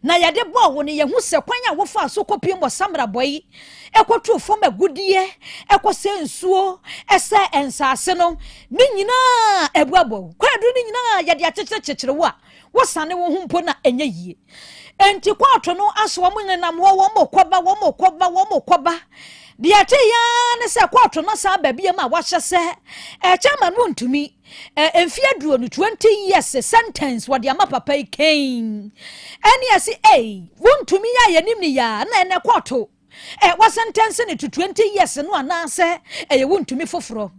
Na yɛde bɔɔ wo no, yɛhu sɛ kwan a wofaa so kɔpiem wɔ Samra bɔ yi, ɛkɔtoo fam agudeɛ, ɛkɔsɛ nsuo, ɛsɛ nsaase no, ne nyinaa abuabɔ wo. Kwaadu no nyinaa yɛde akyekyere wo a, wosane wo ho mpo na ɛnyɛ yie. Enti kɔɔto no aso wɔn nenam hɔ, wɔn kɔba, wɔn kɔba, wɔn kɔba. Deɛ ɛte yaa ne sɛ kɔɔto no san baabi mu a wahyɛ sɛ ɛkyɛ ma no ntumi mfe 20, 20 years sentence wɔde ama papa yi kɛn. Ɛne ɛsi ei, wontumi yɛ a yɛnim ne yaa na ɛnɛ kɔɔto wasentence ne to 20 years no, anaasɛ ɛyɛ wontumi foforɔ.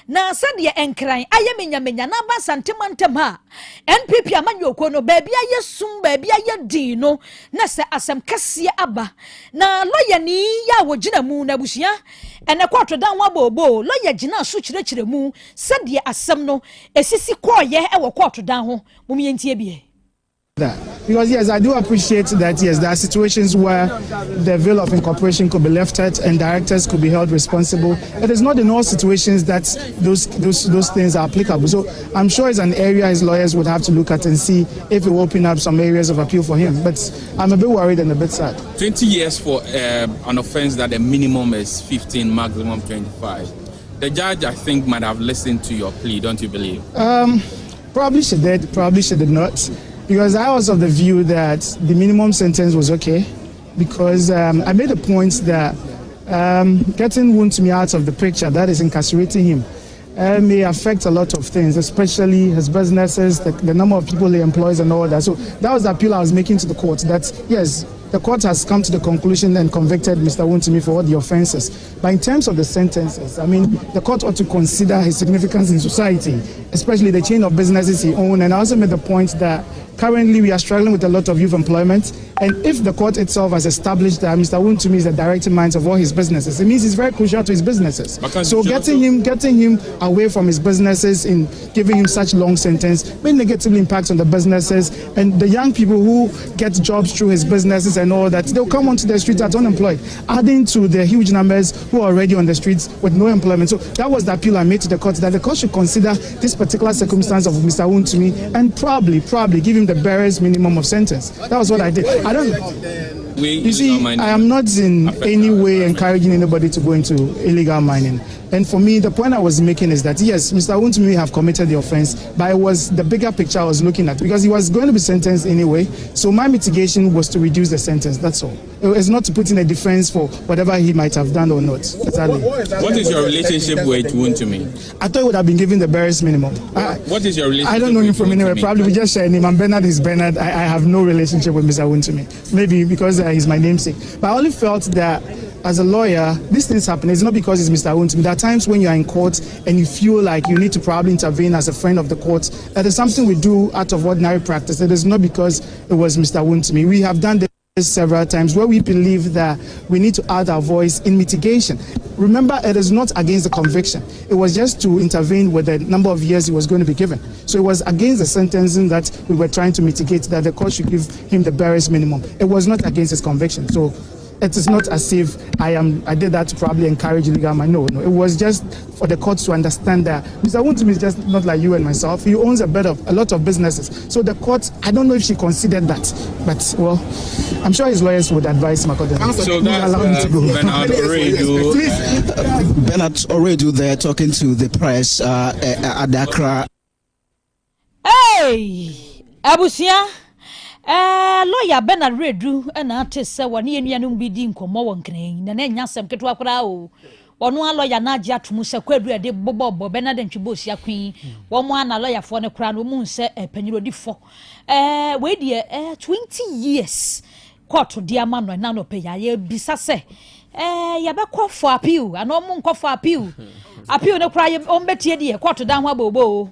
Na sɛdeɛ Nkran ayɛ menyamenya na aba Santema ntam a NPP amanyɔkuo no baabi ayɛ sum, baabi ayɛ din no, na sɛ asɛm kɛseɛ aba na lɔyani yɛ a wɔgyina mu na abusua ɛnɛ kɔɔto dan ho abooboo. Lɔya gyina so kyerɛkyerɛ mu sɛdeɛ asɛm no esisi kɔɔyɛ ɛwɔ kɔɔto dan ho. Mom yɛntie bie. That. Because yes, I do appreciate that yes, there are situations where the veil of incorporation could be lifted and directors could be held responsible. It is not in all situations that those things are applicable. So I'm sure it's an area his lawyers would have to look at and see if it will open up some areas of appeal for him. But I'm a bit worried and a bit sad. 20 years for an offense that the minimum is 15, maximum 25. The judge, I think, might have listened to your plea, don't you believe? Probably she did, probably she did not. Because I was of the view that the minimum sentence was okay. Because I made the point that getting Wontumi out of the picture, that is incarcerating him, may affect a lot of things, especially his businesses, the number of people he employs, and all that. So that was the appeal I was making to the court, that yes, the court has come to the conclusion and convicted Mr. Wontumi for all the offenses. But in terms of the sentences, I mean, the court ought to consider his significance in society, especially the chain of businesses he owned. And I also made the point that currently we are struggling with a lot of youth employment. And if the court itself has established that Mr. Wontumi is the directing mind of all his businesses, it means he's very crucial to his businesses. So getting him away from his businesses in giving him such long sentence may negatively impact on the businesses and the young people who get jobs through his businesses and all that. They'll come onto the streets as unemployed, adding to the huge numbers who are already on the streets with no employment. So that was the appeal I made to the court, that the court should consider this particular circumstance of Mr. Wontumi and probably give him the barest minimum of sentence. That was what I did. I don't. You see, I am not in any way encouraging anybody to go into illegal mining. And for me, the point I was making is that yes, Mr. Wontumi have committed the offense, but it was the bigger picture I was looking at, because he was going to be sentenced anyway. So my mitigation was to reduce the sentence. That's all. It's not to put in a defense for whatever he might have done or not. Exactly. What is your relationship with Wontumi? I thought he would have been given the barest minimum. What is your relationship? I don't know him from anywhere. Probably we just share a name. And Bernard is Bernard. I have no relationship with Mr. Wontumi. Maybe because he's my namesake. But I only felt that as a lawyer, these things happen. It's not because it's Mr. Wontumi. There are times when you are in court and you feel like you need to probably intervene as a friend of the court. That is something we do out of ordinary practice. It is not because it was Mr. Wontumi. We have done this several times where we believe that we need to add our voice in mitigation. Remember, it is not against the conviction. It was just to intervene with the number of years he was going to be given. So it was against the sentencing that we were trying to mitigate, that the court should give him the barest minimum. It was not against his conviction. So it is not as if I did that to probably encourage illegal mining. No. It was just for the court to understand that Mr. Wontumi is just not like you and myself. He owns a lot of businesses. So the court, I don't know if she considered that, but well, I'm sure his lawyers would advise him accordingly. So that's allow me to go. Bernard Oredu. Please. Bernard Oredu there talking to the press at Accra. Hey, abusua, lawyer Bernard Redu ɛna ate sɛ wɔne yɛn nuanom bi di nkɔmmɔ wɔ Nkran na na ɛnya asɛm ketewa koraa o. Ɔno a lawyer no agye ato mu sɛ kwadu ɛde bobɔbɔ Bernard Ntwi Boasiako. Wɔn a na lɔyafoɔ no koraa no wɔn mu sɛ panyin odi fɔ wei deɛ 20 years court di ama no. Ɛna no pɛ yɛ ayɛ bisa sɛ yɛbɛkɔ for appeal anaa ɔmo nkɔ for appeal. Appeal no koraa wɔn bɛtie deɛ court dan ho abobo o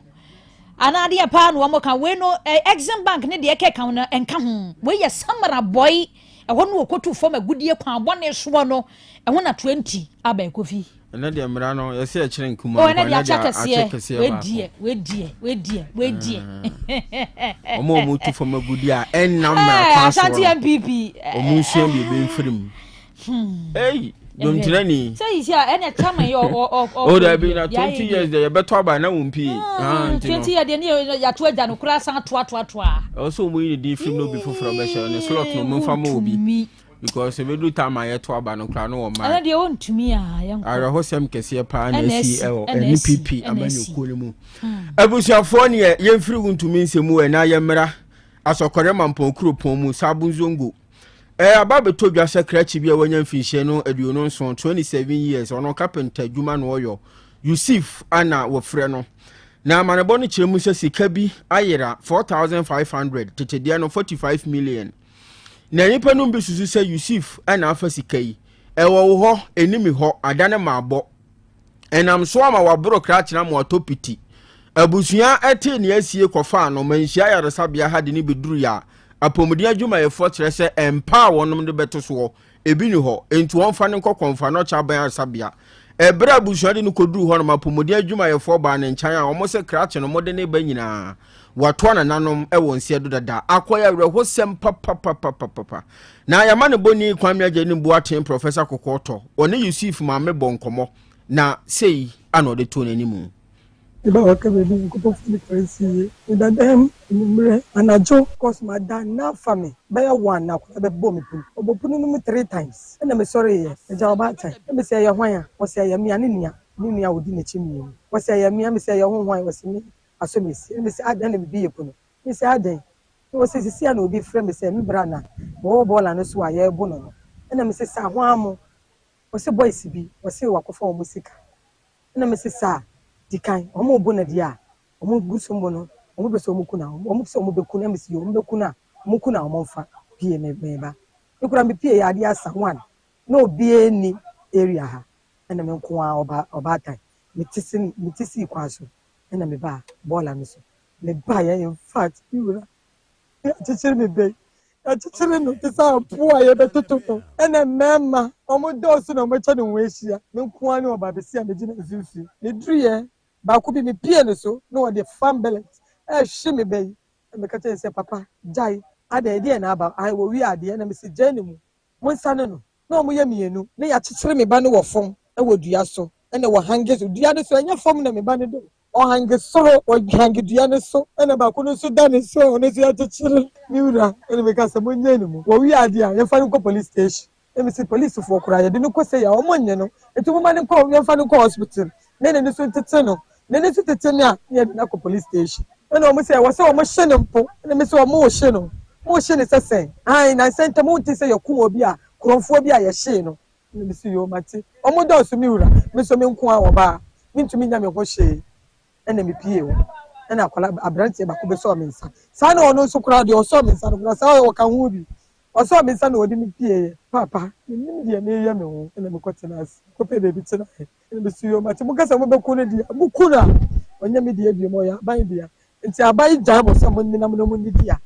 anaa adeɛ paa na wɔn ka wei no. Exim Bank ne deɛ ɛkeka ho no ɛnka ho. Wei yɛ Samreboi, ɛhɔ no wɔkɔtu fam agudie kwan bɔne soɔ no, ɛho na 20 aba ɛkɔfi. Ɛnɛ deɛ mmara no yɛsɛ ɛkyerɛ nkuma. O, ɛnɛ deɛ akyɛ kɛseɛ. Wei deɛ, wei deɛ, wei deɛ, wei deɛ. Ɔmo a ɔmo tu fam agudie a ɛnnam mmara kwan soɔ. Asante NPP. Ɔmo nsua biribi mfiri mu. Ei, dwomkyerɛni. Sɛ yi si a ɛna chairman yɛ ɔ ɔ ɔ. O dabi na 20 years deɛ yɛbɛtɔ aba na wɔn pii. Ah, nti no. 20 years deɛ ne yɛ yɛato agya no koraa san toa toa toa. Ɛwɔ sɛ wɔn yi ne din fim na obi foforɔ bɛhyɛ ne slot no, wɔn mfa ma obi. Wontumi. Because ebedu time a yɛto aba no koraa no wɔ Ɛno mmaa. deɛ wontumi a yɛnkɔ. Awerɛhosɛm kɛseɛ paa na Ɛna asi asi, ɛwɔ ɛna asi, NPP ɛna asi. amanyɔkuo no mu. Abusuafoɔ, neɛ yɛmfiri wo ntumi nsɛm mu ɛna yɛmmra Asɔkɔrɛ Mampɔn kuropɔn mu Sabo Nzongo. Aba bɛtɔ dwa sɛ krakye bi a wanya mfinhyia no 27, 27 years, ɔno carpenter adwuma na ɔyɔ, Yusuf ana wɔfrɛ no. Na amanebɔ no kyerɛ mu sɛ sika bi ayera, 4500 tetedeɛ no 45 million. Na nnipa no bi susu sɛ Yusuf ana afa sika yi. Ɛwɔ wo hɔ, ɛnimi hɔ, adane maabɔ. Ɛnam so ama waboro krakye na ma watɔ piti. Abusua ɛte ne asie kɔfaa no Manhyia ayaresabea ha de ne bɛduru yɛ a, apɔmuden adwumayɛfoɔ kyerɛ sɛ ɛmpa a wɔnom de bɛto soɔ ebi ni hɔ, enti wɔmfa no nkɔ Kɔmfa Nɔkyɛ aban ayaresabea. Ɛberɛ a abusua de no kɔduru hɔ nom, apɔmuden adwumayɛfoɔ baa ne nkyɛn a wɔn sɛ krakye no mode ne ba nyinaa watoa nananom wɔ nseɛ do dada. Akɔyɛ awerɛhosɛm papapapapapa. Na yɛama ne bɔni Kwame Agye ne Boateng Professor Kɔkɔɔtɔ ɔne Yusuf maame bɔ nkɔmmɔ na sei ana ɔde too n'anim. Eba waka baabi Nyankopɔn fa nipa nsi yie. Meda dɛm anwummerɛ anadwo cause mada na afa me bɛyɛ 1 na akwadaa bɛbɔ me pono. Ɔbɔ pono no mu three times ɛna mesɔreeɛ. Agya ɔbaatan na mese ɛyɛ hwan a? Ɔse ɛyɛ me a ne nua ne nua a ɔdi n'akyi mmienu. Ɔse ɛyɛ me a mese ɛyɛ ho hwan? Ɔse me asɔ mesi. Ɛna mese adɛn na mebie pono? Mese adɛn? Na ɔse sisi a na obi frɛ me sɛ me bra na mewɔ bɔɔla no so a yɛrebo no no. Ɛna mese saa hwan mo? Ɔse boys bi ɔse wakɔfa wɔn sika. Ɛna mese saa di kan wɔn bo no deɛ a wɔn gu so mbo no, wɔn pɛ sɛ wɔn ku na wɔn pɛ sɛ wɔn bɛku no. Ɛna mese yoo, wɔn bɛku no a, wɔn ku no a, wɔn mfa pie me me ba. Me kura me pie yɛ adeɛ asa 1 na obiara ni area ha, ɛna me nko ara ɔba ɔbaatan me te si kwan so, ɛna me ba bɔɔla no so. Me ba yɛ, in fact, me wura, yɛakyekyere me bɛyi, yɛakyekyere no te sɛ aboa a yɛbɛtoto no, ɛna mmarima wɔn dɔɔso na wɔatwa ne ho ahyia. Me nko ara ne ɔbaa bɛsi a megyina mfimfini. Meduruyɛ baako bi mepie no so na wɔde fan belt ɛrehwe me bɛyi, na meka kyerɛ sɛ, "Papa, gyae. Adɛn, ɛdeɛ na aba ae wɔwie adeɛ?" Na mesi gyae ne mu, monsane no. Na wɔn yɛ mmienu na yɛakyekyere me ba no wɔ fam wɔ dua so, ɛna wɔhange so dua no so. Ɛnyɛ fam na me ba no do, ɔhange soro, ɔhange dua no so, ɛna baako no nso da ne so a ɔno nso yɛakyekyere. Me wura, ɛna meka sɛ monyɛ ne mu, wɔwie adeɛ a, yɛmfa no nkɔ police station. Ɛna mesi polisifoɔ koraa yɛde no kɔ sɛ yɛ a wɔn nye no, nti moma no nkɔ, yɛmfa no nkɔ hospital na n'ani so ntete no, n'ani so tete no a, na yɛde no akɔ police station. Ɛna wɔn sɛ ɛwɔ sɛ wɔn hye no mpo. Ɛna mesi wɔn mo hye no, mo hye no sɛ sɛn ayi na nsɛn ntɛm wonte sɛ yɛkum obi a kurɔnfoɔ bi a yɛhyee no. Ɛna mesi yoo, mate. Wɔn dɔɔso, me wura, me nso me nko a ɔbaa mentumi nya me ho hyee. Ɛna mepie hɔ, ɛna akwadaa aberanteɛ baako bɛsɔɔ me nsa saa, na ɔno nso koraa deɛ ɔsɔɔ me nsa no koraa saa, ɔka ho bi, ɔsɔɔ me nsa na ɔde me pie yɛ. Papa, menim deɛ meyɛ me ho, ɛna mekɔtena ase kɔpɛ baabi tena ɛ. Ɛna mesi yoo, mate. Moka sɛ mobɛku no deɛ, moku no a, ɔnyɛ me deɛ biom, ɔyɛ aban dea. Nti aban gyae mo sɛ monnenam na monnidi a,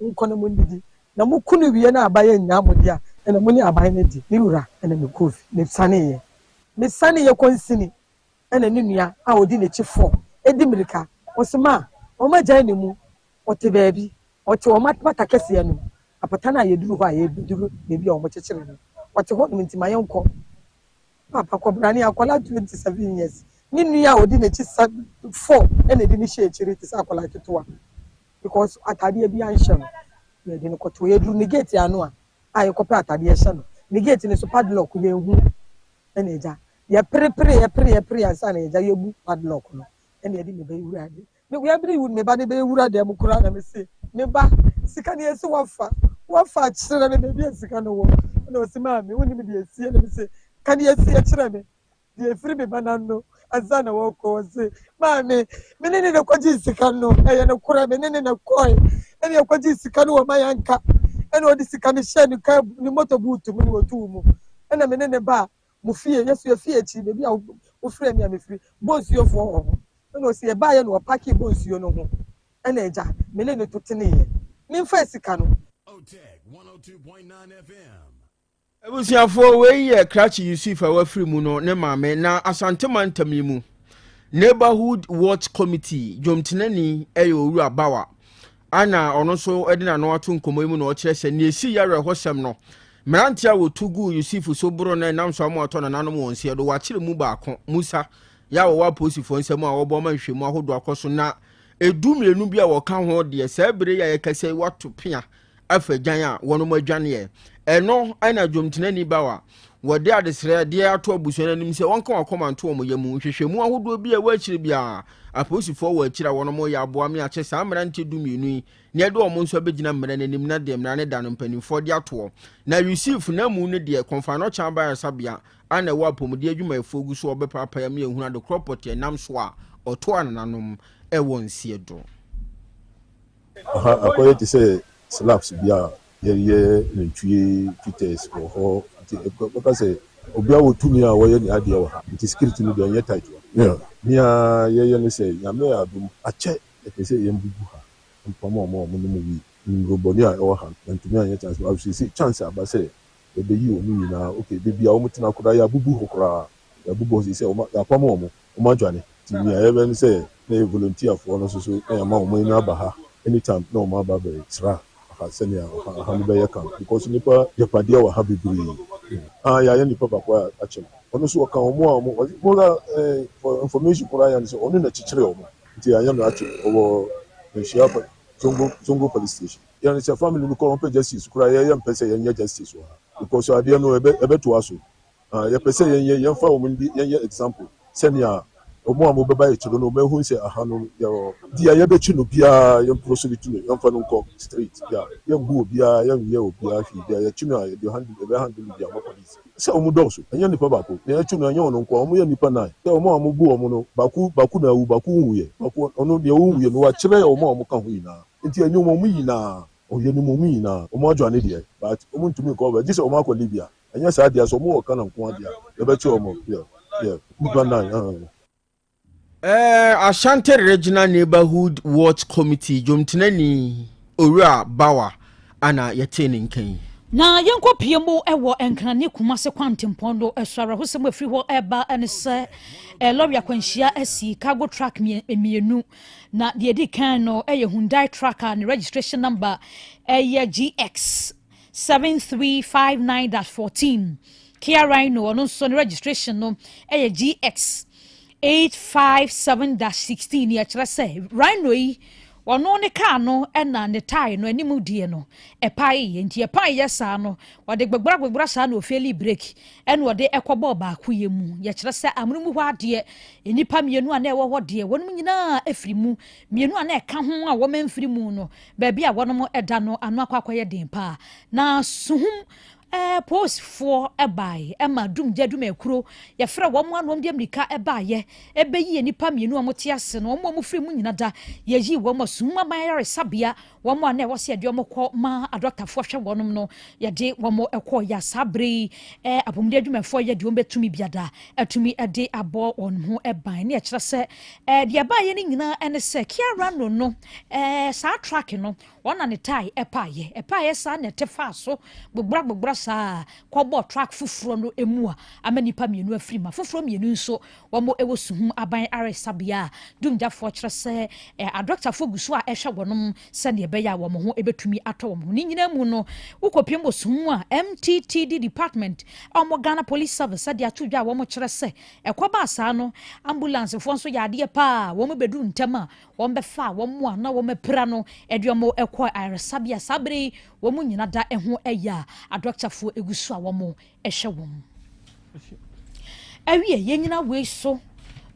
monkɔ na monnidi, na moku no wie na aban annyaa mo deɛ a, ɛna mo ne aban no di. Me wura, ɛna mekɔɔ fi mesaneeɛ mesaneeɛ kɔnsini, ɛna ne nua a ɔdi n'akyi fɔ ɛdi mmirika, ɔse ma wɔn agyae ne mu, ɔte baabi, ɔte wɔn apata kɛseɛ no mu, apata no a yɛduru hɔ a yɛduru baabi a wɔn kyekyere no, ɔte hɔ nom. Nti ma yɛnkɔ. Papa kɔbrane akwadaa 27 years, ne nua a ɔdi n'akyi sa four ɛna ɛdi ne hyɛ akyire te sɛ akwadaa ketewa because ataadeɛ bi anhyɛ no. Yɛde no kɔto, yɛduru ne gate ano a yɛkɔpɛ ataadeɛ hyɛ no, ne gate no so padlock yɛnhu. Ɛna agya yɛperepere yɛpere yɛpere ansa na yɛgya yɛbu padlock no, ɛna yɛde me ba ewura de me yɛbere me ba de bɛ ewura dɛm koraa, na me se me ba sika no yɛsi wafa wafa akyerɛ me baabi a sika no wɔ. Ɛna ɔsi, "Maame, wonim deɛ esi?" Ɛna me se ka deɛ esi ɛkyerɛ me deɛ efiri me ba n'ano ansa na wɔkɔ. Ɔsi, "Maame, me ne ne na kɔgye sika no, ɛyɛ no korɛ, me ne ne na kɔɛ, ɛna yɛkɔgye sika no wɔ mayanka, ɛna ɔde sika no hyɛ ne kaa ne moto boot mu ne wɔtu mu, ɛna me ne ne ba mo fie yɛso yɛ fie akyi baabi a wofrɛ mi a mefiri Bonsuofoɔ wɔ hɔ." Ɛna ɔsi yɛbaayɛ na ɔpark Bonsuo no ho, ɛna agya me ne ne to teneeɛ memfa sika no. Abusuafoɔ, wei yɛ krakye Yusuf a wafiri mu no ne maame. Na Asantema ntam yi mu Neighborhood Watch Committee dwomtenani ɛyɛ Owura Bawa ana ɔno nso de n'ano ato nkɔmmɔ yi mu na ɔkyerɛ sɛ nea ɛsi yɛ awerɛhɔsɛm no. Mmeranteɛ a wɔtu guu Yusufu so boro no ɛnam so ama ɔtɔ nananom wɔn nseɛ do. Wɔakyere mu baako, Musa, yɛ a wɔwɔ apolisifoɔ nsam a wɔbɔ ma nhwehwɛmu ahodoɔ akɔ so na 12 bi a wɔka ho deɛ saa bere yi a yɛkasa yi wɔato pea afa gyan a wɔnom adwaneɛ. Ɛno na dwomtenani Bawa wɔde adesrɛdeɛ ato abusua no anim sɛ wɔnka wɔn akoma nto wɔn yam. Nhwehwɛmu ahodoɔ bi a ɛwɔ akyire biara, apolisifoɔ wɔ akyire a wɔnom reyɛ aboa me akyɛ saa mmeranteɛ 12 yi na yɛde wɔn nso abɛgyina mmara no anim na deɛ mmara no da no mpanimfoɔ de atoɔ. Na Yusuf n'amu no deɛ, Kɔmfoanɔkye Abayarasabea a na ɛwɔ apɔmuden adwumayɛfoɔ gu so a wɔbɛpaapae ama yɛahunu adekorɔ pɔtee ɛnam so a ɔtoo anananom wɔ nseɛ do. Aha akɔyɛ te sɛ slabs bi a yɛyɛ nantwie fitters wɔ hɔ nti bɛka sɛ obiara wɔ tumi a wɔyɛ ne adeɛ wɔ ha nti security no deɛ ɛnyɛ tight wɔ ha. Nea yɛyɛ ne sɛ Nyame adom akyɛ yɛpɛ sɛ yɛn bubu ha mpam wɔn a wɔnom wii nnuro bɔne a ɛwɔ ha no yɛntumi anyɛ chance but seesei chance aba sɛ yɛbɛyi wɔn nyinaa okay baabi a wɔtena koraa yɛabubu hɔ koraa yɛabubu hɔ seesei wɔn yɛapam wɔn wɔn adwane nti nea yɛbɛyɛ ne sɛ na yɛ volunteer foɔ no nso so na yɛama wɔn ani aba ha anytime na wɔn aba abɛsra ha sɛnea ha no bɛyɛ kam because nnipa gyapadeɛ wɔ ha bebree ah yɛayɛ nnipa baako a akyɛ no ɔno nso ɔka wɔn a wɔn koraa eh, for information koraa yɛn sɛ ɔno na kyekyere wɔn nti yɛayɛ no akyɛ ɔwɔ nhyia Zongo Zongo police station yɛn sɛ family no kɔ wɔn pɛ justice koraa yɛyɛ mpɛ sɛ yɛnyɛ justice wɔ ha because adeɛ no ɛbɛ ɛbɛtoa so. Ah, yɛpɛ sɛ yɛnyɛ yɛmfa wɔn ndi yɛnyɛ example sɛnea wɔn a wɔbɛba akyire no wɔbɛhu sɛ aha no yɛwɔ deɛ yɛbɛkyi no biara yɛn prosecute no yɛmfa no nkɔ straight yeah yɛngu obiara yɛnyɛ obiara hwee biara yɛkyi no a yɛde handle yɛbɛ handle de ama police sɛ wɔn dɔɔso ɛnyɛ nipa baako na yɛkyi no ɛnyɛ wɔn nko a wɔn yɛ nipa nine sɛ wɔn a wɔbu wɔn no baako baako na awu baako nwuiɛ baako ɔno deɛ ɔnwuiɛ no wakyerɛ wɔn a wɔka ho nyinaa nti ɛnyɛ wɔn nyinaa ɔyɛ no wɔn nyinaa wɔn adwane deɛ but wɔn ntumi nkɔ gye sɛ wɔn akɔ Libya. Ɛnyɛ saa deɛ sɛ ɔmo wɔ Ghana nko ara deɛ a yɛbɛkye ɔmo yeah yeah nipa nine uh. Eh, Ashanti Regional Neighborhood Watch Committee dwomtenani Owura Bawa ana yɛtee ne nka yi. Na yɛnkɔ pie mu wɔ Nkran ne Kumase kwantempɔn no so. Awerɛhosɛm a ɛfiri hɔ reba ne sɛ lɔre akwanhyia asi cargo truck mmienu. Na deɛ ɛdi kan no yɛ Hyundai truck a ne registration number yɛ GX 7359-14. Kia Rhino, ɔno nso ne registration no yɛ GX 857-16. Nea ɛkyerɛ sɛ Rhino yi, ɔno ne kaa no na ne tae no anim deɛ no ɛpaeeɛ. Nti ɛpaeeɛ saa no, ɔde gbegbra gbegbra saa na ɔfeeli brake ɛna ɔde ɛkɔbɔɔ baako yɛ mu. Yɛkyerɛ sɛ amono mu hɔ adeɛ, nnipa mmienu a na ɛwɔ hɔ deɛ, wɔnom nyinaa afiri mu. Mmienu a na ɛka ho a wɔn amfiri mu no, Baabi a wɔnom da no ano akɔ akɔyɛ den paa. Na suhum eh, polisfoɔ bae ma dumgya adwumayɛkuro yɛfrɛ wɔn a na wɔn de mmirika baeɛ ɛbɛyi nnipa mmienu a wɔte ase no, wɔn a wɔfiri mu nyina da yɛyii wɔn ma suhum aban ayaresabea, wɔn a na ɛwɔ sɛ yɛde wɔn kɔ ma adɔktafoɔ hwɛ wɔnom no yɛde wɔn kɔɔ yɛ saa bere yi eh, apɔmuden adwumayɛfoɔ yɛ deɛ wɔn bɛtumi biada atumi de abɔ wɔn ho ban ne ɛkyerɛ sɛ eh, deɛ ɛbaeɛ no nyinaa ne sɛ Kia Rano no Ɛɛ, saa truck no, wɔn na ne tae ɛpaeɛ. Ɛpaeɛ saa na ɛte faa so gbogbora gbogbora saa kɔbɔɔ truck foforɔ no mu a ama nnipa mmienu afiri mu. Afoforɔ mmienu nso, wɔn wɔ Suhum aban aresabea a dumgyafoɔ kyerɛ sɛ adɔktafoɔ gu so a ɛhwɛ wɔn sɛdeɛ ɛbɛyɛ a wɔn ho bɛtumi atɔ wɔn. Ne nyinaa mu no, wokɔpiem wɔ Suhum a, MTTD department a wɔn Ghana Police Service de ato dwa a wɔkyerɛ sɛ ɛkɔbaa saa no, ambulancefoɔ nso yɛ adeɛ paa a wɔbɛduru ntɛm a Wɔbɛfaa wɔn a na wɔapira no de wɔn kɔɔ ayaresabea. Saa bere yi, wɔn nyina da ho yɛ a adɔktafoɔ gu so a wɔhwɛ wɔn. Awie, yɛnyina wei so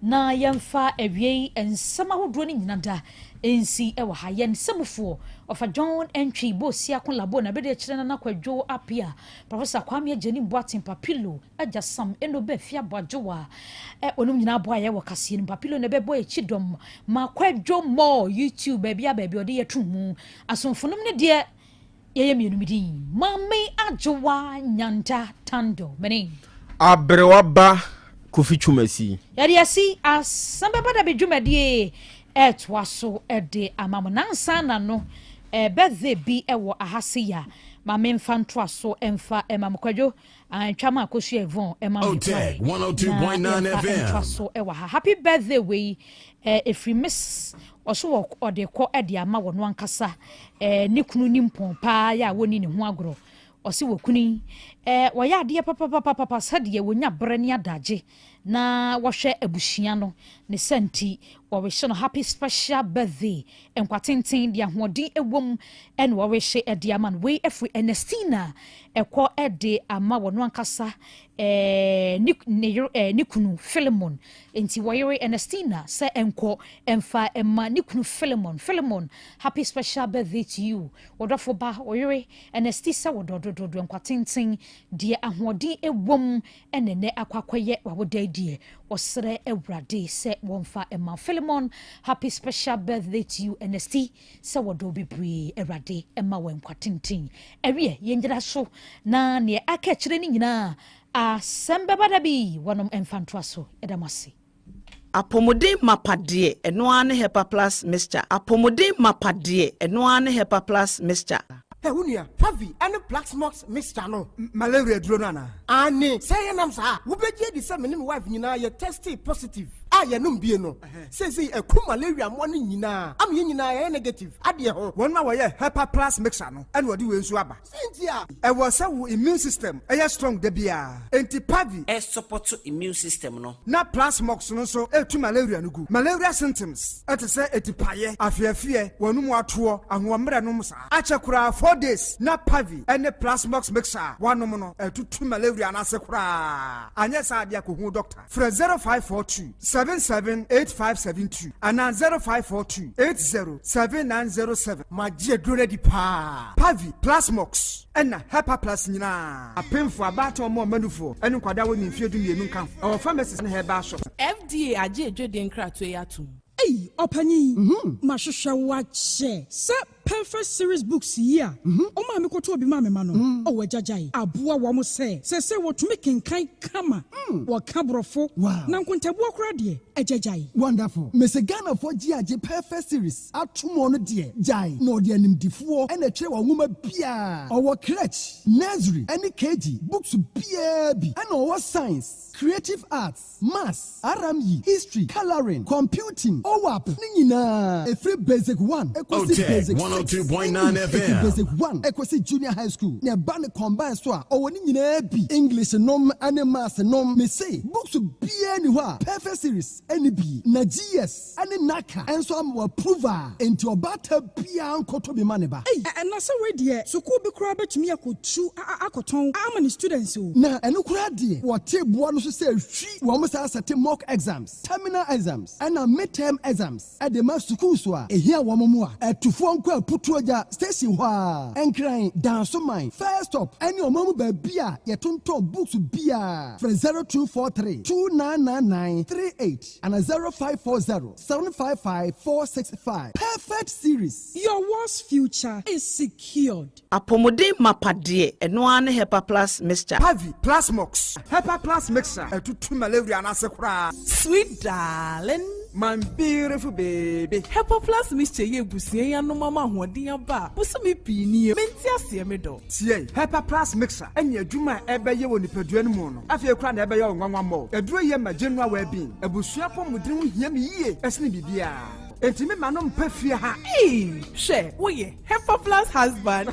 na yɛmfa awiei nsɛm ahodoɔ no nyina da nsi wɔ ha. Yɛn nsɛmufoɔ, Ɔfa John Antwi, Bosiako Labo, na bɛde akyire Nana Kwadwo Appiah, Professor Kwame Agyenim Boateng Papilo, Agya Sam Eno bɛ fi aboadwowa ɛ wɔnom nyinaa boa yɛ wɔ kaseɛ no mu. Papilo na ɛbɛbɔ yɛ kyidɔm ma kwadwo mɔ YouTube baabi a baabi ɔde yɛ to mu. Asomfo nom ne deɛ yɛyɛ mmienu me din Maame Adwowa Nyanta Tando mene. Aberewa ba Kofi Twumasi. Yɛde asi asɛm bɛba da bi dwumadie ɛtoa so de ama mo. Nansa na no birthday bi wɔ aha se ya ma memfa ntoa so mfa ma mo. Kwadwo Antwa ma Akosua Yvonne ɛma me Otec kwan na 102.9 yɛmfa FM. ntoa so wɔ ha. Happy birthday wei eh, ɛfiri Miss ɔso wɔ ɔde kɔ de ama wɔn ankasa eh, ne kunu nimpɔn paa yɛ a wɔnni ne ho agorɔ. Ɔse wɔkunu yi eh, wɔyɛ adeɛ papapapapa sɛdeɛ wɔnya berɛ ne adagye na wɔhwɛ abusua no ne sɛ nti wɔrehye no happy special birthday nkwa tenten de ahoɔden ɛwom ɛna wɔrehye ɛde ama no. Wei ɛfiri Ernestina ɛkɔ ɛde ama wɔn ankasa eh, ne, ne, yere, eh, ne kunu Philemon. Nti wɔyere Ernestina sɛ ɛnkɔ ɛmfa ɛma ne kunu Philemon. Philemon, happy special birthday to you. Wɔdɔfo ba wɔyere Ernesti sɛ wɔdɔ dododo nkwa tenten deɛ ahoɔden ɛwom ɛna ɛnɛ akɔ akɔyɛ wawoda deɛ wɔsrɛ Awurade sɛ wɔmfa ɛma Philemon. Happy special birthday to you, Ernesti, sɛ wɔdɔ bebree. Awurade ɛma wɔ nkwa tenten. Ɛwiɛ yɛngyina so na neɛ aka akyerɛ no nyinaa asɛm bɛba da bi wɔnom ɛmfa ntoa so. Ɛda mo ase. Apɔmuden mapa deɛ, ɛno ara ne Hepa Plus Mixture. Apɔmuden mapa deɛ, ɛno ara ne Hepa Plus Mixture. Ɛ wo nua, Pavi ne Plaxmox mixture no. Malaria duro no anaa? Aane, sɛ yɛnam saa a, wobɛgye adi sɛ me ne me wife nyinaa yɛ testee positive a yɛnom bie no. Seesei ɛku malaria mmoa no nyinaa ama yɛn nyinaa yɛayɛ negative adeɛ ho. Wɔn a wɔyɛ Hepa Plus mixture no na wɔde wei nso aba. Sɛ nti a. Ɛwɔ sɛ wo immune system yɛ strong da biara, enti Pavi. Ɛsupɔto immune system no. Na Plasmox no nso ɛtu malaria no gu. Malaria symptoms te sɛ atipaeɛ, afeafeɛ, w'anum atoɔ, ahoɔmmerɛ nom saa. Akyɛ koraa 4 days na Pavi ne Plasmox mixture a woanom no atutu malaria no ase koraa. Anyɛ saa adeɛ a, kɔhu doctor. Frɛ 0542 778572 anaa 0542 807907. Magye aduro no adi paa. Pavi, Plasmox ɛna Hepa Plus nyinaa. Apemfo, abaatan, ɔmo ɔmanufoɔ ɛne nkwadaa wɔ ne mfeɛ 12 nka ho. Ɛwɔ pharmacies ne herbal shop. FDA agye edwodie nkratoɔ yi atom. Ei, ɔpanyin, mahwehwɛ wo akyɛ sɛ Perfect Series books yi a ɔma me kɔtɔ obi ma me ma no. Ɔwɔ agyagyae aboa wɔn sɛ sɛsɛ wɔtumi kenkan kama, wɔka borɔfo na nkontabuo koraa deɛ agyagyae. Wonderful. Mese Ghanafoɔ gye agye Perfect Series ato mu. Ɔno deɛ gyae na ɔde animdifoɔ ɛna ɛtwerɛ wɔn nwoma biara. Ɔwɔ crèche, nursery ɛne KG books biara bi, ɛna ɔwɔ science, creative arts, maths, RME, history, colouring, computing, OWAP ne nyinaa. Ɛfiri basic 1 ɛkɔsi Otec basic 6, 102.9 English ɛfiri FM. basic 1 ɛkɔsi junior high school, na ɛba ne combine so a, ɔwɔ ne nyinaa bi, English nom ne maths nom. Mese books biara ni hɔ a Perfect Series ɛne bi na GS ɛne NaCCA ɛnso ama wɔ approve a, enti ɔbaata biara nkɔtɔ bi ma ne ba. Ei, ɛna sɛ wei deɛ sukuu bi koraa bɛtumi akɔtu akɔtɔn ama ne students o. Na ɛno koraa deɛ, wɔte boa no so sɛ hwi wɔn saa sɛte mock exams, terminal exams ɛna midterm exams ɛde ma sukuu so a ehia wɔn mu a ɛtufoɔ nkɔ Aputuogya station hɔ a, Nkran, Dansoman first stop ɛne ɔman mu baabi a yɛtontɔn books biara. Frɛ 0243 2999 38 ana 0540 755 465. Perfect Series. Your world's future is secured. Apɔmuden mapa deɛ, ɛno ara ne Hepa Plus Mixture. Pavi, Plasmox, Hepa Plus mixture ɛtutu malaria no ase koraa. Sweet darling. My beautiful baby. Hepa Plus Mixture yɛ ebusua yi anom ama ahoɔden aba a bosome pii nie. Mente aseɛ, me dɔ. Tie, Hepa Plus mixture ɛne adwuma a ɛbɛyɛ wɔ nipadua no mu no, afei koraa na ɛbɛyɛ wo nwanwa mmɔ. Aduro yɛ ma general well-being. Abusua pɔmuden ho hia me yie ɛsene biribiara, enti me ma no mpa fie ha. Ee, hwɛ, woyɛ Hepa Plus husband.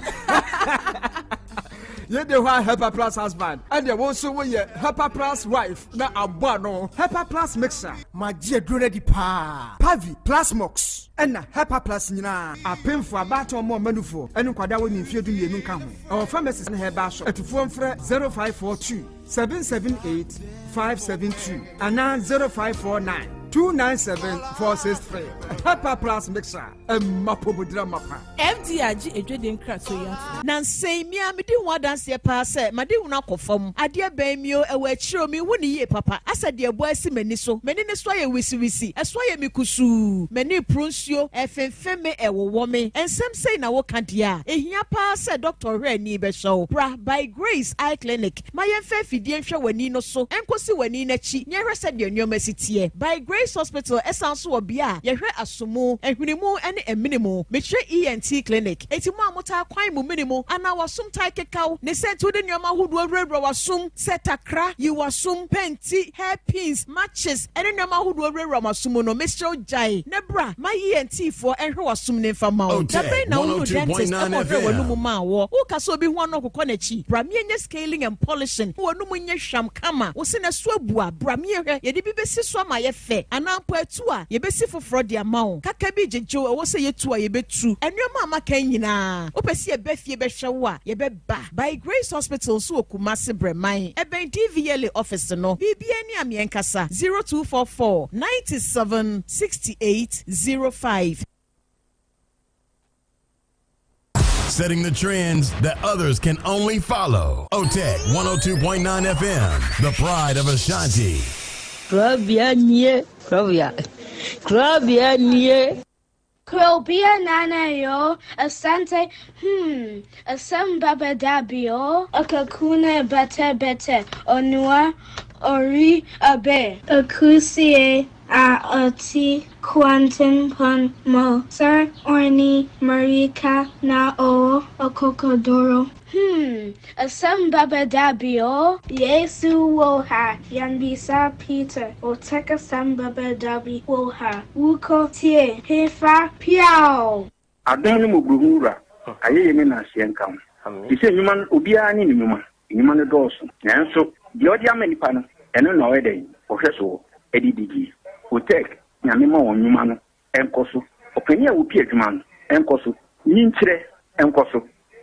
Yɛde hɔ a, Hepa Plus husband, ɛdeɛ wo nso woyɛ Hepa Plus wife na abɔ ano. Hepa Plus mixture. Magye aduro no adi paa. Pavi, Plasmox ɛna Hepa Plus nyinaa. Apemfo, abaatan, ɔmo ɔmanufoɔ ɛne nkwadaa wɔ ne mfeɛ 12 nka ho. Ɛwɔ pharmacies ne herbal shop. Atufoɔ mfrɛ 0542 778 572 anaa 0549 297 463. Hepa Plus mixture ɛma pomodira mapa. FDA agye edwodie nkratoɔ yi atom. Na nsɛn mi a medi ho adanseɛ paa sɛ made hunu akɔ fam. Adeɛ bɛn mi o, ɛwɔ akyire o, mehu ne yie papa. Asɛ deɛ ɛbɔ asi m'ani so. M'ani ne so ayɛ wisiwisi, ɛso ayɛ me kusuu, m'ani poro nsuo, ɛfemfem me, ɛwowɔ me. Nsɛm sei na woka deɛ a, ɛhia paa sɛ dɔkta ɔhwɛ ani bɛhwɛ wo. Bra By Grace Eye Clinic ma yɛmfa afidie nhwɛ w'ani no so nkɔsi w'ani n'akyi na yɛhwɛ sɛdeɛ nneɛma si teɛ. By Grace Grace Hospital san nso wɔ bea a yɛhwɛ asomu, ahwene ne amene mu. Mekyerɛ ENT Clinic. Enti mo a motaa kwan mo mene mu anaa w'asom taa kekaw ne sɛ nti wode nneɛma ahodoɔ wurawura w'asom sɛ takra, yi w'asom, pɛnti, hair pins, matches, ne nneɛma ahodoɔ wurawura w'asom mu no, mesrɛ wo gyae na bra ma ENT foɔ nhwɛ w'asom no mfa mma wo. Da bɛn na wohunuu dentist ma ɔhwɛɛ w'anomu maa woɔ? Woka sɛ obi ho ano ɔkokɔ n'akyi? Bra meɛnyɛ scaling and polishing ma w'anomu nyɛ hwam kama, wo se na ɛso abu a, bra meɛhwɛ, yɛde bi bɛsi so ama ayɛ fɛ anaa mpo atu a, yɛbɛsi foforɔ de ama wo. Kaka bi gyegye wo, ɛwɔ sɛ yɛtu a, yɛbɛtu. Nnoɔma a maka yi nyinaa, wopɛ sɛ yɛba fie bɛhwɛ wo a, yɛbɛba. By Grace Hospital nso wɔ Kumasi Brɛman, ɛbɛn DVLA office no. Biribiara ni a meɛnkasa, 0244 97 68 05. Setting the trends that others can only follow. OTEC 102.9 FM, the pride of Ashanti. Krobia nie, Krobia, Krobia nie. Krobia nana yo, asante, hmm, asem baba dabio, akakuna bete bete, onua, ori abe. Akusie a ɔte kwantempɔn mu sɛ ɔne mmirika na ɔwɔ akokoduru. Hmm, asɛm bɛba da bi o. Yesu wɔ ha, yɛmmisa Peter, ɔtɛk asɛm bɛba da bi wɔ ha, wokɔ tie hefa piaw! Adom ne mmɔborɔhunu Wura, ayɛyie ne nnaseɛ nka wo. Te sɛ nnwuma no, obiara ne ne nnwuma, nnwuma no dɔɔso, nanso deɛ ɔde ama nnipa no, ɛno na ɔyɛ dɛn? Ɔhwɛ soɔ de didie. Otec, Nyame ma wɔn nnwuma no nkɔ so, ɔpanin a ɔpi adwuma no nkɔ so, nyinkyerɛ nkɔ so,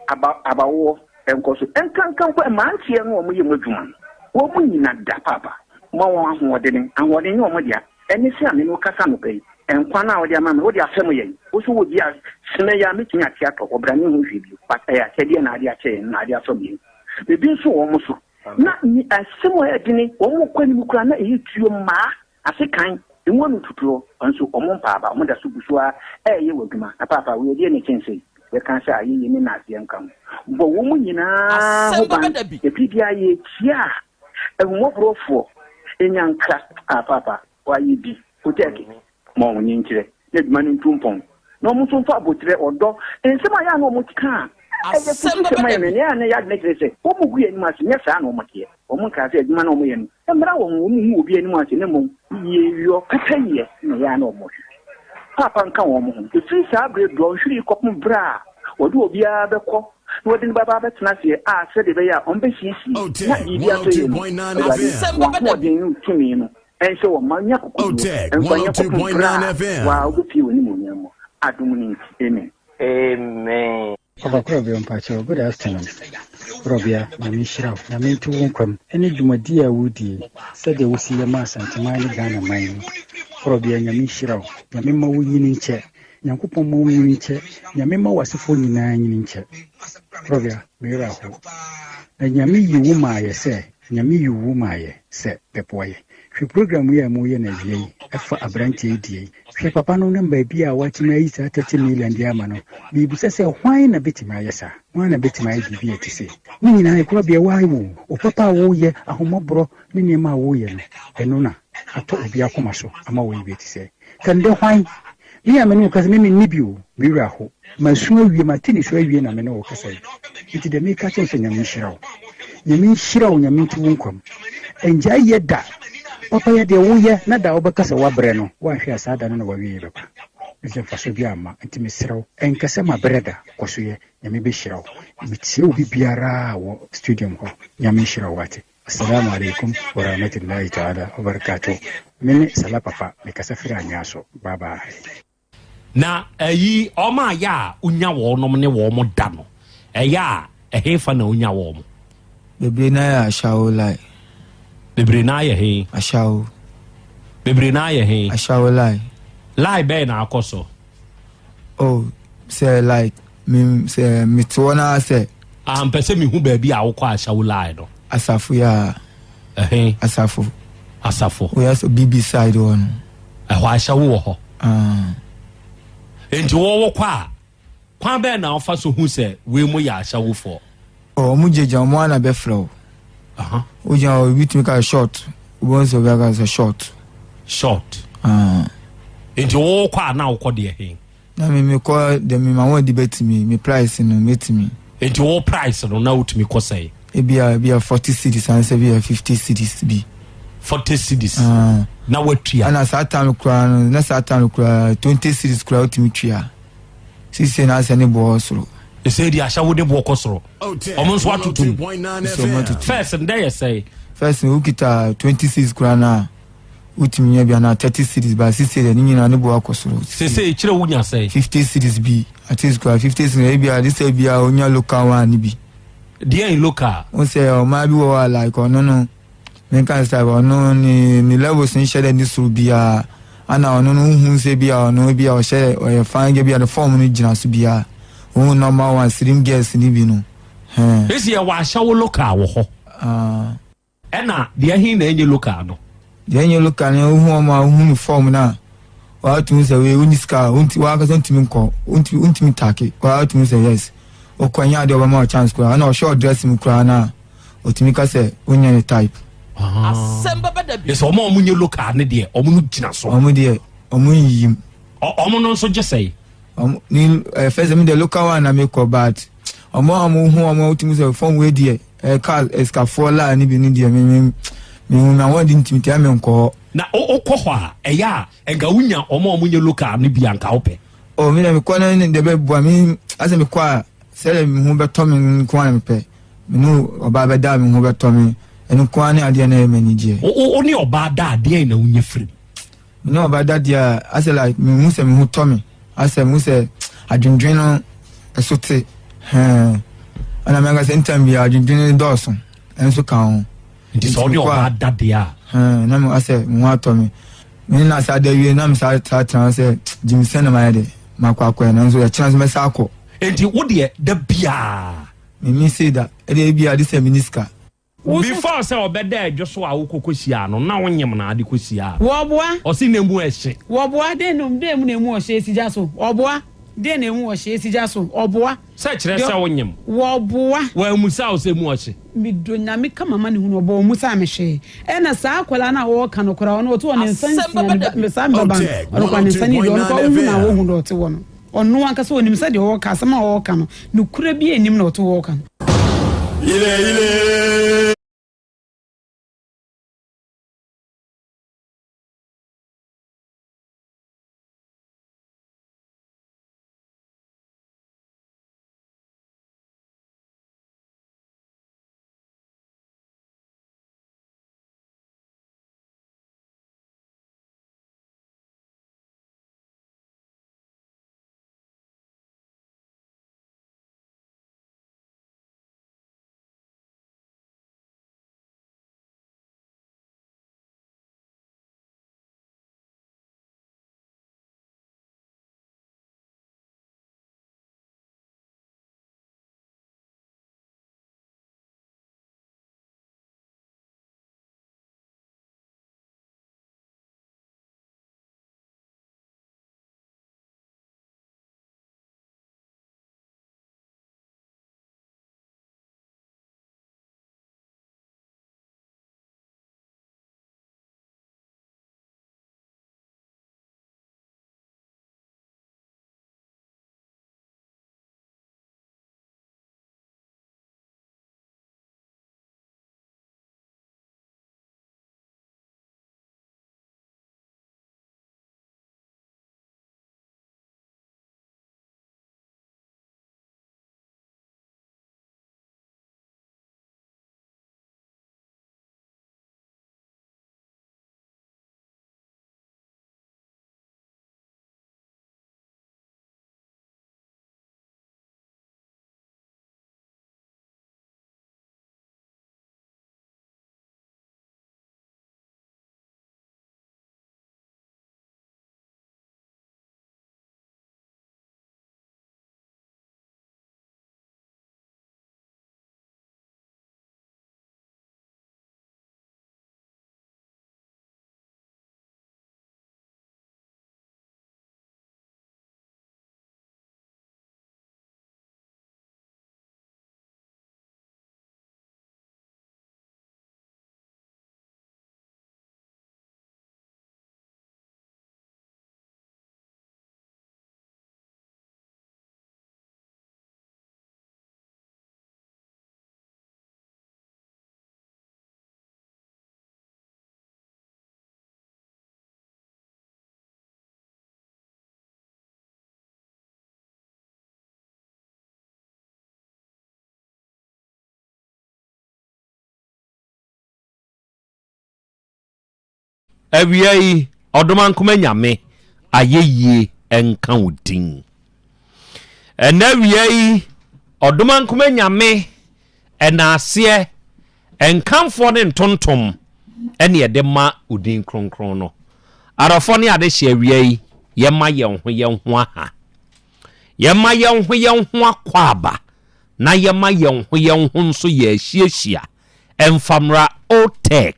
aba abawoɔ nkɔ so, nkanka mpo mmeranteɛ no a wɔyɛ mu adwuma no, wɔn nyina da paapa, ma wɔn ahoɔdene, ahoɔden nyɛ wɔn dea, ɛne sɛ a me ne wo kasa anɔpa yi, nkwa no a wode ama me, wode afɛm yɛn, wo so wɔ bi a semɛ yi a mɛtumi ate atɔ hɔ, bra menhu hwee bio, but ɛyɛ akyɛdeɛ na ade akyɛ yɛn na ade afɛm yɛn, biribi nso wɔ wɔn so, na asɛm a ɛyɛ dene, wɔn kɔ anim koraa na ɛyɛ tuo mmaa. Ase kan, emu ano tutuɔ, nso wɔn mpa aba, wɔn da so gu so ara reyɛ wɔ adwuma. Na paapa, wei ɛdeɛn na ɛkyɛn sei? Yɛka sɛ ayeyie ne nnaseɛ nka ho. Bɔ wɔn nyinaa ho Asɛm ban. bɛba da bi. Ɛfiri biara yɛkyia ahummɔborɔfoɔ, nyanka. Ah, paapa, woayɛ bi. Kotɛɛke, ma wɔn nkyerɛ na adwuma no ntu mpɔn. Na wɔn nso mfa aboterɛ, ɔdɔ, nsɛm a ɛyɛ a na wɔka a ɛyɛ Asɛm afotusɛm bɛba ma da yɛn no, bi. ɛyɛ a na ɛyɛ adwene kyerɛ sɛ wɔgu yɛn anim ase. Nyɛ saa na wɔteɛ. Wɔnkaa sɛ adwuma no a wɔyɛ no mmra wɔn ho, wɔnhu obi anim ase, na mmom yieyɔ, pɛpɛyɛ na ɛyɛ a na wɔhwehwɛ. Paapa nka wɔn ho. Ɛfiri saa berɛ dɔnhwere yi kɔpem berɛ a wɔde obiara bɛkɔ na wɔde no bɛba abɛtena aseɛ a sɛdeɛ ɛbɛyɛ a wɔbɛsiesie na Otec biribi atɔ yie no, 102.9 Awurade, FM. wɔn ahoɔden ne wo tumi no nhyɛ wɔn ma nya akokoɔduro Otec mfa nyɛ kɔpem berɛ 102.9 a FM. wo ara wobɛpue w'animuonyam mu. Adom no nti, amen. Amen. Papa Korɔbea mpakyɛw good afternoon Korɔbea Nyame nhyira wo Nyame nto wo nkwa mu ɛne dwumadie a wodie sɛdeɛ wosi yɛ ma Asanteman ne Ghana man yi Korɔbea Nyame nhyira wo Nyame mma wo nyini nkyɛ Nyankopɔn mma wo nyini nkyɛ Nyame mma w'asefoɔ nyinaa nyini nkyɛ Korɔbea me werɛ aho na Nyame yi wo maa yɛ sɛ Nyame yi wo maa yɛ sɛ bɛboa yɛ Hwɛ program yi a moyɛ no awia yi ɛfa abranteɛ yi deɛ yi. Hwɛ papa no ne baabi a watumi ayi saa 30 million de ama no. Mebisa sɛ hwan na bɛtumi ayɛ saa? Hwan na bɛtumi ayɛ biribi a ɛte sei? Ne nyinaa ɛkora bea woayɛ wo wo papa a woyɛ, ahomɔborɔ ne nneɛma a woyɛ no, ɛno na atɔ obi akoma so ama woayɛ bi ɛte sɛɛ. Ka ndɛ hwan? Me a me ne wo kasa me menni bi o, me werɛ aho. Masu awie, mate nisuo awie na me ne wo kasa yi. Nti deɛ meka kyerɛ wo sɛ Nyame nhyira wo. Nyame nhyira wo, Nyame nto wo nkwa mu. Ɛngyae yɛ da. Papa yɛ deɛ woyɛ na da a wobɛka sɛ woabrɛ no, woanhwɛ a saa da no na w'awieɛ bɛba. Ɛfiri sɛ mfasoɔ biara mma. Nti mesrɛ wo, ɛnka sɛ mabrɛ da, kɔ so yɛ. Nyame bɛhyira wo. Metie obi biara wɔ studium hɔ. Nyame nhyira wo wate. Assalamu alaikum warahmatullahi ta'ala wabarakatuh Me ne Salah Papa me kasa firi Anwea so bye bye. Na ayi wɔn a yɛ a wonya wɔnom ne wɔn da no, ɛyɛ a ɛhefa na wonya wɔn? Bebree no ara yɛ Ashawo line. Bebree no ara yɛ he? Ashawo. Bebree no ara yɛ he? Ashawo line. Line bɛn na akɔ so? Oh, sɛ like me sɛ mete hɔ na sɛ. Ah, mpɛ sɛ mehu baabi a wokɔ Ashawo line no. Asafo yɛ a. Ɛhe? Asafo. Asafo. Woyɛ sɛ BB side hɔ no. Ɛhɔ Ashawo wɔ hɔ. Ah. Enti wɔwɔ kɔ a, kwan bɛn na wofa so hu sɛ wei mo yɛ Ashawofoɔ? Oh, wɔn gyinagyina wɔn ara na bɛfrɛ wo. Wogyina hɔ, obi tumi ka short. Wobɛhu sɛ obi aka sɛ short. Short. Ah. Nti wokɔ a na wokɔ deɛ he? Na me mekɔ deɛ me ma wɔn de bɛtumi me price no mɛtumi. Nti wo price no na wotumi kɔ sɛn? Ebia ebia 40 cedis ansa bi a 50 cedis bi. 40 cedis Ah. na watua. Ɛna saa time koraa no na saa time koraa 20 cedis koraa wotumi tua. Sisi na asɛ ne boɔ soro. Ɛsɛ di ahyɛ wo de boɔ kɔ soro. Ɔmo nso atotom. First ndɛ yɛ sɛn? First no wokita 20 cedis koraa na wotumi nya bi anaa 30 cedis ba sisi deɛ ne nyinaa ne boɔ akɔ soro. Sese kyerɛ wonya sɛn? 50 cedis bi at least koraa 50 cedis ebi a de sɛ bi a onya local one ne bi. Deɛ local? Wo sɛ ɔmaa bi wɔ hɔ a like ɔno no menka sɛ ɔno ne ne levels nhyɛ dɛ ne soro biara ana ɔno no wohu sɛ bi a ɔno bi a ɔhyɛ ɔyɛ fine girl bi a ne form no gyina so biara wohu normal one slim girls ne bi no. Hɛn. Esi yɛ wɔ ahyɛwo local wɔ hɔ. Ah. Ɛna deɛ he na ɛnyɛ local no? Deɛ ɛnyɛ local no wohu ɔmo a wohu ne form no a wɔatumi sɛ wei wonni sika a wonti wankasa ntumi nkɔ wontumi wontumi take wɔatumi sɛ yes wokɔ ɛnyɛ adeɛ ɔbɛma wo chance koraa ɛna ɔhwɛ ɔdress mu koraa no a ɔtumi ka sɛ wonyɛ ne type. Asɛm bɛba da bi. Sɛ ɔmo a ɔmo nyɛ local ne deɛ ɔmo no gyina so. Ɔmo deɛ ɔmo nyiyim. Ɔmo no nso gye sɛn? Ɔmo ni ɛɛ first mi deɛ local one na mi kɔ but ɔmo a ɔmo hu ɔmo tumi sɛ fɔm wei deɛ ɛɛ car ɛsikafoɔ laa ne bi ne deɛ mi mi mi hu na wɔn de ntumi tia mi nkɔ hɔ. Na wokɔ hɔ a ɛyɛ a nka wonya ɔmo a ɔmo nyɛ local no bi a nka wopɛ? Oh mi deɛ mi kɔ ne deɛ bɛ bua mi asɛ mi kɔ a sɛdeɛ mi ho bɛtɔ mi nko ara na mi pɛ mi ne ɔbaa bɛda a mi ho bɛtɔ mi ɛno nko ara ne adeɛ na ɛyɛ mi anigyeɛ. Wo ne ɔbaa da a deɛn na wonya firi mu? Me ne ɔbaa da deɛ a asɛ like me hu sɛ me ho tɔ me asɛ me hu sɛ adwendwen no ɛso te hɛn ɛna me ankasa ntam bi adwendwen no dɔɔso ɛnso ka ho. Nti sɛ ɔne ɔbaa da deɛ a. Hɛn na me asɛ me ho atɔ me me ne na asa da wie na me saa saa tena sɛ gyimi sɛ na mayɛ de makɔ akɔ yɛ nanso ɛkyena nso mɛsa akɔ. Nti wo deɛ da biara. Me mi se da ɛdeɛ ebi a de sɛ me ni sika. Before sɛ ɔbɛda adwo so a wokɔ kɔhyiaa no na wonyem na ade kɔhyiaa no. Wɔboa. Ɔse na emu ɛhye. Wɔboa, dɛn na dɛn mu na emu ɔhye esi gya so? Ɔboa, dɛn na emu ɔhye esi gya so? Ɔboa. Sɛ kyerɛ sɛ wonyem. Wɔboa. Wammusa wo sɛ emu ɔhye. Medɔ Nyame ka mama ne hunu ɔbɔ ɔmmusaa me hwee ɛna saa akwadaa no a ɔɔka no koraa ɔno ɔte hɔ ne nsa nsia ne ba me saa me ba ba no ɔno koraa ne nsa ne deɛ ɔno koraa wohu no a wohu deɛ ɔte hɔ no. Ɔno ankasa ɔnim sɛ deɛ ɔreka, asɛm a ɔreka no, nokorɛ biara nnim na ɔte hɔ reka no. Awia yi, Ɔdomankoma Nyame ayɛyie nka wo din. Ɛnɛ awia yi, Ɔdomankoma Nyame ɛnaaseɛ, nkamfoɔ ne ntontom ɛne ɛde ma wo din kronkron no. Adɔfoɔ ne adehyeɛ awia yi, yɛma yɛn ho yɛn ho aha. Yɛma yɛn ho yɛn ho akwaaba na yɛma yɛn ho yɛn ho nso yɛahyiahyia Ɛmfa mmra Otec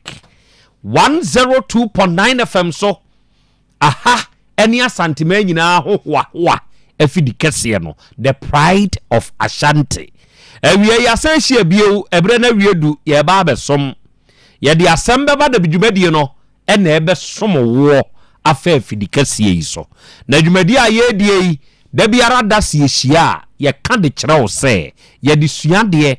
102.9 FM so. Aha ne Asanteman nyinaa hohoahoa afidi kɛseɛ no, The Pride of Ashanti. Awia yi asan ahyia bio, ɛberɛ no awie du, yɛreba abɛsom. Yɛde asɛm bɛba da bi dwumadie no na ɛbɛsom woɔ afa afidi kɛseɛ yi so. Na dwumadie a yɛredie yi, da biara da sɛ yɛhyia a, yɛka de kyerɛ wo sɛ, yɛde sua adeɛ.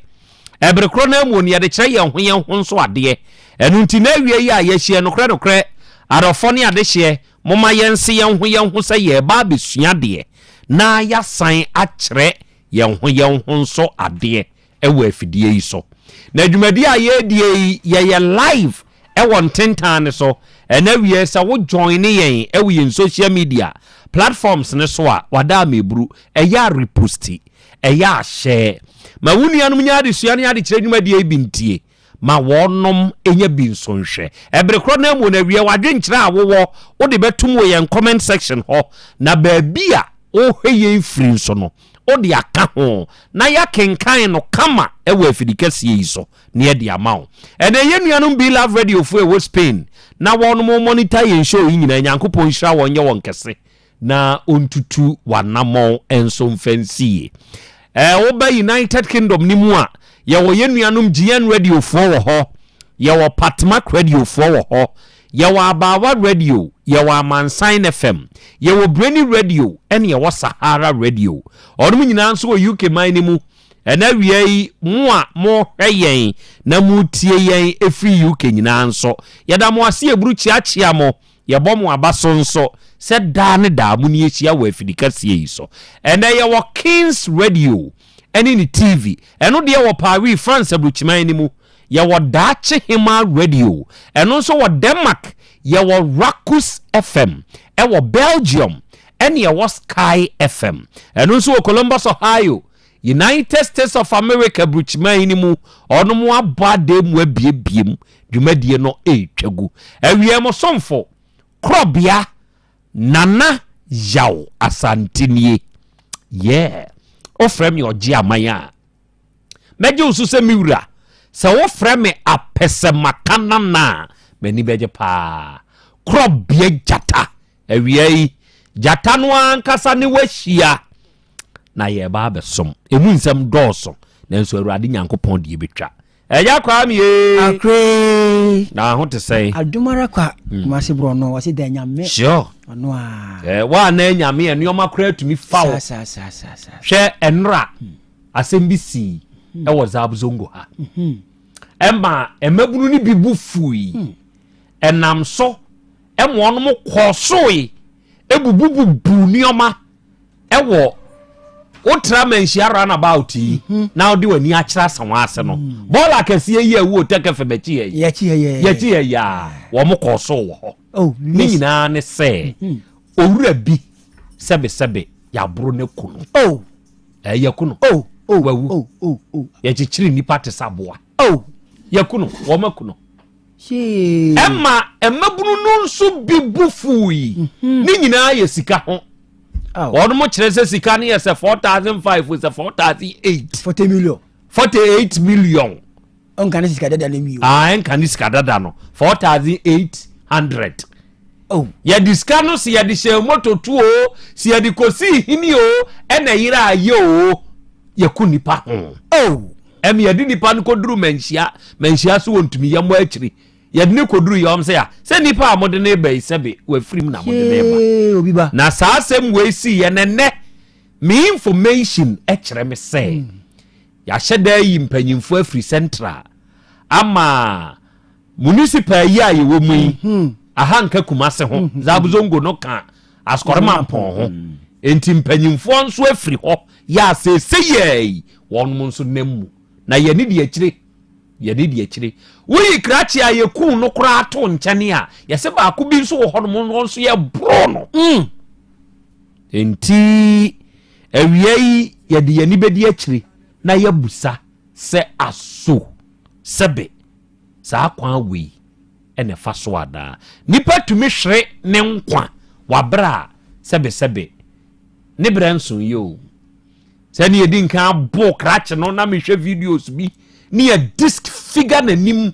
Ɛbere korɔ no ara mu no, yɛde kyerɛ yɛn ho yɛn ho nso adeɛ. Ɛno nti, na awie yi a yɛahyia nokorɛ nokorɛ, adɔfoɔ ne adehyeɛ, momma yɛnse yɛn ho yɛn ho sɛ yɛreba abɛsua adeɛ na yɛasan akyerɛ yɛn ho yɛn ho nso adeɛ. wɔ afidie yi so. Na dwumadie a yɛredie yi, yɛyɛ live wɔ ntentan no so. Ɛna awie sɛ wo join yɛn wɔ yɛn social media platforms no so a, wada ama eburu. Ɛyɛ a reposti, ɛyɛ a share. Ma wo nuanom nya adesua ne adekyerɛ dwumadie yi bi ntie. Ma wɔnom nya bi nso nhwɛ. Ɛbere korɔ no ara mu no awie w'adwenkyerɛ a wowɔ wode bɛtom wɔ yɛn comment section hɔ. Na baabi a wohwɛ yɛn firi nso no, wode aka ho na yɛakenkan no kama wɔ afidi kɛseɛ yi so na yɛde ama wo. Ɛnɛ yɛn nuanom Be Love Radio foɔ ɛwɔ Spain na wɔnom monitor yɛn show yi nyinaa, Nyankopɔn nhyira wɔn nyɛ wɔn kɛse na ɔntutu w'anamɔn nso mfa nsi yie. Ɛɛ woba United Kingdom no mu a, yɛwɔ yɛn nuanom GN Radio foɔ wɔ hɔ, yɛwɔ Patmak Radio foɔ wɔ hɔ, Yɛwɔ Abaawa Radio, yɛwɔ Amansan FM, yɛwɔ Breni Radio ɛne yɛwɔ Sahara Radio. Ɔnom nyinaa nso wɔ UK man no mu. Ɛna awia yi, mo a mohwɛ yɛn na motie yɛn ɛfiri UK nyinaa nso, yɛda mo ase yɛburu kyeakyea mo, yɛbɔ mo aba so nso sɛ daa ne daa mo ne yɛhyia wɔ afidikɛseɛ yi so. Ɛnɛ yɛwɔ Kings Radio ɛne ne TV, ɛno deɛ wɔ Paris, France aburukyiman no mu. Yɛwɔ Daakye Hemaa Radio, ɛno nso wɔ Denmark, yɛwɔ Rakus FM ɛwɔ Belgium, ɛne yɛwɔ Sky FM, ɛno nso wɔ Columbus, Ohio, United States of America burukyiman no mu. Ɔnom abɔ adan mu abiebiem, dwumadie no ɛretwa gu. Awia mo somfo, Korɔbea Nana Yaw Asante nie. Yeah, wofrɛ me ɔgye aman a, Mɛgye wo so sɛ me wura. Sɛ wofrɛ me apɛsɛmakanana a, m'ani bɛgye paa. Korɔbea gyata, awia yi, gyata no ankasa ne wahyia na yɛreba abɛsom. Emu nsɛm dɔɔso, nanso Awurade Nyankopɔn deɛ bɛtwa. Ɛya Kwame ee. Akoree. Na ho te sɛn? Adom ara kwa. Hmm. Kumasi borɔ no wɔsi dɛ nyame. Sure. Ɔno a. Ɛ wa na nyame nneɛma koraa tumi fa wo. Sa sa sa sa. Hwɛ ɛnora. Hmm. Asɛm bi sii wɔ Zab Zongo ha. Ɛma mmabunu no bi bo fui. Ɛnam so ɛma wɔn kɔɔ soe ebubububu nneɛma ɛwɔ wotra manhyia runabout yi mhm. na wode w'ani akyerɛ asawa ase no mm. bɔɔl akɛseɛ yi a ɛwɔ otɛkɛ fam akyi yɛ yi yɛkyi yɛ yi a wɔn kɔɔ so wɔ hɔ oh, ne nyinaa ne sɛ mhm. owura bi sɛbesɛbe yɛaboro no ku no. Oh. Eh, yɛku no. Oh, oh, Wawu. Oh, oh, oh. Yɛkyekyere nnipa te sɛ aboa. Oh. Yɛku no, wɔn aku no. Yee. Ɛma mmabunu no nso bi bu fuui. Mm-hmm. Ne nyinaa yɛ sika ho. Oh. Wɔn mo kyerɛ sɛ sika no yɛ sɛ 4,005 sɛ 4,008. 40 million. 48 million. Ɔnka ne sika dada no wie. Ah, ɛnka ne sika dada no. 4,800. Oh. Yɛde sika no sɛ yɛde hyɛ moto tu o, sɛ yɛde kɔsii hini o, ɛna yere ayɛ o, yɛko nipa ho. Oh. Ɛmi yɛde nipa no kɔduru manhyia, manhyia so wɔntumi yɛ mmɔ akyiri. Yɛde ne kɔduru yɛ ɔm sɛ ya, sɛ nipa a mode ne ba yi sɛbe wafirim na mode ne ba. Na saa asɛm wei sii yɛ nɛnɛ, me information kyerɛ me sɛ, mm. Yɛahyɛ da ayi mpanyimfoɔ afiri Central ama municipal yi a yɛwɔ mu yi. Mhm. Aha nka Kumase ho, mhm. Zabuzongo no ka Asɔremampɔn ho. Mhm. Enti mpanyimfoɔ nso afiri hɔ yɛ a seesei yi wɔnom nso nam mu. Na yɛne di akyire. Yɛde di akyire. Woyi krakye a yɛkuu no koraa to nkyɛne a, yɛsɛ baako bi nso wɔ hɔnom no nso yɛboroo no. Mm. Enti awia yi yɛde yɛn ani bɛdi akyire na yɛabusa sɛ aso sɛbe saa kwan wei na ɛfa so anaa? Nipa tumi hwere ne nkwa wɔ abere a sɛbesɛbe ne berɛ nso yɛ o. Sɛ ne yɛdi nkan abo krakye no na mehwɛ videos bi ne yɛ disc figure n'anim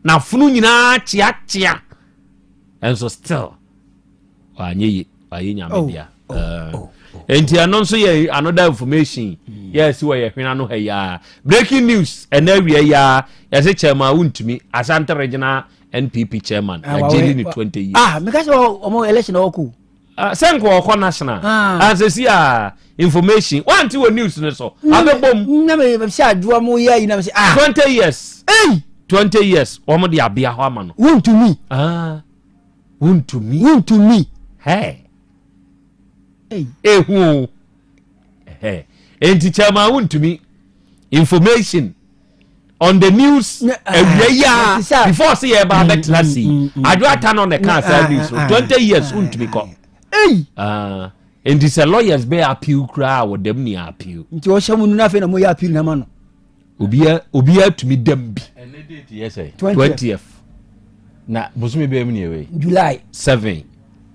na afono nyinaa kyeakyea ɛnso still wanyɛ ye wayɛ nyame oh, dea oh, eh, oh, nti ɛno nso yɛ another information hmm. yɛ si wɔ yɛ hwena no ha yi breaking news ɛna awia yi a yɛsɛ chairman wontumi asante regional npp chairman ah, yɛgyeli ne 20 years ah meka sɛ ɔmo election ɔkɔ ah, sɛ nka ɔkɔ national ah. ansɛsi a information wante wɔ news no so abɛbom na sɛ adoa mo yɛ ayi na sɛ ah 20 years 20 years wɔn de abea hɔ ama no wontumi ah Wontumi. Wontumi. Hɛ. Ehu o. Hɛ. Enti chairman wontumi. Information on the news awia yi a before sɛ yɛba mm, abɛtena mm, se yi mm, adwo ata no na ɛka saa news no 20 years wontumi kɔ. Ah, enti sɛ lawyers bɛ appeal koraa wɔ dɛm ni appeal. Nti ɔhyɛ mu no na afei na moyɛ appeal na ma no. Obiara obiara tumi dam bi. Ɛnɛ date yɛ sɛ. Twentieth. Na bosomi bɛyɛ mu ni ɛwɛ. July. Seven.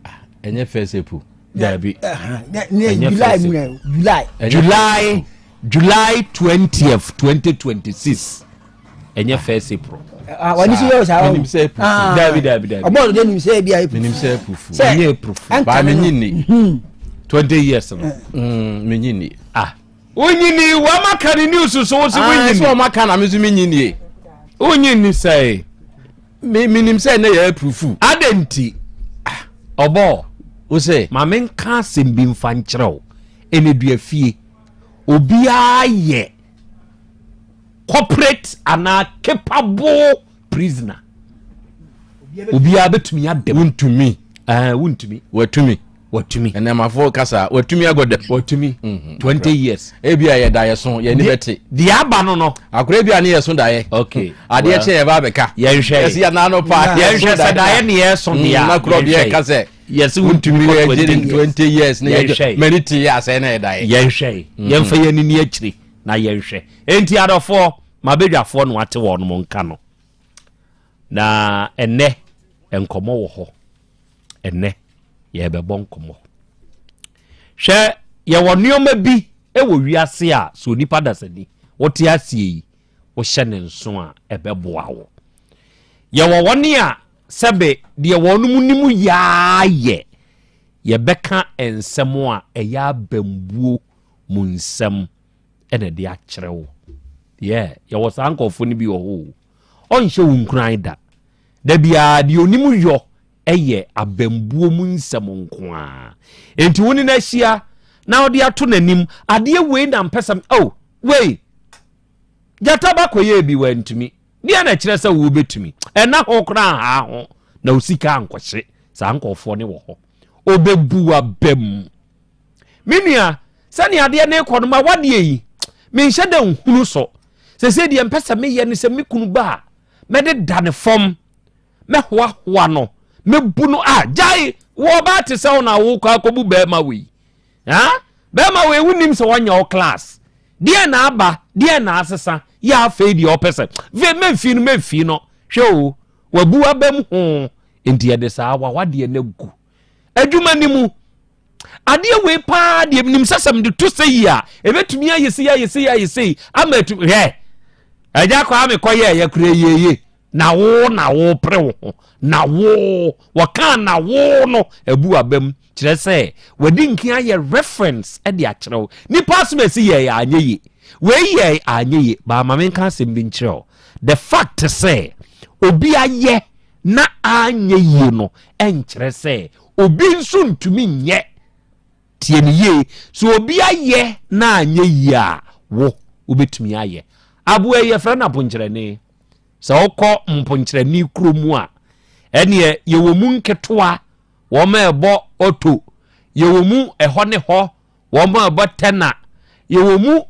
Ah, ɛnyɛ first April. Dabi. Ɛnyɛ July mu na July. July July 20th 2026. Ɛnyɛ first April. Ah, wani si yɛ o saa o. Menim sɛ April fu. Dabi dabi dabi. Ɔbɔ ɔdɔ nim sɛ ebi a April. Menim sɛ April fu. Ɛnyɛ April fu. Baa menyi ni. 20 years no. Menyi ni. Ah. Wonyini wɔn aka ne news so wo se wonyini. Sɛ wɔn aka na me nso menyi nie. Wonyini sɛe. Me menim sɛ ɛnɛ yɛ April fool. Adɛn nti? Ah. Ɔbɔ. Wo sɛ. Ma menka asɛm bi mfa nkyerɛ wo. Ɛnɛ dua fie. Obiara yɛ corporate anaa capable prisoner. Obiara bɛtumi ada mu. Wontumi. Ɛɛ wontumi. Watumi. Watumi. Ɛnɛmafo kasa watumi agɔ dɛm. Watumi. Mhm. 20 years. Ebi a yɛ da yɛ so yɛ ni bɛte. Deɛ aba no no. Akora ebi a ne yɛ so daeɛ. Okay. Adeɛ kyɛ yɛ ba abɛka. Yɛnhwɛ. Yɛsi yɛ nano pa. Yɛnhwɛ sɛ daeɛ ne yɛ so deɛ. Mm, na korɔ deɛ ka sɛ. Yɛsi wontumi kɔ 20 years. 20 years ne yɛ mɛni te yɛ asɛn na yɛ daeɛ. Yɛnhwɛ. Mhm. Yɛnfa yɛn ani akyiri na yɛnhwɛ. Enti adɔfoɔ mabedwafoɔ no ate wɔn mo nka no. Na ɛnɛ nkɔmɔ wɔ hɔ. Ɛnnɛ, yɛrebɛbɔ nkɔmmɔ. Hwɛ, yɛwɔ nneɛma bi wɔ wiase a sɛ onipa dasani wote aseɛ yi, wohyɛ ne nso a ɛbɛboa wo. Yɛwɔ wɔn a sɛbe deɛ wɔn nim yaa yɛ, yɛbɛka nsɛm a ɛyɛ abambuo mu nsɛm na ɛde akyerɛ wo. Yeah, yɛwɔ saa nkurɔfoɔ no bi wɔ hɔ o. Ɔnhyɛ wo nkuran da. Da biara deɛ ɔnim yɔ yɛ abambuo mu nsɛm nko ara. Enti wo ne no ahyia na wode ato n'anim, adeɛ wei na mpɛ sɛ, oh, wei, gyata ba kɔyɛɛ bi wantumi. Deɛ na ɛkyerɛ sɛ wobɛtumi. Ɛna ho koraa nhaa ho na wo sika ankɔhye. Saa nkurɔfoɔ no wɔ hɔ. Ɔbɛbu w'aba mu. Me nua, sɛnea adeɛ no rekɔ no, ma wadeɛ yi, menhyɛ da nhunu so. Sɛsɛ deɛ mpɛ sɛ meyɛ ne sɛ me kunu ba a, mɛde da ne fam, mɛhoahoa no, mɛbu no a gyae wɔ ɔbaa te sɛ wo na wokɔ akɔbu bɛrima wei. Ha? Bɛrima wei wonim sɛ wɔnyɛ wo class. Deɛ na aba, deɛ na asesa, yɛ afei deɛ ɔpɛ sɛ. Ve mɛmfi no mɛmfi no. Hwɛ o, wabu abam ho. Nti yɛde saa wawadeɛ no agu. Adwuma no mu, adeɛ wei paa deɛ menim sɛ sɛ mede to sɛ yi a ɛbɛtumi ayɛ sei ayɛ sei ayɛ sei ama atu hwɛ agya kɔ a mekɔyɛ ɛyɛ kora yeye na wo na wo pere wo ho na wo wɔkaa na wo no abu abam kyerɛ sɛ wadi nkin ayɛ reference de akyerɛ wo nipa asɛm ɛsi yɛ anyɛ ye wei yɛ anyɛ ye baama menka asɛm bi nkyerɛ wo the fact sɛ obi ayɛ na anyɛ yie no nkyerɛ sɛ obi nso ntumi nyɛ. Tie no yie, sɛ obi ayɛ na anyɛ yie a, wo wobɛtumi ayɛ. Aboa yi yɛfrɛ no aponkyerɛne. Sɛ wokɔ mponkyerɛne kuro mu a, ɛneɛ yɛwɔ mu nketewa, wɔn a ɛbɔ ɔto, yɛwɔ mu ɛhɔ ne hɔ, wɔn a ɛbɔ tɛna, yɛwɔ mu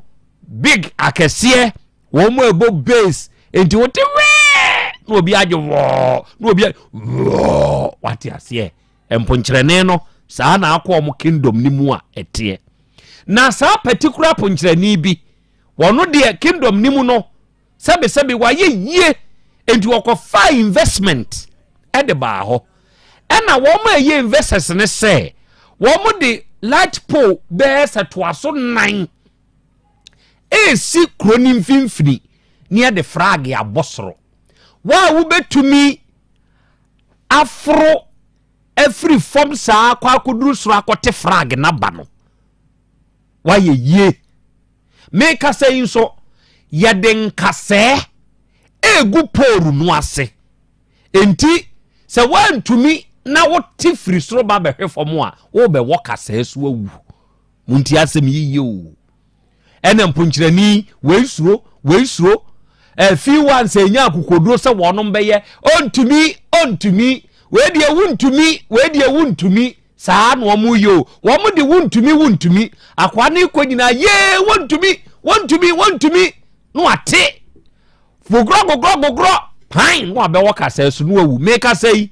big akɛseɛ, wɔn a ɛbɔ base. Enti wote wɛɛ na obi agye wɔɔ na obi wɔɔ wate aseɛ. Mponkyerɛne no saa na akɔ wɔn kingdom no mu a ɛteɛ. Na saa particular ponkyerɛne bi wɔn deɛ kingdom no mu no sɛbesɛbe wayɛ yie enti wɔkɔfaa investment de baa hɔ ɛna wɔn a ɛyɛ investors ne sɛ wɔn de light pole bɛyɛ sɛ toa so nan ɛresi kuro no mfimfini ne yɛde frag abɔ soro wɔn a wobɛtumi aforo afiri fam saa akɔ akɔduru soro akɔte frag n'aba no wayɛ yie Merekasa yi nso, yɛde nkasɛɛ regu poolu no ase. Enti, sɛ woantumi na wote firi soro ba bɛhwe fam a, wobɛwɔ kasɛɛ so awu. Montie asɛm yi yie o. Ɛna mponkyerɛni, wei suro, wei suro. Ɛfi wa nsɛ nya akokoduro sɛ wɔnom bɛyɛ, ɔntumi, ɔntumi, wei deɛ wontumi, wei deɛ wontumi. Saa na wɔn yɛ o. Wɔn de wontumi wontumi. Akoa no kɔ nyinaa yee wontumi wontumi wontumi na wate. Gogorɔ gogorɔ gogorɔ pan na wabɛwɔ kasa so na wawu. Mekasa yi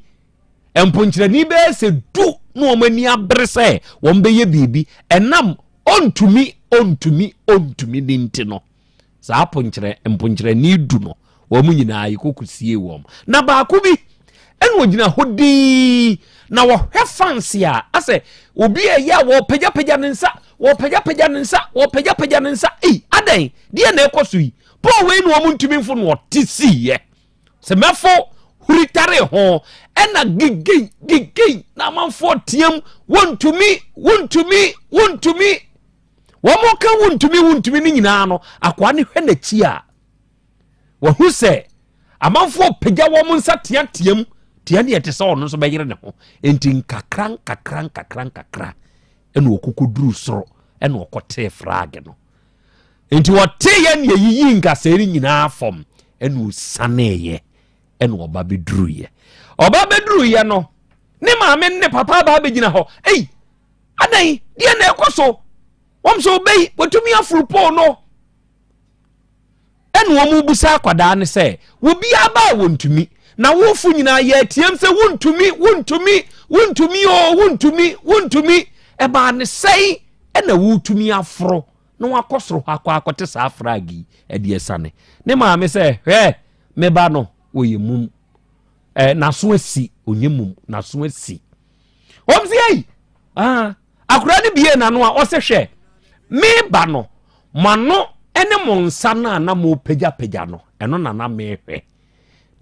mponkyerɛni bɛyɛ sɛ du na wɔn ani abere sɛ wɔn bɛyɛ biribi ɛnam ontumi ontumi ontumi ne nti no. Saa ponkyerɛ mponkyerɛni du no, wɔn nyinaa yɛkɔkɔsiee wɔn. Na baako bi ɛna ɔgyina hɔ dinn na wɔhwɛ fanse a asɛ obi a ɛyɛ a wɔpagyapagya ne nsa wɔpagyapagya ne nsa wɔpagyapagya ne nsa ei adɛn deɛ na ɛkɔ so yi paul wei na wɔn ntumi mfo na ɔte siiɛ sɛ mɛfo huritare ho ɛna gigei gigei na amanfoɔ team wɔntumi wɔntumi wɔntumi Wɔn ka wontumi wontumi no nyinaa no, akoa no hwɛ n'akyi a, wahu sɛ amanfoɔ pagya wɔn nsa teateam tia ne ɛte sɛ ɔno nso bɛyere ne ho. Enti nkakra nkakra nkakra nkakra ɛna ɔkɔkɔduru soro ɛna ɔkɔtee frag no. Enti ɔteeɛ ne ɛyiyi nkasɛɛ no nyinaa fam ɛna ɔsaneeɛ ɛna ɔba bɛduruiɛ. Ɔba bɛduruiɛ no, ne maame ne papa aba abɛgyina hɔ. Ei, Adɛn, deɛ na ɛkɔ so? Wɔn sɛ ɔbɛyi, wɔtumi aforo pole no. Ɛna wɔn busa akwadaa no sɛ, obiara ba a wɔntumi, na wofo nyinaa yɛ atiam sɛ wontumi, wontumi, wontumi o, wontumi, wontumi. Ɛbaa ne sɛn ɛna wotumi aforo na wakɔ soro hɔ akɔ akɔte saa frag yi ɛde asiane. Ne maame sɛ, hwɛ, me ba no, ɔyɛ mum. Ɛ, n'aso asi, ɔnyɛ mum, n'aso asi. Wɔn sɛ ei, ah, akwadaa no bie n'ano a ɔsɛ hwɛ, meba no, mo ano ne mo nsa no a na mopagyapagya no, ɛno na na mehwɛ.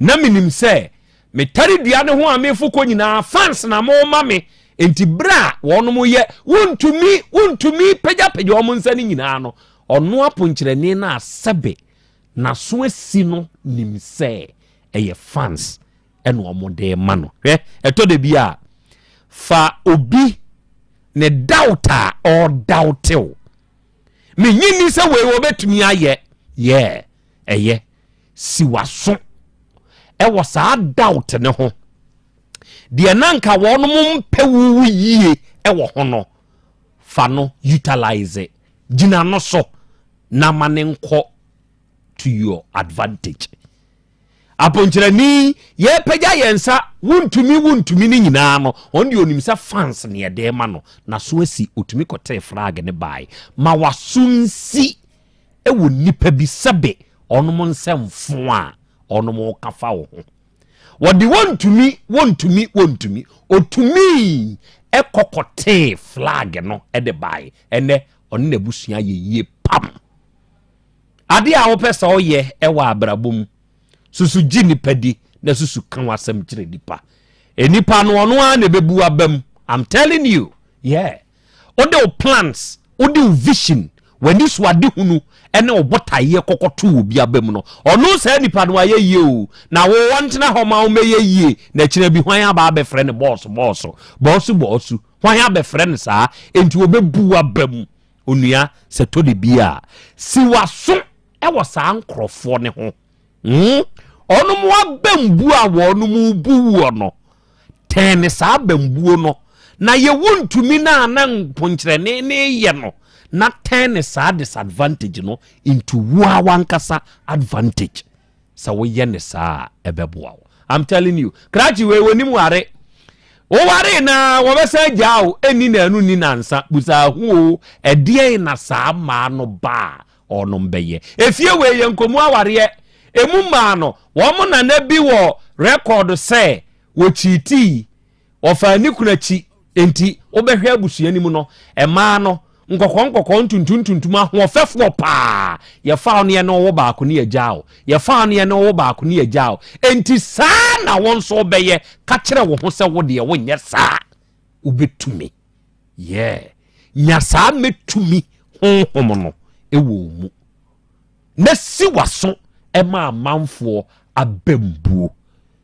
Na menim sɛ metare dua no ho a mefo kɔ nyinaa fans na moma me, nti berɛ a wɔnom yɛ wontumi wontumi pagyapagya wɔn nsa no nyinaa no, ɔno aponkyerɛni no a sɛbe n'aso asi no nim sɛ ɛyɛ fans ɛna wɔn de ma no hwɛ ɛtɔ da bi a fa obi ne doubt a ɔredoubt menyi ni sɛ wei wɔbɛtumi ayɛ yɛ ɛyɛ si waso ɛwɔ saa doubt ne ho deɛ na nka wɔn mpɛ wo yie ɛwɔ ho no fa no utilize gyina no so na ma ne nkɔ to your advantage Aponkyerɛni, yɛrepagya yɛn nsa, wontumi, wontumi no nyinaa no, ɔno deɛ ɔnim sɛ fans ne yɛde ma no, n'aso asi, ɔtumi kɔtee frag no bae. Ma w'aso nsi wɔ nnipa bi sɛbe ɔnom nsɛmfo a ɔnom reka fa wo ho. Wɔde wontumi, wontumi, wontumi, ɔtumii ɛkɔ kɔtee flag no de bae. Ɛnɛ, ɔne n'abusua yɛ yie pam. Adeɛ a wopɛ sɛ woyɛ wɔ abrabɔ mu, susu gye nipa di na susu ka w'asɛm kyerɛ nipa. Nipa no ɔno ara na ɛbɛbu aba mu. I'm telling you. Yeah. Wode wo plans, wode wo vision, w'ani so ade hunu ne wo botaeɛ kɔkɔto obi aba mu no, ɔno saa nipa no ayɛ yie o. Na wo ɔntena hɔ ma wommɛyɛ yie na kyerɛ bi hwan aba abɛfrɛ no bɔɔso bɔɔso, bɔɔso bɔɔso, hwan abɛfrɛ no saa, enti wɔbɛbu aba mu. Onua, sɛ tɔ da bi a, si w'aso wɔ saa nkorɔfoɔ no ho. Hmm? Ɔnom abambuo a wɔnom bu woɔ no, tɛn ne saa abambuo no, na yɛ wontumi no a na mponkyerɛne ne yɛ no, na tɛn ne saa disadvantage no into wo a wankasa advantage. Sɛ woyɛ ne saa a, ɛbɛboa wo. I'm telling you. Krakye wei wɔnim ware. Wowaree na wɔbɛsan agyaa wo ɛnni naanu nni nansa. Busa ho o, ɛdeɛn na saa mmaa no ba a ɔnom bɛyɛ? Efie wei yɛ nkɔmu awareɛ. Emu mmaa no, wɔn nana bi wɔ rɛkɔɔdo sɛ wɔkyiitii Ɔfaa ne kunu akyi, enti wobɛhwɛ abusua no mu no, mmaa no, nkɔkɔɔ nkɔkɔɔ, ntuntum ntuntum, ahoɔfɛfoɔ paa. Yɛfaa wo ne yɛne wo wo baako ne yɛgyaa wo. Yɛfaa wo ne yɛne wo wo baako ne yɛgyaa wo. Enti saa na wo nso wobɛyɛ. Ka kyerɛ wo ho sɛ wo deɛ wonyɛ saa. Wobɛtumi. Yeah. Nya saa mɛtumi honhom no wɔ wo mu. Na si w'aso ma amanfoɔ abambuo.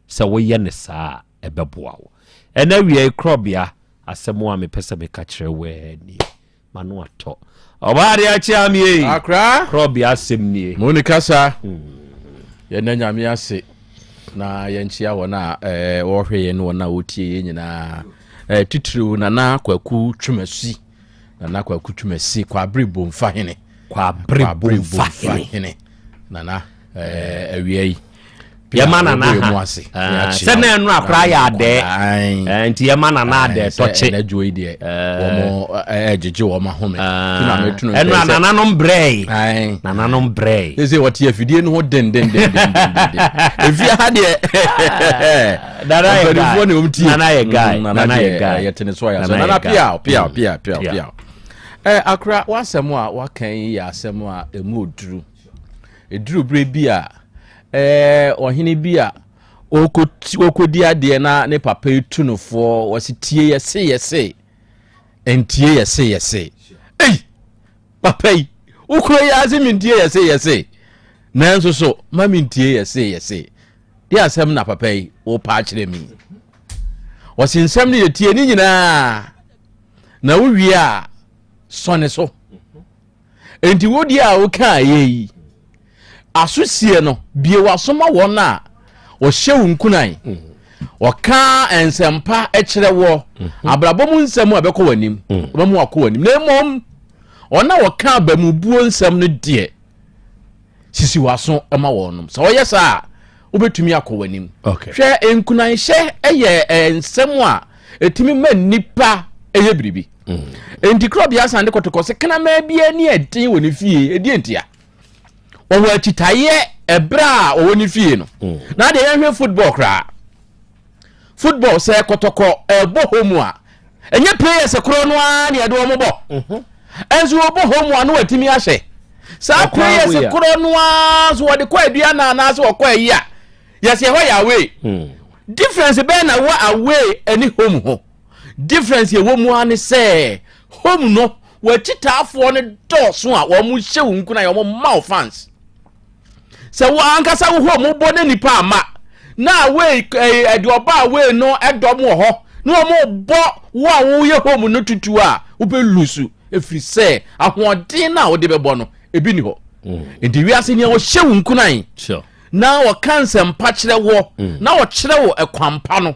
Sɛ woyɛ no saa a, ɛbɛboa wo. Ɛnnɛ awia yi, korɔbea, asɛm a mepɛ sɛ meka kyerɛ wo ara nie. M'ano atɔ. Ɔbaa adeɛ akye amee ei. Akra. Korɔbea asɛm nie. Mo ni kasa. Yɛnna Nyame ase na yɛnkyea wɔn a wɔhwɛ yɛn ne wɔn a wɔtie yɛn nyinaa. Titiriw Nana Kwaku Twumasi. Nana Kwaku Twumasi, Kwabere Bomfa Hene. Kwabere Bomfa Hene. Nana awia yi. Yɛma nana ha sɛ na ɛno akora yɛ adɛɛ nti yɛma nana adɛɛ tɔkye. Ɛnɛ dwo yi deɛ wɔn ɛgyegye wɔn ahome. Ɛno a nananom brɛɛ nananom brɛɛ. Sɛ wɔte afidie no ho dendendendenden. Efie ha deɛ nana yɛ guy mpanimfoɔ na wɔn tie. Nana yɛ guy nana yɛ guy yɛte ne so ayɛ so nana pia pia pia pia pia. Ɛ akora w'asɛm a waka yi yɛ asɛm a emu oduru. Eduru bere bi a ɛɛ ɔhene bi a ɔkɔdi adeɛ na ne papa etu no foɔ wɔsi tie yɛse yɛse ntie yɛse yɛse ei papa yi wokuro yi ase mentie yɛse yɛse nanso so ma mentie yɛse yɛse de asɛm na papa yi wopa akyerɛ mi wɔsi nsɛm no yɛtie ne nyinaa na wowie a sɔne so Enti wo deɛ a wokaa yɛ yi, asosie no, bie w'aso ma wɔn a wɔhyɛ wo nkunan. Wɔka nsɛmpa kyerɛ wɔ, mhm. abrabɔ mu nsɛm a ɛbɛkɔ w'anim, mm. wɔbɛma wakɔ w'anim. Na mmom, wɔn a wɔka abamubuo nsɛm no deɛ, sisi w'aso ma wɔnom. Sɛ wɔyɛ saa a, wobɛtumi akɔ w'anim. Hwɛ, nkunanhyɛ yɛ nsɛm a ɛtumi ma nnipa yɛ biribi. Mm. Enti korɔbea asan de kɔtɔkɔ sɛ kraman bi ani ɛden wɔ ne fie, ɛdeɛ ntia? Wɔwɔ akyitaeɛ ɛberɛ a ɔwɔ ne fie no. Mm. Na adeɛ yɛnhwɛ football koraa. Football sɛ kɔtɔkɔ ɛbɔ hɔ mu a, ɛnyɛ players korɔ no ara na yɛde wɔn bɔ. Mhm. Ɛnso wɔbɔ hɔ mu a na wɔatumi ahyɛ. Saa players korɔ no ara so wɔde kɔ aduana anaasɛ wɔkɔ ayi a, yɛsɛ ɛhɔ yɛ away. Hmm. Difference bɛn na wɔ away ɛne home ho? Difference ɛwɔ mu ara ne sɛ home no wɔakyitaafoɔ no dɔɔso a wɔn hyɛ wo nkuran wɔn ma wo fans. Sɛ wo ankasa wo home bɔ ne nipa ama na away ɛde ɔba away no ɛdɔm wɔ hɔ na wɔn bɔ wo a woyɛ home no tutu a wobɛ lusu ɛfiri sɛ ahoɔden no a wode bɛbɔ no ebi ni hɔ. Mm. Nti wiase nea wɔhyɛ wo nkuran na wɔka nsɛmpa kyerɛ wɔ mm. na wɔkyerɛ wo ɛkwampa no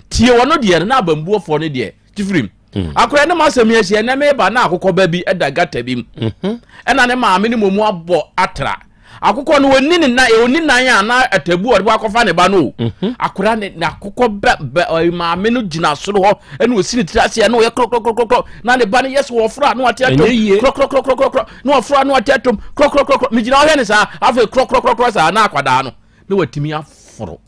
tie wɔn deɛ no na abambuofoɔ no deɛ tifirim mm. akora ne ma asɛm yi ahyia ɛnɛ meba na akokɔ ba bi ɛda gata bi mu mhm. ɛna ne maame ne momu abɔ atra akokɔ no wɔni ne nan wɔni nan a na atabu ɔde akɔfa ne ba no o mhm. akora ne na akokɔ bɛ bɛ ɔyɛ maame no gyina soro hɔ ɛna osi ne tiri ase ɛna ɔyɛ korɔkorɔkorɔkorɔ na ne ba no yɛ so wɔforo a na wate atom korɔkorɔkorɔkorɔ na wɔforo a na wate atom korɔkorɔkorɔkorɔ megyina ɔhwɛ ne saa afei korɔkorɔkorɔkorɔ saa na akwadaa no na watumi aforo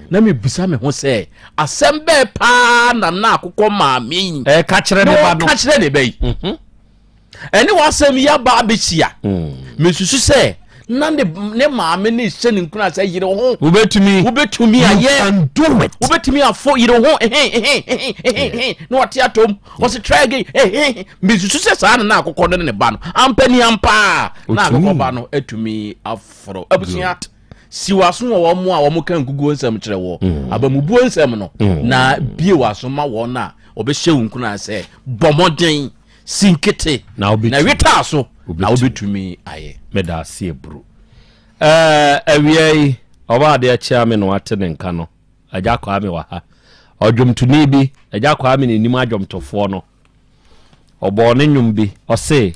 na mebisa me ho sɛ asɛm bɛɛ paa na na akokɔ maame yi ɛka kyerɛ ne ba no ka kyerɛ ne ba yi mhm. ɛne w'asɛm yi aba abɛhyia mm. mesusu sɛ na ne ne maame ne hyɛ ne nkuna sɛ yere ho wobɛtumi wobɛtumi ayɛ wobɛtumi afo yere ho ehe na wate atom ɔse try again ehe mesusu sɛ saa na na akokɔ no ne ne ba no ampani ampaa na akokɔ ba no atumi afo Foro. Abusua, si w'aso wɔ wɔn a wɔka nkuguo nsɛm kyerɛ wɔ, mm. abamubuo nsɛm no, mm. na bie w'aso ma wɔn a wɔbɛhyɛ wo nkuran sɛ bɔ mmɔden, si nkete, na wetaa so, na wobɛtumi ayɛ. Meda ase aburu. Awia yi, ɔba adeɛ kyea me na wate ne nka no. Agya Kwame wɔ ha. Ɔdwomtoni bi, Agya Kwame ne nim adwomtofoɔ no. Ɔbɔɔ ne nnwom bi, ɔse,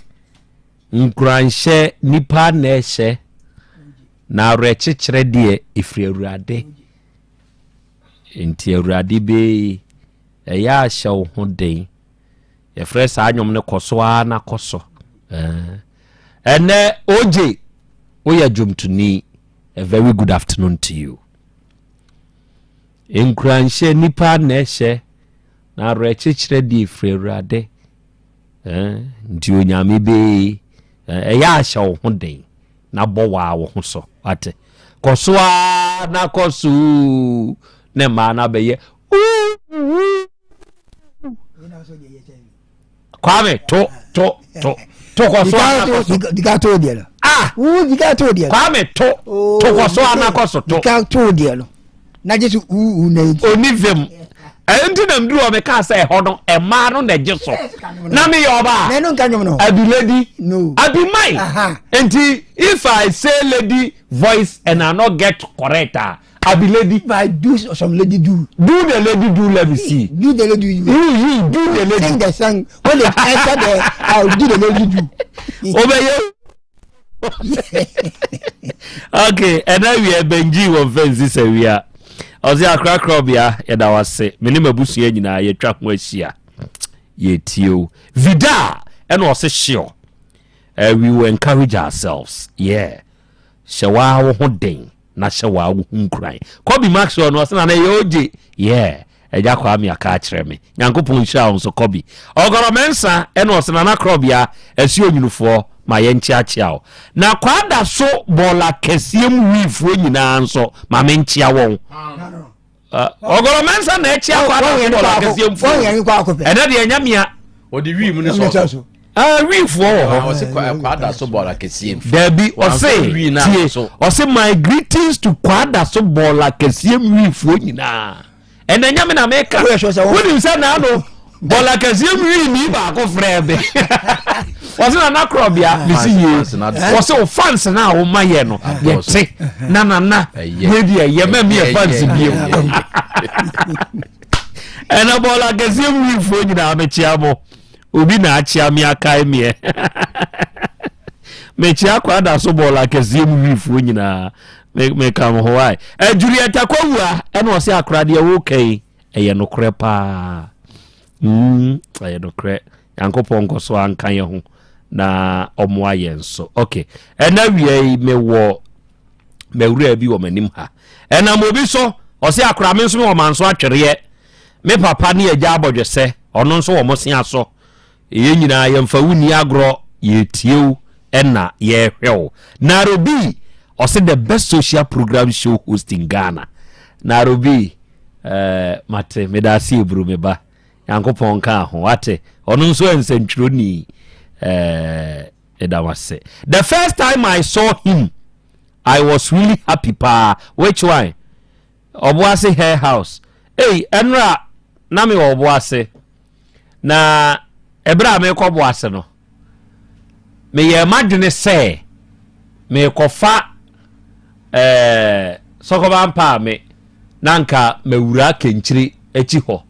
Nkuranhyɛ nipa na ɛhyɛ. Na awerɛkyekyerɛ deɛ ɛfiri Awurade. Nti Awurade bee ɛyɛ a hyɛ wo ho den. Yɛfrɛ saa nnwom no kɔ so ara na kɔ so. Ɛnɛ OJ woyɛ dwomtoni. A very good afternoon to you. Nkuranhyɛ nipa na ɛhyɛ na awerɛkyekyerɛ deɛ ɛfiri Awurade. Nti Onyame bee ɛyɛ ahyɛ wo ho den na bɔ waa wo ho so wate. Kɔ so ara na kɔ so na mmaa no abɛyɛ Kwame to to to to kɔ so ana kɔ so. Dika to deɛ no. Ah. Wo dika to deɛ no. Kwame to to kɔ so ana kɔ so to. Dika to deɛ no. Na gye so uu na nti. Oni vim. Ɛnti na mduru hɔ mekaa sɛ ɛhɔ no ɛmaa no na ɛgye so. Na meyɛ ɔbaa. Na ɛno nka nwom no. Abi lady. No. Abi mine. Nti if I say lady voice and I not get correct ah. I be lady. If I do some lady do. Do the lady do let me see. Do the lady do. You you do the lady. Sing the song when they enter there I will do the lady do. Obeye. Okay, ɛna wia Benji wɔ mfɛnsi sɛ wia. Ɔsɛ akrakra ɔbea yɛda wase. Me ne m'abusua nyinaa yɛtwa ho ahyia. Yɛtie o. Vida ɛna ɔse hyeɔ. Uh, we will encourage ourselves. Yeah. Hyɛ waa wo ho den. na hyɛ waa wo ho nkuran. Kobe Maxwell no ɔsɛ na na ɛyɛ ogye. Yeah, Agya Kwame aka akyerɛ me. Nyankopɔn nhyira wo nso Kobe. Ɔgɔrɔ Mensah ɛna ɔsɛ Nana Krɔbea ɛsi onyinifoɔ ma yɛnkyeakyea wo. Na Kwada so bɔɔla kɛseɛ mu wiifoɔ nyinaa nso ma menkyea wɔn. Ɔgɔrɔ Mensah na ɛkyea Kwada so bɔɔla kɛseɛ mu foɔ. Ɛnɛ deɛ ɛnyɛ mea. Ɔde wii mu ne sɔɔ so. Ah, wiifoɔ wɔ hɔ. Ɔse kwada so bɔɔla kɛseɛ mu. Dabi, ɔse tie, ɔse my greetings to kwada so bɔɔla kɛseɛ mu wiifoɔ nyinaa. Ɛnna nyame na meka. Wonim sɛ naano bɔɔla kɛseɛ mu wii ni baako frɛ me. Ɔse na nakorɔbea mesi yie. Ɔse o fans na a woma yɛ no yɛte na nana yɛ deɛ yɛ mɛ mi yɛ fans bio. Ɛnna bɔɔla kɛseɛ mu wiifoɔ nyinaa mekyia mo. Obi na akyea me akae meɛ. Mekyea kwada so bɔɔl akɛseɛ mu wiifoɔ nyinaa. Meka mo ho ae. Eh, Julieta Kwawua ɛna ɔse akora deɛ woka yi ɛyɛ nokorɛ paa. Mm, ɛyɛ nokorɛ. Nyankopɔn nkɔ so anka yɛ ho na ɔmoa yɛn so. Okay. Ɛna wia yi mewɔ mawura bi wɔ m'anim ha. Ɛnam obi so ɔse akora me nso mewɔ manso atwereɛ. Me papa ne agya abɔdwesɛ, ɔno nso wɔ mosea so. Yɛn nyinaa yɛmfa wo nni agorɔ, yɛretie wo ɛna yɛrehwɛ wo. Nairobi, ɔse the best social program show host in Ghana. Nairobi, eh, mate, meda ase eburu me ba. Nyankopɔn nka ho, wate. Ɔno nso yɛ nsɛntwerɛni. Eh, meda wo ase. The first time I saw him, I was really happy paa. Which one? Ɔboase hair house ei ɛnora na me wɔ ɔboase na ɛberɛ a mekɔ boase no meyɛɛ m'adwene sɛ mekɔfa ɛɛ sɔkɔba mpaa me na nka mawura kenkyiri akyi hɔ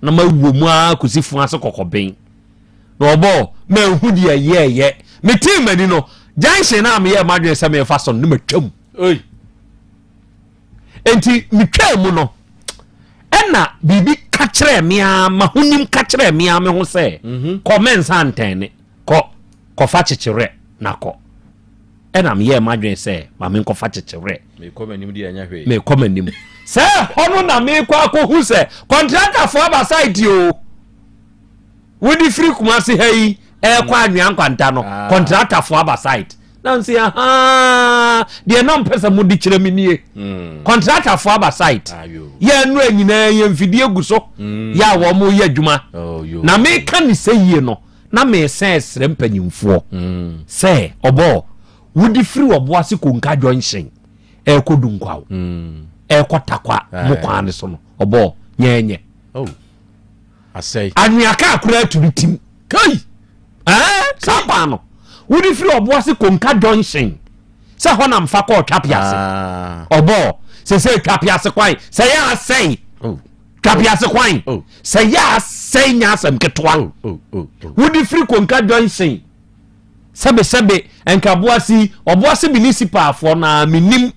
na mawuo mu ara kɔsi fun ase kɔkɔben na ɔbɔ manhu deɛ yɛɛyɛ metee m'ani no junction a meyɛɛ m'adwene sɛ mefa so no ne matwam Enti metwaa mu no, ɛna biribi ka kyerɛɛ me ara, m'ahonim ka kyerɛɛ me ara me ho sɛ, mhm. kɔ mɛnsa ntɛne, kɔ kɔfa kyekyewerɛ na kɔ. Ɛna meyɛɛ m'adwene sɛ ma menkɔfa kyekyewerɛ. Mekɔ m'anim deɛ ɛnyɛ hwee. Mekɔ m'anim. Sɛ ɛhɔ no na mekɔ akɔhu sɛ kɔntratafoɔ aba site o. Wode firi Kumasi ha yi ɛrekɔ mm. Anwea Nkwanta no ah. kɔntratafoɔ aba site na nse ahaa deɛ na mpɛ sɛ mode kyerɛ me nie mm. kɔntratafoɔ aba site yɛ nnura nyinaa yɛ mfidie gu so mm. yɛ a wɔn yɛ adwuma oh, na meka ne sɛ yie no na mesɛn srɛ mpanyinfoɔ sɛ ɔbɔ wode firi ɔbo ase konka junction ɛrekɔ dunkwaw ɛrekɔ takwa mo kwan ne so no ɔbɔ nyɛnyɛ oh. Asɛe. Anwea kaa koraa tumi tim. Kai! Ɛɛ saa kwan no wode firi Ɔboase Konka junction sɛ hɔ na mfa kɔɔ Twapease. Ah. Ɔbɔɔ sɛ sɛ Twapease kwan sɛ yɛ asɛe. Oh. Twapease kwan oh. sɛ yɛ asɛe nyɛ asɛm ketewa. Oh, oh, oh, oh. Wode firi Konka junction. Sɛbesɛbe, nka Boase, Ɔboase municipalfoɔ no ara, mennim.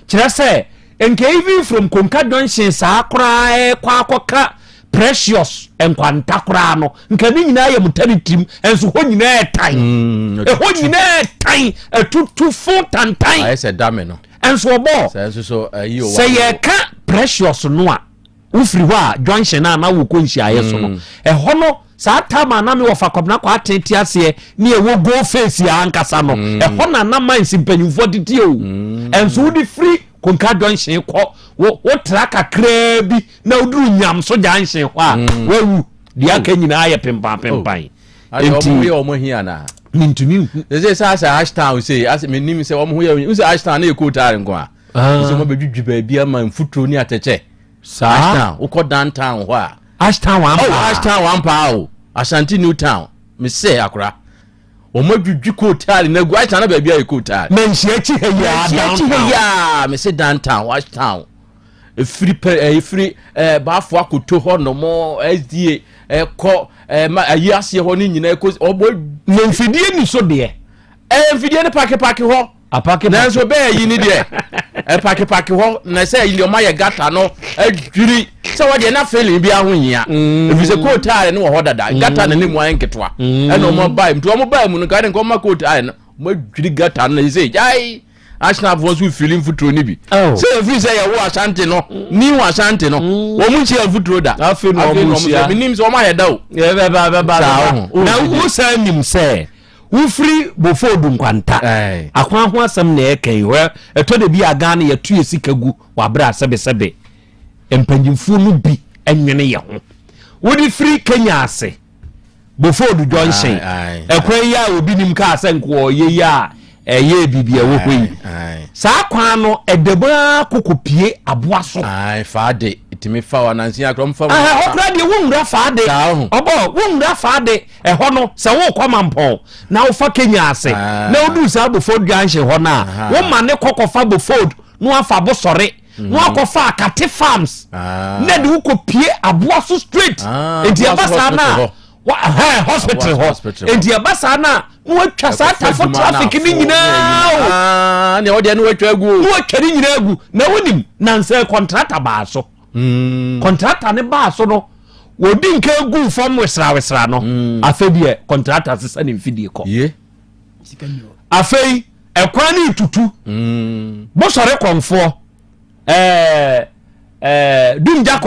Kyerɛ sɛ, nka even from Konka Junction saa koraa ɛrekɔ akɔka Precious Nkwanta koraa no, nka ne nyinaa yɛ mo territory mu, nso hɔ nyinaa ɛtan. Mm, ɛhɔ nyinaa ɛtan, atutufo tantan. Ayɛ sɛ dame no. Nso ɔbɔ. Sɛ yɛka Precious no a, wofiri hɔ a junction a na wokɔ nhyiaeɛ so no mm. ɛhɔ no saa tam a na me wɔfa Kwabena Kwarteng te aseɛ ne ɛwɔ go face a ankasa no mm. ɛhɔ na na mines mpanyinfoɔ tete o mm. ɛnso wode firi Konka junction kɔ wo wotra kakraa bi na woduru Nyamso junction hɔ a mm. wawu deɛ aka oh. nyinaa yɛ pempan pempan oh. nti wɔn yɛ wɔn hi ana mintumi nhu sɛ sɛ asɛ ashtown sɛ asɛ menim sɛ wɔn ho yɛ sɛ ashtown ne yɛ kootaare nko a ah. sɛ wɔn abɛdwidwi baabi ama mfuturo ne atɛkyɛ Saa. Ashtown, wokɔ downtown hɔ a. Ashtown wampa. Oh, Ashtown wampa o. Ashanti New Town. Me sɛ akora. Wɔn adwidwi kootaale na agu Ashtown na baabi ayɛ kootaale. Manhyia akyi ha yi a downtown. Manhyia akyi ha yi a me sɛ downtown Ashtown. Efiri pɛ eh, efiri eh, baafo akoto hɔ nom SDA ɛkɔ eh, ma ayi aseɛ hɔ ne nyinaa ɛkɔ ɔbɔ. Na mfidie ni so deɛ. Ɛɛ mfidie no pakepake hɔ. Apake nanso bɛɛ yi ni deɛ ɛpakepake hɔ na sɛ yi deɛ ɔma yɛ gata no adwiri sɛ wɔdeɛ na feeling bi aho hia mm. ɛfiri sɛ kootaare no wɔ hɔ dada mm. gata no ne mu ayɛ nketewa mm. ɛna ɔma bae nti ɔmo bae mu no nka ne nka ɔma kootaare no ɔmo adwiri gata no na sɛ gyae ahyɛnafoɔ nso fili mfuturo no bi oh. sɛ ɛfiri sɛ yɛwo asante no new asante no wɔn mu nhyia mfuturo da afei na ɔmo nhyia menim sɛ ɔmo ayɛ da o na wosan nim sɛ Wofiri Bofodu Nkwanta. Akwan ho asɛm na yɛreka yi. Hwɛ, ɛtɔ da bi a Ghana yɛto yɛ sika gu wɔ aberɛ a sɛbesɛbe mpanyinfoɔ no bi nwene yɛ ho. Wode firi Kenya ase, Bofodu Junction, ɛkwan yi a obi nim kaa sɛ nka ɔyɛ yi a ɛyɛ biribi ɛwɔ hɔ yi. Saa kwan no ɛda mu ara kɔkɔpie aboa so. Faade, ɛtumi fa wɔ anansi akora mfa mu. Ɛhɔ koraa deɛ wonwura faade. Ɔbɔ, wonwura faade. Ɛhɔ no, sɛ worekɔ Mampɔn na wofa Kenya ase na woduru saa Bofod Junction hɔ no a, woma ne kɔ kɔfa Bofod na wafa Bosɔre na wakɔfa Akate Farms na de wokɔpie aboa so straight. Enti ɛba saa no a, hospital hɔ. Enti ɛba saa no a, na watwa saa tafo traffic ne nyinaa o. Na watwa ne nyinaa agu. Na wonim, nansɛ kɔntrata baa so. Mm. Kɔntrata no baa so no, wɔdi nka guu fam wesrawesra no. Mm. Afei deɛ kɔntrata sesa ne mfidie kɔ. Ye. Afei ɛkwan no tutu. Mm. Bosɔre kɔnfoɔ ɛɛ ɛɛ Dumgya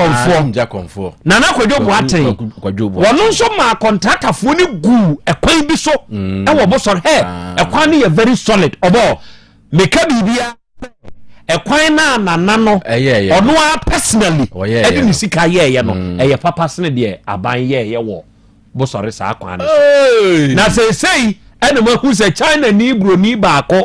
kɔnfoɔ. Ah, Nana Kwadwo Boateng. Wɔn nso maa kɔntratafoɔ no guu ɛkwan bi so mm. ɛwɔ Bosɔre. Hɛ ah. ɛkwan no yɛ very solid. Ɔbɔ meka biribiara. ɛkwan no a nana no ɔno ara personally ɛde ne sika yɛɛyɛ no mm. ɛyɛ papa sene deɛ aban yɛɛyɛ wɔ bosɔre saa kwan no so na seesei ɛna mahu sɛ china ni buroni baako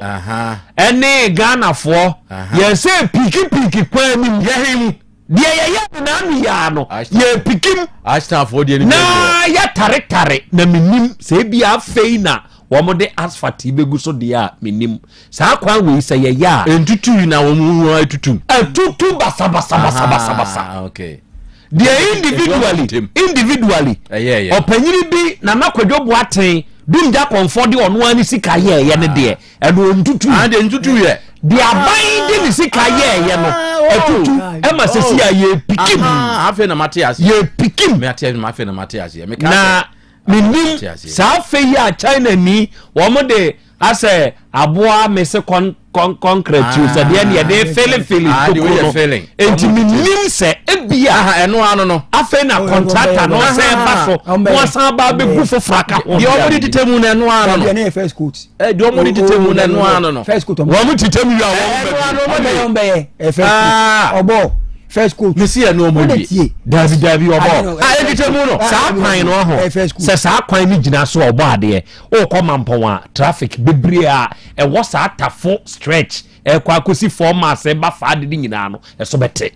ɛne ghanafoɔ yɛn sɛ pikipiiki kwan nim yɛhe mu deɛ yɛyɛ no n'ano yia no yɛpikim na yɛtaretare na menim sɛ ebi afei na Wɔde asphalt yi bɛgu so deɛ a, mennim. Saa kwan wei sɛ yɛyɛ a. Ɛntutu yi na wɔn ho atutu. Atutu basabasabasabasa. Ah, okay. Deɛ individually, individually, ɔpanyini bi Nana Kwadwo Boateng, Dumgya Kɔnfɔ de ɔno ara ne sika yɛɛyɛ ne deɛ, ɛno ɔntutu. Ah, deɛ ntutu yɛ. Deɛ aban de ne sika yɛɛyɛ no, atutu ɛma sɛsi a yɛpikim. Afei na mate aseɛ. Yɛpikim. Afei na mate aseɛ. Na Menim saa fɛ yi a China ni wɔn de asɛ aboa mese kɔn kɔn concrete o sɛ deɛ ne yɛde felefele tokuro no enti menim sɛ ebia ɛno ano no afei na kɔntrata no sɛ ɛba so na wasan ba abɛgu foforɔ aka ho deɛ wɔn de tetɛ mu no ɛno ano no deɛ wɔn de tetɛ mu no ɛno ano no wɔn tetɛ mu yi a wɔn bɛ bi ɔbɔ first coat. mesi yɛ no ɔmo wie. dabi dabi ɔbɔ. a ebi mu no. saa kwan no ɔho sɛ saa kwan no gyina so ɔbɔ adeɛ ɔkɔ mampɔn a traffic bebree a ɛwɔ saa tafo stretch ɛkɔ akɔsi fɔm miles ɛba fa ade ne nyinaa no ɛso bɛte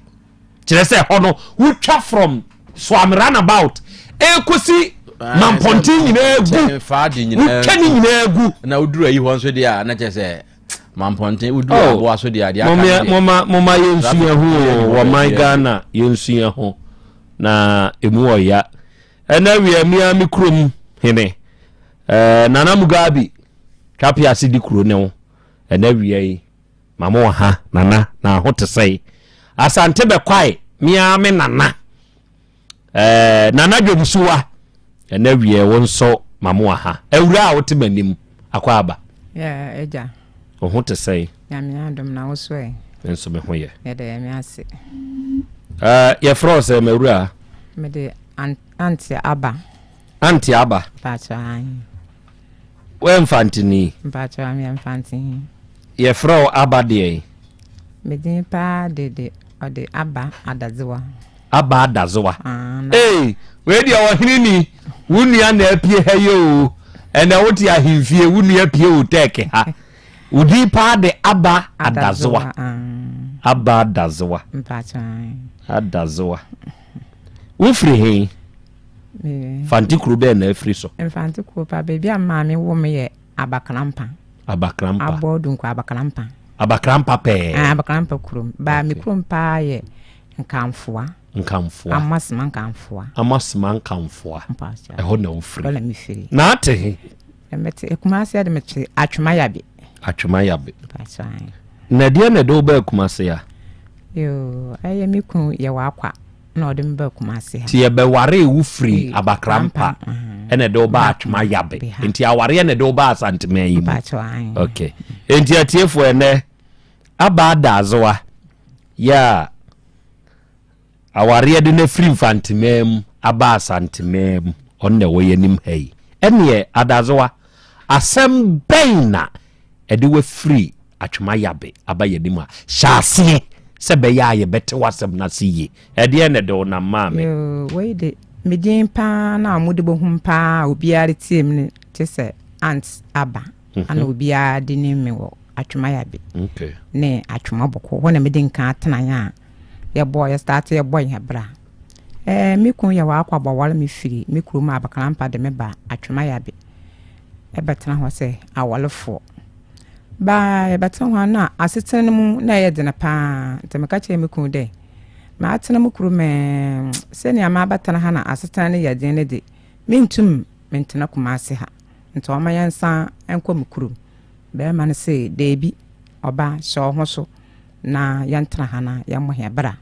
kyerɛ sɛ ɛhɔ no wotwa from Suame runabout ɛkɔsi mampɔnten nyinaa gu wotwa ne nyinaa gu. na woduru ayi hɔ nso deɛ a na kyerɛ sɛ. Mampɔnten woduru oh, aboa so deɛ adeɛ aka no deɛ. Moma moma yɛnsu yɛn ho o wɔ man Ghana yɛnsu yɛn ho na emu ɔya. Ɛna wia mia me kurom hene eh, Nana Mugabe. Twa ase di kuro ne wo. Ɛnɛ awia yi, ma mo wɔ ha, Nana, na ho te sɛe. Asante bɛkwae, me ara me Nana. Ɛɛ, Nana Dwomsuwa, ɛnɛ awia wo nso ma mo wɔ ha. Awura a wote m'anim, akɔ aba. Yeah, agya. Wo ho te sɛe? Nyame adom na wo so ɛ? Me nso me ho yɛ. Yɛda Nyame ase. Ɛɛ, yɛfrɛ wo sɛ m'awura? Mede Auntie Aba. Auntie Aba. Mpakyɛ ayi. Woyɛ Mfantini? Mpakyɛ meyɛ Mfantini. Yɛfrɛ wo Aba deɛn? Me din paa de de ɔde Aba Adadzewa. Aba Adadzewa. Ah, Ee, wei deɛ ɔhene ni, wo nua na apue ha yi o. Ɛnɛ wote ahemfie, wo nua apue wo tɛɛke ha. Wo din paa de Aba Adadzewa. Ah. Aba Adadzewa. Mpakyɛ ayi. Adadzewa. Wofiri he? Mfante kuro bɛn na afiri so? Mfante kuro pa, baabi a maame wo me yɛ Abakrampa. Abakrampa. Abɔ Dunku Abakrampa. Abakrampa pɛɛ. Ah, Abakrampa kurom. Ba me kurom paa yɛ Nkamfoa. Nkamfoa. Amasoma Nkamfoa. Amasoma Nkamfoa. Ɛhɔ na wofiri. Ɛhɔ na mefiri. Na ate he? Mete Kumasi de mete Atwema Yabe. Atwema Yabe. Na ɛdeɛ na ɛde wo baa Kumasi a? Yoo, ɛyɛ me kunu yɛ w'akwa. na ɔde me baa Kumasi ha. Nti yɛbɛwaree wo firi Abakrampa ɛna ɛde wo baa Atwoma Yabe. Nti awareɛ na ɛde wo baa Asanteman yi mu. Ok. Nti atiefoɔ ɛnɛ aba Adaazewa yɛ a awareɛ de no afiri Mfanteman mu aba Asanteman mu ɔno na ɛwɔ yɛn anim ha yi. Ɛneɛ Adaazewa asɛm bɛn na ɛde wo afiri Atwema Yabe aba yɛn anim a, hyɛ aseɛ sɛ ɛbɛyɛ a yɛbɛte w'asɛm no ase yie. Ɛdeɛn na ɛde wo nam maa me? Yoo, wei de, me din paa na wɔde bɛhu me paa a obiara de tie me no te sɛ Aunt Aba. Ana obiara de nim me wɔ Atwema Yabe ne Atwema Bɔkɔ. Hɔ na medi nkan atenaeɛ a yɛbɔ, yɛ start yɛbɔ yɛn bra. Ɛɛ, me kun yɛ w'akɔ abɔware me firi me kurom Abakrampa de me ba Atwema Yabe. bɛtena hɔ sɛ awarefoɔ. Baa yɛbɛtena hɔ a na asetena no mu na ɛyɛ dene paa nti meka kyerɛɛ me kunu dɛ matena mo kurom ɛɛ sɛnea mabɛtena ha na asetena no yɛ den no de mentum mentena Kumasi ha nti ɔma yɛnsan nkɔ me kurom. Bɛrima no se daabi ɔba hyɛ wo ho so na yɛntena ha na yɛmmɔ hɛn bra.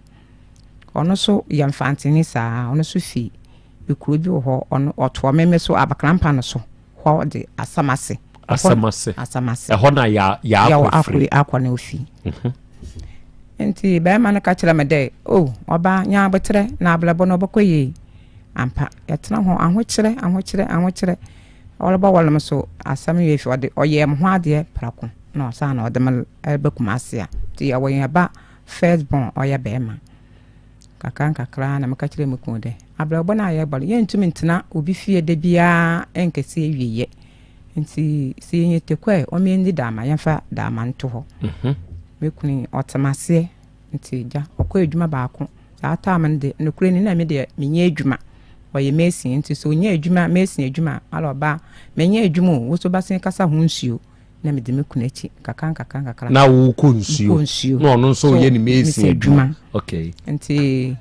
Ɔno nso yɛ Mfanteni saa ɔno nso fi Ekuro bi wɔ hɔ, ɔno ɔtoɔ meme so Abakrampa no so hɔ de Asamase. Asamase. Asamase. Ɛhɔ na ya ya akɔ firi. Akɔ na ofi. Mhm. Nti bɛrima no ka kyerɛ me dɛ, o oh, ɔbaa nya aboterɛ na abrabɔ no ɔbɛkɔ yie. Ampa, yɛtena hɔ ahokyerɛ ahokyerɛ ahokyerɛ. Ɔrebɔ wɔlem so asɛm yɛ fi ɔde ɔyɛɛ me ho adeɛ prɛko na ɔsan na ɔde me ɛbɛ Kumasi a. Nti yɛwɔ yɛn ba first born ɔyɛ bɛrima. Nkakrankakra na meka kyerɛɛ mo kun dɛ, Abrabɔ no a yɛrobɔ no, yenntum nntsena obi fie da biara nnkesi ewieyɛ. Ntsi sɛ yenya tekɔ ɛ, ɔma yendzi dama, yɛmfa dama nto hɔ. Me kun yi, ɔtse me aseɛ, ntsi gya, ɔkɔɔ edwuma baako. Saa time no de, nokorɛ ni, nna me deɛ mennyɛ edwuma. Ɔyɛ mason, ntsi sɛ ɔnya edwuma, mason edwuma a, ala ɔba a, mennyɛ edwuma o, wo so basen kasa ho nsuo. na mede me kunu akyi nkakra nkakra nkakra. Na wokɔ nsuo. Mekɔ nsuo. Na ɔno nso ɔyɛ ne mason adwuma. Okay. Nti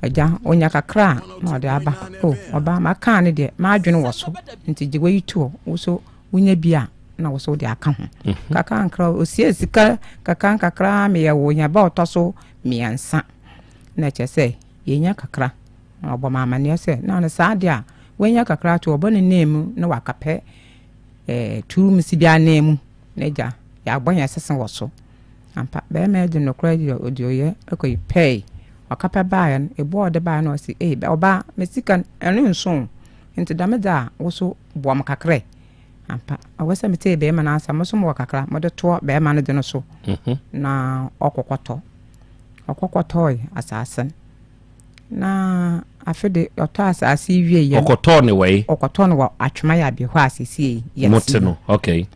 agya onya kakra a na ɔde aba. O ɔba maka ne deɛ m'adwene wɔ so nti gye wei to hɔ wo so wonya bi a na wo so wode aka ho. Mhm. Kakra nkakra osie sika kakra nkakra meyɛ wo nya ba ɔtɔ so mmiɛnsa na kyerɛ sɛ yɛnya kakra na ɔbɔ me amaneɛ sɛ na ɔno saa deɛ a wanya kakra to ɔbɔ ne nan mu na wakapɛ eh, turum si bi ananmu, n'agya, yɛabɔ yɛn sese wɔ so. Ampa, barima yi de nokorɛ deɛ ɔde ɔyɛ kɔyi pɛe. Ɔkapɛ baeɛ no, eboɔ a ɔde baeɛ no ɔse, ei, ɔbaa, me sika no, ɛno nso o. Nti dɛm dze a, wo so boa me kakra ɛ. Ampa, ɔwɔ sɛ metee barima no asɛm, mo so mowɔ kakra, mode toɔ barima no de no so mhm. na ɔkɔkɔtɔ. Ɔkɔkɔtɔe asase no. Na afe de ɔtɔ asase yi wie yɛ. Ɔkɔtɔɔ ne wɔ yi. Ɔkɔtɔɔ no wɔ Atwema Yabe hɔ a sesie yi. Mo te no okay.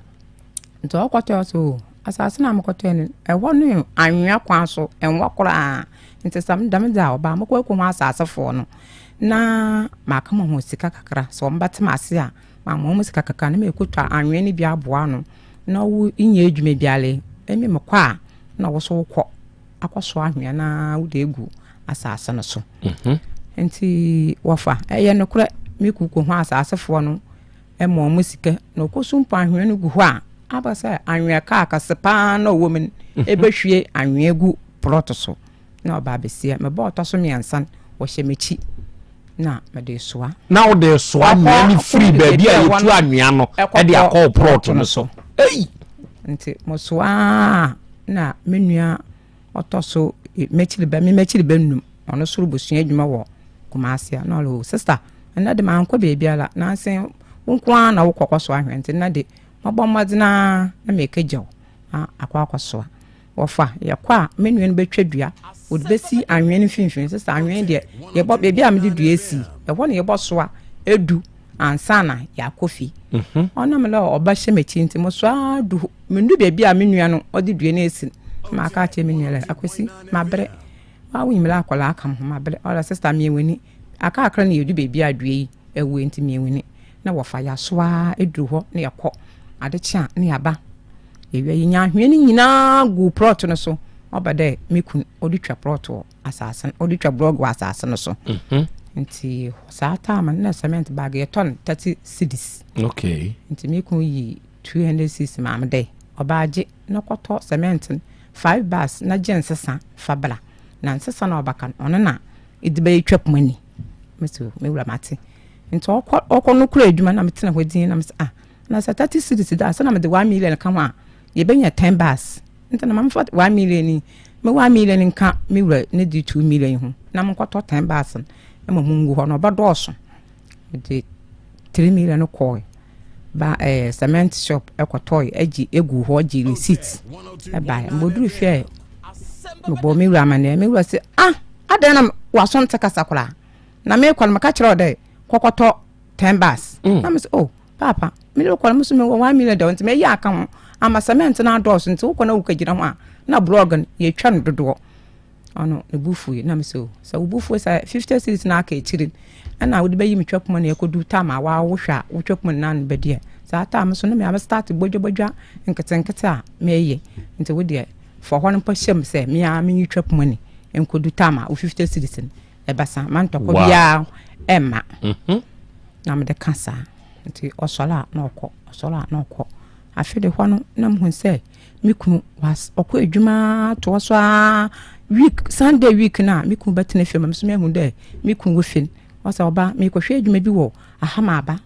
Nti ɔkɔtɔɔ so o asase na mokɔtɔɔ no ɛhɔ no anwea kwan so ɛnwɔ koraa nti sɛ dɛm dze a ɔbaa mokɔ akɔhu asasefoɔ no na maka mo ho sika kakra sɛ wɔn bɛte ase a mama wɔn sika kakra na mekɔtwa anwea no bi aboa ano na wo nyɛ adwuma biara ɛmi mekɔ a na wo so wokɔ akɔsoa anhwea na wode agu asase no so. Mhm. Nti wɔfa ɛyɛ nokorɛ me kuku ho asasefoɔ no ma wɔn sika na ɔkɔsu mpo anhwea no gu hɔ a Aba sɛ anwea kaa kɛse paa na ɔwɔ mu no ɛbɛhwie anwea gu plɔt so na ɔba abɛsia. Mebɔ ɔtɔ so mmiɛnsa no, wɔhyɛ m'akyi na mede soa. Na wode soa anwea no firi baabi a yɛtu anwea no de akɔ plɔt no so. Ei! Nti mosoaa na me nua ɔtɔ so m'akyiri bɛ me m'akyiri bɛ num ɔno soro bosua adwuma wɔ Kumasi a na ɔlɛ o sista ɛnɛ de mankɔ baabiara nanse wo nko ara na wokɔ kɔsoa ahwɛ nti na de mɔbɔ mmɔden ara na mekagya wo na akɔ akɔsoa. Wɔfa, yɛkɔ a, me nua no bɛtwa dua, wɔde bɛsi anwea no mfimfini. Sɛ sɛ anwea deɛ, yɛbɔ baabi a mede dua si, ɛhɔ na yɛbɔ soa edu ansa na yɛakɔ fie. Mhm. Ɔnam lɛ ɔba hyɛ m'akyi nti, mo soa du hɔ, mendu baabi a me nua no ɔde dua no asi no, na maka akyerɛ me nua lɛ, Akwasi, mabrɛ. Waa wonyim lɛ akwadaa aka me ho, mabrɛ. Ɔlɛ sista mia w'ani, aka akra na yɛdu baabi a dua yi awu nti mia w'ani. Na wɔfa yɛasoa duru hɔ na yɛkɔ. Ade kye a na yɛaba. Yɛwie a yɛnya anhwea no nyinaa gu plɔt no so. Ɔba dɛ me kun ɔde twa plɔt wɔ asase no ɔde twa blɔg wɔ asase no so. Mhm. Nti saa time no na cement bag yɛtɔ no 30 cedis. Okay. Nti me kun yi 200 cedis maa me dɛ ɔbaa gye na kɔtɔ cement no five bags na gye nsesa fa bra. Na nsesa na ɔbaka no ɔno na ɛde bɛyɛ twa poma ni. Mese me wura mate. Nti ɔkɔ ɔkɔ no kura adwuma na metena hɔ din na mese ah Na sɛ 30 cedis da a, sɛ na mede 1 million ka ho a, yɛbɛnya 10 bars. Nti na ma memfa 1 million yi, me 1 million nka me wura ne de 2 million yi ho, na menkɔtɔ 10 bars no ma mu ngu hɔ no, ɔbɛdɔɔso. Mede 3 million no kɔɔ ba eh, cement shop ɛkɔtɔe, agye egu hɔ, gye receipt ɛbae. Mbɔduru fie mebɔɔ me wura amanneɛ, me wura sɛ, ah, adɛn na waso nte kasa koraa? Na mekɔ no, meka kyerɛ wo dɛ kɔkɔtɔ 10 bars. Mm. Na me sɛ, oh, Paapa, me de wokɔ no, me nso mewɔ 1 million da hɔ nti mɛyɛ aka ho ama cement no adɔɔso nti wokɔ na wokɔgyina ho a na blɔg no yɛtwa no dodoɔ. Ɔno ne bo fui na me sɛ o sɛ wo bo fui sɛ 50 cedis na aka akyiri ɛna wode bɛyi me twa kuma na ɛkɔdu tam a wohwɛ a wotwa kuma no na no bɛdi a saa tam so no me abɛstart bodwabodwa nketenkete a mɛyɛ nti wo deɛ fa hɔ no mpo hyɛ mu sɛ me ara menyi twa kuma ni nkɔdu tam a wo 50 cedis no ɛbasa ma ntɔkwa biara ɛmma mhm. na mede ka saa nti ɔsɔre a na ɔkɔ ɔsɔre a na ɔkɔ afei de hɔ no na mehu sɛ me kunu was ɔkɔ adwuma toa so a week sunday week no a me kunu bɛtena fie ma me so mehu dɛ me kunu wɔ fie no ɔsɛ ɔba mekɔhwɛ adwuma bi wɔ aha ma aba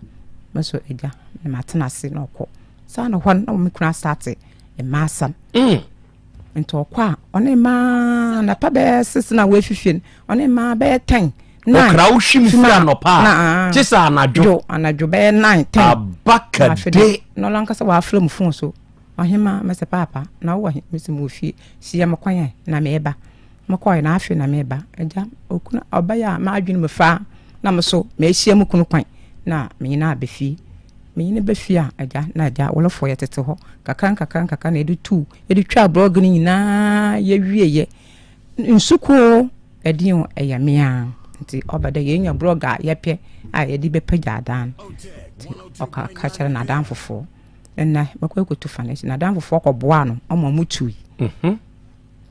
me so agya na matena ase na ɔkɔ saa na hɔ no na me kunu asate mmaa asɛm mm. Nti ɔkɔ a, ɔne mmaa anapa bɛyɛ six na wɔafifie no, ɔne mmaa bɛyɛ ten. Nine. Ɔkra wohwim firi anɔpa a, gye sɛ anadwo. Dwo, anadwo bɛyɛ nine, ten. Abakade. Na ɔno ankasa wafrɛ mu fon so. Ɔhema, mɛsɛ paapa, na wowɔ he? Mɛsɛ mewɔ fie. Hyia me kwan ɛ, na meba. Mekɔe na afei na meba. Agya, okunu, ɔbɛyɛ a m'adwene mu fa na me so mehyia me kunu kwan na me nyinaa aba fie. Menye no ba fie a, agya na agya awɔlɔfoɔ yɛtete hɔ kakra nkakra nkakra na yɛde tuu yɛde twaa blɔg no nyinaa yɛwieɛ. Nsukuo ɛdeɛ o ɛyɛ me ara nti ɔba dɛ yɛnya blɔg a yɛpɛ a yɛde bɛpagya adan no nti ɔka ka kyerɛ n'adamfofoɔ ɛnna mɛkɔ akɔtu fa no akyi n'adamfofoɔ kɔboaa no ɔma ɔmo tui. Mhm.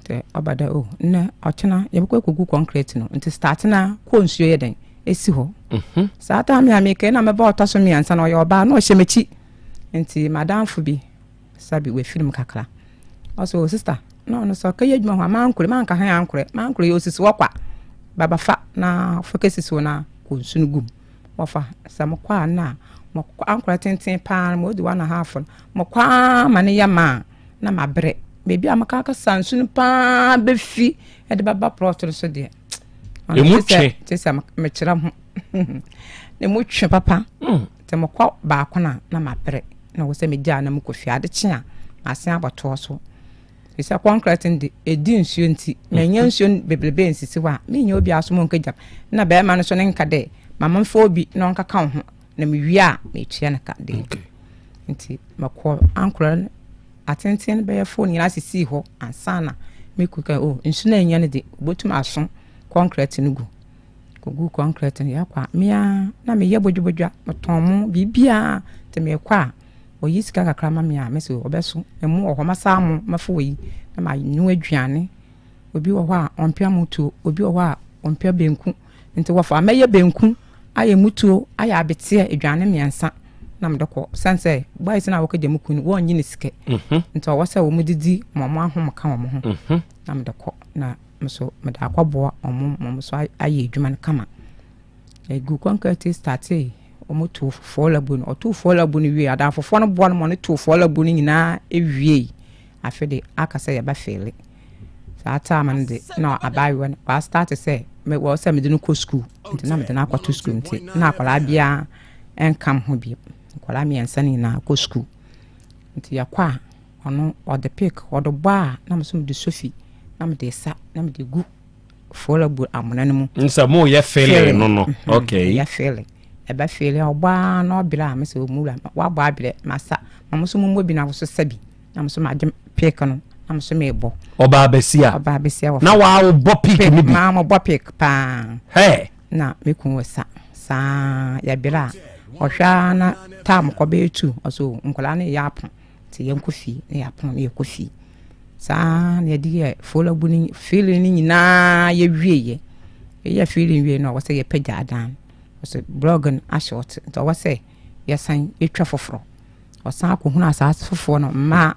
Sɛ ɔba dɛ oh nnɛ ɔkyena yɛbɛkɔ akɔgu concrete no nti start na kɔ nsuo yɛ dɛn ɛsi hɔ mhm. saa time a mekɛ na mɛba ɔtɔ so mmiɛnsa na ɔyɛ ɔbaa na ɔhyɛ m'akyi nti madamfo bi sabi wafiri mu kakra ɔsɛ o oh, sister na ɔno sɛ ɔkɛyɛ adwuma hɔ a mankorɛ manka ha ankorɛ mankorɛ yɛ osisi hɔ kwa baba fa na fa kɛsisi hɔ na kɔ nsu no gum wɔfa sɛ mokɔ a na mokɔ ankorɛ tenten paa mo di one and a half no mokɔ a ma ne yɛ maa na mabrɛ. Baabi a mɛka akasa nsu no paa bɛfi de bɛba plɔt no so deɛ. Emu twe. Te sɛ mekyerɛ ho. Na emu twe papa. Hmm. Nti mekɔ baako na na mabrɛ. Na wɔ sɛ megyaa na mekɔ fie. Ade kye a masen abɔtoɔ so. Sɛ kɔnkrɛt no de ɛdi nsuo nti manya hmm. nsuo bebrebe nsisi hɔ a menyɛ obi aso mu nkɛgyam. Na bɛrima no so ne nka dɛ ma memfa obi na ɔnkaka wo ho na mewie a metua no ka de. Nti mekɔ ankorɛ Atsentsen no bɛyɛ four nyina sisii hɔ ansaana me kun kae, oh, nsu no a ennya no dze, obotum aso kɔnkrɛt no gu. Koguu kɔnkrɛt no, yɛkɔ a, me ara na meyɛ bodwabodwa, motɔn mo, biribiara. Ntsi mekɔ a, oyi sika kakra ma me a, mese ɔbɛso. Mo wɔ hɔ, mɛsa mo, mɛfa oyi na manoa eduane. Obi wɔ hɔ a, ɔmmpɛ motuo, obi wɔ hɔ a, ɔmmpɛ banku. Ntsi wɔfa a, mɛyɛ banku, ayɛ mutuo, ayɛ abetseɛ, eduane miɛnsa. na mede kɔ sane sɛ boys no a wɔkɔgya me kun no wɔnnye ne sika mhm. nti ɔwɔ sɛ wɔn didi ma wɔn ahom ka wɔn ho mhm. na mede kɔ na nso mede akɔboa wɔn ma wɔn nso ayɛ adwuma no kama egu kɔnkɛte startee wɔn too fɔɔla bu no ɔtoo fɔɔla bu no wie adanfofoɔ no boa no ma ɔno too fɔɔla bu no nyinaa ewie afe de aka sɛ yɛbɛ feele saa time no de na abaayewa no wastarte sɛ wɔ sɛ mede no kɔ sukuu nti na mede no akɔto sukuu nti na akwadaa biara nka ho bio nkwadaa mmiɛnsa no nyinaa kɔ sukuu nti yɛkɔ a ɔno ɔde pick ɔde bɔ a na me nso mede sofi na mede sa na mede gu fɔlɔ bu amona no mu. Nsɛ mo yɛ feeling no no mhm, okay. Yɛ feeling ɛbɛ feeling ɔbɔ a na ɔbrɛ a mesɛ ɔmu wura wabɔ abrɛ masa ma mo nso mo mmɔ bi na wo so sa bi. Na me nso magye pick no na me nso mebɔ. Ɔbaa basia. Ɔbaa basia wɔ. Na waa wobɔ pick no bi. Maa mobɔ pick paa. Hɛɛ. Na me kun wɔ sa saa yɛbrɛ a ɔhwɛ ara na tam kɔ bɛyɛ tu ɔso nkwadaa no yɛ apo nti yɛnkɔ fie na yɛapo na yɛkɔ fie saa na yɛde yɛ folabu no feeling no nyinaa yɛwie yɛ yɛyɛ feeling wie no ɔwɔ sɛ yɛpɛgya adan ɔsɛ blog no ahyɛ ɔte nti ɔwɔ sɛ yɛsan yɛtwa foforɔ Ɔsan akɔhunu asaase foforɔ no mmaa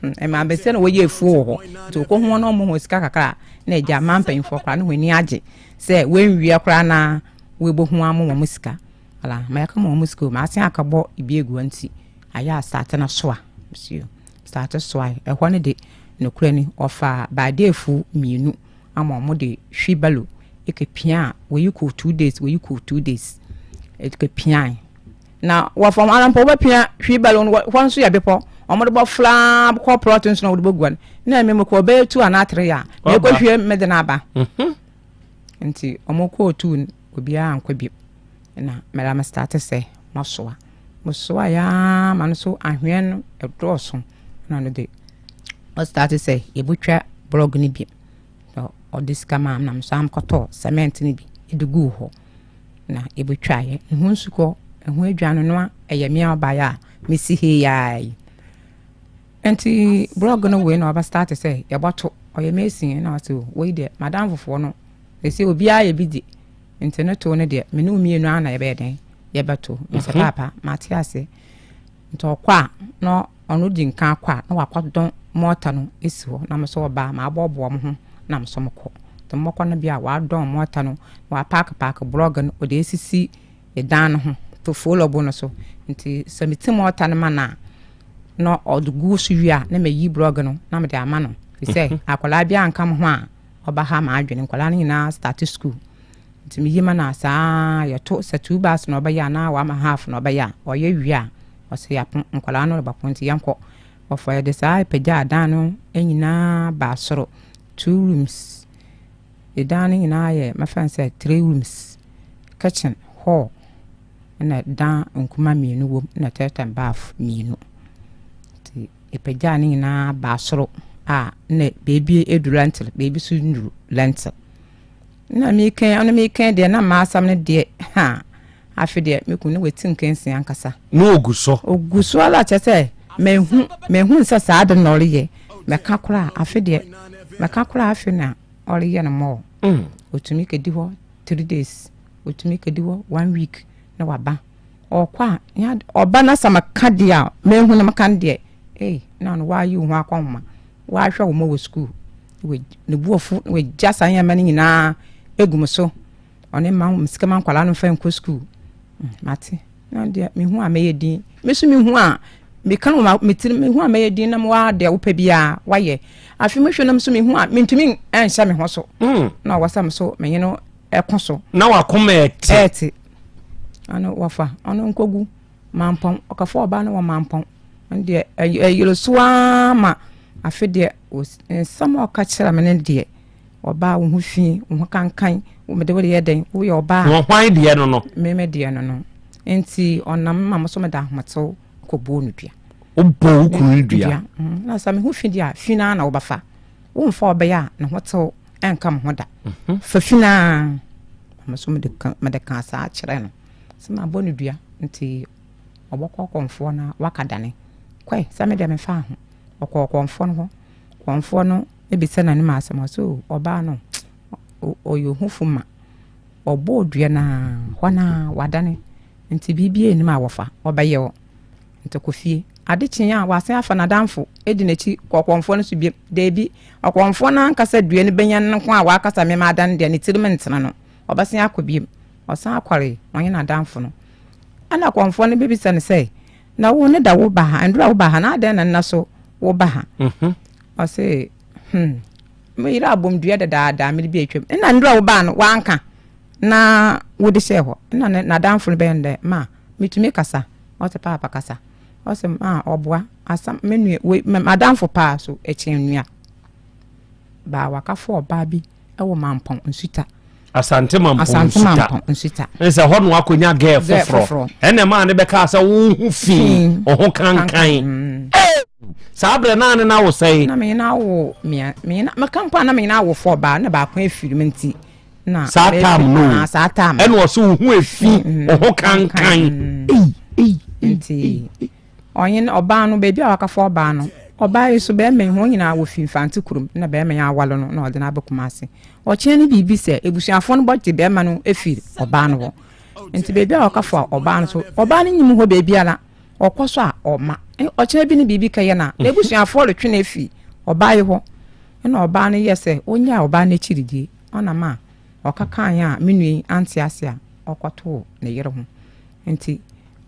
mmaa bɛsɛ na wɔyɛ afuo wɔ hɔ nti ɔkɔhu wɔn na wɔn ho sika kakra a na agya mmaa mpanyinfoɔ koraa ne wɔn ani agye sɛ wɔnwia koraa na wɔbɛhu ama wɔn sika ala ma yɛka ma wɔn sika o ma asen akabɔ ebi egu nti ayɛ asate no soa sio asate soa ɛhɔ no de nokorɛ ni ɔfa baadeefu mmienu ama wɔn de hwibalo ekepia a wɔyi kɔ 2 days wɔyi kɔ 2 days ekepia. Na wɔ fam ara mpo wobɛpia wheelbarrow no, hɔ nso yɛ bepɔ, wɔde bɔfra kɔ plot nso na wɔde bɛguan. Na ɛmɛ mu kɔ ɔbɛyɛ tu anaa tere a, na ɛkɔhwie mmede no aba. Mhm. Nti wɔn kɔɔ tu no, obiara ankɔ bio. Na mɛra me start sɛ mɔsoa. Mosoa ya ma no so ahwea no ɛdɔɔso. Na no de, ɔstart sɛ yɛbɛtwa blɔg no bi. Na ɔde sika maa me na me nso amkɔtɔɔ cement no bi de guu hɔ. na yɛbɛtwaeɛ. Ɛho nsukɔ, ɛho aduane noa, ɛyɛ me a ɔbaeɛ a mesi he yaa yi. Nti blog no wei na ɔba start sɛ yɛbɔto, ɔyɛ mason na ɔsɛ wei deɛ madam fofoɔ no, ɛsɛ obiara yɛ bi di, nti ne to no deɛ me ne wo mmienu ara na yɛbɛyɛ dɛn yɛbɛto. Mesɛ mhm. paapa mate ase. Nti ɔkɔ a na ɔno di nkan kɔ a na wakɔdɔn mɔta no esi hɔ na me nso ɔba a maboaboa mo ho na me nso mokɔ. Nti mɔkɔ no bia wadɔn mɔta no na wapaake paake blɔg no ɔde esisi dan no ho to folɔbo no so. Nti sɛ meti mɔta no ma no a na ɔde gu so wie a na mayi blɔg no na mede ama no. Firi sɛ mhm. akwadaa bi anka mo ho a ɔba ha ma adwene nkwadaa no nyinaa start school. Nti meyi ma no a saa yɛto sɛ 2 bars na ɔbɛyɛ anaa wama half na ɔbɛyɛ a ɔyɛ wie a Ɔse yɛapo, nkwadaa no rebɛko nti yɛnkɔ. Ɔfa yɛde saa pagyaa dan no nyinaa baa soro, two rooms. Dan no nyinaa yɛ mɛfa no sɛ three rooms, kitchen, hall, ɛna dan nkuma mmienu wom, ɛna toilet and bath mmienu. Nti yɛpagyaa ne nyinaa baa soro a na beebi eduru lentil, beebi nso nnuru lentil. Na meka ɔno meka deɛ na m'asɛm no deɛ ha. Afe deɛ me kunu ne wati nkansi ankasa. Na ogu so. Ogu so ara kyerɛ sɛ mehu mehu sɛ saa ade na ɔreyɛ. Mɛka koraa afe deɛ mɛka koraa afe na ɔreyɛ no mɔɔ. Mm. Otumi kɛdi hɔ 3 days otumi kɛdi hɔ one week na waba. Ɔkɔ a ɔba na sɛ mɛka deɛ a mehu no mɛka no deɛ ei na ɔno wayi wo ho akɔnhoma wahwɛ wo ma wɔ sukuu ne bu afu na wagya saa nneɛma no nyinaa egu me so. Ɔne mma me sika ma nkwadaa no mfa nkɔ sukuu. Mm, mate. Na deɛ mehu a mɛyɛ din. Me so mehu a meka no wɔ me tirim mehu a mɛyɛ din na mewɔ deɛ wopɛ biara wayɛ. Afei mehwɛ no so mehu a mentumi nhyɛ me ho so. Mm. Na ɔwɔ sɛ me so menye no ɛko so. Na wakoma ɛte. Ɛte. Ɔno wɔfa ɔno nkɔgu mampɔn ɔkɔfa ɔbaa no wɔ mampɔn. Ɔno deɛ ɛyere so ara ma afe deɛ nsɛm a ɔka kyerɛ me no deɛ. Ɔbaa wo ho fi, wo ho kankan, wo mede wo yɛ dɛn, woyɛ ɔbaa. Wɔ hwan deɛ no no? Me me deɛ no no. Nti ɔnam ma mo so meda ahometew kɔbɔɔ no dua. Wobɔ wo kunu no dua? Mm, na sɛ me ho fi deɛ a, fi no ara na wobɛfa. Womfa ɔbɛyɛ a ne ho tew ɛnka me ho da. Mhm. Fa fi no ara. Me so mede ka mede ka saa kyerɛ no. Sɛ mabɔ no dua nti ɔbɔkɔ kɔmfoɔ no waka dane. Kɔe sɛ me deɛ memfaa ho. Ɔkɔɔ kɔmfoɔ no hɔ. Kɔmfoɔ no bisa n'anom asɛm, ɔse o ɔbaa no ɔyɛ ohufo ma ɔbɔɔ dua no ara, hɔ no ara wadane. Nti biribiara nnim a wɔfa, ɔbɛyɛ wo. Nti kɔ fie. Ade kyee a, wasan afa n'adamfo di n'akyi kɔ ɔkɔmfoɔ no so biom. Dabi, ɔkɔmfoɔ no ankasa dua no bɛnya no nko a wakasa mema adan deɛ ne tirim ntena no, ɔbɛsan akɔ biom. Ɔsan kɔree, ɔnye n'adamfo no. Ɛna ɔkɔmfoɔ no bɛbisa no sɛ, Na wo ne da woba ha, nduru a woba ha, na adɛn na nna so woba ha? Mhm. Ɔse, hmm, me yere abom dua dadaada mmere bi atwam. Nna nduru a wobaa no, wanka na wode hyɛɛ hɔ. Nna n'adamfo no bɛyɛ no dɛ, ma, metumi kasa. Ɔse, paapa kasa. Ɔse, ma, ɔboa, asam, me nua, wei, m'adamfo paa so ɛkyɛn nua. Baa wakafo ɔbaa bi wɔ Mampɔn Nsuta. Asante Mampɔn Asante Mampɔn Nsuta. Nsɛ hɔ no akɔnya gɛɛ foforɔ. Ɛna ɛmaa ne bɛkaa sɛ wo ho fi, wo ho kankan. Mm. Saa berɛ naa ne na wo sɛe. Na me na awo mea, me na meka mpo a na me na awo fɔ baa na baako efiri me nti. Na saa tam no. Ah, saa tam. Ɛna ɔsɛ wo ho efi, mm, wo ho kankan. Mm. Nti Ɔnye no, ɔbaa no, beebi a ɔakɛfa ɔbaa no, ɔbaa yi so, bɛrima yi, hɔn nyina wofi Mfantse kurom na bɛrima yi awar no na ɔdze no aba Kumasi. Ɔkyena no biribi sɛ ebusuafo no bɔgye bɛrima no efir ɔbaa no hɔ. Ntsi beebi a ɔkɛfa ɔbaa no so, ɔbaa no nnyim hɔ beebiara, ɔkɔ so a ɔma. Ɔkyena bi no biribi kɛyɛ no a, n'ebusuafo rotwe no efi ɔbaa yi hɔ. Nna ɔbaa no yɛ sɛ onyaa ɔbaa no ekyir die, ɔnam a ɔkɛkãe a me nua yi anntse ase a ɔkɔtoo ne yer ho. Ntsi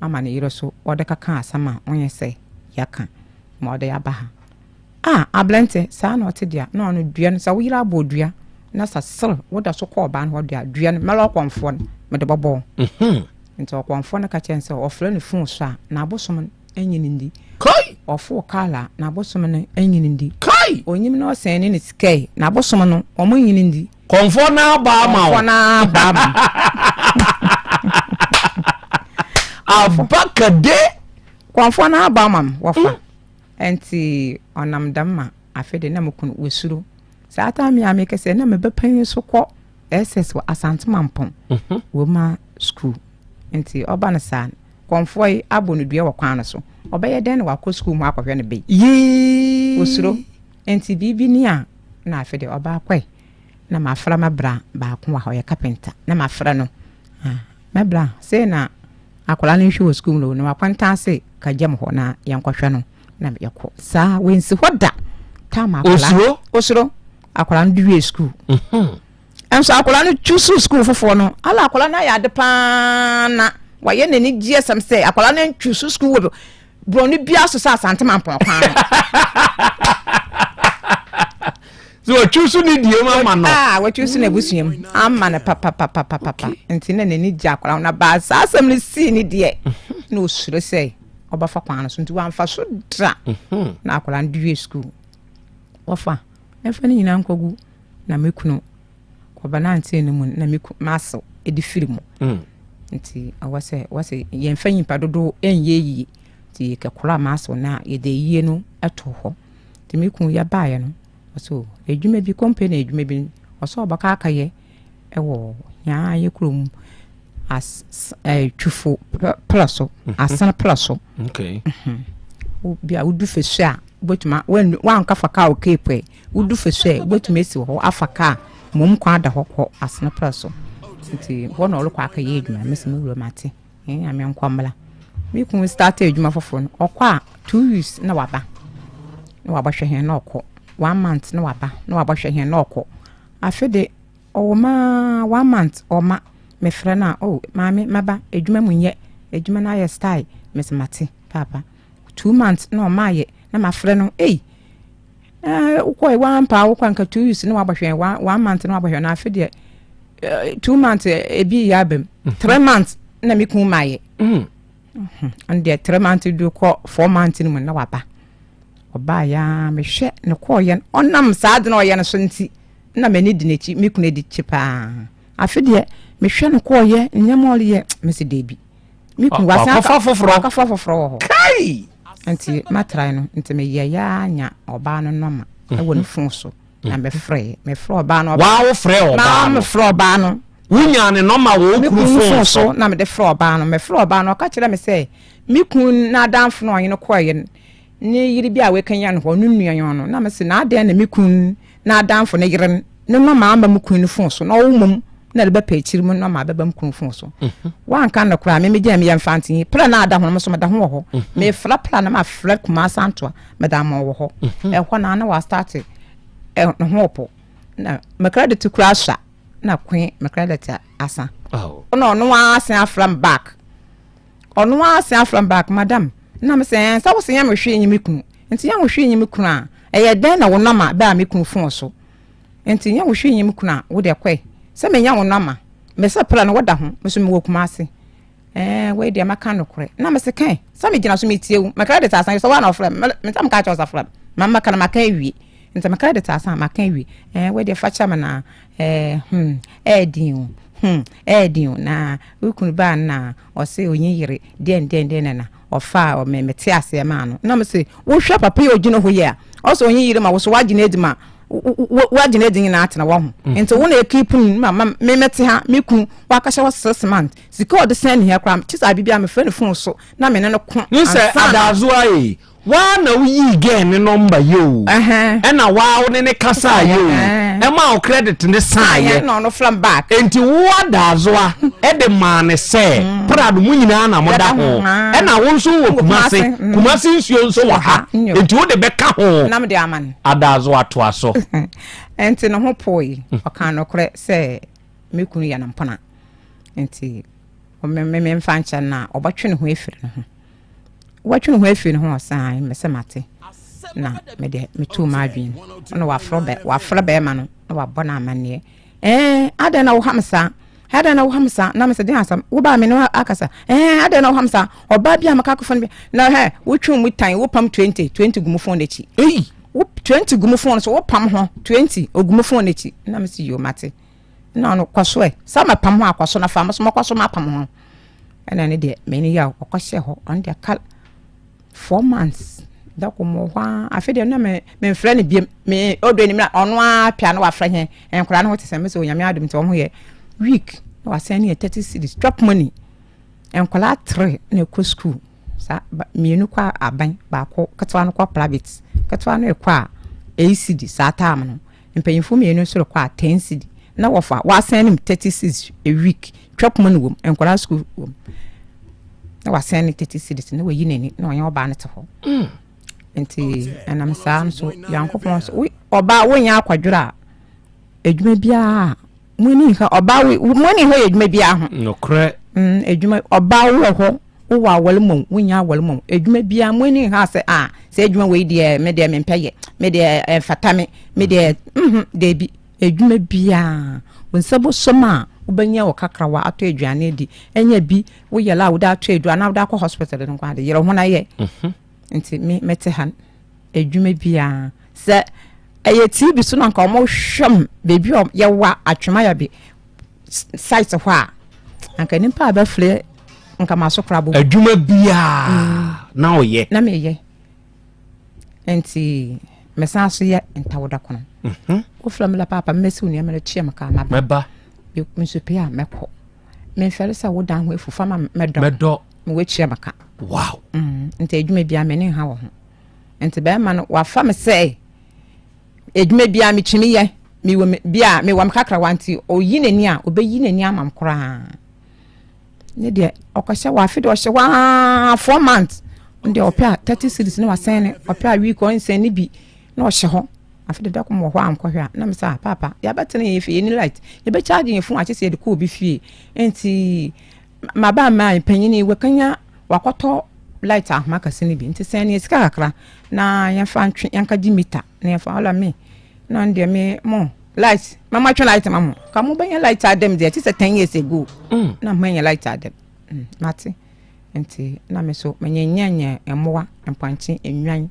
ama ne yere so ɔde kɛkã asɛm a ɔnnyɛ sɛ yɛkã ma ɔde aba ha. Ah, aberantsɛ, saa na ɔtse dea, na ɔno dua no, sɛ wo yer abɔ dua na sɛ ser woda so kɔ ɔbaa no hɔ dea, dua no, mɛla ɔkɔmfoɔ no, mede bɔbɔ wo. Ntsi ɔkɔmfoɔ no ka kyerɛɛ no sɛ ɔfrɛ no fon so a, n'abosom no nnye no nndi. Ɔfow kaar a, n'abosom no nnye no nndi. Onyim na ɔsɛn ne ne sika yi, n'abosom no, wɔn nnye no nndi. Kɔmfoɔ no aba ama wo. Kɔmfoɔ no aba ama. Abakade. Kɔmfoɔ no aba ama m wɔfa. Hmm. Nti ɔnam dɛm ma afe de na me kunu wɔsuro. Saa taa mi a mekɛ sɛ na meba panyin so kɔ SS wɔ Asante Mampɔn mhm. wɔ ma sukuu. Nti ɔba no saa kɔmfoɔ yi abɔ no dua wɔ kwan no so. Ɔbɛyɛ dɛn na wakɔ sukuu mu akɔhwɛ no bɛyi. Yee. Osuro. Nti biribi ni a na afe de ɔbaa kɔe. na mafrɛ me bra baako wɔ ha ɔyɛ carpenter na mafrɛ no ah me bra sei na akwadaa no nhwɛ wɔ sukuu mu no na wakwantan ase ka gyam hɔ na yɛnkɔhwɛ no na yɛkɔ saa wɔnsi hɔ da tam akwadaa osuro osuro akwadaa no de wie sukuu mhm. nso akwadaa no tu so sukuu foforɔ no ala akwadaa no ayɛ ade paa na wayɛ n'ani gye asɛm sɛ akwadaa no ntwi so sukuu wɔ borɔno biara so sɛ asante mampɔn kwan no So watwi so ne die mu ama no. Ah, watwi so n'abusua mu ama no papapapapapa. Nti na n'ani gye akwadaa na baa saa asɛm no sii ne deɛ mhm. na osuro sɛ ɔbɛfa kwan no so nti wamfa so da mhm. na akwadaa no de wie sukuu. Wɔfa ɛmfa ne nyinaa nkɔgu na me kunu kɔbɛnantee no mu na me kunu m'asew de firi mu. Mm. Nti ɔwɔ sɛ wɔsɛ yɛmfa nyimpa dodoɔ ɛnyɛ yie nti yɛkɛkora m'asew na yɛde yie no to hɔ. Nti me kunu yɛbaeɛ no Ɔse o edwuma bi company edwuma bi ɔse ɔbɛkɔ akɛyɛ wɔ hɛn yɛ kurom as ɛɛ twifo pra so mhm. asan pra so. Okay. Mhm. Bi a wodu fesu a wobɛtumi wanka fa kaa wɔ Cape ɛ wodu fesu ɛ wobɛtumi asi hɔ afa kaa mmom kwan da hɔ kɔ asan pra so nti hɔ na ɔrekɔ akɛyɛ adwuma mesi me wura mate. Yɛn Nyame nkɔ mmra. Me kun start adwuma foforɔ no, ɔkɔ a 2 weeks na waba. Na wabɛhwɛ hɛn na ɔkɔ. One month na waba na wabɛhwɛ hɛn na ɔkɔ. Afe de, ɔwɔ maa one month ɔma. Mefrɛ no a, oh maame maba, adwuma mu nyɛ, adwuma no ayɛ style. Mese mate paapa. 2 months na ɔma ayɛ na mafrɛ no, ei eh, wokɔe wampa wokɔ anka 2 weeks na wabɛhwɛ one month na wabɛhwɛ na afe deɛ 2 months ebi yɛ aba mu 3 months na me kun ma yɛ ɔno mhm. deɛ 3 months du kɔ 4 months no mu na waba ɔbaa ya mehwɛ ne kɔɔyɛ no ɔnam saa de na ɔyɛ no so nti na m'ani di n'akyi me kunu di kyi paa afe deɛ mehwɛ no kɔɔyɛ nneɛma ɔreyɛ mesi deebi me kunu wasan akɔfa foforɔ akɔfa foforɔ wɔ hɔ kai nti matrae no nti meyɛ ya nya ɔbaa no nɔma ɛwɔ ne fon so na mefrɛ mefrɛ ɔbaa no waa wo frɛ ɔbaa no mefrɛ ɔbaa no wonya ne nɔma wɔ wo kunu fon so na mede frɛ ɔbaa no mefrɛ ɔbaa no ɔka kyerɛ me sɛ me kun n'adamfo no ɔnye no kɔeɛ no ne yere bi a wɔakanyan hɔ no nua yɔn no na mese na adɛn na me kun n'adamfo ne yere no nɔma ama me kun no fon so na ɔwo mmom. na ɛrebɛpɛ akyiri mu na ma abɛba me kunu fon so. Wanka no koraa me megyina meyɛ mfantenyi pra na ada ho no so meda ho wɔ hɔ. Mefra pra na mafrɛ Kumasi Antoa meda ama wɔ hɔ. Ɛhɔ na na wastarte ne ho po na me credit koraa sua na kwe me credit asa. Na ɔno ara asen afra me back. Ɔno ara asen afra me back madam na me sɛ sɛ wo se yɛ me hwee nye me kunu nti yɛ wo hwee nye me kunu a ɛyɛ dɛn na wo nɔma bɛa me kunu fon so. Nti nyɛ wo hwee nyɛ me kunu a, wo deɛ kɔe. Sɛ menya wo nɔma, me sɛ pra no woda ho, me so mewɔ Kumasi. Ɛɛ wei deɛ mɛka nokorɛ. Na mese kɛn, sɛ megyina so metie wo, me credit asan, sɛ woa na wofrɛ me, me sɛ meka kyerɛ wo sɛ frɛ me, ma mɛka no maka awie. Nti me credit asan, maka awie. Ɛɛ wei deɛ fa kyɛ me na, ɛɛ hmm, ɛyɛ den o, hmm, ɛyɛ den o, na wo kunu baa no na ɔse ɔnyi yere, deɛn deɛn deɛn na na. Ɔfaa me mete aseɛ maa no na mese wohwɛ papa yi a ɔgyina hɔ yi a ɔsɛ ɔnye yere ma wo so woagye no adi ma woagye no adi nyinaa atena wɔ ho mm. nti wo na ɛkipu no ma ma me mete ha me kunu wakasa wɔ six months sika ɔde sɛn ne hɛ koraa kye sɛ abibia mefrɛ no fon so na me ne no ko ne sɛ adaazoa yi waa na woyii gɛn ne nɔmba yi o ɛna waa wo ne ne kasaa yi o ɛma wo credit ne saayɛ na ɔno flam back enti wo adaazoa ɛde maa ne sɛ mm. prado mu nyinaa na moda ho ɛna wo nso wɔ kumase mm. Kumase nsuo nso wɔ ha enti wo de bɛka ho na mede ama no adaazoa toa so ɛnti ne ho poe mm. ɔka nokorɛ sɛ me kunu yɛ no mpona nti memfa nkyɛ no a ɔbɛtwe ne ho afiri ne ho Watwe ne ho afiri ne ho ɔsan mese mate na mede metuu m'adwene mu na wafrɛ bɛ wafrɛ bɛrima no na wabɔ no amanneɛ ɛɛ adɛn na woha me saa adɛn na woha me saa na mesɛ den asɛm wobaa me ne akasa ɛɛ adɛn na woha me saa ɔbaa bi a meka akɔfa no bi na hɛ wotwe mu tan wopam 20 20 gu mu fon n'akyi ei wo 20 gu mu fon so wopam ho 20 ogu mu fon n'akyi na mese yo mate na ɔno kɔ so ɛ sɛ mapam ho akɔ so na fa mo so mɔkɔ so mapam ho Ɛna ne deɛ m'ani yaw ɔkɔhyɛɛ hɔ ɔno deɛ ka four months da kɔ mu wɔ hɔ ara afei deɛ na me memfrɛ no biam me ɔdɔ anim na ɔno ara pia na wafrɛ hɛn nkwadaa no ho te sɛ mesɛ onyame adom nti wɔn ho yɛ week na wasan ne yɛ 30 cedis chop money nkwadaa tere na ɛkɔ school saa mmienu kɔ aban baako ketewa no kɔ private ketewa no ɛkɔ a eight cedi saa time no Mpanyimfo mmienu nso rekɔ a ten cedi na wɔfa wɔasɛn no mu 30 cedis a week twɛ poma no wom nkwadaa sukuu wom na wasɛn no 30 cedis na wayi n'ani na ɔnyɛ ɔbaa no te hɔ mm. nti ɛnam saa nso yankopɔn nso ɔbaa wonyɛ akwadworɔ a adwuma biara mo ani nha ɔbaa mo ani nha yɛ adwuma biara ho nokorɛ mm, adwuma ɔbaa wɔ hɔ Wowɔ aware mmom, wonnya aware mmom, adwuma biara mo ani nha sɛ ah, sɛ adwuma wei deɛ me deɛ mempɛ yɛ, me deɛ ɛmfata me, me deɛ mhm, daabi. Adwuma biara, wo nsa bɔsɔ mu a, wobɛnya wo kakrawa atɔ aduane adi, ɛnyɛ bi woyɛle a wode atɔ aduro anaa wode akɔ hospital no nko ade, yere ho na yɛ. Mhm. Nti me mete ha adwuma biara sɛ ɛyɛ TV so na nka wɔn hwɛ m baabi a yɛwa atwema yɛ site hɔ a anka nipa a bɛfrɛ nka ma so koraa bɔ adwuma biara mm. na ɔyɛ na meyɛ nti mesan so yɛ ntawoda kono mhm. wofrɛ me la paapa mmɛsi wo nneɛma no kyia me kaa maba mɛba nso pɛ a mɛkɔ memfɛre sɛ wodan ho afu fa ma mɛdɔ mɛdɔ mewɔkyia me ka wow mm, nti adwuma biara m'ani nha wɔ ho nti bɛrima no wafa me sɛ Edwuma biara metumi yɛ, mewɔ me bi a mewɔ me kakrawa nti ɔyi n'ani a ɔbɛyi n'ani ama m koraa. Ne deɛ ɔkɔhyɛ wɔ afe deɛ ɔhyɛ hɔ aa 4 months deɛ ɔpɛ a 30 cedis na wasɛn ne ɔpɛ a week ɔnsɛn ne bi na ɔhyɛ hɔ. Afe deɛ dɔkɔm wɔ hɔ a nkɔhwɛ a na me sɛ ah paapa yɛabɛtena yɛn fie yɛni light yɛbɛkyagye yɛn phone akyɛ sɛ yɛde kɔ obi fie nti maba mmaa panyin yi wakanya wakɔtɔ light ahoma kɛse no bi nti sɛn ne sika kakra na yɛmfa ntwe yɛnka gye mita na yɛmfa ɔla me na ɔno deɛ me mo light mama twe light ma mo ka mo bɛnya light adɛm deɛ te sɛ 10 years ago na mo anya light adɛm mate nti na me so menyɛnyɛnyɛ mmoa mpɔnkye nnwan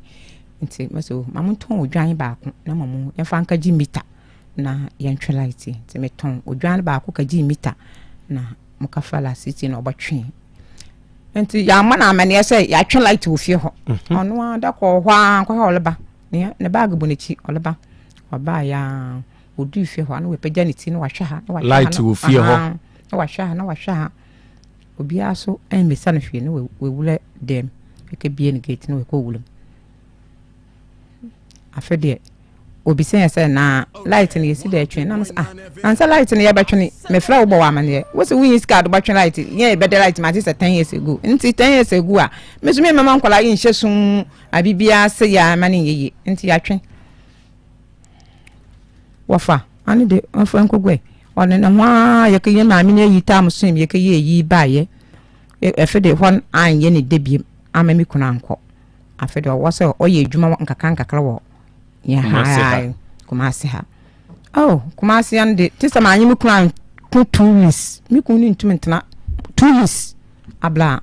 nti me so ma mo ntɔn odwan baako na ma mo yɛmfa nka gye mita na yɛntwe light nti metɔn odwan baako ka gye mita na mo ka fa la city na ɔbɛtwe nti yɛama no amanneɛ sɛ yɛatwe light wɔ fie hɔ mhm. ɔno ara da kɔɔ hɔ ara nkɔhwɛ ɔleba ne baage bɔ n'akyi ɔleba ɔbaa yɛ a ɔduu fie hɔ na wapagya ne ti na wahwɛ ha na wahwɛ ha light wɔ fie hɔ na wahwɛ ha na wahwɛ ha obiara so ɛmmisa no hwee na wawura dɛm ɛkɛbie no gate na wakɔ wuram afe deɛ. Obisa yɛn sɛ, Na light no yɛsi dɛ twe? Na mo sɛ, ah, ansa light no yɛbɛtwe no, mefrɛ wo bɔ wɔ amaneɛ. Wo se wonyi sika a de bɛtwe light, yɛn yɛbɛda light mu ate sɛ 10 years ago. Nti 10 years ago a, me nso memmɛma nkwadaa yi nhyɛ sum mu abe biara se yɛ ama no nyɛ yie. Nti yɛatwe. Wɔfa, ɔno de, ɔmfa nkɔgu ɛ. Ɔno ne ho ara yɛkɛyɛ maame no ayi tam so yɛkɛyɛ ayi baayɛ. Ɛfe de hɔ anyɛ ne da biem ama me kunu ankɔ. Afe de ɔwɔ sɛ ɔyɛ adwuma nkakra nkakra wɔ yɛn ha ha Kumasi ha. Oh, Kumasi ano de, te sɛ maanye me kunu anko 2 weeks. Me kunu ne ntumi ntena 2 weeks abla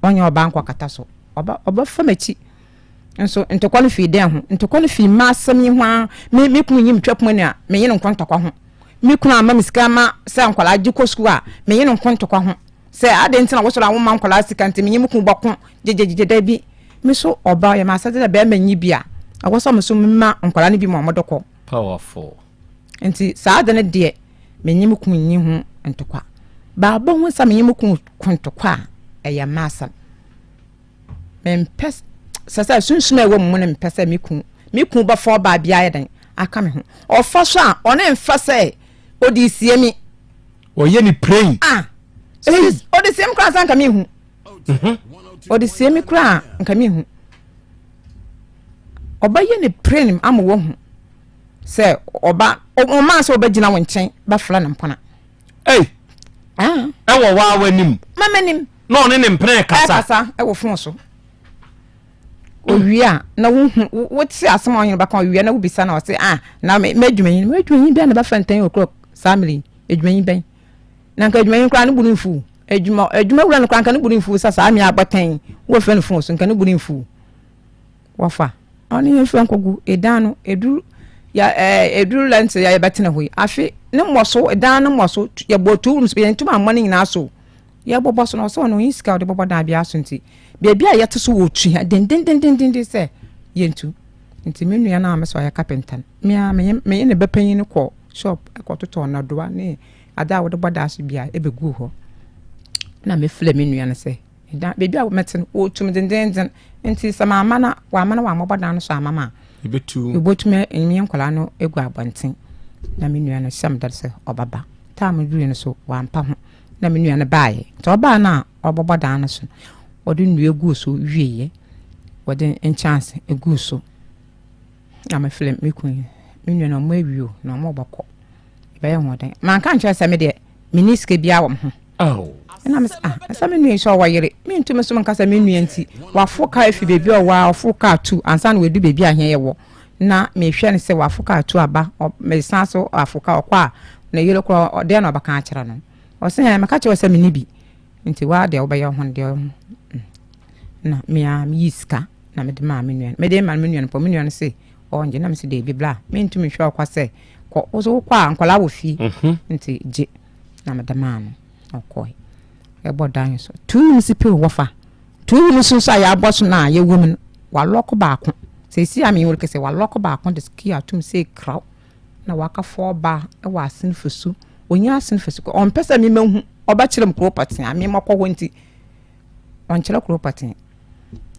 ɔnyɛ ɔbaa nkɔ kata so. Ɔba ɔbɛfa m'akyi. Nso ntɔkwa no fii dɛn ho? Ntɔkwa no fii mma asɛm yi ho ara. Me kunu nyi me twa poma ni a, menye no nko ntɔkwa ho. Me kunu amma me sika ma sɛ nkwadaa gye kɔ sukuu a, menye no nko ntɔkwa ho. Sɛ adɛn nti na wosɔre a womma nkwadaa sika nti menye me kunu bɔko gyegyegyegye da bi. Me so ɔba yɛ m'asɛdze dɛ bɛrima nyi bi a, ɛwɔ sɛ me so mema nkwadaa no bi ma wɔde kɔ. Powerful. Nti saa ade no deɛ menye me kunu nyi ho ntɔkwa. Baabɔ ho sɛ menye me kunu ko ntɔkwa a, ɛyɛ m'asɛm. Mempɛ sɛ sɛ sunsum a ɛwɔ mu no mempɛ sɛ me kunu me kunu bɛfa ɔbaa bi ayɛ dɛn aka me ho. Ɔfa so a ɔne mfa sɛ ɔde sie me. Ɔyɛ ne praying. Ah, ɔde sie me koraa sɛ nka mehu. Ɔde sie me koraa nka mehu. Ɔbɛyɛ ne praying ama wahu sɛ ɔba ɔmaa sɛ ɔbɛgyina wo nkyɛn bɛfrɛ no mpona. Ei! Ah. Ɛwɔ waa w'anim. Ma m'anim. Na ɔne ne mpena ɛkasa. Ɛkasa ɛwɔ fon so. Owie a na wohu wote asɛm a ɔnyene bɛka owie na wobisa na ɔse ah na m'adwumanyi m'adwumanyi bɛn na bɛfrɛ no ten o'clock saa mmere yi adwumanyi bɛn na nka adwumanyi koraa ne bu no mfuw adwuma adwuma wura no koraa nka ne bu no mfuw sɛ saa mmea abɔtɛn wɔfrɛ no fon so nka ne bu no mfuw wɔfa ɔne yɛn fira nkɔgu edan no eduru ya ɛɛ eduru lɛnti ya yɛbɛtena hɔ yi afe ne mmɔso edan no mmɔso yɛbɔ two rooms yɛn ntoma mmɔ ne nyinaa so yɛbɔbɔ so na ɔsɛ ɔno ɔnyi sika ɔde bɔbɔ dan biara so nti beebi a yɛte so wɔ tu ha dendendendenden sɛ yɛntu nti me nua no a mesɛ ɔyɛ kapenta no me a menye menye ne bɛpanyin no kɔ shop ɛkɔtotɔ nnadoa ne ade a wɔde bɔ dan so bia ɛbɛguu hɔ na mefrɛ me nua no sɛ Dan, baabi a mɛte no, wɔretu me dendeenden. Nti sɛ mamma na wɔamma na wɔammɔbɔ dan no so amma me a, yɛbɛtumi me nkwadaa no agu abɔnten. Na me nua no hyɛ me da sɛ ɔbɛba. Time duruiɛ no so, wampa ho. Na me nua no baeɛ. Nti ɔbaa no a ɔbɛbɔ dan no so no, ɔde nnua guu so wieeɛ. Wɔde nkyɛnse guu so. Na mefrɛ me kunu, me nua no ɔmo awie o, na ɔmo bɛkɔ. Ɛbɛyɛ ho den. Manka nkyerɛ sɛ me deɛ, menni sika biara wɔ me ho. Ɛna me sɛ ah ɛsɛ me nua yi sɛ ɔwɔ yere mentumi so nka sɛ me nua nti wafo kaa afi baabi a ɔwɔ a ɔfo kaa tu ansa na wadu baabi a hɛn yɛwɔ na mehwɛ no sɛ wafo kaa tu aba mesan so afo kaa ɔkɔ a ne yere korɔ ɔdeɛ na ɔbɛka akyerɛ no ɔsɛ hɛn meka kyerɛ sɛ menni bi nti waa deɛ wobɛyɛ ho deɛ mm. na mea meyi sika na mede maa me nua no mede ma me nua no pɔ me nua no se ɔngye na mese deebi bla mentumi nhwɛ ɔkwa sɛ kɔ wo so wokɔ a nkɔla wɔ fie mhm. nti gye na mede maa no ɔkɔe ɛbɔ dan so 2 minutes pɛ wɔfa 2 minutes nso a yɛabɔ so no a yɛwɔ mu no walɔko baako sɛsi a meyɛ kɛsɛ walɔko baako de key atom sɛ kraw na waka fɔɔ ba wɔ asene fasu ɔnya asene fasu ɔmpɛ sɛ memahu ɔbɛkyerɛ m kuro pɔtee a memɔkɔ hɔ nti ɔnkyerɛ kuro pɔtee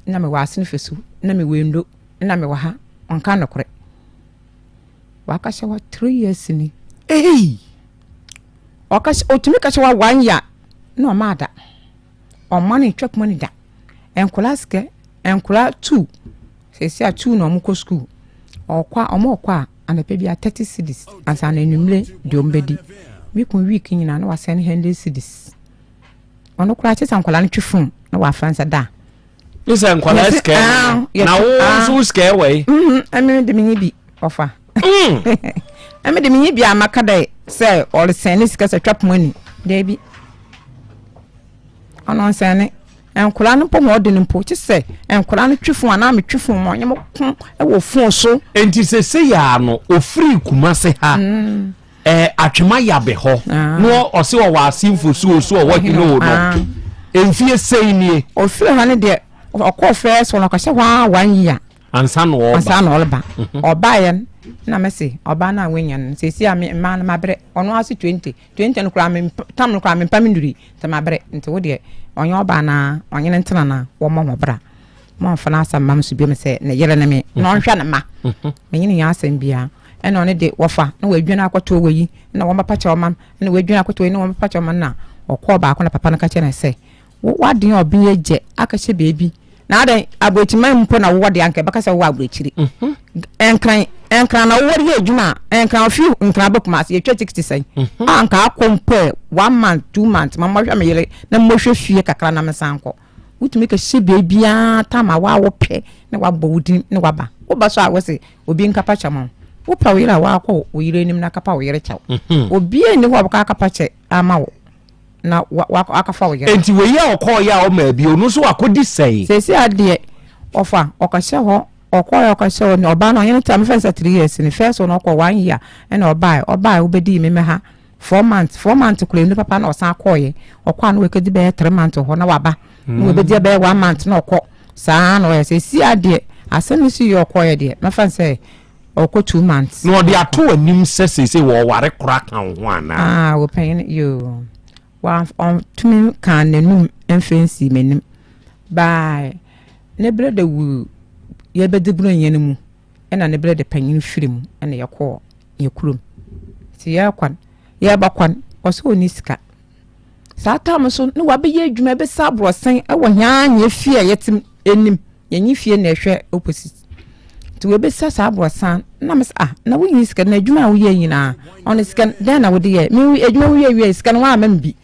na mewɔ asene fasu na mewɔ endo na mewɔ ha ɔnka nokorɛ waka hyɛ hɔ 3 years ni. Hey! Ɔka hyɛ otumi ka hyɛ hɔ one year na ɔma ada ɔma no ntwa kuma no da nkwadaa sika nkwadaa two sɛsi a two na wɔn kɔ school ɔkɔ a wɔn ɔkɔ a anɔpɛ bi a 30 cedis ansa na enwumere deɛ wɔn bɛdi mi kun week nyinaa na wasɛn 100 cedis ɔno koraa kyɛ sɛ nkwadaa no twe phone na wafa nsa da. Ne sɛ nkwadaa sika ah, na wo nso wo sika wɔ yi. Ɛmi de mi nyi bi ɔfa. Ɛmi de mi nyi bi a maka dɛ sɛ ɔresɛn ne sika sɛ twa poma ni dɛbi ɔno nsɛn ne nkwadaa no mpo ho ɔde no mpo kye sɛ nkwadaa no twe phone anaa metwe phone ma ɔnyɛ mo ko wɔ phone so. Nti sese yaa no ofiri Kumase ha. Mm. Eh, atwema yabe hɔ ah. na ɔse ɔwɔ ase mfosuo so ɔwɔ hene o no ah. mfie sɛi nie. Ɔfiri hɔ no deɛ ɔkɔɔ fɛɛ so no ɔkɔhyɛ hɔ a one year. Ansa na ɔreba. Ansa na ɔreba. Mhm. Ɔbaeɛ no na mɛse ɔbaa no a wanya no sɛsi a me mmaa no mabrɛ ɔno ase 20 20 no koraa me tam no koraa mempa me nnuri nti mabrɛ nti wo deɛ ɔnyɛ ɔbaa no a ɔnyene ntena no a wɔmmɔ ho bra. Moamfa n'asɛm mma me so biom sɛ ne yere ne me na ɔnhwɛ ne mma. Menye no nyɛ asɛm biara. Ɛna ɔno de wɔfa na wadwane akɔto wɔ yi na wɔbɛpa kyɛw ma na wadwane akɔto yi na wɔbɛpa kyɛw ma na ɔkɔɔ baako na papa no ka kyerɛ no sɛ wo w'adeɛ a ɔbea gye akɛhyɛ baabi na adɛn aburokyiman mpo na wowɔ deɛ anka ɛbɛka sɛ wowɔ aburokyiri mhm. nkran nkran na wowɔ yɛ adwuma a nkran ofi nkran bɛ kuma ase yɛtwa tikiti sɛn mhm. a nka akɔ mpo ɛ one month two months ma mmɔhwɛ me yere na mmɔhwɛ fie kakra na mesan kɔ wotumi kɛhyɛ baabiara tam a waa wopɛ na wabɔ wo din na waba woba so a wɔse obi nkapa kyɛ ma wo wopɛ wo yere a waakɔ wo yere anim na akapa wo yere kyɛw mhm. obiara nni hɔ a wɔka akapa kyɛ ama wo na wakafa wo yere. Enti wei a ɔkɔɔyɛ a ɔmaa bi ɔno nso wakɔdi sɛn? Seesei adeɛ ɔfa ɔkɔhyɛ hɔ ɔkɔɔyɛ ɔkɔhyɛ hɔ ɔbaa no ɔnyɛ no ta mefa sɛ three years ni first one ɔkɔ one year ɛna ɔbaeɛ ɔbaeɛ wobɛdii me mɛha four months 4 months kura enu papa na ɔsan kɔɔyɛ ɔkɔ a na wakɔdi bɛyɛ 3 months hɔ na waba na wabɛdi bɛyɛ one month na ɔkɔ saa na ɔyɛ sɛ si adeɛ asɛm no si yɛ ɔkɔɔyɛ deɛ mɛfa sɛ ɔkɔ 2 months. Na ɔde ato w'anim sɛ seesei wɔware kora ka wo ho anaa? Ah, wɔpanyin yoo. Wa ɔtumi kaa n'anum mfe nsii m'anim. Baa ne berɛ de wu yɛbɛdi buronya no mu ɛna ne berɛ de panyin firi mu ɛna yɛkɔɔ yɛ kurom. Nti yɛrekɔ no, yɛreba kɔ no, ɔsɛ ɔnni sika. Saa tam nso ne wabɛyɛ adwuma ɛbɛsa aborɔsan ɛwɔ hɛn hɛn fie a yɛte anim. Yɛnye fie na ɛhwɛ opposite. Nti wɔbɛsa saa aborɔsan na mesɛ ah na wonyi sika na adwuma a woyɛ nyinaa ɔno sika dɛn na wode yɛ me adwuma woyɛ wie sika no woamma me bi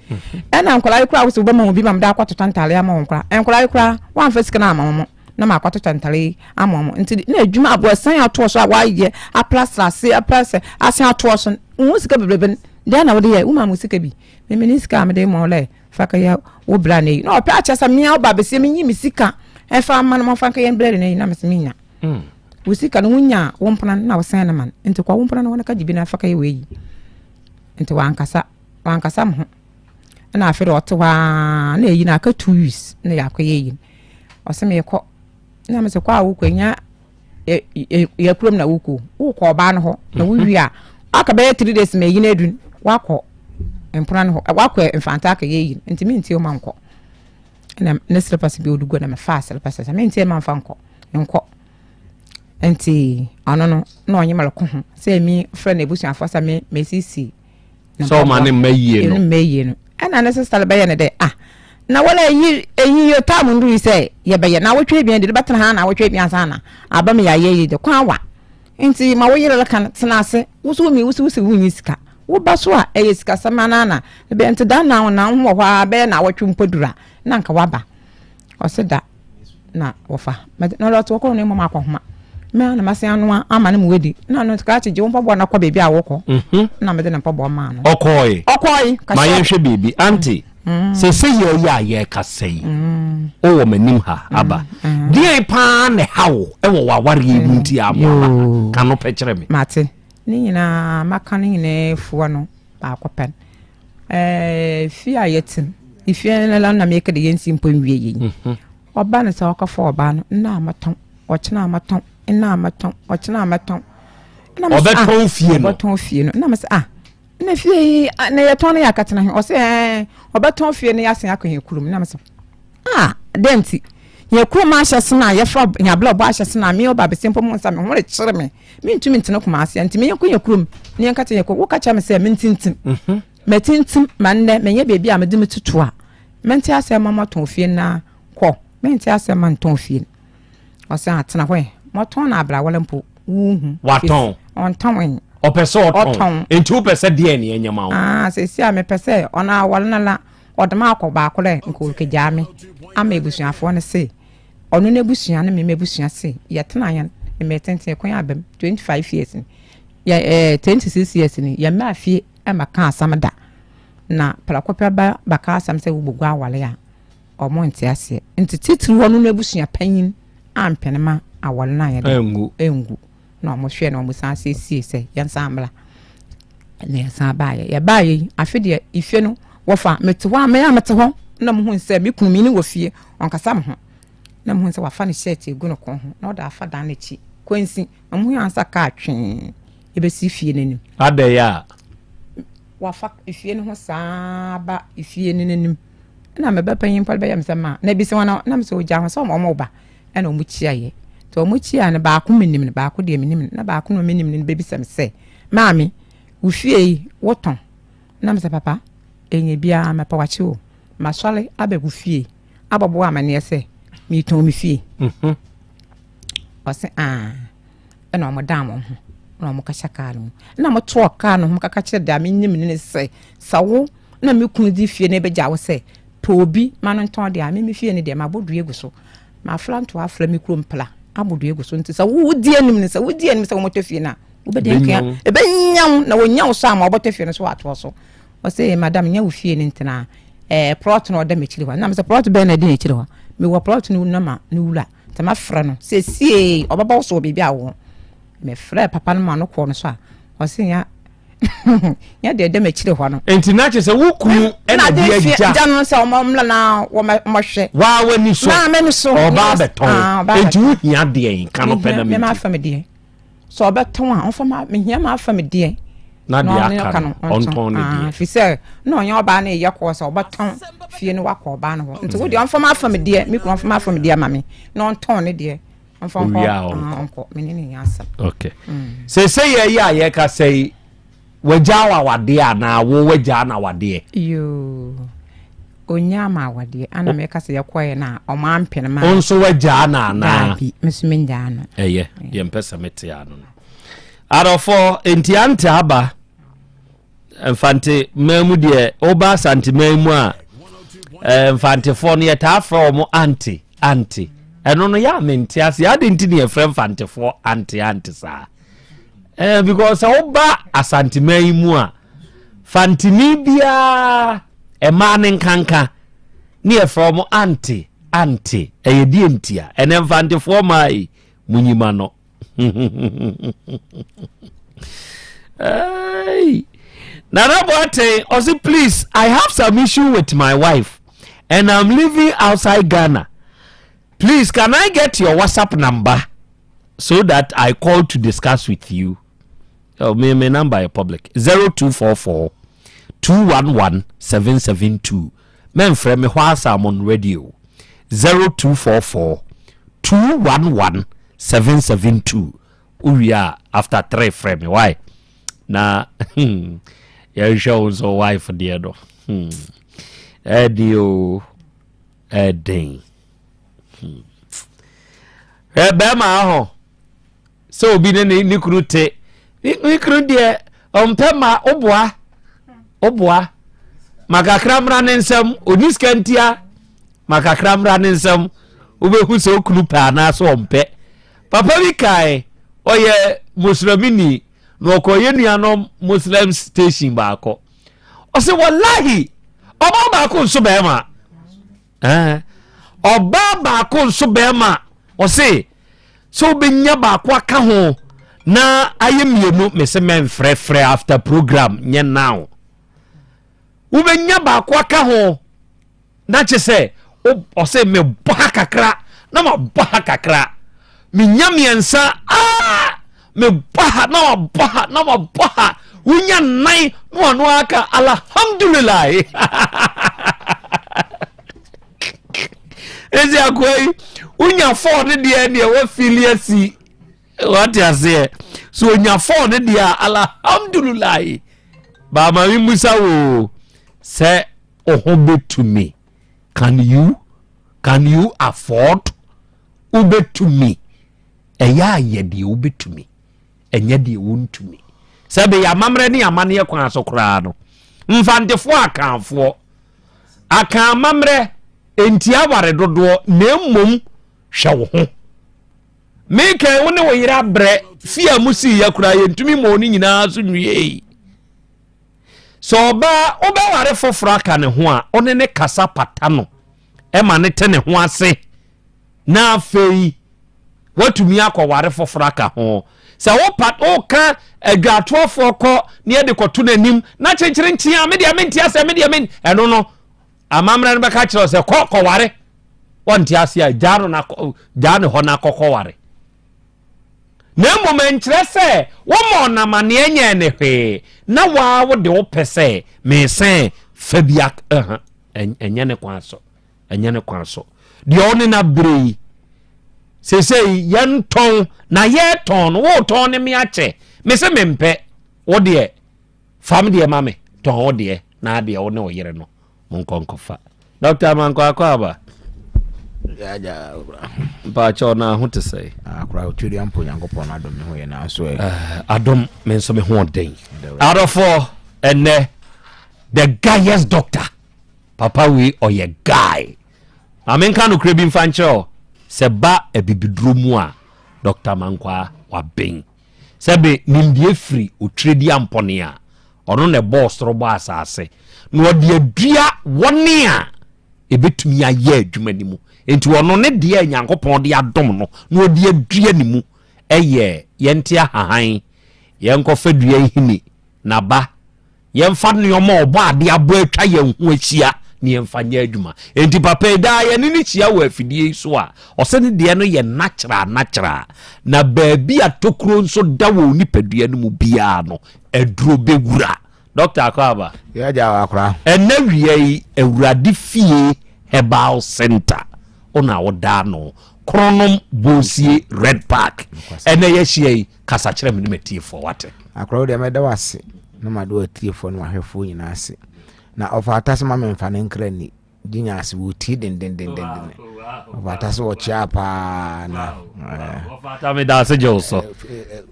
ɛna nkwadaa yi koraa wo sɛ wobɛma wɔn bi ma mede akɔtotɔ ntaare ama wɔn koraa nkwadaa yi koraa woamfa sika no ama wɔn na makɔtotɔ ntaare yi ama wɔn nti na adwuma aborɔsan atoɔ so a woayɛ aplastra ase aplastra ase atoɔ so wo sika bebrebe dɛn na wode yɛ woma mo sika bi memene sika a mede ma wo lɛ Fa kɛyɛ wo bra na eyi. Na ɔpɛ akyɛ sɛ mea ɔba besia menyi me sika ɛfa ama no ma ɔfa nkɛyɛ brɛ no na eyi na mese menya. Mm. Wo sika no wonya wo mpena no na wosɛn no ma no. Nti kɔ wo mpena no hɔ na ka gye bi na fa kɛyɛ wei. Nti wankasa wankasa me ho. Ɛna afei de ɔte hɔ ara na eyi na aka 2 weeks na yɛakɔyɛ eyi. Ɔse mekɔ. Na mese kɔ a wokɔ nya yɛ kurom na wokɔ wokɔ ɔbaa no hɔ na wowie a aka bɛyɛ 3 days ma eyi no adu wakɔ mpona no hɔ wakɔ mfanta akɛyɛ eyi nti mentie ma nkɔ ɛna ne slippers bi ɔde gu na mefaa slippers sɛ mentie ma mfa nkɔ nkɔ nti ɔno no na ɔnye me ko ho sɛ mi frɛ no abusuafoɔ sɛ me mesisi sɛ ɔma ne mma yie no mma yie no ɛna ne sista no bɛyɛ ne dɛ ah na wɔn eyi eyi yɛ taamu nduru yi sɛ yɛbɛyɛ na awotwe ebien de bɛtena ha na awotwe ebien ansa na aba mi yɛayɛ yi de kwan wa nti ma wo yere ka no tena ase woso wo mi woso wosi wo nyi sika wo ba so a ɛyɛ sikasɛm anaa na bɛyɛ nti da na na ho wɔ hɔ a bɛyɛ na awotwe mpo dura na nka waba ɔse da na wɔfa na ɔde ɔkɔ no mmom akɔhoma me a na masen anoa ama no mu wadi na ɔno krakye gye wo mpaboa na kɔ baabi a wokɔ mhm. na mede ne mpaboa maa no ɔkɔe ɔkɔe ma yɛnhwɛ biribi ante mm. sɛ sɛ yɛyɛ a yɛrekasa yi mm. wowɔ m'anim ha aba mm. deɛn paa na ɛha wo ɛwɔ w'awareɛ mu nti amoaba ka no pɛ kyerɛ me mate ne nyinaa maka no nyinaa fua no baako pɛn Ɛɛ fie a yɛte no, efie no la na meka de yɛnsi mpo nwie yei. Mhm. Ɔba no sɛ ɔkɔfa ɔbaa no, nna a mɛtɔn, ɔkyena a mɛtɔn, nna a mɛtɔn, ɔkyena a mɛtɔn. Ɔbɛtɔn ah, fie no. Ɔbɛtɔn fie no. Nna mesɛ ah, na fie yi na yɛtɔn no yɛ akatena he. Ɔsɛ ɛɛ ɔbɛtɔn fie no yɛasen akɔ yɛn kurom. Nna mesɛ ah, dɛn nti? Yɛn kurom ahyɛ se no a yɛfa yɛn abrabɔ ahyɛ se no a me ɔba bɛsi mpo mo nsa me ho rekyere me. Mentumi ntena Kumasi nti menkɔ yɛn kurom na yɛnka kyerɛ yɛn kurom. Woka kyerɛ me sɛ mentintim. Mhm. Matintim ma nnɛ menyɛ baabi a mede me tutu a mente asɛm ma mɔtɔn fie na kɔ. Mente asɛm ma ntɔn fie no. Ɔsɛ atena hɔ ɛ. Mɔtɔn na abrawala mpo wohu. Watɔn. Ɔntɔn. Ɔpɛ sɛ ɔtɔn. Nti wopɛ sɛ deɛ ne ɛnyɛ ma wo? Ah, sɛsi a mepɛ sɛ ɔno awɔre no la ɔde ma akɔ baako dɛ nka ɔrekɛgyaa me ama abusuafoɔ no se ɔno n'abusua ne me m'abusua se yɛtena yɛn mmerɛ tenten kwan aba mu 25 years ni yɛ ɛɛ eh, 26 years ni yɛn mmaa fie ɛma ka asɛm da na prɛko pɛ ba bɛka asɛm sɛ wobɛgu awale a ɔmo nte aseɛ nti titiri ɔno n'abusua panyin ampene ma awale no ayɛ dɛ ɛngu na ɔmo hwɛ na ɔmo san siesie sɛ yɛnsan mmra na yɛsan baayɛ yɛbaayɛ yi afe deɛ ife no wɔfa mete hɔ a meyɛ a mete hɔ na mo hu sɛ me kunu mi ne wɔ fie ɔnkasa me ho na mo hu sɛ wafa ne shirt egu ne kɔn ho na ɔde afa dan n'akyi kwansi na mo hu ansa kaa twee ebesi fie n'anim. Adɛn a. Wafa efie no ho saa ba efie no n'anim ɛna me ba panyin mpo bɛyɛ me sɛ ma na ebisi wɔn na me sɛ ogya ho sɛ wɔn ba. Ɛna wɔn kyiaeɛ. Nti wɔn kyiaeɛ no baako menim no, baako deɛ menim no. Na baako no menim no no bɛbisa me sɛ, Maame, wo fie yi, wotɔn? Na mesɛ, Papa, ɛnyɛ biara, mɛpɛ wakye o. Masɔre aba wo fie abɔbɔ wo amaneɛ sɛ meretɔn me fie. Mhm. Ɔse, aa. Ɛna wɔn dan wɔn ho na wɔn kasa kaa no mu. Ɛna wɔtoɔ kaa no ho kaka kyerɛ deɛ menim no ne sɛ, sɛ wo na me kunu de fie no bɛgya wo sɛ pɛ obi ma no ntɔn deɛ a, me me fie no deɛ mabɔ dua gu so. Mafra ntoa afra me kurom pla abɔ dua gu so nti sɛ wodi anim no sɛ wodi anim sɛ wɔmɔtɔ fie no a wobɛdi nka ɛbɛnya wo na wɔnya wo so ama wɔbɛtɔ fie no so wɔatoɔ so. Ɔsɛ madam nya wo fie no ntena ɛɛ plot no ɔda m'akyiri hɔ. Na mesɛ plot bɛn na ɛdi n'akyiri hɔ? Mewɔ plot no nama no wura nti mafrɛ no sɛsie ɔbɛbɔ wo so wɔ biribi a wɔ. Mefrɛ papa no ma no kɔɔ no so a ɔsɛ nya nyɛ deɛ ɛda m'akyiri hɔ no. Nti na kyerɛ sɛ wo kunu ɛna de agya. Gya no sɛ wɔn mmla na wɔn hwɛ. Waa w'ani so. Maa m'ani so. Ɔba abɛtɔn. Ah, Nti wo hia deɛ nka no pɛ na mi ti. Mema mi deɛ. Sɛ ɔbɛtɔn a ɔnfa ma mehia ma afa mi deɛ. Na deɛ aka no ɔntɔn ne deɛ. Ah, fi sɛ na ɔnyɛ ɔbaa no yɛ kɔɔ sɛ ɔbɛtɔn fie no wakɔ ɔbaa no hɔ. Nti wo deɛ ɔnfa ma afa mi deɛ mi kunu ɔnfa ma afa mi deɛ ama mi na ɔntɔn ne deɛ. Owie a ɔnkɔ. Okay. Sese yɛ yi a yɛka sɛ yi wagya wo awadeɛ anaa wo wagya no awadeɛ? Yoo. Onya ma awadeɛ ana mɛka sɛ yɛkɔɛ no a ɔmo ampene ma. Wo nso wagyaa no anaa? Daabi, me nso mengyaa no. Ɛyɛ, deɛ mpɛ sɛ mete ano no. Adɔfoɔ, enti ante aba. Mfante man mu deɛ woba Asante man mu a eh, Mfantefoɔ no yɛtaa frɛ wɔn ante ante ɛno no yɛ a mente ase ade nti ne yɛfrɛ Mfantefoɔ ante ante saa eh, because sɛ woba Asante man yi mu a Fantini biara ɛmaa ne nkanka ne yɛfrɛ wɔn ante ante ɛyɛ deɛ ntia ɛnɛ Mfantefoɔ maa yi munyima no hey. Nana Boateng, ɔse please, I have some issue with my wife and I'm living outside Ghana. Please, can I get your WhatsApp number so that I call to discuss with you? Oh, me, my number is public. 0244 211 772. Mɛmfrɛ me whilst I'm on radio. 0244 211 772. Wowie a after 3 frɛ me why? Na hmm, yɛnhwɛ wo nso wife deɛ no. Hmm. Ɛde o, ɛden. Hmm. Hwɛ bɛrima ahɔ. sɛ obi ne ne ne kunu te ne kunu deɛ ɔmpɛ ma woboa woboa ma kakra mmra ne nsam ɔni sika ntia ma kakra mmra ne nsam wobɛhu sɛ okunu pɛ anaasɛ ɔmpɛ papa bi kae ɔyɛ muslimini na ɔkɔyɛ nuanom muslim station baako ɔsɛ wallahi ɔbaa baako nso bɛrima Ɔbaa baako nso bɛrima ɔse sɛ wobɛnya baako aka ho na ayɛ mmienu mese mɛmfrɛfrɛ after program nyɛ now wobɛnya baako aka ho na kye sɛ ɔse mebɔ ha kakra na mabɔ ha kakra menya mmiɛnsa aa mebɔ ha na mabɔ ha na mabɔ ha wonya nnan na wano aka alhamdulilahi ɛsi akoa yi wonya fɔɔ ne deɛ deɛ wafili asi wate aseɛ so onya fɔɔ ne deɛ a alhamdulilahi baama mi musa wo sɛ ɔho bɛtumi can you can you afford wobɛtumi Ɛyɛ a yɛ deɛ wobɛtumi, ɛnyɛ deɛ wontumi. Sɛ bɛyɛ amammerɛ ne amanneɛ kwan so koraa no, Mfantefoɔ Akanfoɔ, Akan amammerɛ ntia aware dodoɔ na mmom hwɛ wo ho. Meka wo ne wo yere abrɛ, fie a mosiiɛ koraa yɛntumi mmɔɔ ne nyinaa so nwiei. Sɛ ɔbaa wobɛware foforɔ aka ne ho a, wo ne ne kasa pata no ma ne te ne ho ase. na afei watumi akɔware foforɔ aka ho. Sɛ wopa woka adwatoɔfoɔ kɔ ne yɛde kɔto n'anim na kyenkyere nkyea me deɛ mente aseɛ me deɛ men ɛno no amammerɛ no bɛka kyerɛ sɛ kɔ kɔware wɔnte aseɛ a gyaa no na gyaa ne hɔ na kɔkɔware na mmom ɛnkyerɛ sɛ woma ɔnamaneɛ nyɛɛ ne hwee na waa wode wopɛ sɛ mesɛn fa bi ɛnyɛ ne kwan so ɛnyɛ ne kwan so. Deɛ ɔne no abrɛ yi, Seesei yɛntɔn na yɛtɔn no, wotɔn ne me akyɛ. Me se mempɛ, wo deɛ fa me deɛ ma me, tɔn wo deɛ na adeɛ wo ne wo yere no monkɔ nkɔfa. Dr. Amankwa Akwaaba. Mpaakyɛw na ho te sɛ. Akora otweri ampo Nyankopɔn no adom me ho yɛ nanso ɛ. Eh, adom me nso me ho ɔden. Adɔfoɔ ɛnɛ the guyest doctor papa wei ɔyɛ guy. Ma menka nokorɛ bi mfa nkyerɛ wo, sɛ ba abibiduro mu a, Dɔkta Mankwaa waben. Sɛbe nimdeɛ firi Otwerediampɔne a ɔno na ɛbɔɔ soro bɔɔ asase, na ɔde adua wɔne a ɛbɛtumi ayɛ adwuma no mu. Enti ɔno ne deɛ a Nyankopɔn de adom no na ɔde adua ne mu yɛ yɛnte ahahan, yɛnkɔfa dua nhini, n'aba, Yɛmfa nneɛma a Ɔbɔadeɛ abɔ atwa yɛn ho ahyia na yɛmfa nyɛ adwuma. Enti papa yi, daa yɛne no hyia wɔ afidie yi so a, ɔsɛ ne deɛ no yɛ natural natural. Na baabi a tokuro nso da wɔ wo nipadua no mu biara no, aduro bɛwura. Dɔkta Akwaaba. Yɛ agya wɔ akora. Ɛnɛ wia yi, Awurade Fie Herbal Center, wo na woda ano. Kronom Bosie Red Park. Ɛnɛ yɛahyia yi, Kasa kyerɛ me ne m'atiefoɔ, wate? Akora wo deɛ mɛda wo ase na mada w'atiefoɔ ne w'ahwɛfoɔ nyinaa ase. Na ɔfata sɛ ma memfa ne nkra ni gyinya ase wɔtie dendendendenden. Ɔfata sɛ ɔkyea paa na ɔfata meda ase gye wo so.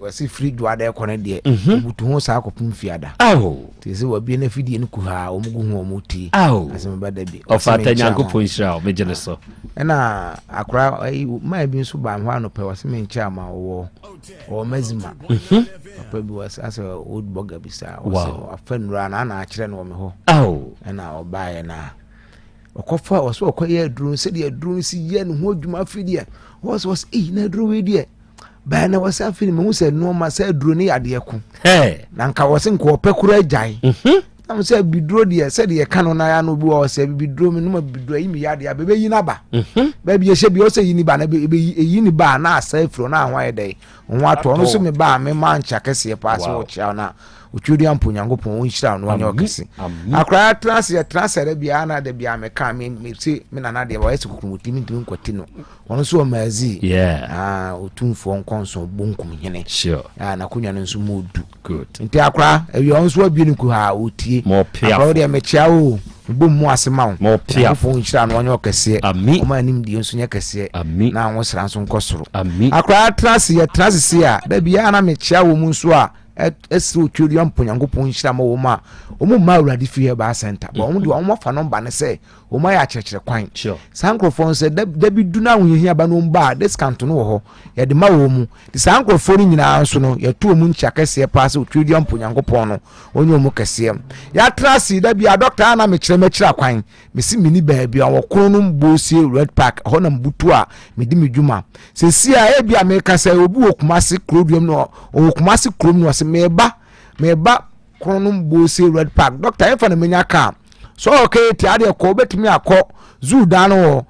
Wɔsi firi dwoada ɛkɔ no deɛ ɔbutu ho saa kɔpem fiada. Nti sɛ wɔabie no afidie no kuhaa wɔn gu ho wɔn tie. Asɛm bɛda bi. Ɔfata Nyankopɔn nhyira wo megye ne so. Ɛna akora ayi maa bi nso baa hɔ anɔpɛ wɔsi menkyɛ ama wɔwɔ ɔwɔ mazima mhm. papa bi wɔ asɛ old burger bi saa wɔsɛ wafa nnura na ana akyerɛ no wɔ me hɔ ɛna ɔbaeɛ na ɔkɔfa ɔsɛ ɔkɔyɛ aduro no sɛdeɛ aduro no si yɛ ne ho adwuma afei deɛ wɔsɛ wɔsɛ eyi na aduro wei deɛ bɛn na wɔsɛ afei mehu sɛ nneɛma sɛ aduro no yɛ adeɛ ko na nka wɔsɛ nka ɔpɛ koro agyae mhm. Na mo sɛ biduro deɛ sɛdeɛ yɛka no na ano bi wɔ sɛ biduro mi noma biduro ayi mi yadeɛ abɛbɛ yi n'aba mhm. baabi yɛhyɛ bi ɔsɛ yi ni ba na ebe eyi ni ba na asa efiri na ho ayɛ dɛ ho atɔ ɔno nso mi ba mi ma nkyɛ kɛseɛ paa sɛ ɔkyea na otwi di ampo nyankopɔn ɔnhyira no ɔnyɛ ɔkɛse akora yɛtena ase yɛtena ase dɛ biara na dɛ biara meka mi mi se mi nana deɛ ɔyɛ sɛ kukurumoti mi ntumi nkwati no Ɔno nso wɔ Mazi. Yeah. Ah, Otumfoɔ Nkɔnso Bonkum Hene. Sure. Ah, n'akonnwa no nso mu odu. Good. Nti akora, awia ɔno nso abue ne kuhaa otie. Mo piafo. Akora wo deɛ mekyea wo. Mebɔ mu ase ma wo. Mo piafo. Nyankopɔn nhyira no ɔnyɛ ɔkɛseɛ. Ami. Ɔma animdeɛ nso nyɛ kɛseɛ. Ami. Na ahosra nso nkɔ soro. Ami. Akora tena ase yɛtena ase se a, da biara na mekyea wɔ mu nso a ɛsrɛ otwedeɛ mpo Nyankopɔn nhyira ma wɔn a wɔn mma Awurade fie Herbal Center. Ba wɔn deɛ wɔn afa nɔmba ne sɛ Wɔn ayɛ akyerɛkyerɛ kwan. Saa nkurɔfoɔ no sɛ da bi du na ahohiahia ba no wɔn ba a discount no wɔ hɔ yɛde ma wɔn mu. Nti saa nkurɔfoɔ no nyinaa nso no yɛto wɔn nkyia kɛseɛ paa sɛ Otwedeɛ mpo Nyankopɔn no ɔnyɛ wɔn kɛseɛ. Yɛatra ase da bi a dɔkta a na mekyerɛ m'akyira kwan mesi meni baabi a wɔ Kronom Bosie Red Park ɛhɔ na mebutu a medi me dwuma. Sɛsi a ebi a meka sɛ obi wɔ Kumase kuroduam no ɔwɔ Kumase kurom no ɔse meba meba Kronom Bose Red Park dɔkta ɛfa na menya kaa so ɔkɛ ti adeɛ kɔ wobɛtumi akɔ zoo dan no wɔ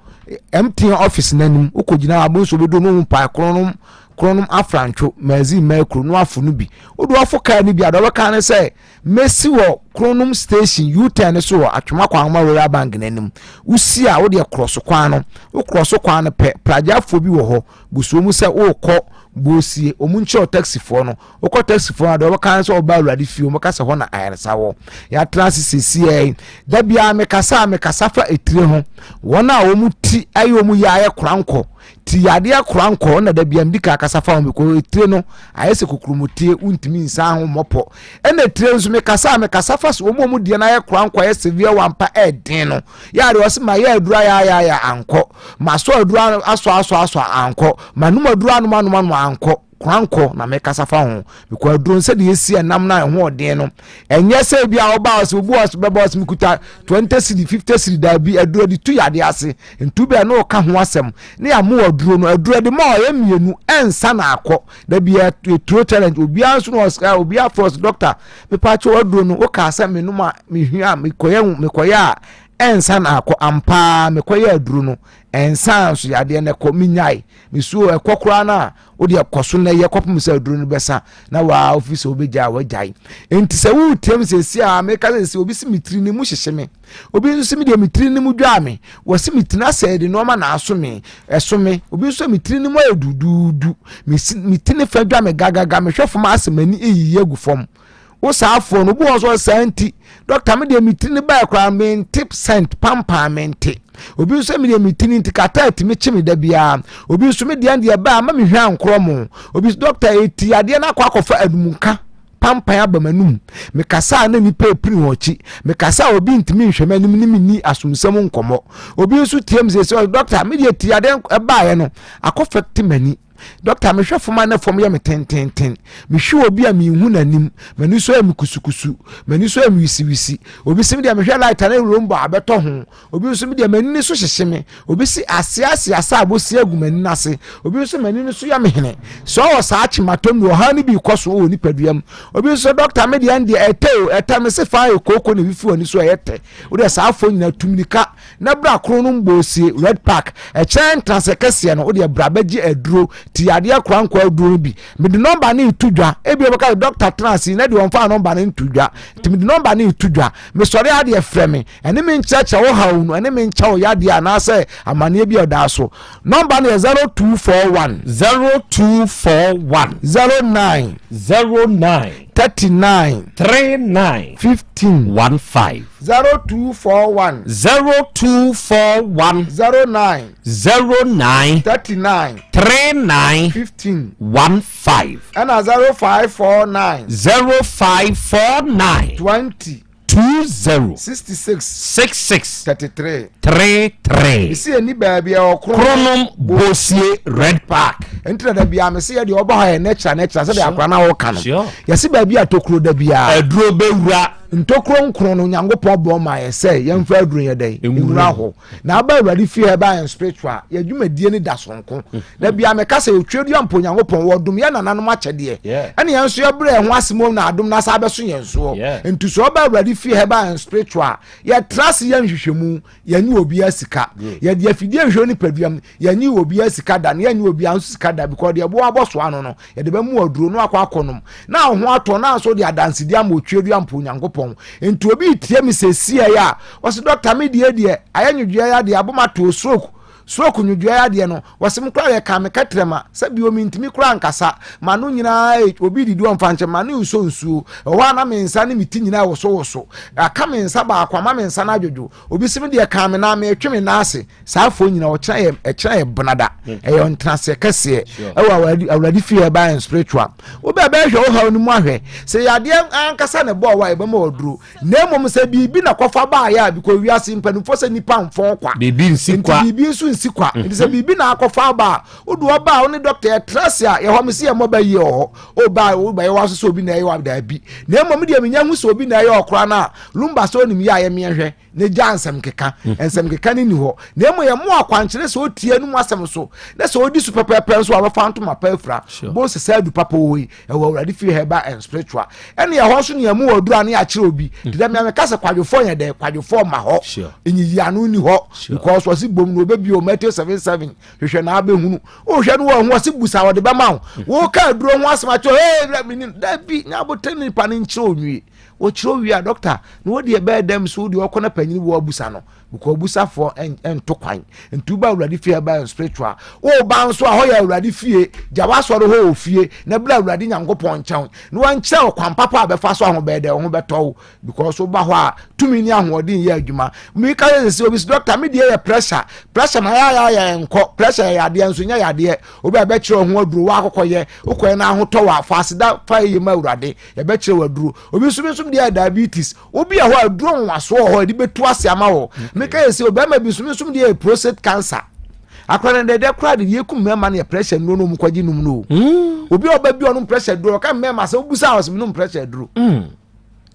MTN office n'anim wokɔ gyina abo nso wobɛdu no ho paa Kronom Kronom Afrantwo Mazi Mɛkuro no afo no bi wode wafo kaa no bi a deɛ ɔbɛka ne sɛ mɛsi wɔ Kronom station U-turn no so wɔ Atwoma Kwanma Royal Bank n'anim wosi a wode korɔ so kwan no wokorɔ so kwan no pɛ pragyafoɔ bi wɔ hɔ busuo mu sɛ wokɔ Bosie wɔn nkyerɛw taxifoɔ no Wokɔ taxifoɔ no a, deɛ wɔbɛka ne sɛ wɔba Awurade fie, wɔbɛka sɛ hɔ na ayaresa wɔ. Yɛatena ase seesei yi. Da biara mekasa a, mekasa fa etire ho. Wɔn a wɔn ti ayɛ wɔn yɛ ayɛ korankɔ, ti yadeɛ korankɔ, na da biara medi kan kasa fa ho because etire no ayɛ sɛ kokuromotire, wontumi nsan ho mmɔpɔ. Ɛna etire nso mekasa a, mekasa fa so wɔn a wɔn deɛ no ayɛ korankɔ, ayɛ severe wampa ɛɛden no. Yɛ adeɛ wɔse mayɛ aduro ayɛ ankɔ, masɔ aduro asɔ asɔ asɔ ankɔ, manom aduro anom anom anom ankɔ. Korankɔ na mekasa fa ho because aduro no sɛdeɛ esi ɛnam no a ɛho ɔden no ɛnyɛ sɛ ebi a ɔba ɔsɛ obi ɔsɛ bɛba ɔsɛ mekuta 20 cedi 50 cedi daabi aduro de tu yadeɛ ase ntu bɛɛ na ɔka ho asɛm ne yɛamo aduro no aduro de ma ɔyɛ mmienu ɛnsa na akɔ dabi ɛturo challenge obiara nso na ɔsɛ obiara fɔ ɔsɛ doctor mepaakyɛw aduro no wokaa sɛ menom a mehia mekɔyɛ mekɔyɛ a. Ɛnsa na akɔ ampaa mekɔyɛ aduro no ɛnsa nso yadeɛ no ɛkɔ menyae mesuo ɛkɔ koraa no a wode ɛkɔ so na ɛyɛ kɔpem sɛ aduro no bɛsa na waa ofi sɛ wobɛgyae a wagyae. Nti sɛ woretie me sɛsi a meka sɛ sɛ obi si me tiri no mu hyehye me, obi nso si me deɛ me tiri no mu dwaa me, wɔsi me tiri asɛ de nneɛma na aso me, ɛso me, obi nso me tiri no mu ayɛ duduudu, me ti ne fa dwa me gagaga, mehwɛ fam asɛ m'ani eyiyi agu fam. Wo saa afoɔ no, obi wɔ nso saa nti, dɔkta me deɛ me tiri no bae koraa mente scent pampaa mente. Obi nso me deɛ me tiri nti kata atumi kye me da biara. Obi nso me deɛ deɛ baa ma me hwɛ ankorɔ mo. Obi nso dɔkta eti adeɛ no akɔ akɔfa anumka pampan aba m'anum. Mekasa a na nipa epiri wɔn akyi. Mekasa a obi ntumi nhwɛ m'anim ne me ni asomsɛm nkɔmmɔ. Obi nso tie me sɛ sɛ dɔkta me deɛ ti adeɛ ɛbaeɛ no akɔfɛ te m'ani. Dɔkta, mehwɛ fam a na fam yɛ me tententen. Mehwɛ obi a minhu n'anim. M'ani so ayɛ me kusukusu. M'ani so ayɛ me wisiwisi. Obi se me deɛ mehwɛ light a na rombo abɛtɔ ho. Obi nso me deɛ m'ani no so hyehye me. Obi se asease asa a bosia agu m'ani no ase. Obi nso m'ani no so yɛ me hene. Sɛ ɔwɔ saa kyematɔ mu ɔhaw no bi rekɔ so wɔ nipadua mu. Obi nso dɔkta me deɛ ɛndeɛ ɛtɛ o ɛtɛ me se faa yɛ kooko na ebi fi w'ani so ɛyɛ tɛ. Wo deɛ saa afɔ nyinaa tu mirika na bra koro no mboosie red park ɛkyɛn ntrasɛ kɛseɛ no wodeɛ bra bɛgye aduro ti yadeɛ kora nkɔ aduro no bi mede nɔmba no reto dwa ebi ɔbɛka sɛ dɔkta tena ase na deɛ ɔmfa nɔmba no nto dwa nti mede nɔmba no reto dwa mesɔre adeɛ frɛ me ɛne me nkyerɛkyerɛ wo haw no ɛne me nkyɛ wo yadeɛ anaasɛ amanneɛ bi a ɔdaa so nɔmba no yɛ 0241 0241 09 09 39 39 15 15 0241 0241 09 09 39 39 15 15 ɛna 0549 0549 20 20 66 66 33 33. Mesi yɛnni baabi a ɛwɔ Kronom Bosie Red Park. Nti na da biara mesi yɛ deɛ ɔba hɔ yɛ nɛkyra nɛkyra sɛdeɛ akora no a wɔka no. Yɛsi baabi a tokuro da biara. Aduro bɛwura. Ntokuro nkron no Nyankopɔn bɔ ma yɛ sɛ yɛmfa aduro yɛ dɛn nwura hɔ. Na aba Awurade fie ha ɛba yɛn spiritual yɛ dwumadie no da soronko. Da biara meka sɛ otwa dua mpo Nyankopɔn wɔdom yɛ nananom akyɛdeɛ. Ɛne yɛn nso yɛbrɛ yɛn ho ase mu na adom no asa abɛso yɛn soɔ. Nti sɛ ɔba Awurade fie ha ɛba yɛn spiritual Yɛtra ase yɛ nhwehwɛmu, yɛnnye obiara sika. Yɛde afidie nhwɛ nipadua mu, yɛnnye obiara sika da, na yɛnnye obiara nso sika da because deɛ ɛboa abɔ so ano no, yɛde bɛmu aduro na wakɔ akɔnom. Na wo ho atɔ na nso de adansedie ama otweadua mpo Onyankopɔn. Nti obi retie me seesei a, ɔse dɔkta me deɛ deɛ, ayɛ nwodwoeɛ adeɛ, abom ato stroke. Stroke nwodwoeɛ adeɛ no, wɔse me koraa yɛkaa me kɛtrɛma sɛ bio mentumi koraa nkasa, m'ano nyinaa e, obi redidi ɔmfa nkyɛ, m'ano resɔ nsuo, ɛhɔ a na me nsa ne me ti nyinaa wosowoso, aka me nsa baako ama me nsa no adwodwo, obi se me deɛ kaa me nan, metwe me nan ase, saa afoɔ nyinaa ɔkyena yɛ, ɛkyena yɛ benada, ɛyɛ ntenaseɛ kɛseɛ ɛwɔ Awurade fie ɛba yɛn spiritual, wobɛ bɛhwɛ wo haw no mu ahwɛ, sɛ yadeɛ ankasa na ɛbɔɔ wa yɛbɛma waduro, Na mmom sɛ biribi na kɔfa baeɛ a, because wiase mpanimfoɔ sɛ nipa mfɔn kwa. Biribi nsi kwa. Nti biribi nso nsi kwa. Nti sɛ biribi na akɔfa aba a, wode ɔba a wo ne dɔkta yɛtra ase a, yɛhɔ me se yɛ mmɔba yie wɔ hɔ. Ɔba a woba yɛ waso sɛ obi na ɛyɛ wa daabi. Na mmom deɛ menya hu sɛ obi na ɛyɛ ɔkora no a, lumba sɛ onim yɛ a yɛmeɛ hwɛ na gya nsɛm keka. Nsɛm keka no ni hɔ. Na mmom yɛ mo akwankyerɛ sɛ ɔtie anum asɛm so na sɛ ɔdi so pɛpɛɛpɛ nso a wɔfa ntoma pa afira. Bɔn sɛ saa adu papa wɔ yi. Ɛwɔ Awurade fie herbal and spiritual. Ɛne ɛhɔ nso nea mu wɔ duro ano akyerɛ obi. Te dɛ mmea meka sɛ kwadwofoɔ yɛ dɛ kwadwofoɔ ma hɔ. Nyiyi ano ni hɔ because wɔsi bom na obebi o Matthew 7:7 hwehwɛ na abɛhunu. Wohwɛ no wɔ ho wɔsi busa wɔde bɛma wo. Woka aduro ho asɛm akyerɛ hey wura mi ni dabi nya abotan nipa no nkyerɛ onwie. Wɔkyerɛ owie a doctor na wɔde ɛbɛyɛ dɛm so deɛ ɔkɔ na panyin wɔ abusa no. Because obusafoɔ nto kwan. Nti woba Awurade fie ɛba yɛ spiritual. Woba nso a hɔ yɛ Awurade fie. Gya w'asɔre hɔ wɔ fie na bra Awurade Nyankopɔn nkyɛn na wankyerɛ wo kwan papa a bɛfa so a ho bɛyɛ dɛ wo ho bɛtɔ wo. Because woba hɔ a tumi ne ahoɔden yɛ adwuma. Meka sɛ sɛ obi sɛ doctor me deɛ yɛ pressure. Pressure ma yɛ ayɛ nkɔ. Pressure yɛ yadeɛ nso nyɛ yadeɛ. Obi a bɛkyerɛ wo ho aduro woakɔkɔyɛ. Wokɔyɛ na ahotɔ wo a fa aseda fa yɛ ma Awurade. Yɛbɛkyerɛ wo aduro. Obi nso me nso deɛ yɛ diabetes. Obi wɔ hɔ a aduro nwanwasoɔ wɔ hɔ a yɛde bɛtu ase ama wɔ. Meka yɛ sɛ ɔbarima bi nso me nso deɛ yɛ prostate cancer. Akora no dɛdɛ koraa de deɛ ɛkum mmarima no yɛ pressure nnuro no ɔmu kɔgye nom no o. Obi a ɔba bi ɔnom pressure duro ɔka mmarima sɛ wobusa a ɔsɛ menom pressure duro.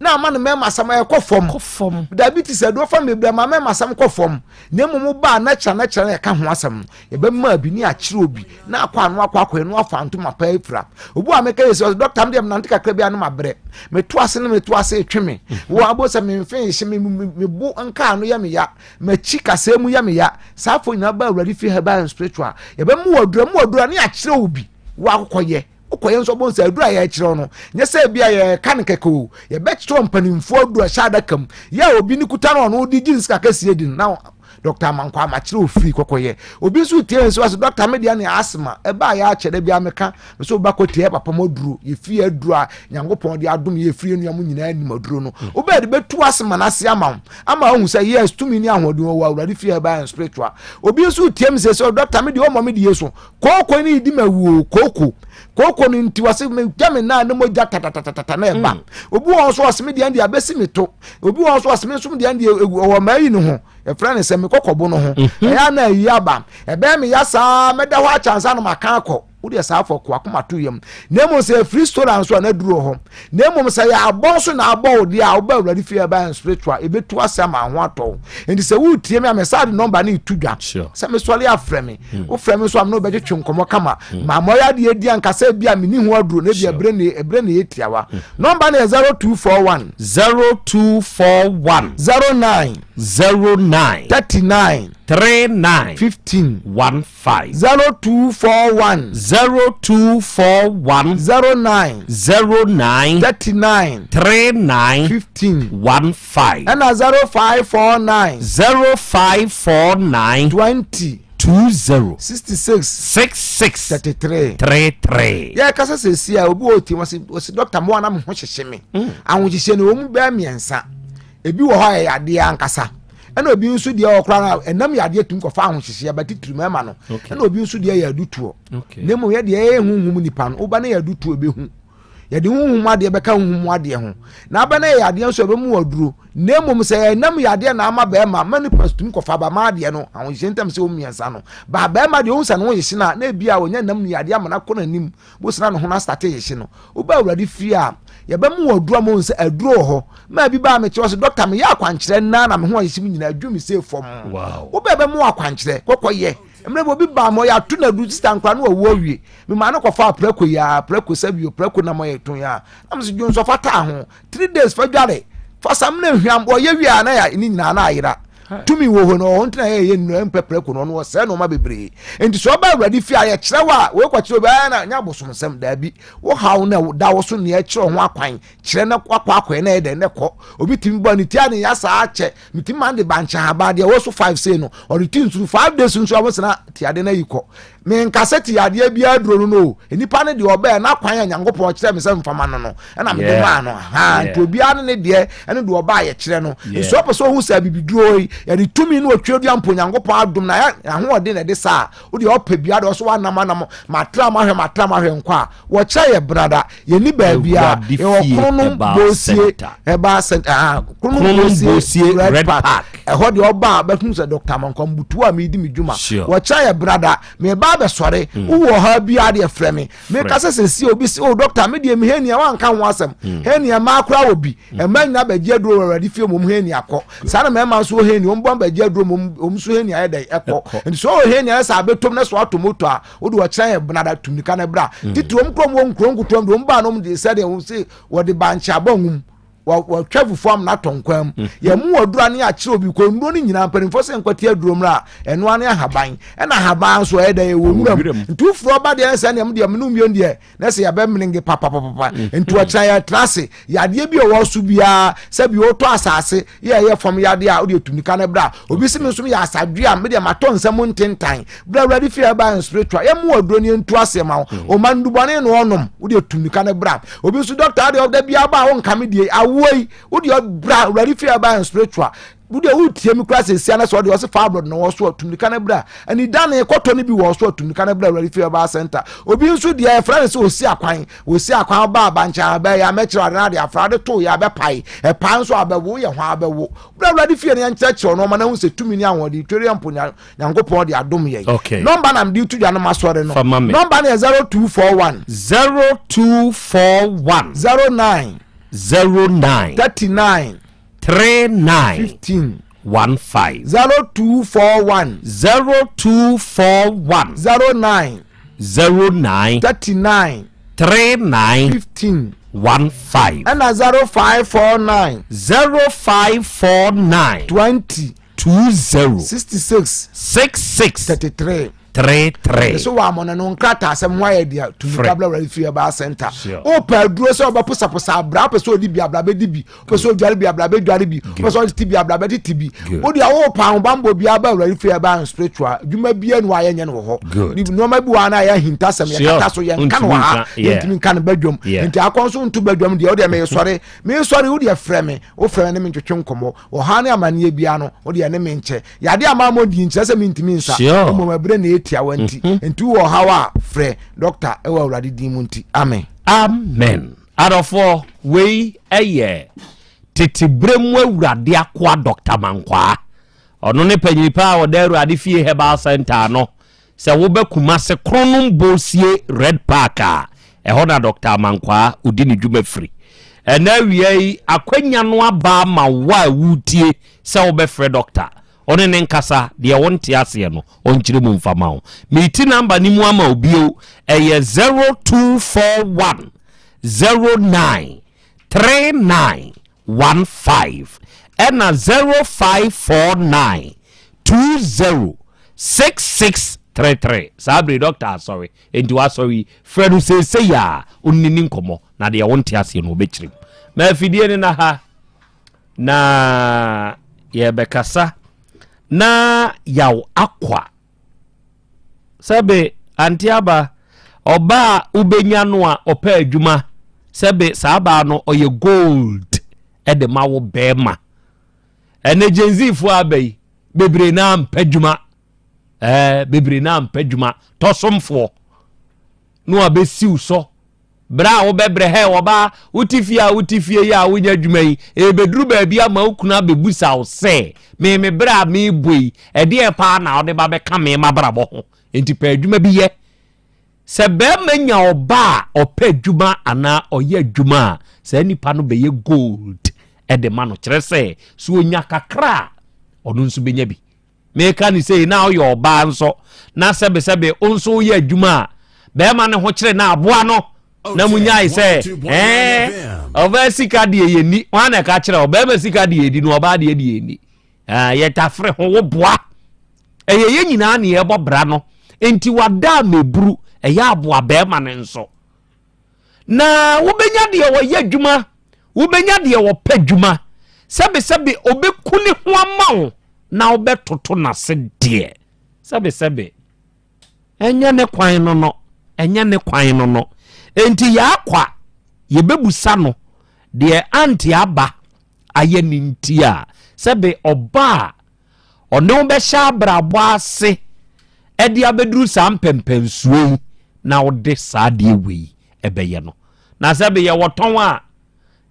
na ama no mmarima asɛm ɛkɔ fam. Kɔ fam. Diabetes aduro fa no bebree ama mmarima asɛm kɔ fam. Na mmom ba a natural natural na yɛka ho asɛm no, yɛbɛma bi ne akyerɛ obi na akɔ ano akɔ akɔyɛ no afa ntoma pa afira. Obi a meka yɛ sɛ dɔkta me deɛ menante kakra bi a no mabrɛ. Meto ase no meto ase etwe me. Wo abo sɛ memfe nhye me me bo nkaa no yɛ me ya. M'akyi kasɛɛ mu yɛ me ya. Saa afɔ nyinaa ba Awurade fie herbal and spiritual. Yɛbɛma wo aduro, mu aduro a ne akyerɛ obi wo akɔkɔyɛ. Wokɔyɛ nso ɔbɛhu sɛ aduru a yɛrekyerɛw no, nyɛ sɛ ebi a yɛreka no kɛkɛ o. Yɛbɛkyerɛw mpanimfoɔ aduru a ɛhyɛ adaka mu. Yɛ a obi ne kuta no ɔno de gye ne sika kɛseɛ di no, na Dɔkta Amankwa amakyerɛ ofiri kɔkɔyɛ. Obi nso tie nso ase dɔkta me deɛ ne asthma. Ɛbaa yɛ akyɛ da bi ameka me sɛ wobɛkɔ tie papa mu aduro. Yɛfiri aduro a Nyankopɔn de adom yɛ firi nua mu nyinaa nim aduro no. Wobɛɛ de bɛtu asthma no ase ama wo ama ahu sɛ yes tumi ne ahoɔden wɔ Awurade fie herbal and spiritual. Obi nso tie me sɛ sɛ dɔkta me deɛ ɔmmɔ me deɛ so. Kooko ne di ma wuo kooko kooko no nti wɔse megya me nan ne mogya tatatatata na ɛba mm. Obi wɔ nso ɔse me deɛ deɛ abɛsi me to. Obi wɔ nso ɔse me nso deɛ deɛ ɔwɔ maa yi ne ho yɛfrɛ no sɛ me kɔkɔbo no ho mhm. ɛyɛ na ayi aba ɛbɛyɛ me ya saa mɛda hɔ akyɛ ansa na maka akɔ. Wodeɛ saa afɔ ko akoma to yam. Na mmom sɛ ɛfiri stora nso a na duru wɔ hɔ. Na mmom sɛ yɛ abɔ nso na abɔ wo deɛ a woba Awurade fie ɛba yɛn spiritual ɛbɛtu ase ama ho atɔ wo. Nti sɛ woretie me a me saa de nɔmba no reto dwa sɛ mesɔre afrɛ me. Hmm. Wofrɛ me nso a me ne wobɛtwetwe nkɔmmɔ kama. Hmm. Ma mɔyɛ adeɛ di anka sɛ bi a menni ho aduro na ebi ɛberɛ ne ɛberɛ ne yɛ tiawa. Hmm. Nɔmba no yɛ 0241 0241 09 09 39 39 15 15. 0241. 0241. 09. 09. 39. 39. 15. 15. Ɛna 0549. 0549. 20. 20. 66. 66. 33. 33. Yɛ kasa sɛsi a obi wɔ ti wɔsi wɔsi dɔkta mo anam ho hyehye me. Hmm. Ahohyehye no wɔn mu bɛyɛ mmiɛnsa. Ebi wɔ hɔ a ɛyɛ adeɛ ankasa. Ɛna obi nso deɛ ɔkora no ɛnam yɛ adeɛ tumi kɔfa ahohyehyeɛ ba titiri mmarima no. Ɛna obi nso deɛ yɛ adutoɔ. Na mmom yɛ deɛ ɛyɛ huhum nipa no woba no yɛ adutoɔ ɛbɛhu. Yɛde huhum adeɛ bɛka huhum adeɛ ho. Na aba no yɛ adeɛ nso ɛbɛmu aduro. Na mmom sɛ ɛnam yɛ adeɛ na ama bɛrima ma nipa tumi kɔfa ba ma adeɛ no ahohyehyeɛ ntam sɛ wɔn mmiɛnsa no. Ba bɛrima deɛ ohun sɛ ne ho hyehye no a na ebi a wɔnya nam yɛ adeɛ ama no akɔ n'anim. Bosena ne ho na asate hyehye no. Woba Awurade fie a, yɛbɛma wo aduro ama woahu sɛ aduro wɔ hɔ. Maa bi baa mekyerɛ sɛ dɔkta meyɛ akwankyerɛ nnaa na me ho ahyehye me nyinaa adwo me sei fam. Woba yɛbɛma wo akwankyerɛ kɔkɔ yɛ. Mmerɛ bi obi baa ma ɔyɛ ato no aduro sista nkora no wawu awie. Memaa no kɔfaa prako yi a prako sɛ bio prako nam ɔyɛ ton a na mesɛ dwonsɔ fa taa ho three days fa dware fa samina hwam ɔyɛ wie a na yɛ ne nyinaa na ayera. Tumi wɔ hɔ no ɔhɔ ntina yɛ yɛ nnura mpɛ prako no ɔno ɔsɛe nneɛma bebree. Nti sɛ ɔba Awurade fie a yɛkyerɛ wo a wei kɔkyerɛ obi ayɛ na nyɛ abosomsɛm daabi. Wo haw na da wo so nea ɛkyerɛ ho akwan kyerɛ na akɔ akɔyɛ na ɛyɛ dɛn na ɛkɔ. Obi tumi bɔ ne ti a ne ya saa kyɛ metumi ma de bankye haba deɛ ɛwɔ so five sei no ɔde ti nsuru five days nso a wosena ti ade na yi kɔ. Menka sɛ ti adeɛ biara duro no no o nipa no deɛ ɔbɛɛ na kwan a Nyankopɔn kyerɛ me sɛ mfama no no ɛna mede maa no ha nti obiara ne ne deɛ ɛne deɛ ɔbaa yɛkyerɛ no nso ɔpɛ sɛ ɔhu sɛ abibiduro yi yɛde tumi ne ɔtwerɛ dua mpo Nyankopɔn adom na ahoɔden na ɛde saa wodeɛ ɔpɛ bia deɛ ɔso wanam anam matra mahwɛ matra mahwɛ nkɔ a wɔkyerɛ yɛ brada yɛni baabi a yɛwɔ kronom bosie herbal center ah kronom bosie red park ɛhɔ deɛ ɔba a bɛhu sɛ dr mankwa mbutu a medi me dwuma wɔkyerɛ yɛ brada meba abɛsɔre hmm. wowɔ ha biara deɛ frɛ me meka sɛ sɛsi obi sɛ oh doctor me deɛ me henia wanka ho asɛm hmm. henia maa koraa wɔ bi hmm. ɛma nyina bɛgye aduro wɔ awurade fie mmom henia kɔ saa na mmarima nso wɔ henia wɔn bɔ bɛgye aduro mmom wɔn nso henia yɛ dɛ ɛkɔ nti sɛ ɔwɔ henia yɛ sɛ abɛtom na sɛ wato moto a wode ɔkyerɛ yɛ benada tumika no bra mm. titiri wɔn kurom wɔ nkuro nkotoa mu de wɔn baa nom de sɛdeɛ wɔn se wɔde bankye abɔ nwom wɔtwa fufuo amena atɔ nkwan mu mm. yɛn mu aduro ne akyerɛ obi kɔ nnuro no nyinaa mpanimfoɔ sɛ nkwati aduro mmerɛ a ɛnoa ne ahaban ɛna ahaban nso ɛyɛ dɛ ɛwɔ nwura mu nti wofiri ɔba deɛ sɛ nea deɛ mene mmienu deɛ na sɛ yɛbɛmenenge papapapa mm. nti ɔkyena yɛtena ase yadeɛ bi a ɔwɔ so biara sɛ bi wotɔ asase yɛ ɛyɛ fam yadeɛ a wode atu nika no bra obi se me nso meyɛ asadwe a medeɛ matɔ nsa mu ntentan bra awurade fie ɛba spiritual yɛmu aduro ne yɛntu aseɛ ma wo mm. ɔma nnubɔne na ɔnom wode atu nika no bra obi nso dɔkta adeɛ ɔda biara ba a wonka me die awoɔ yi wode bra awurade fie ɛba spiritual wode wotie me kora sɛsia no sɛ ɔde ɔse fibroid na wɔ so atum nika no bra anidane kɔtɔ no bi wɔ so atum nika no bra awurade fie ɛba center obi nso deɛ ɛfrɛ no sɛ ɔsi akwan Wɔsi akwan ɔba abankyɛn abɛyɛ amɛkyerɛ ade no ade afra ade to yɛ abɛpae ɛpaa nso abɛwo yɛ ho abɛwo bere awurade fie no yɛnkyerɛkyerɛ ɔno ɔma no ahu sɛ tumi ne ahoɔden twere yɛ mpo nyankopɔn de adom yɛn okay. nɔmba na mede to dwa no masɔre no nɔmba no yɛ 0241 0241 09. 09. 39. 39. 15. 15. 0241. 0241. 09. 09. 39. 39. 15. 15. Ɛna 0549. 0549. 20. 20. 66. 66. 33. 33. So wɔ amɔne no nkrataa asɛm ho ayɛ deɛ tumi Frɛ. kabla wura fie ɛbaa center. Sure. Wopɛ aduro sɛ ɔbɛposaposa abra wopɛ sɛ ɔdi bi abra bɛdi bi wopɛ sɛ ɔdware bi abra bɛdware bi wopɛ sɛ ɔtete bi abra bɛtete bi Good. wode a wopɛ ahobammɔ biara ba awurade fie ɛbaa spiritual dwuma biara ne wayɛ nyɛ no wɔ hɔ Good. nneɛma bi wɔ ha no a yɛ ahintasɛm Sure. yɛkata so yɛnka no wɔ ha Ntumi nka, yeah. yɛntumi nka no badwam Yeah. nti akɔ nso nto badwam deɛ wodeɛ mesɔre mesɔre wodeɛ frɛ me wofrɛ me ne me ntwetwe nkɔmmɔ ɔha ne amanneɛ biara no wodeɛ ne me nkyɛ yɛade ama mɔ di nkyerɛ sɛ mentumi nsa Sure. mmom ɛberɛ na ɛtia wa nti nti wowɔ ɔhaw a frɛ dɔkta ɛwɔ awurade din mu nti amen Amen. Adɔfoɔ, wei yɛ tete berɛ mu awurade akoa Dɔkta Mankwaa. Ɔno ne panyini pa a ɔda Awurade Fie Herbal Center ano. Sɛ woba Kumase Kronom Bosie Red Park a, ɛhɔ na Dɔkta Amankwaa ɔdi ne dwuma firi. Ɛnɛ awia yi, akwanya no aba ama wo a woretie sɛ wobɛfrɛ dɔkta. Wo ne no nkasa, deɛ wonte aseɛ no, ɔnkyerɛ mu mfa ma wo. Mereti namba no mu ama wo bio, ɛyɛ 0241 09 39 15 ɛna 0549 20 6633. Saa bere dɔkta asɔre, enti wasɔre yi, frɛ no seesei a ɔnni ne nkɔmmɔ na deɛ wonte aseɛ no ɔbɛkyerɛ mu. Ma afidie no na ha na yɛbɛkasa na yaw akwa sɛbe ante aba ɔbaa a wobɛnya no a ɔpɛ adwuma sɛbe saa baa no ɔyɛ gold ɛde ma wo bɛrima ɛnɛ Gen Z foɔ aba yi bebree naa mpɛ adwuma ɛɛ bebree naa mpɛ adwuma tɔsomfoɔ na wabɛsiw sɔ Berɛ a wobɛbrɛ, hɛ, ɔbaa, wote fie a wote fie yi a wonyɛ adwuma yi, ɛrebɛduru baabi ama wo kunu abɛbusa wo sɛ, me me berɛ a merebɔ yi, ɛdeɛn paa na wode ba bɛka me m'abrabɔ ho? Enti pɛ adwuma bi yɛ. Sɛ barima nya ɔba a ɔpɛ adwuma anaa ɔyɛ adwuma a, saa nipa no bɛyɛ gold de ma no. Kyerɛ sɛ, sɛ ɔnya kakra a, ɔno nso bɛnya bi. Meka ne sei na woyɛ ɔbaa nso na sɛbesɛbe wo nso woyɛ adwuma a bɛrima ne ho kyerɛ na aboa no na mu nyae sɛ ɛɛ ɔbaa sika deɛ yɛni wɔn na ɛka kyerɛ ɔbɛrima sika deɛ yɛdi no ɔbaa deɛ deɛ yɛni ɛɛ yɛtafere ho wo boa ɛyɛ yɛn nyinaa ne yɛbɔ bra no nti wada a meburu ɛyɛ aboa bɛrima no nso Na wobɛnya deɛ ɔyɛ adwuma, wobɛnya deɛ ɔpɛ adwuma, sɛbesɛbe ɔbɛku ne ho ama wo na wobɛtoto n'ase deɛ, sɛbesɛbe ɛnyɛ ne kwan no no, ɛnyɛ ne kwan no no. Enti yɛakwa, yɛbɛbusa no deɛ ante aba ayɛ ne nti a, sɛbe ɔba a Ɔne wo bɛhyɛ abrabɔ ase de abɛduru saa mpɛmpɛnsoɔ yi na wode saa adeɛ wei ɛbɛyɛ no. Na sɛ beyɛ wɔtɔn a,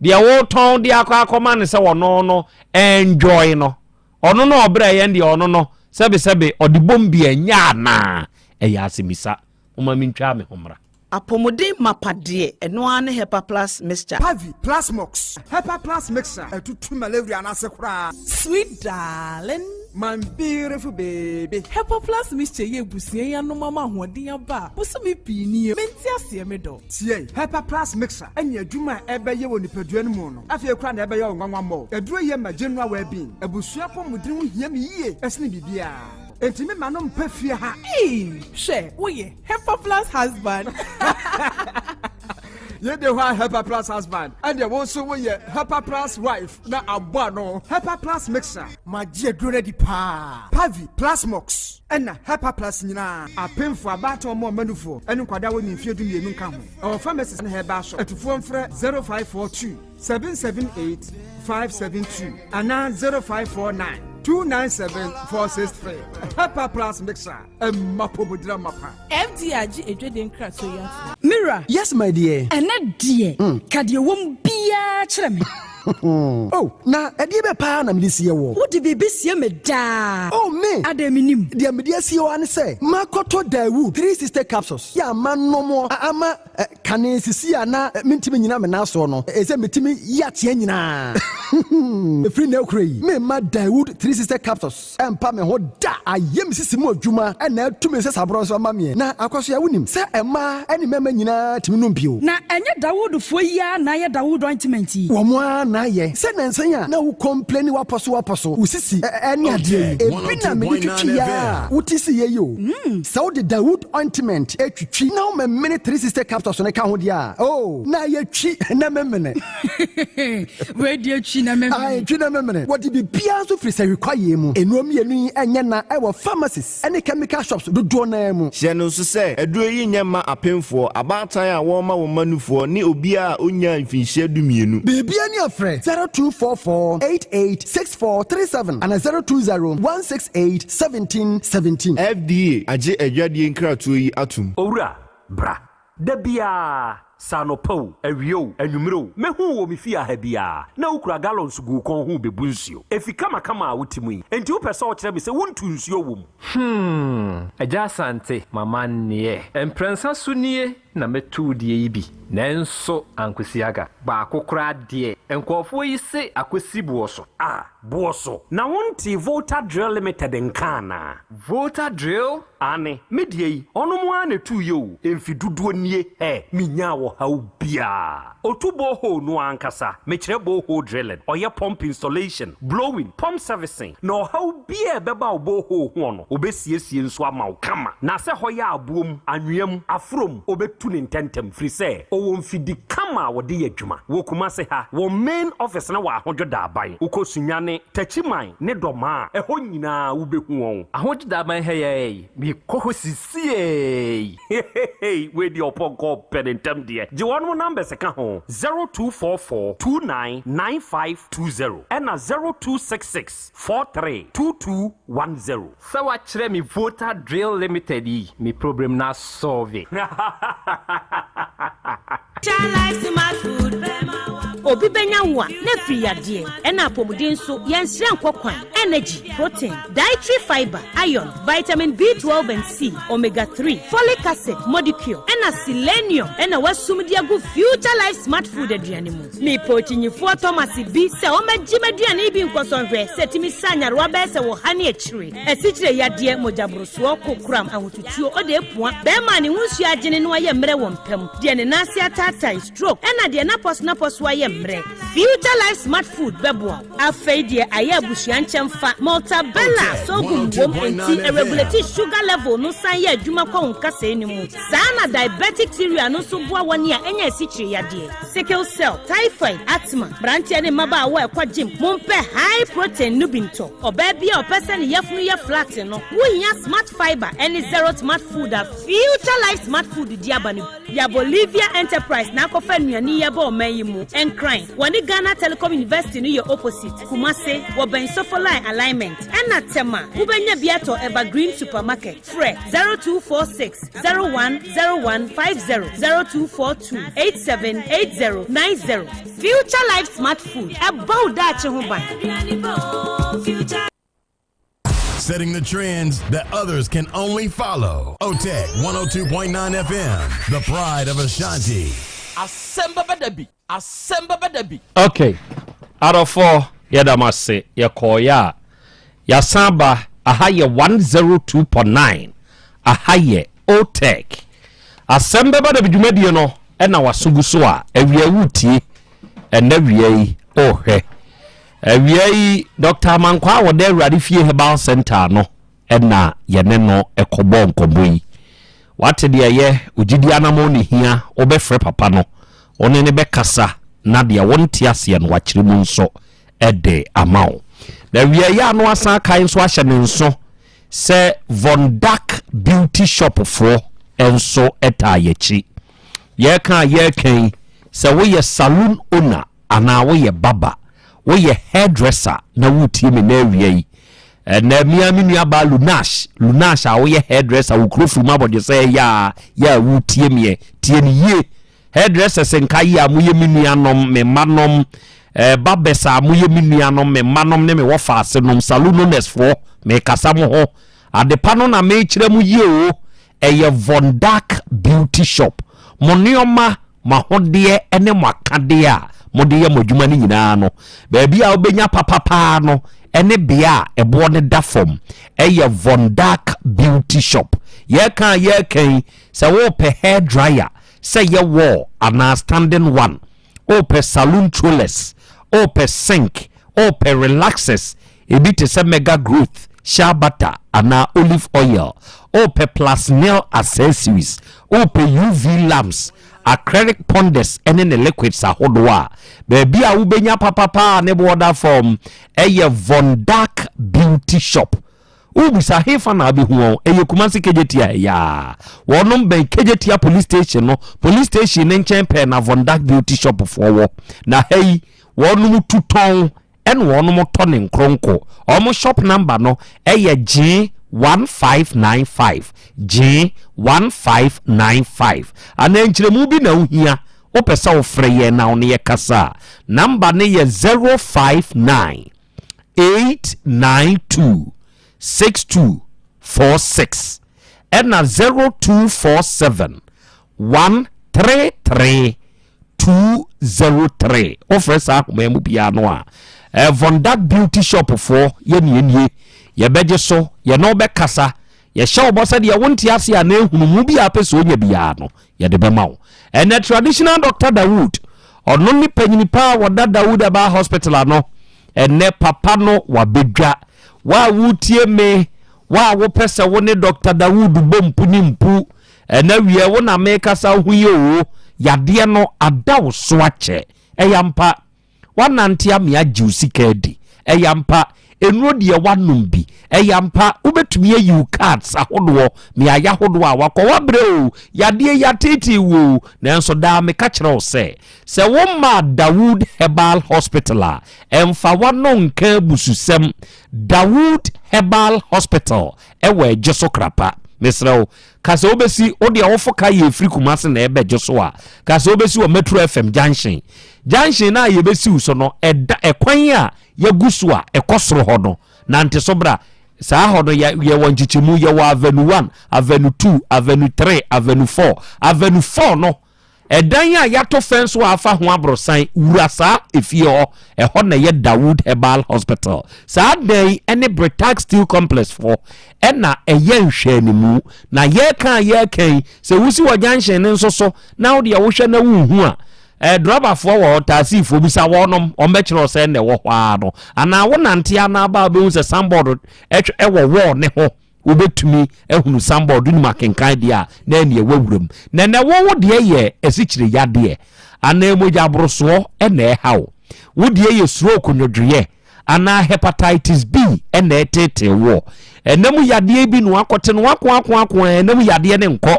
deɛ wotɔn de akɔ akɔma no sɛ ɔno no enjoy no, ɔno no ɔbrɛ yɛn deɛ ɔno no sɛbesɛbe ɔde bom bi ɛnyɛ anaa? Ɛyɛ asɛmisa. Momma mentwa me ho mmra. Apɔmuden mapa deɛ, ɛno ara ne Hepa Plus Mixture. Pavi, Plasmox, Hepa Plus Mixture ɛtutu malaria no ase koraa. Sweet darling. My beautiful baby. Hepa Plus Mixture yi abusua yi anom ama ahoɔden aba a bosome pii nie. Mente aseɛ me dɔ. Tie, Hepa Plus Mixture ɛne adwuma a ɛbɛyɛ wɔ nipadua no mu no afei koraa na ɛbɛyɛ wo nwanwa mmɔɔ. Aduro yi ma general well-being. Abusua apɔmuden ho hia me yie ɛsene biribiara. Enti me ma no mpɛ fie ha. Eii hwɛ woyɛ Hepa plus husband. Yei de hɔ a Hepa plus husband ɛdeɛ wo nso woyɛ Hepa plus wife na abɔ ano. Hepa plus mixer. Magye aduro no adi paa. Pavi, Plasmox ɛna Hepa plus nyinaa. Apemfoɔ, abaatan ɔmo ɔma nufoɔ ɛne nkwadaa a wɔnni mfeɛ 12 nka ho. Ɛwɔ pharmacies ne herbal shop. Atufoɔ mfrɛ 0542 778 572 anaa 0549 297 463. Hepa plus mixer. Ɛmma pomodira mapa. FDA agye adwadie nkratoɔ yi atom. Me wura. Yes my dear. Ɛnɛ deɛ, ka deɛ ɛwɔ mu biara kyerɛ me. Oh, na ɛdeɛ bɛ paa na mede sie woɔ? Wode biribi sie me daa. Oh, me! Adɛn mennim? Deɛ mede asie wo ara ne sɛ, makɔtɔ Daewoo 360 capsules yɛ a manom a ama kane sisi a na mentumi nnyina me nan soɔ no, ɛsɛ metumi yi ateɛ nyinaa. Ɛfiri nnɛ rekora yi, meremma Daewoo 360 capsules Ɛmpa me ho da. Ayɛ me sisi mu adwuma na atu me nsasaborɔ nso ama meɛ. Na Akwasoa, wonim sɛ mmaa ne mmarima nyinaa tumi nom bio. Na ɛnyɛ Dawoodfoɔ yi ara na ayɛ Dawood ointment yi? Wɔn ara na ayɛ. Sɛ nnansa yi a na wo complaini w'apɔso w'apɔso, wo sisi ne adeɛ yi, ebi na mede twitwi a wote siiɛ yi o. Sɛ wode Dawood ointment twitwi na womemene 360 capsules no ka ho deɛ a, oh, na ayɛ twi na memene. Wei deɛ twi na memene. Ae, twi na memene. Wɔde biribiara nso firi sahwi kwaeɛ mu. Nnuro mmienu yi nyɛ na wɔ pharmacies ne chemical shops dodoɔ no ara mu. Hyɛ no nso sɛ, aduro yi nyɛ mma apemfoɔ, abaatan a wɔrema wɔn mma nufoɔ ne obiara a ɔnnyaa mfinhyia dumienu. Biribiara ni a frɛ 0244 88 64 37 anaa 020 168 17 17. FDA agye adwadie nkratoɔ yi atom. Owura, bra. Da biara, sɛ anɔpa o, awia o, anwummere o, mehu wo wɔ me fie ha biara, na wokura gallons gu wo kɔn ho rebebu nsuo. Efi kamakama a wote mu yi, enti wopɛ sɛ wokyerɛ me sɛ wontu nsuo wɔ mu? Hmm, Agya Asante, m'amanneɛ. Mprɛnsa so nie na mɛtu wo deɛ yi bi, nanso ankosi aga. Baako koraa deɛ, nkurɔfoɔ yi se akɔsi boɔ so. Ah, boɔ so? Na wontee Volta Drill Limited nka anaa? Volta Drill? Aane, me deɛ yi, ɔnom ara na ɛtuiɛ o, mfe dodoɔ nie, ɛ, menyaa ɔhaw biara. Ɔtu borehole no ara ankasa, mekyerɛ borehole drilling, ɔyɛ pump installation, blowing, pump servicing, na ɔhaw biara a ɛbɛba wo borehole hoɔ no, ɔbɛsiesie nso ama wo kama. Na sɛ hɔ yɛ aboɔ mu, anwea mu, aforɔ mu, ɔbɛtu no ntɛntɛm, firi sɛ ɔwɔ mfidi kama a wɔde yɛ adwuma. Wɔ Kumase ha, wɔn main office no wɔ Ahodwo Daaban. Wokɔ Sunyani, Techiman ne Dɔmaa a, ɛhɔ nyinaa wobɛhu wɔn. Ahodwo Daaban ha yi ara yi, mekɔ hɔ sisiei. Hehehe wei deɛ ɔpɔnkɔ ɔpɛ ne ntɛm deɛ. Gye wɔnom numbers ka ho, 0244 29 9520 ɛna 0266 43 2210. Sɛ wakyerɛ me Volta Drill Limited yi, me problem no asɔlve. Obi bɛnya wo a, na afiri yadeɛ, ɛna apɔmuden nso, yɛnsrɛ nkɔ kwan, energy, protein, dietary fibre, iron, vitamin B12 and C, omega 3, folic acid, modicure, ɛna selenium ɛna wasum de agu Future Life Smart Food aduane mu. Mepɛ okyinyifoɔ Thomas bi sɛ ɔmmɛgye m'aduane yi bi nkɔsɔ nhwɛ sɛ ɛtumi sa nyarewa bɛyɛ sɛ ɔha ne akyire, asikyire yadeɛ, mogyaborosoɔ, kokoram, ahotutuo, ɔde apua, bɛrima a ne ho nsuo agyene na wayɛ mmerɛ wɔ mpa mu, deɛ ne nan ase ataatae, stroke, ɛna deɛ n'apɔsonapɔso ayɛ mmerɛ. Future Life Smart Food bɛboa wo. Afei deɛ ayɛ abusua nkyɛmfa, Maltabella, sorghum wom enti ɛregulate sugar level no san yɛ adwuma kɔ wo nkasɛɛ no mu. Saa na diabetic cereal no nso boa wɔn a anya asikyire yadeɛ, sickle cell, typhoid, asthma. Mmeranteɛ ne mmabaawa a ɛkɔ gym, mompɛ high protein no bi ntɔ. Ɔbaa bi a ɔpɛ sɛ ne yafunu yɛ flat no, wohia Smart Fibre ne Zero Smart Food a Future Life Smart Food de aba no bi. Ya Bolivia Enterprise na akɔfa nnuane yi aba ɔman yi mu. Nkran, wɔne Ghana Telecom University no yɛ opposite. Kumase, wɔbɛn Sofoline Alignment. Ɛna Tema, wobɛnya bi atɔ Evergreen Supermarket. Frɛ 0246 010150, 0242 878090. Future Life Smart Food, ɛbɔ wo daakye ho ban. Setting the trends that others can only follow. OTEC 102.9 FM, the pride of Ashanti. Asɛm bɛba da bi, asɛm bɛba da bi. Ok adɔfoɔ yɛda mo ase yɛkɔɔeɛ a yɛasan aba aha yɛ 102.9 aha yɛ OTEC asɛm bɛba da bi dwumadie no ɛna waso gu so a awia wotie ɛnɛ wia yi wohwɛ awia yi Dr. Amankwaa a wɔda Awurade Fie Herbal Center no na yɛne no kɔbɔɔ nkɔmmɔ yi. Wate deɛ ɛyɛ, wo gyidie anamɔn na ɛhia, wobɛfrɛ papa no, wo ne no bɛkasa na deɛ wonte aseɛ no wakyerɛ mu nso de ama wo. Na awieeɛ a no asan akae nso ahyɛ ne nso sɛ Von Dark Beauty Shop foɔ nso taa yɛakyi. Yɛreka a yɛreka yi, sɛ woyɛ saloon owner Anaa woyɛ barber, woyɛ hairdresser na woretie me nnɛ awia yi. Ɛnnɛ, me ara me nuabaa Lunash, Lunash a woyɛ hairdresser wɔ kuro firi mu abɔdwesɛ yɛ a yɛ a woretie meɛ. Tie no yie. Hairdressers nka yi a moyɛ me nuanom, me mmanom, Eh, barbers a moyɛ me nuanom, me mmanom ne me wɔfaasenom, saloon owners foɔ, mekasa mo ho. Adepa no na mekyerɛ mo yie o, ɛyɛ Von Dark Beauty Shop. Mo nneɛma, mo ahodeɛ ne mo akadeɛ a mode yɛ mo adwuma no nyinaa no, baabi a wobɛnya papa paa no ne bea a ɛboɔ no da fam, ɛyɛ Von Dark Beauty Shop. Yɛreka a yɛreka yi, sɛ worepɛ hair dryer, sɛ ɛyɛ wall anaa standing one, wopɛ saloon trollers, wopɛ sink, wopɛ relaxers, ebi te sɛ mega growth, shea butter anaa olive oil, wopɛ plus nail accessories, wopɛ UV lamps, acrylic ponders ne ne liquids ahodoɔ a, baabi a wobɛnya papapa a ne boɔ da fam ɛyɛ Von Dark Beauty Shop. Wobisa hefa na abɛhu wɔn? Ɛyɛ Kumasi Kejetia ha yi ara. Wɔnom bɛn Kejetia Police Station no. Police Station no nkyɛn pɛɛ na Von Dark Beauty Shop foɔ wɔ. Na ha yi, wɔnom tu tɔn ɛna wɔnom tɔ ne nkronko. Wɔn shop number no ɛyɛ Gye 1595, Gye 1595. Anaa nkyerɛmu bi na wohia, wopɛ sɛ wofrɛ yɛn na wo ne yɛkasa a, number no yɛ 059. 892 6246 ɛna 0247 133 203. Wofrɛ saa ahoma mu biara no a, eh, Vondak Beauty Shop foɔ yɛnienie yɛbɛgye so, yɛne wobɛkasa, yɛhyɛ wo bɔ sɛ deɛ wonte ase a na ehunumu bi a pɛ sɛ onya biara no yɛde bɛma wo. Ɛnɛ Traditional Doctor Dawood, ɔno ne panyini paa a wɔda Dawood Herbal Hospital ano. Ɛnɛ papa no wabɛdwa. Wo a wotie me, wo a wopɛ sɛ wo ne Doctor Dawood bɔ mpu ne mpu, ɛnɛ wiɛ wo na mekasa ho yi o, yadeɛ no ada wo so akyɛ. Ɛyɛ ampa. Woanante ame agye wo sika adi. Ɛyɛ ampa, nnuro deɛ woanom bi. Ɛyɛ ampa, wobɛtumi ayi wo cards ahodoɔ, mmeaeɛ ahodoɔ a woakɔ. Woabrɛ o, yadeɛ yi ateetee wo o, nanso daa meka kyerɛ wo sɛ, sɛ wommaa Dawood Herbal Hospital a, ɛmfa w'ano nka abususɛm. Dawood Herbal Hospital wɔ Adwoso Krapa. Mesrɛ wo, Ka sɛ wobɛsi, wo deɛ wofo ka yɛ ɛfiri Kumasi na ɛbɛ Dwoso a, ka sɛ wobɛsi wɔ Metro FM junction. Junction no a yɛbɛsi wo so no, ɛda ɛkwan a yɛagu so a ɛkɔ soro hɔ no, nante so bra. Saa hɔ no yɛ yɛwɔ nkyekyɛmu, yɛwɔ Avenue 1, Avenue 2, Avenue 3, Avenue 4. Avenue 4 no, Ɛdan a yɛato fɛn so a afa ho aborosan wura saa efie hɔ. Ɛhɔ na ɛyɛ Dawood Herbal Hospital. Saa dan yi ne Britax Steel Complex foɔ na ɛyɛ nhwɛanimu. Na yɛreka a yɛreka yi, sɛ wosi wɔ junction no nso so na wo deɛ wohwɛ na wonhu a, eh, drɔbafoɔ wɔ hɔ, taasifoɔ, bisa wɔnom, wɔbɛkyerɛ wo sɛ na ɛwɔ hɔ ara no. Anaa wonante ara na aba a wobɛhu sɛ signboard ɛwɔ wall ne ho. Wobɛtumi ahunu sanbɔɔdo no mu akenkan deɛ a, na ɛneɛ woawura mu. Na ɛnɛ wo wo deɛ yɛ asikyire yadeɛ anaa mogya aborosoɔ na ɛha wo. Wo deɛ yɛ stroke nwodwoeɛ anaa hepatitis B na ɛtetee woɔ. Ɛnɛ mu yadeɛ bi na wakɔte no wako ako ako a ɛnɛ mu yadeɛ no nkɔ.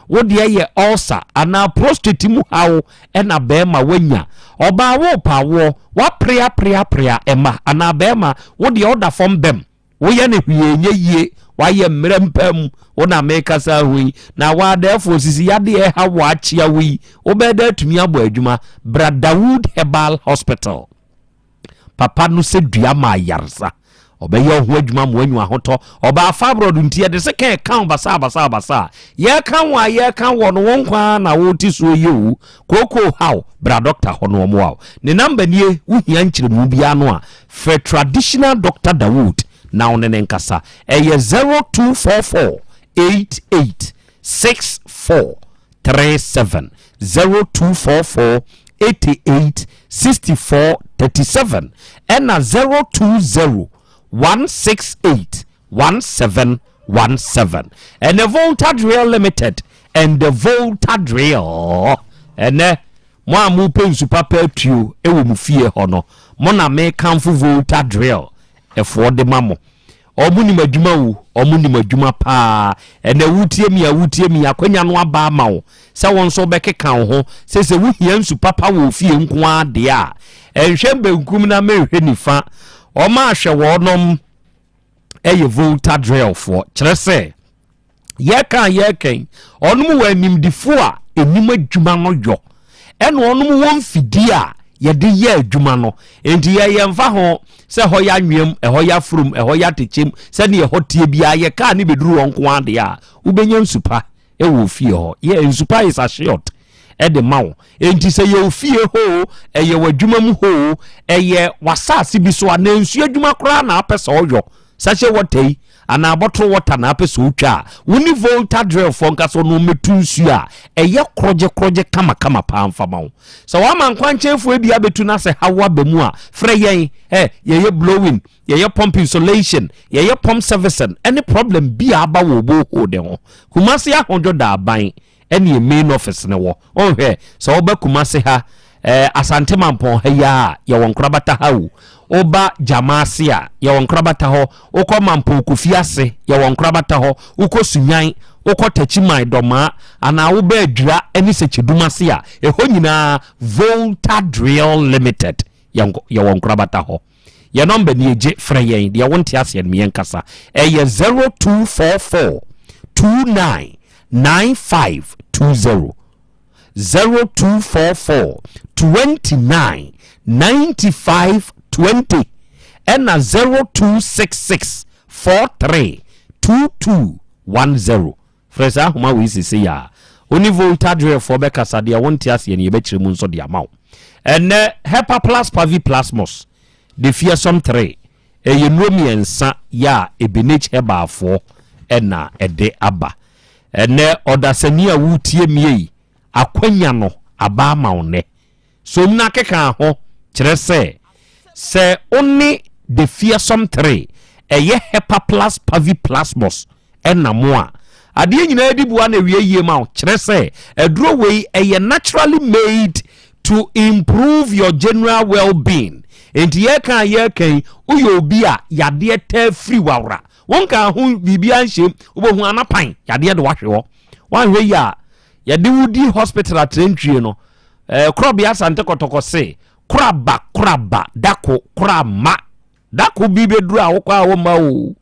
Wo deɛ yɛ ulcer anaa prostate mu haw na bɛrima wanya. Ɔbaa wo pa woɔ, waprea prea prea ɛma anaa bɛrima wo deɛ woda fam bɛm. Woyɛ no hwee ɛnyɛ yie, wayɛ mmerɛ mpam, wo na mekasa ho yi, na waadɛɛfoɔ sisi yadeɛ ɛha wo akyea wo yi, wobɛyɛ dɛ atumi abɔ adwuma, bra Dawood Herbal Hospital. Papa no sɛ dua ma ayaresa, ɔbɛyɛ wo ho adwuma ma woanya ahotɔ. Ɔbaa fibroid nti yɛde se kan ɛka wo basaa basaa basaa. Yɛka wo a yɛka wɔ no wo nkwa ara na wote soɔ yi o. Kookoo haw, bra dɔkta hɔ na ɔmmoa wo. Ne namba nie, wohia nkyerɛmu biara no a, Frɛ Traditional Doctor Dawood na wo ne no nkasa. Ɛyɛ 0244 88 64 37, 0244 88 64 37, ɛna 020 168 1717. Ɛnɛ Volta Drill Limited and the Volta Drill. Ɛnɛ Mo a mopɛ nsu papa atuo wɔ mo fie hɔ no, mo na mekamfo Volta Drill foɔ de ma mo. Wɔn nim adwuma o, wɔn nim adwuma paa. Ɛnɛ wotie mi a wotie mi, akwanya no aba ama wo sɛ wo nso wobɛkeka wo ho sɛ sɛ wohia nsu papa wɔ ofie nko ara deɛ a, ɛnhwɛ benkum na menhwɛ nifa. Wɔn a hwɛ wɔnom yɛ Volta Drill foɔ, kyerɛ sɛ Yɛka a yɛreka yi, ɔnom wɔ animdefo a ɛnim adwuma no yɔ, ɛna ɔnom wɔ mfidie a yɛde yɛ adwuma no. Enti yɛ yɛmfa ho sɛ ɛhɔ yɛ anweam, ɛhɔ yɛ afurum, ɛhɔ yɛ atɛkyɛm, sɛdeɛ ɛhɔ teɛ biara, yɛ kaa ne bɛduru hɔ nko ara deɛ a, wobɛnya nsu pa wɔ ofie hɔ. Yɛ nsu pa is assured de ma wo. Enti sɛ yɛ ofie hɔ o, ɛyɛ w'adwuma mu hɔ o, ɛyɛ w'asase bi so anaa nsuo adwuma koraa na apɛ sɛ ɔyɔ, sachet water yi anaa bottle water na apɛ sɛ ɔtwa a, wo ne Volta Drill foɔ nkasa ɔno ɔmmɛtu nsuo a ɛyɛ korɔgye korɔgye kama kama paa mfa ma wo. Sɛ wama nkwankyɛnfoɔ bi abɛtu na sɛ haw aba mu a, frɛ yɛn. Ɛ, yɛyɛ blowing, yɛyɛ pump insulation, yɛyɛ pump servicing ɛne problem bi a aba wɔ borehole de ho. Kumasi Ahodwo da aban ɛne yɛn main office no wɔ. Wonhwɛ, sɛ woba Kumasi ha, eh, Asante Mampɔn ha yi ara a, yɛwɔ Nkorabata ha o. Woba Gyama ase a, yɛwɔ Nkorabata hɔ. Wokɔ Mampɔn Kofi ase, yɛwɔ Nkorabata hɔ. Wokɔ Sunyan, wokɔ Takyiman, Dɔmaa, anaa woba Adwira ne Sɛkyɛdum ase a, ɛhɔ nyinaa Volta Drill Limited, yɛwɔ Nkorabata hɔ. Yɛn nɔmba nie, gye frɛ yɛn, deɛ wonte aseɛ no yɛnkasa. Ɛyɛ 0244 29 9520. 0244 29 95 20 ɛna 0266 43 2210. Frɛ saa ahoma wei seesei ara. Wo ne Volta Drill-foɔ bɛkasa, deɛ wonte aseɛ no yɛbɛkyerɛ mu nso de ama wo. Ɛnnɛ, Hepaplus Paviplasmus, de Fearsome 3, ɛyɛ nnuro mmiɛnsa yɛ a Ebenage Herbalfoɔ na ɛde aba. Ɛnnɛ, ɔdasani a woretie me yi, akwanya no aba ama wo nnɛ. Som no akeka ho kyerɛ sɛ, sɛ wo ne The Fearsome 3, ɛyɛ Hepaplus Paviplasmus nam a, adeɛ nyinaa di boa na ɛwie yie ma wo. Kyerɛ sɛ, aduro wei ɛyɛ naturally made to improve your general well-being. Enti yɛreka a yɛreka yi, woyɛ obi a yadeɛ taa firi w'awora. Wonkaa ho biribiara nhyɛm, wobɛhu anapan yadeɛ de wahwe hɔ. Woanhwɛ yie a, Yɛde wo di hospital atrantwie no eh, Korɔbea Asante Kɔtɔkɔ se koraba koraba dako korama dako bi bɛduru a wokɔ a womma o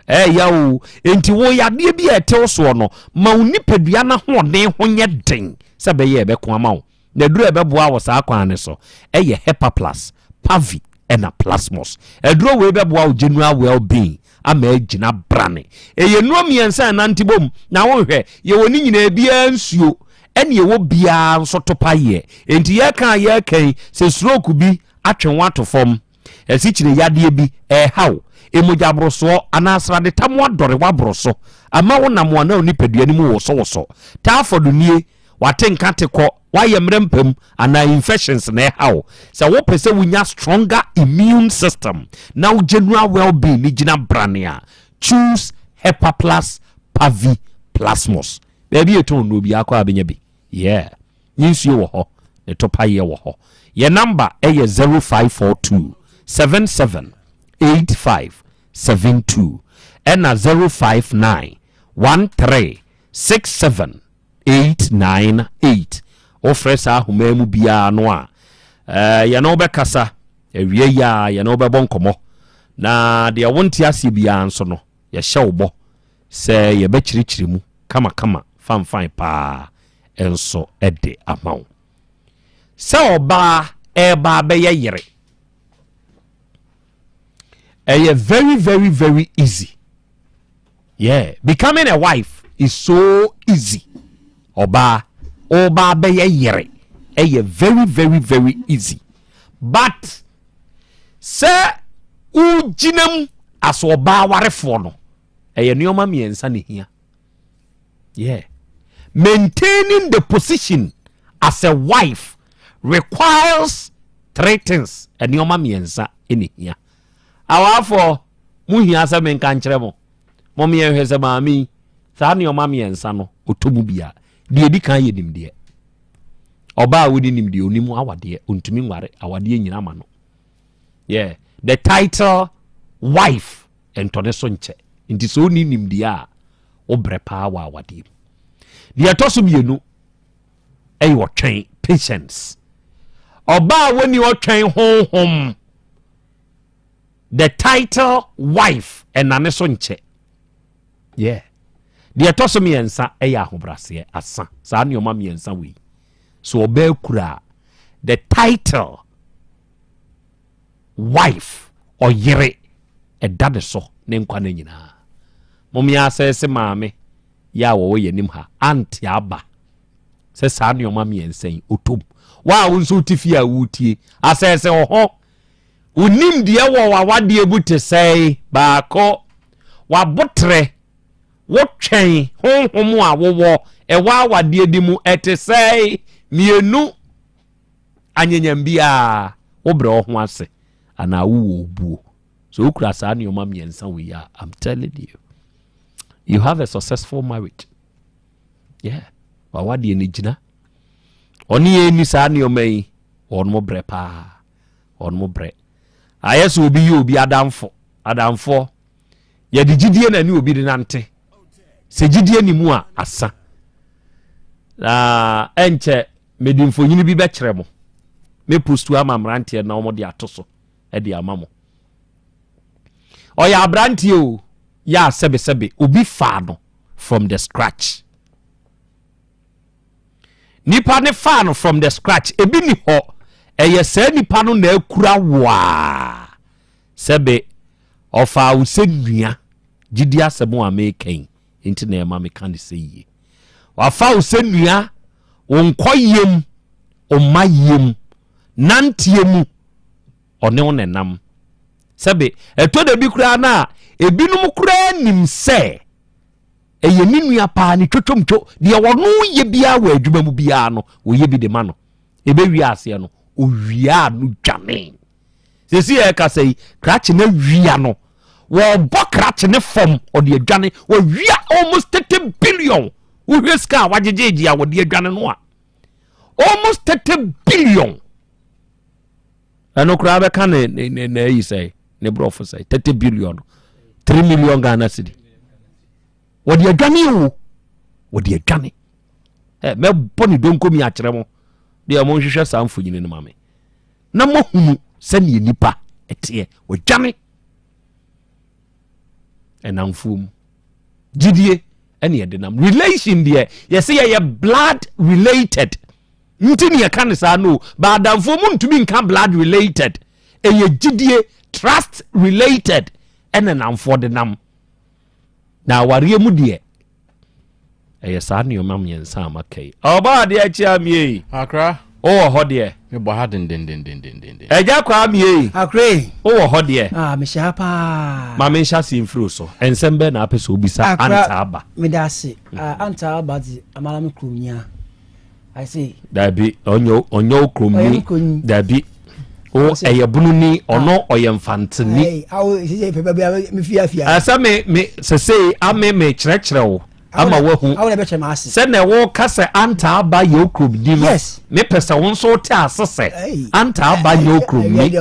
ɛɛya o. Enti wo yadeɛ bi a ɛtew soɔ no, ma wo nipadua no ahoɔden ho nyɛ den sɛ ɛbɛyɛ ɛbɛko ama wo. Na aduru a ɛbɛboa wɔ saa kwan no so ɛyɛ Hepaplus, Pavi ɛna Plasmos. Aduro wei bɛboa wo general well-being ama agyina brane. Ɛyɛ nnuro mmiɛnsa a ɛnante bom na wonhwɛ, yɛwɔ ne nyinaa biara nsuo ɛne ɛwɔ biara nso topa yɛ. Enti yɛka a yɛka yi, sɛ stroke bi atwe wo ato fam, asikyire yadeɛ bi ɛreha wo, mogya borosoɔ anaa sradetam adɔre w'aboro so ama wo nam anaa wo nipadua no mu wosowoso, typhoid nie, W'ate nka te kɔ, w'ayɛ mmerɛ mpam anaa infections na ɛha wo. Sɛ wo pɛ sɛ wo nya stronger immune system na wo general well being no gyina brane a, choose Hepaplus Pavi Plasmos. Baabi yɛ tɔn nnuro biara kɔ a bɛnya bi. Yeah. Ne nsuo wɔ hɔ, ne topayeɛ wɔ hɔ. Yɛ number ɛyɛ 0542 77 85 72 ɛna 059 13 67 898. Wofrɛ saa ahoma yi mu biara no a, eh, yɛne wo bɛkasa. Awia yi a yɛne wo bɛbɔ nkɔmmɔ. Na deɛ wonte aseɛ biara nso no, yɛhyɛ wo bɔ sɛ yɛbɛkyerɛkyerɛ mu kamakama fanfan paa nso de ama wo. Sɛ ɔbaa ɛreba abɛyɛ yere, ɛyɛ very very very easy. Yeah, becoming a wife is so easy. Ɔbaa, ɔbaa bɛyɛ yere ɛyɛ very very very easy. But sɛ wogyina mu as ɔbaa warefoɔ no, ɛyɛ nneɛma mmiɛnsa na ehia. Yeah. Maintaining the position as a wife requires three things. Nneɛma mmiɛnsa na ehia. Awafoɔ, mo hia sɛ menka nkyerɛ mo. Mom yɛnhwɛ sɛ maame yi, saa nneɛma mmiɛnsa no, ɔtɔ mu bia. Deɛ ɛdi kan yɛ nimdeɛ. Ɔbaa a wodi nimdeɛ, onim awadeɛ, ɔntumi nware, awadeɛ nyina ma no. Yeah, the title wife ɛntɔ ne so nkyɛ. Nti sɛ ɔnni nimdeɛ a, wobrɛ paa wɔ awadeɛ mu. Deɛ ɛtɔ so mmienu ɛyɛ ɔtwɛn, patience. Ɔbaa a wɔnni ɔtwɛn honhom The title wife ɛna ne so nkyɛ. Yeah. Deɛ ɛtɔ so mmiɛnsa ɛyɛ ahobraseɛ asa. Saa nneɛma mmiɛnsa wei. So ɔbaa kura the title. Wife, ɔyere, ɛda ne so ne nkwa nna nyinaa. Mom yɛn asɛse maame yɛ a wɔwɔ yɛn anim ha, ante aba sɛ saa nneɛma mmiɛnsa yi ɔtɔ mu. Wo a wo nso wote fie a woretie, asɛse wo ho. Wo nimdeɛ wɔ w'awadeɛ mu te sɛe? Baako, w'aboterɛ, wotwɛn honhom a wowɔ ɛwɔ awadeɛ no mu ɛte sɛe? Mmienu, anyanyam biara, wobrɛ wo ho ase anaa wowɔ obuo. So wokura saa nneɛma mmiɛnsa wei a, I'm telling you, you have a successful marriage. Yeah, wawadeɛ no gyina. Ɔne yɛn ni saa nneɛma yi, wɔn mo brɛ paa, wɔn mo brɛ. Ayɛ sɛ obi yɛ obi adamfo, adamfoɔ. Yɛde gyidie na ne obi de nante. Sɛ gyidie ni mu a, asa. Na ɛnkyɛ mede mfonyini bi bɛkyerɛ mo. Me postu ama mmeranteɛ na wɔn de ato so de ama mo. Ɔyɛ aberanteɛ o, yɛ a sɛbesɛbe obi faa no from the scratch. Nipa ne faa no from the scratch, ebi ni hɔ, ɛyɛ saa nipa no na akura wo a, sɛbe ɔfaa wo sɛ nua, gyidi asɛm a meka yi nti na ɛma meka ne sɛ yie. Wafa wo sɛ nua, wo nkɔyɛ mu, wo mmayɛ mu, nanteɛ mu, ɔne wo na ɛnam. Sɛbe, ɛtɔ da bi koraa no a, ebinom koraa nim sɛ ɛyɛ ne nua paa ne twotwomtwo, deɛ ɔno yɛ biara wɔ adwuma mu biara no, ɔyɛ bi de ma no. Ɛbɛwie aseɛ no, ɔwiaa no dwane. Sɛsi yɛ ɛkasa yi, krakye no awia no, wɔbɔ krakye ne fam, ɔde adwane, wɔawia almost 30 billion. Wohwɛ sika a wagyegyegye a wɔde adwane no a, almost 30 billion. Ɛno koraa bɛka ne ne ne na ayi sɛ ne borɔfo sɛ 30 billion 3 million Ghana cedi. Wɔde adwane o, wɔde adwane. Ɛ mɛbɔ ne donkomi akyerɛ mo deɛ monhwehwɛ saa mfonyini no ma me na moahunu sɛdeɛ nipa ɛteɛ. Wɔadwane ɛnamfoɔ mu gyidie ɛne ɛde nam relation deɛ yɛsɛ yɛyɛ blood related nti ne yɛka ne saa no ba adamfoɔ mu ntumi nka blood related ɛyɛ gyidie trust related ɛne namfoɔ de nam na awareɛ mu deɛ ɛyɛ saa nneɛma mmiɛnsa a maka yi ɔbɔ adeɛ akyi amie yi akra wowɔ hɔ deɛ mebɔ ha dendendendendenden ɛgya kɔ amie yi akra yi wowɔ hɔ deɛ ah mehyɛ ha paa ma menhyɛ aseɛ mfiri so ɛnsɛm bɛɛ na apɛ sɛ wobisa anta aba meda ase ah, anta aba dze amara me kurom nyia I say. Dabi ɔnyɛ ɔnyɛ wo kurom ni dabi wo ɛyɛ bunu ni ɔno ah. ɔyɛ mfantini. Awo sise fɛ baabi a mi fi afi. Ɛsɛ mi mi sese ame mi kyerɛkyerɛ wo ama wahu sɛ na ɛwɔ ka sɛ anta aba yɛ okurom ni no mepɛ sɛ wo nso wote ase sɛ anta aba nyɛ okurom ni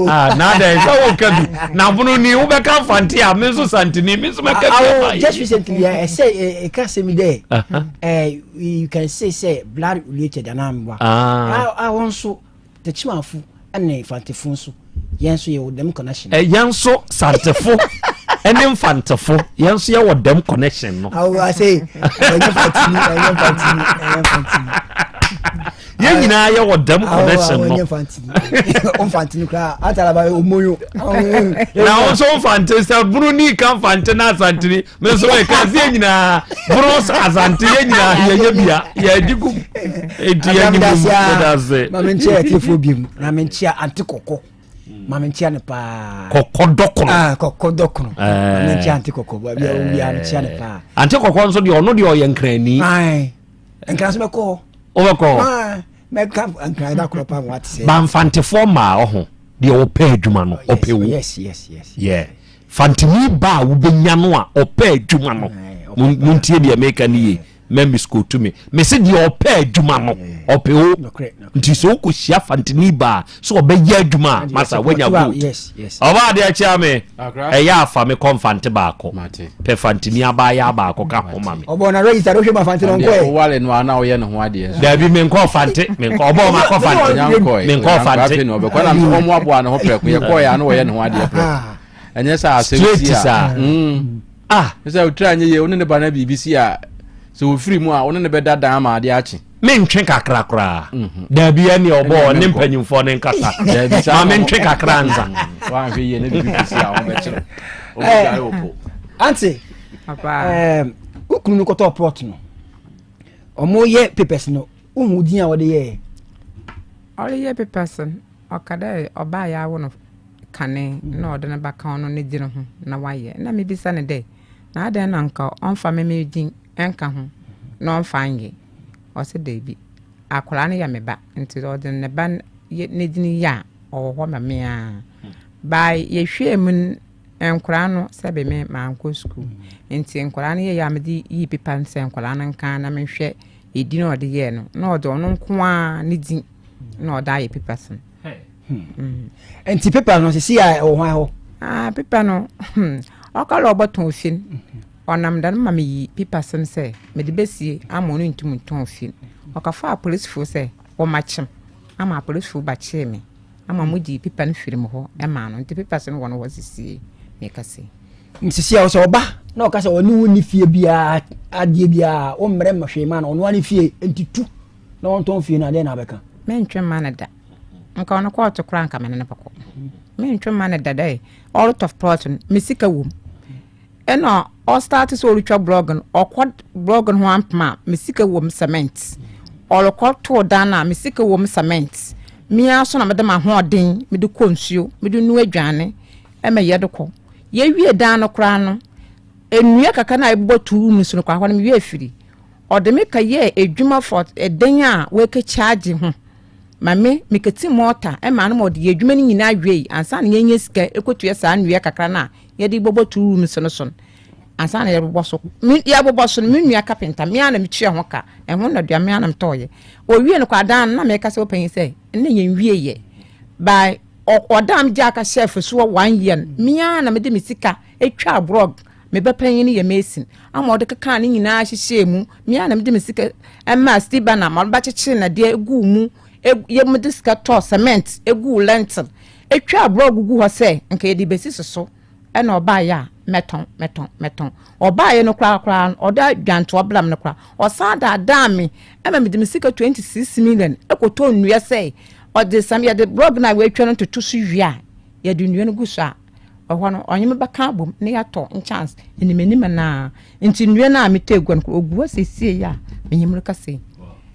ah, na adɛn sɛ woka bi na bono ni wobɛka mfante a me nso santini me nso mɛka bi ama just recently ɛsɛ ɛka sɛ mi dɛ you can say sɛ blood related anaa mboa ah. a wɔn nso tɛkyimafo ne mfantefo nso yɛn nso yɛwɔ dɛm connection. ɛ yɛn nso santefo ɛne mfantefo yɛn nso yɛwɔ dɛm connection no. awo ase ɛnyɛ mfantini ɛnyɛ mfantini ɛnyɛ mfantini. yɛn nyinaa yɛwɔ dɛm connection no. ɛnyɛ mfantini mfantini koraa atalaba omoyo. na wɔn nso mfante sɛ bunu ni ka mfante na asantini me nso meka sɛ yɛn nyinaa boro asante yɛn nyinaa yɛnyɛ bia yɛagye gum enti yɛnye gum meda ase ma menkyia atiefoɔ biom na menkyia ante kɔkɔ ma menkyia no paa kɔkɔ dɔkono ah, kɔkɔ dɔkono ma eh. menkyia ante kɔkɔ bia obia mekyia no paa ante kɔkɔ nso deɛ ɔno deɛ ɔyɛ nkrani nkran so mɛkɔ hɔ wobɛkɔ hɔ mɛka nkran da korɔ paa wate sɛ bamfantefoɔ maa ɔho deɛ ɔpɛ adwuma no ɔpɛ wo yes yes yes yeah Fantini ba a wobɛnya no a ɔpɛ adwuma no, montie deɛ meka no yie, mɛ miskotu me, mese deɛ ɔpɛ adwuma no, ɔpɛ o. Nti sɛ wokɔhyia fantini ba a, sɛ ɔbɛyɛ adwuma a, masa woanya gold. Ɔba adeɛ akyea me, ɛyɛ afa me kɔ mfante baako, pɛ fantini abaayaa baako ka ho ma me. Ɔbɔ na register wohwɛ ma fante no nkɔɛ. Wowale no a na woyɛ ne ho adeɛ nso. Dabi menkɔ fante, menkɔ ɔbɔ ma kɔ fante, menkɔ fante. Ɔbɛkɔ na ɔmo aboa ne ho prɛko, yɛkɔɛ a na wɔyɛ ne ho adeɛ prɛko. ɛnyɛ sɛ asɛm si a mm. ah sɛ otiri anyɛ yie wo ne ne ba na biribi si a sɛ ofiri mu a wo ne ne bɛda dan ama adeɛ akye. Mentwe kakra koraa. Mhm. Daabi ɛne ɔbɔ ɔne mpanyimfoɔ ne nkasa. Ma mentwe kakra nsa. Woanhwɛ yie ne biribi kɔsi a wɔbɛkyerɛ. Wɔbɛdware wo po. Ante, wo kunu no kɔtɔɔ plot no. Ɔmo yɛ papers no, wohu din a wɔde yɛɛ? Ɔreyɛ papers no, ɔka dɛ ɔbaa yɛ awo no kane na ɔde no ba ka ɔno ne dzin ho na ɔayɛ. Nna mibisa no dɛ, na adɛn na nka ɔmmfa me me dzin nka ho na ɔmmfa nnyɛ? Ɔse dabi, akwadaa no yɛ me ba ntsi ɔdze ne ba ne dzin yɛ a, ɔwɔ hɔ ma me ara. By yɛhwɛɛ mu no, nkwadaa no sɛbe me mankɔ sukuu ntsi nkwadaa no yɛeɛ a medze yii paper no sɛ nkwadaa no nka na menhwɛ edin a ɔde yɛɛ no, na ɔdze ɔno nko ara ne dzin na ɔdze ayɛ papers no. Hmm. Nti paper no sisi a ɛwɔ hwan hɔ? Ah, paper no, hmm, ɔka lɛ ɔbɔtɔn ofie no. Ɔnam dɛm ma meyi papers no sɛ mede besie ama ɔno ntum ntɔn ofie no. Ɔkɔfaa apolisifo sɛ wɔmakyem ama apolisifo ba kyee me ama wɔgyee paper no firi me hɔ maa no. Nti papers no wɔ no hɔ sisie meka sei. Sisi a sɛ ɔba na ɔka sɛ ɔne wo nni fie biara adeɛ biara wommrɛ ma hwee ma no ɔno ara ne fie nti tu na ɔntɔn fie no adeɛ na abɛka. Mentwe mma no da. Nka ɔno kɔɔto koraa nka me ne no bɛkɔ. Mentwe mma no da dɛ ɔrotɔ plot no me sika wɔ mu. Ɛna ɔstarte sɛ ɔretwa blɔg no ɔkɔ blɔg no ho ampem a me sika wɔ mu cement. Ɔrekɔ too dan no a me sika wɔ mu cement. Me ara so na mede m'ahoɔden mede kɔ nsuo mede nua aduane ɛma yɛde kɔ. Yɛwie dan no koraa no nnua kakra no a yɛbobɔ too room no so no koraa hɔ no me werɛ firi. Ɔde me kɛyɛɛ edwuma for dan a woekekyagye ho ma me, meketsi mortar maa no ma ɔde yɛɛ edwuma no nyina wiei ansaana yenya sika ekotua saa ndua kakra no a yɛde bɔbɔ two rooms no so no ansaana yɛrobɔbɔ so. Me yɛbobɔ so no, me nua kapenta, me ara na metua ho ka, ɛho nnɔdua me ara na metɔɔeɛ. Owie no koraa dan no na meka sɛ wo panyin sɛ nna yɛnwieeɛ by ɔdan a megyaa ka hyɛɛ fasuo one year no, me ara na mede me sika twaa brɔg Me ba panyin no yɛ mason ama ɔde kekaa ne nyinaa hyehyɛɛ mu. Me ara na mede me sika maa Steve Banner ma ɔde bɛkyekyere nnadeɛ guu mu. Yɛ mede sika tɔɔ cement guu lentil. Etwaa blɔɔgo gu hɔ sɛ nka yɛde bɛsisi so. Ɛna ɔbaeɛ a mɛtɔn, mɛtɔn, mɛtɔn. Ɔbaeɛ no koraa koraa no, ɔde adwantoa blam no koraa. Ɔsan daadaa me ma mede me sika 26 million kɔtɔɔ nnua sɛ ɔde sɛm yɛde blɔɔgo no a wɔatwa no toto so wie a, yɛde nnua no gu so a, Ɛhɔ no, ɔnye me bɛka abom na yɛatɔ nkyans enyimenyim no Ntsi ndua no a metɔe gua no koraa, ogu hɔ sesei a menye mo rekasa yi.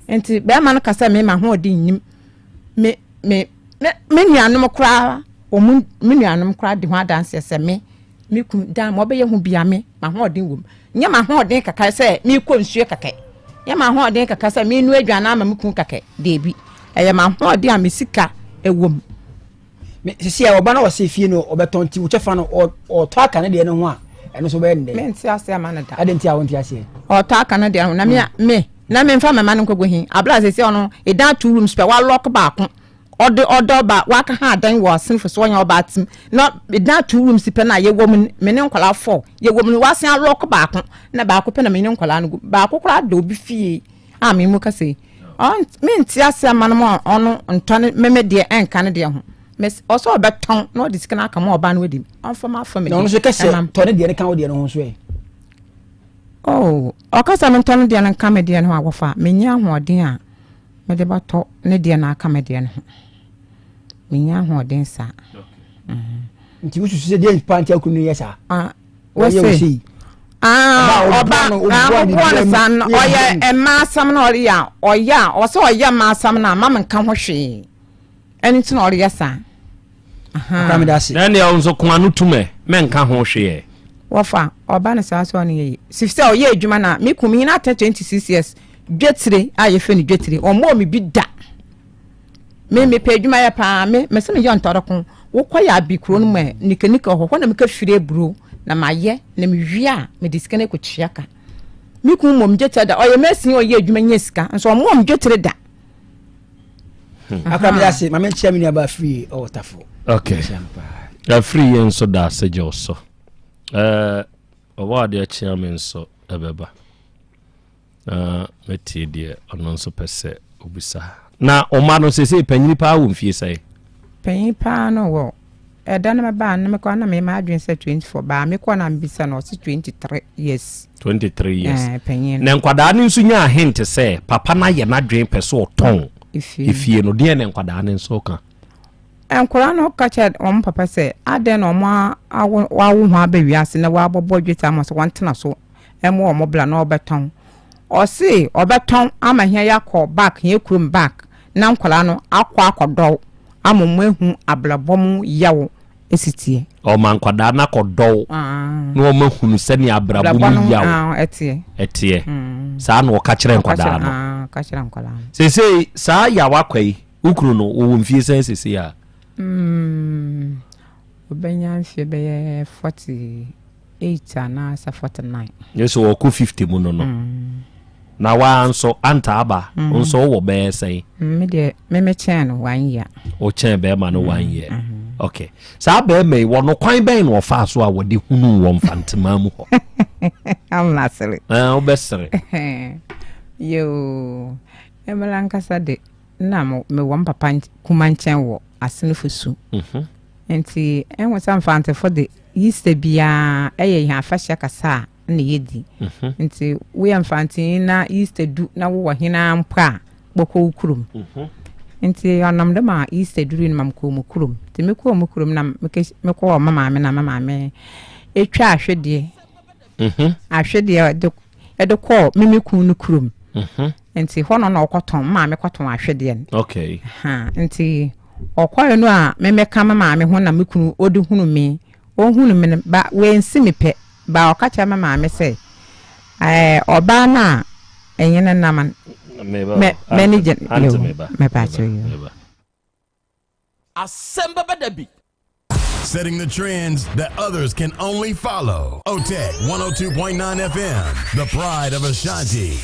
Ntsi barimba no ka sɛ me m'ahoɔdzen nnyim. Me me me me nuanom koraa, wɔn me nuanom koraa di ho adanseɛ sɛ me me kun dan ma ɔbɛyɛ ho bia me m'ahoɔden wɔ mu. Nyɛ m'ahoɔden kɛkɛ sɛ mekɔ nsuo kɛkɛ. Nyɛ m'ahoɔden kɛkɛ sɛ menoa aduane ama me kun kɛkɛ. Deebi. Ɛyɛ m'ahoɔden a me sika wɔ mu. Me sisi a ɔba na ɔsɛ fie no ɔbɛtɔn nti wo kyɛfa no ɔtɔ aka ne deɛ no ho a ɛno nso bɛyɛ ne dɛ. Mente aseɛ ama no da. Adɛn nti a wonte aseɛ? Ɔtɔ aka no deɛ ho na me hmm. me na memfa mɛma no nkɔgu he abla sɛ sɛ ɔno ɛdan two rooms pɛ walɔk baako ɔde ɔdɔ ba waka ha adan wɔ asenfo so ɔnyɛ ɔba atem na ɛdan two rooms pɛ na yɛwɔ mu me ne nkɔla fɔ yɛwɔ mu wasen alɔk baako na baako pɛ na me ne nkɔla no gu baako koraa da obi fie a me mu kasa yi mente ase ama no ma ɔno ntɔ ne meme deɛ ɛnka ne deɛ ho ɔsɛ ɔbɛtɔn na ɔde sika no aka ma ɔbaa no wadi ɔmfa ma afa me deɛ ɔno nso kɛsɛ tɔ ne deɛ no ka wo deɛ no ho nso ɛ oh ɔkasa me ntɔ ne deɛ no nka me deɛ no ho a wɔfa menni ahoɔden a mede bɛtɔ ne deɛ no aka me deɛ no ho menni ahoɔden saa nti wosusu sɛ deɛ mpa nti akunu yɛ saa ah, Wɔyɛ wo sei. Ah, ɔba ah, moboa no saa no ɔyɛ mmaa asɛm na ɔreyɛ a ɔyɛ a ɔsɛ ɔyɛ mmaa asɛm no a ma menka ho hwee ɛno nti na ɔreyɛ saa. Na ɛnneɛ wo nso ko ano tum ɛ mɛnka ho hwee. Wɔfa ɔba no saa sɛ ɔno yɛ yi sif sɛ ɔyɛ adwuma na me kun menyina atɛ 26 years dwetire a yɛfɛ no dwetire ɔmmɔɔ me bi da. Me mepɛ adwuma yɛ paa me mese meyɛ ntɔrɔko wokɔ yɛ abi kuro no mu ɛ nikanika hɔ hɔ na meka firi aburo na mayɛ na mewie a mede sika no akɔtua ka me kun mmom dwetire da ɔyɛ mɛsin ɔyɛ adwuma nya sika nso ɔmo ɔmo dwetire da. Hmm. Akora mi ase maame nkyia mi nuaba afiri ɔwɔ tafo. Okay. Afiri yɛn nso da ase gye so. Ɛɛ ɔwɔ adeɛ kyea mi nso ɛbɛba. Na mɛtie deɛ ɔno nso pɛ sɛ ɔbisa. Na ɔma no seesei panyini paa wɔ mfie sɛn? Panyin paa no wɔ. Ɛda no mebaa no mekɔ na me m'adwene sɛ 24 baa mekɔ na mebisa no ɔse 23 years. 23 years. Ɛɛ panyin no. Na nkwadaa no nso nyaa hint sɛ papa no ayɛ n'adwene pɛ sɛ ɔtɔn efie no deɛ na nkwadaa no nso ka. Nkwadaa no ka kyerɛ wɔn papa sɛ adɛn na wɔn awo wɔawo ho aba wiase na wɔabɔbɔ dwetɛ ama sɛ wɔntena so ɛmo wɔn bla na ɔbɛtɔn. Ɔse ɔbɛtɔn ama hia yɛakɔ back hia kurom back na nkwadaa no akɔ akɔdɔw ama wɔn ahu abrabɔ mu yaw si teɛ. Ɔma nkwadaa no akɔdɔw na wɔn ahunu sɛnea abrabɔ mu yaw ɛteɛ. Ɛteɛ. Saa na ɔka kyerɛ nkwadaa no. Ɔka kyerɛ nkwadaa no. Seesei saa yaw akwa yi, wo kunu no, wɔwɔ mfie sɛn seesei a? Ɔbɛnya mfie bɛyɛ 48 anaasɛ 49. Yɛ sɛ ɔkɔ 50 mu no no. Na waa nso anta aba mm. nso wowɔ bɛyɛ sɛn? Mm, me deɛ me me kyɛn no one year. O kyɛn bɛrima no one year. Mm -hmm. Okay. Saa bɛrima yi wɔ no kwan bɛn na ɔfaa so a wɔde hunu wɔ mfantemaa mu hɔ? Amna sere. Ɛɛ wobɛsere. Yoo, ɛmɛla nkasa de na mewɔ m papa kuma nkyɛn wɔ asenefo su. Mhm. Nti ɛho sɛ mfantefo de Easter biara ɛyɛ yɛn afahyɛ kasa a na yɛdi. Nti woyɛ Mfantsenyi na Easter du na wowɔ hen ara mpo a, bɔkɔ wo kurom. Nti ɔnam do ma Easter durii no ma mokɔɔ mo kurom. Nti mekɔɔ mo kurom na mekɔɔ me maame na me maame etwa ahwedeɛ. Ahwedeɛ de de kɔɔ me me kun no kurom. Nti hɔ no na ɔkɔtɔn, me maame kɔtɔn ahwedeɛ no. Okay. Ha, nti ɔkɔɛ no a me mɛka me maame ho na me kunu ɔde hunu me. Ɔhunu me no, ba wansi me pɛ. Ba ɔka kyerɛ me maame sɛ, Ɛɛ, ɔbaa no a ɛnye no nam no, mɛ, m'ani gye no. Yoo, mɛpa akyɛw yoo. Asɛm bɛba da bi. Setting the trends that others can only follow. OTEC 102.9 FM, the pride of Ashanti.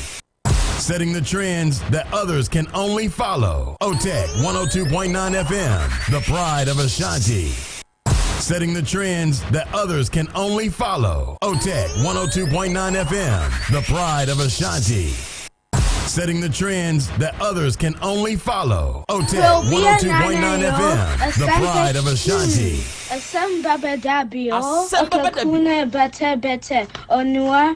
Setting the trends that others can only follow. OTEC 102.9 FM, the pride of Ashanti. Setting the trends that others can only follow. OTEC 102.9 FM, the pride of Ashanti. Setting the trends that others can only follow. OTEC 102.9 FM, the pride of Ashanti. Asɛm ba bɛda bi o, ɔkakuna bɛtɛ bɛtɛ, ɔnoa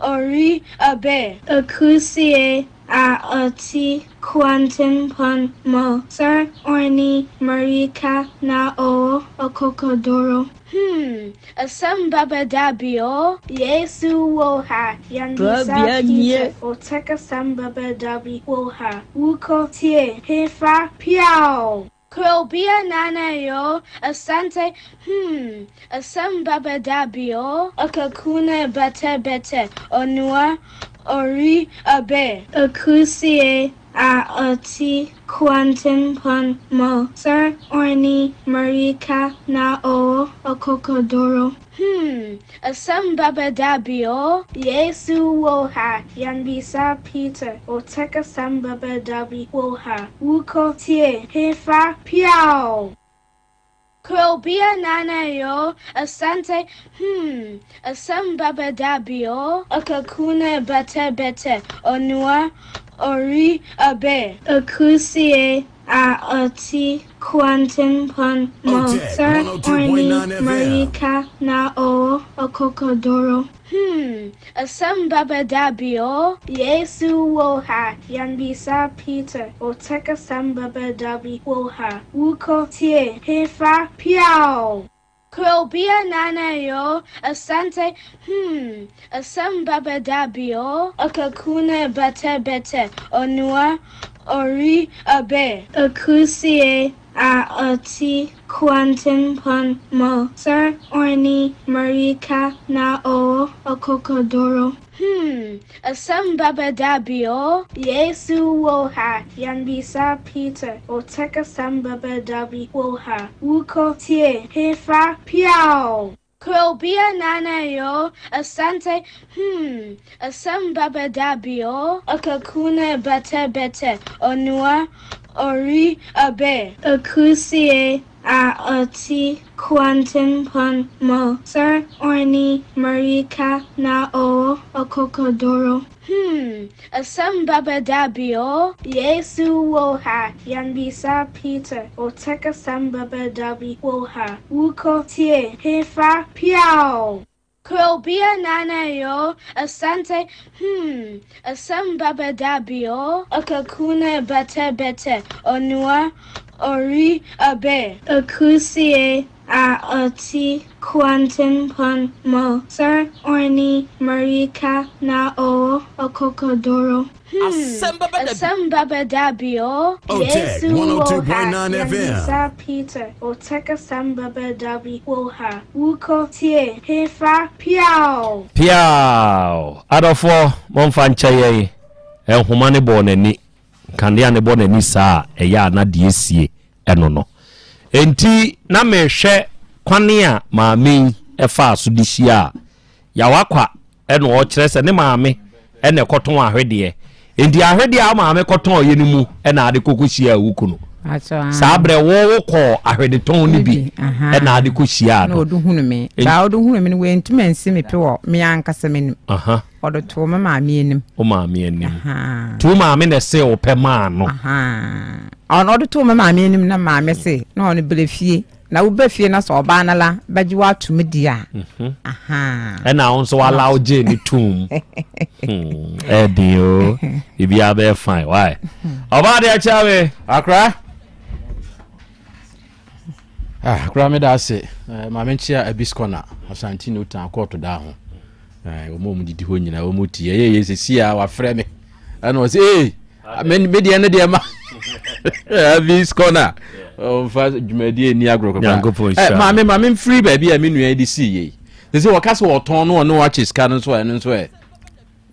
ɔri abɛ. Akusie a ɔte kwantempɔn mu sɛ ɔne mmirika na ɔwɔ akokoduru. Hmm, asɛm ba bɛda bi o. Yesu wɔ ha, yɛmmisa Peter, ɔtɛk asɛm ba bɛda bi wɔ ha, wokɔ tie, hefa, piaw! Krobea Nana yo, Asante, hmm, asɛm ba bɛda bi o. Akakuna bɛtɛ bɛtɛ, ɔnoa ɔri abɛ. Akusie a ɔte kwantempɔn mu sɛ ɔne mmirika na ɔwɔ akokoduru. Hmm, asɛm ba bɛda bi o. Yesu wɔ ha, yɛmmisa Peter, ɔtɛk asɛm ba bɛda bi wɔ ha, wokɔ tie, hefa, piaw! Krobea Nana yo, Asante, hmm, asɛm ba bɛda bi o. Akakuna bɛtɛ bɛtɛ, ɔnoa ɔri abɛ. Akusie a ɔte kwantempɔn mu sɛ ɔne mmirika na ɔwɔ akokoduru. Hmm, asɛm ba bɛda bi o. Yesu wɔ ha, yɛmmisa Peter, ɔtɛk asɛm ba bɛda bi wɔ ha, wokɔ tie, hefa, piaw! Krobea Nana yo, Asante, hmm, asɛm ba bɛda bi o. Akakuna bɛtɛ bɛtɛ, ɔnoa ɔri abɛ. Akusie a ɔte kwantempɔn mu sɛ ɔne mmirika na ɔwɔ akokoduru. Hmm, asɛm ba bɛda bi o. Yesu wɔ ha, yɛmmisa Peter, ɔtɛk asɛm ba bɛda bi wɔ ha, wokɔ tie, hefa, piaw! Krobea Nana yo, Asante, hmm, asɛm ba bɛda bi o. Akakuna bɛtɛ bɛtɛ, ɔnoa ɔri abɛ. Akusie a ɔte kwantempɔn mu sɛ ɔne mmirika na ɔwɔ akokoduru. Hmm, asɛm bɛba da bi o. Yesu wɔ ha, yɛmmisa Peter, ɔtɛk asɛm bɛba da bi wɔ ha, wokɔ tie hefa piaw! Krobea Nana yo, Asante, hmm, asɛm bɛba da bi o. Akakuna bɛtɛ bɛtɛ, onua ɔri abɛ. Akusie a ɔte kwantempɔn mu sɛ ɔne mmirika na ɔwɔ akokoduru. Hmm, asɛm bɛba da bi o. Otec Yesu wɔ ha, 102.9 FM. yɛmmisa Peter, ɔtɛk asɛm bɛba da bi wɔ ha, wokɔ tie hefa piaw! Piaw! Adɔfoɔ, momfa nkyɛ yɛn. Nhoma no bɔɔ n'ani. Nkanea no bɔ n'ani saa a, ɛyɛ a na deɛ asie ɛno no. Enti na mehwɛ kwane a maame yi faa so de hyiaa Yawakwa ɛna ɔkyerɛ sɛ ne maame ɛna ɛkɔtɔn ahwedeɛ. Enti ahwedeɛ a wo maame kɔtɔn yɛ no mu ɛna ade kɔkɔ hyiaa wo kunu. Saa berɛ wo wo kɔɔ ahwedetɔn no bi ɛna ade kɔ hyiaa no. Na ɔde hunu me. Saa ɔde hunu me no wantumi ansi me pe wɔ me ankasa m'anim. Ɔde too me maame anim. Wo maame anim. Nti wo maame na ɛsee wo pɛ maa no. Ɔno ɔde too me maame anim na maame se na ɔno brɛ fie na woba fie na sɛ ɔbaa no la bɛgye wo ato mu di a. Mhm. Ɛna wo nso wala wo gyee ne tom. Hmm, ɛden o. Biribiara bɛyɛ fine. Why? Ɔbaa deɛ kyɛ me. Akra. Ah, akra me da ase. Eh, maame nkyea Abis Corner, Ashanti New Town, kɔɔto daa ho. Eh, wɔn a wɔn didi hɔ nyinaa wɔn ti ɛyɛ yɛ sisi a wafrɛ me ɛna ɔsɛ ee me me deɛ ne deɛ ma Abis Corner ɔnfa dwumadie ni agorɔ kakra. Eh, maame maame nfiri baabi a me nua yi de si yie sisi wɔka sɛ wɔtɔn no ɔne wakye sika no nso ɛno nso ɛ.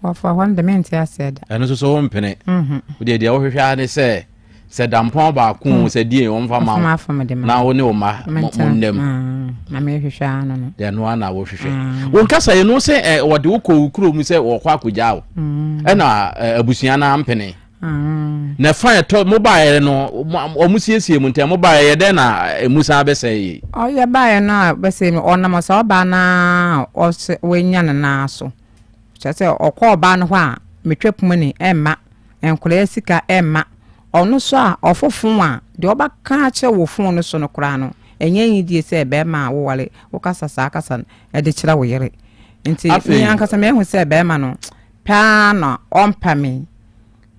Wɔfa hɔ no de mente aseɛ da. Ɛno nso so wompene. Mhm. Wodeɛ deɛ wohwehwɛ ara ne sɛ sɛ dampɔn baako mm. sɛ die wɔmfa ma wo na wo ne wo mma mo nnam. Mm. Na mehwehwɛ ara no no. Deɛ no ara na wohwehwɛ. Mm. Wo nkasa yɛ no sɛ eh, wɔde wo kɔ wo kurom sɛ wɔkɔ akɔgyaa wo. Ɛna eh, abusua no ampene. Na ɛfa ɛtɔ mo baeɛ no wɔn siesie mu ntɛm mo baeɛ yɛ dɛn na emu san bɛsɛe yi. Ɔyɛ baeɛ no a bɛsɛe mu ɔnam ɔsɛ ɔbaa no a ɔsɛ wɔanya ne nan so. Kyerɛ sɛ ɔkɔ ɔbaa no hɔ a, metwa poma ni, ɛmma. Nkwadaa sika, ɛmma. Ɔno nso a, ɔfo fon a, deɛ ɔbɛka akyerɛ wo fon no so no koraa no, ɛnyɛ anidie sɛ barima a woware, wokasa saa kasa no de kyerɛ wo yere. Nti me ankasa mahu sɛ barima no, pɛ ara na ɔmpɛ me.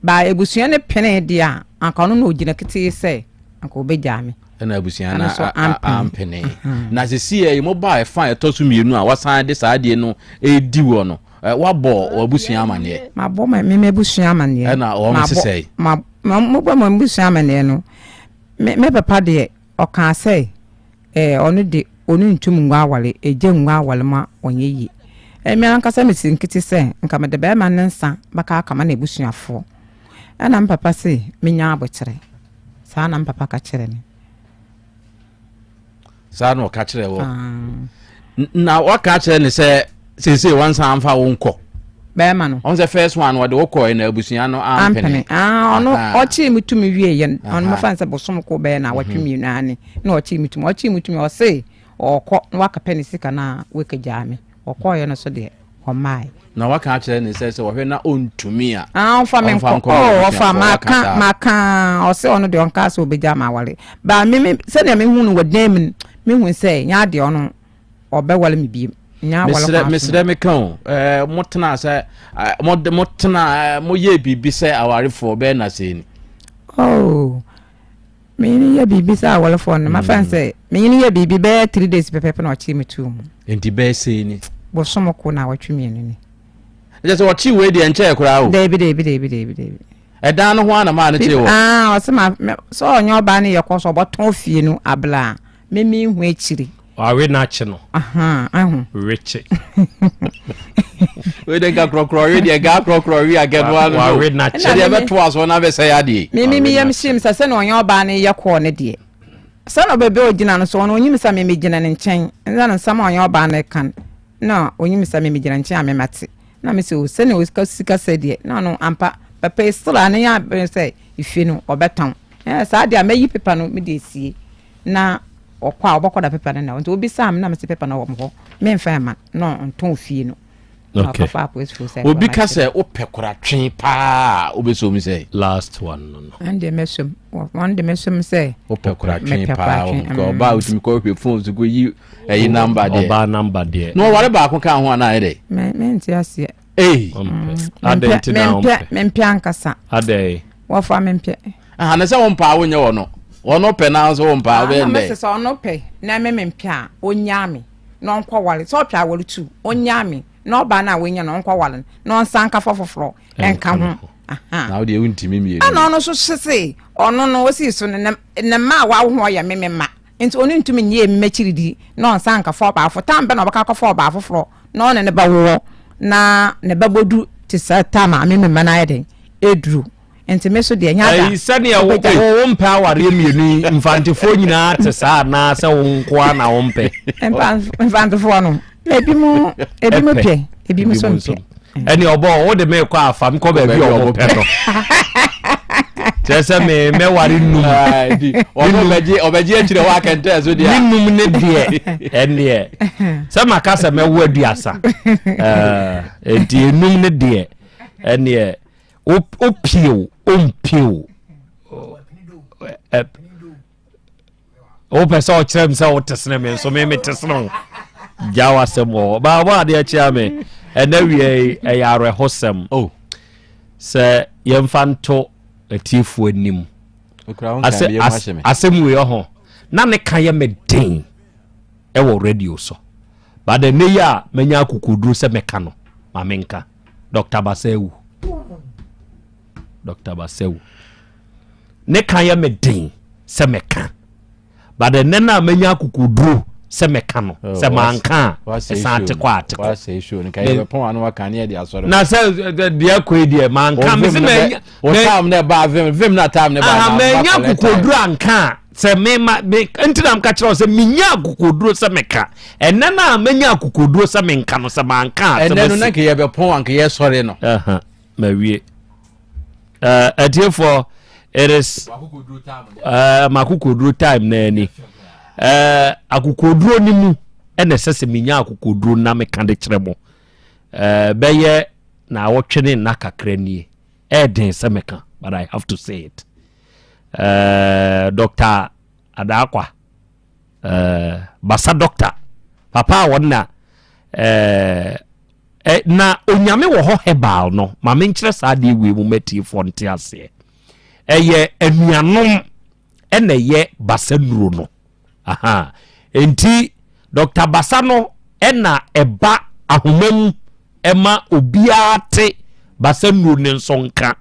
Ba abusua no penee deɛ a, anka ɔno na ɔgyina ketee sɛ anka ɔbɛgyaa me. Ɛna abusua no ampene. Na sisi yɛ mo ba ɛfa ɛtɔ so mmienu a wasan de saa adeɛ no redi wɔ no, wabɔ w'abusua amaneɛ? Mabɔ me m'abusua amaneɛ. Ɛna wɔn sesɛe? Mobɔ m'abusua amaneɛ no, me papa deɛ ɔkaa sɛ Ɛɛ, ɔno de, ɔno ntum ngu aware, egya ngu aware ma ɔnyɛ yie. Ɛɛ, me ankasa mesi nkete sɛ nka mede barima no nsa bɛka akama n'abusuafoɔ. Ɛna me papa se menya aboterɛ. Saa na me papa ka kyerɛɛ me. Saa na ɔka kyerɛɛ wo? Na waka akyerɛ ne sɛ seesei wɔnsan mfa wo nkɔ? Bɛrima no. Ɔn sɛ first one wɔde wo kɔɛ na abusua no ampene. Ah, ɔno ɔkyee me tumi wie yɛ ɔno mɛfa sɛ bosom ko bɛyɛ na wɔtwe mhm. mmienu ane na ɔkyee me tumi ɔkyee me tumi ɔse ɔkɔ na wakapɛ ne sika na wakagyaa me ɔkɔɔyɛ no so deɛ ɔmaae. Na waka akyerɛ ne sɛ sɛ wɔhwɛ na ɔntumi a. Ah, ɔmfa me nkɔ oh, ɔfa maka maka ɔse ɔno deɛ ɔnka sɛ ɔbɛgya ma awale ba me me sɛdeɛ mehu no wɔ dan mu no mehu sɛ nyɛ adeɛ ɔno ɔbɛwale me biem nyɛ awale mesrɛ kwan so mesrɛ meka o ɛɛ motena sɛ ɛɛ mo motena ɛɛ moyɛ biribi sɛ awarefoɔ bɛyɛ na sɛ ni. Oh me ne yɛ biribi sɛ awarefoɔ no mafa mm. sɛ me ne yɛ biribi bɛyɛ three days pɛpɛpɛ na ɔkyee me tuu mu. Nti bɛyɛ sɛ ni. Bosom ko na wɔtwe mmienu ni. Ɛkyɛ sɛ ɔkye wei deɛ nkyɛɛ koraa o. Dabi dabi dabi dabi dabi. Ɛdan no ho ara na maa no kyee wɔ. Ah ɔsɛ ma sɛ ɔnyɛ ɔbaa no yɛ kɔ so ɔbɔtɔn fie no abla me me hu akyiri. Wawe n'akye no. Ahan ahu. Wekye. Wei de nka korɔkorɔ we deɛ gaa korɔkorɔ we a kɛnoa no. Wawe n'akye. Ɛdeɛ bɛto aso na bɛsɛ adeɛ. Me me me yam hyem sɛ sɛ na ɔnyɛ ɔbaa no yɛ kɔɔ ne deɛ. Sɛ na ɔbɛbɛ ɔgyina no so ɔno onyim sɛ me me gyina ne nkyɛn ɛna no nsɛm a ɔnyɛ ɔbaa no ka no na onyim sɛ me me gyina nkyɛn a me mate na me sɛ o sɛnea ɔka sika sɛ deɛ na ɔno ampa papa yi still a ne yɛ abɛn sɛ efie no ɔbɛtɔn ɛɛ saa deɛ a mɛyi pepa no me de esie na. ɔkɔ a ɔbɛkɔ da paper no na nti obisaa me na mese paper no wɔ me hɔ memfa mma na ɔntɔn fie no. Na Okay. ɔkɔfa apolisifoɔ sɛ Obi ɛkɔ ka na sɛ wopɛ koratwe paa a wobɛsɔ mu sɛ? Last one no no. Ɛn deɛ mɛsɔ mu. Wɔn de mɛsɔ mu sɛ. Wopɛ koratwe Mepɛ paa koratwe, nka ɔbaa a wotumi kɔ hwɛ phone so kɔyi ɛyi number deɛ. Ɔbaa number deɛ. Na ɔware baako ka ho anaa ayɛ dɛ? Me mente aseɛ. Ei. Ɔmpɛ. Adɛn nti na Mempɛ wompɛ? mempɛ ankasa. Adɛn? Wɔfa mempɛ. Aha na sɛ wompɛ a wonyɛ wɔ no. Ɔno pɛ na nso wompɛ a wobɛyɛ Ah, na ndɛ. mese sɛ ɔno pɛ na me mempɛ a ɔnyaa me na ɔnkɔ ware sɛ ɔpɛ aware tu ɔnyaa me na ɔbaa no a wanya no ɔnkɔ ware no na ɔnsan nka fa foforɔ ɛnka ho. Aha. Na wo deɛ wontumi mmienu. Ɛna ɔno nso hye se ɔno no osii so no ne ne mma a wawo ho ɔyɛ me me mma nti ɔno ntumi nyɛ me m'akyiridi na ɔnsan nka fa ɔbaa fo tam bɛ na ɔbɛka akɔfa ɔbaa foforɔ na ɔne ne ba wowɔ na ne ba bɔdu te sɛ tam a me me mma no ayɛ den ɛduru nti me so deɛ nyɛ ada Ɛyi sɛdeɛ wo wo wo mpɛ awareɛ mmienu yi mfantefoɔ nyinaa te saa anaa sɛ wo nko ara na wo mpɛ. Mfantefoɔ no ebi mu ebi mu pɛ ebi mu so mpɛ. Ɛne ɔbɔ wo de me kɔ afa me kɔ baabi a ɔmo pɛ no. Kyerɛ sɛ me mɛware num. Ɔno ɔbɛgye ɔbɛgye akyire hɔ akɛntɛn so deɛ. Ne num ne deɛ ɛneɛ sɛ maka sɛ mɛwo aduasa ɛɛ nti enum ne deɛ ɛneɛ. Wopie o, wompie o. Wopɛ sɛ ɔkyerɛ me sɛ wote sene me nso me mete sene wo. Gya w'asɛm wɔ hɔ. Baabɔ adeɛ kyea me. Ɛnɛ wia yi ɛyɛ awerɛhosɛm. Oh. Sɛ yɛmfa nto atiefoɔ anim. Asɛm wei ɔho. Na ne ka yɛ me den ɛwɔ radio so. But ɛnɛ yi a manya akokoduro sɛ mɛka no, ma menka. Dr. Basawu. Dr. Basawu. Ne ka yɛ me den sɛ mɛka. But ɛnɛ no a manya akokoduro sɛ mɛka no, oh, sɛ manka a, ɛsan ate kɔ ate kɔ. Na sɛ deɛ kɔ yi deɛ manka me sɛ manya. Manya akokoduro anka a sɛ mema me nti na mka kyerɛ wo sɛ menya akokoduro sɛ meka ɛnɛ no a menya akokoduro sɛ menka no sɛ manka a ɛnɛ no na nka yɛbɛpɔn anka yɛsɔre no mawie atiefoɔ it is uh, makokoduro time na ani uh, akokoduro no mu ɛna ɛsɛ sɛ menya akokoduro na meka de kyerɛ mo uh, bɛyɛ na awɔtwe ne nna kakra nie ɛɛden sɛ meka but i have to say it eh, Dr. Adaakwa eh, Basa Doctor papa a wɔn na eh, eh, na onyame wɔ hɔ herbal no ma menkyerɛ saa adeɛ wei mu matiefoɔ nte aseɛ ɛyɛ anuanom ɛna ɛyɛ basa nuro no aha nti Dr. Basa no ɛna ɛba ahoma mu ɛma obiara te basa nnuro no nso nka.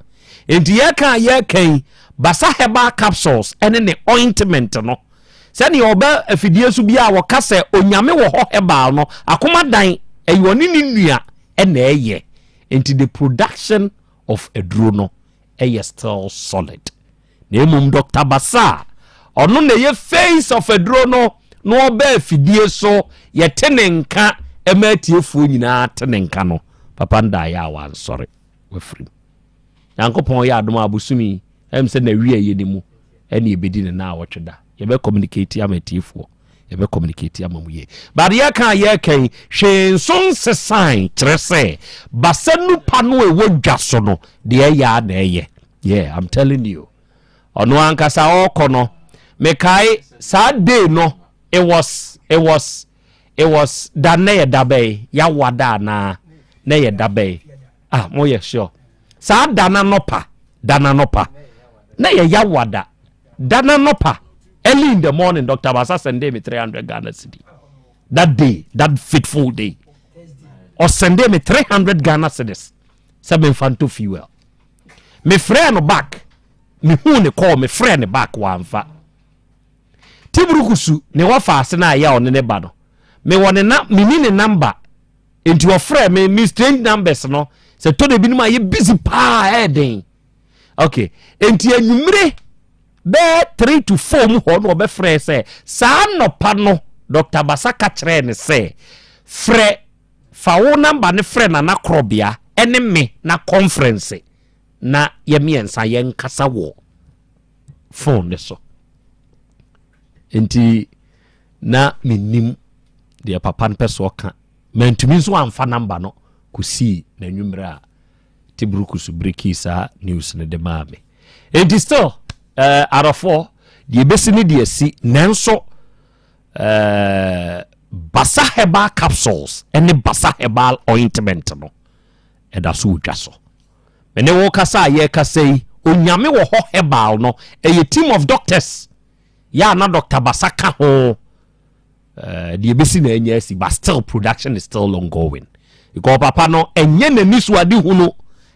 Enti yɛka a yɛreka yi, basa herbal capsules ɛne ne ointment no, sɛnea ɔba afidie so bi a wɔka sɛ onyame wɔ hɔ herbal no, akoma dan ɛyɛ ɔne ne nua ɛna ɛyɛ. Enti the production of aduro no ɛyɛ still solid. Na mmom Dr. Basa a ɔno na ɛyɛ face of aduro no na ɔba afidie so yɛte ne nka ɛma atiefoɔ nyinaa te ne nka no papa ndaeɛ a wansɔre wafirim. Nyankopɔn yɛ adom a abosom yi ɛm sɛ na wie yɛ ne mu ɛne ɛbɛdi ne naawɔtwe da yɛbɛ communicate ama atiefoɔ yɛbɛ communicate ama mu yie but yɛka a yɛka yi hwee nso nsesan kyerɛ sɛ basa nupa no ɛwɔ dwa so no deɛ ɛyɛ a na ɛyɛ Yeah, I'm telling you. Ɔno ankasa ɔkɔ no, mekae saa day no, it was, it was, it was da na yɛ da bɛyi, yawa da anaa, na yɛ da bɛyi. Ah, mo yɛ sure. Saa da na nɔpa, da na nɔpa, na yɛ yawa da, da na nɔpa, early in the morning, Dr. Basa sende me 300 Ghana cedi. That day, that fateful day. Ɔsende me 300 Ghana cedis. sɛ memfa ntɔ fuel mefrɛɛ no back mehuu ne call mefrɛɛ ne back wamfa tiburukusu ne wɔfa ase no a ɛyɛ a ɔne ne ba no mewɔ ne na meni ne number nti ɔfrɛ me me strange numbers no sɛ tɔ da binom a yɛ busy paa ɛɛden okay nti anwummere bɛɛ 3 to 4 mu hɔ na ɔbɛfrɛ sɛ saa nnɔpa no Dr. Basa ka kyerɛɛ ne sɛ frɛ Fa wo number no frɛ Nana Korɔbea ne me na conference na yɛ mmiɛnsa yɛnkasa wɔ phone no so. Nti. Na mennim deɛ papa no pɛ sɛ ɔka. Mantumi nso amfa namba no kɔsii n'anwummerɛ a Tiburukusu brekii saa news no de maa me. Enti still, eh, adɔfoɔ, deɛ ɛbɛsi ne deɛ asi, nanso eh, Basa Herbal Capsules ne Basa Herbal Ointment no ɛda so wɔ dwa so. Me ne wo kasa a yɛrekasa yi, Onyame wɔ hɔ herbal no, ɛyɛ team of doctors. Yɛ a na Dr. Basa ka ho. Eh, deɛ ɛbɛsi na ɛnyɛ asi, but still production is still ongoing. Because papa no, ɛnyɛ n'ani so ade hu no,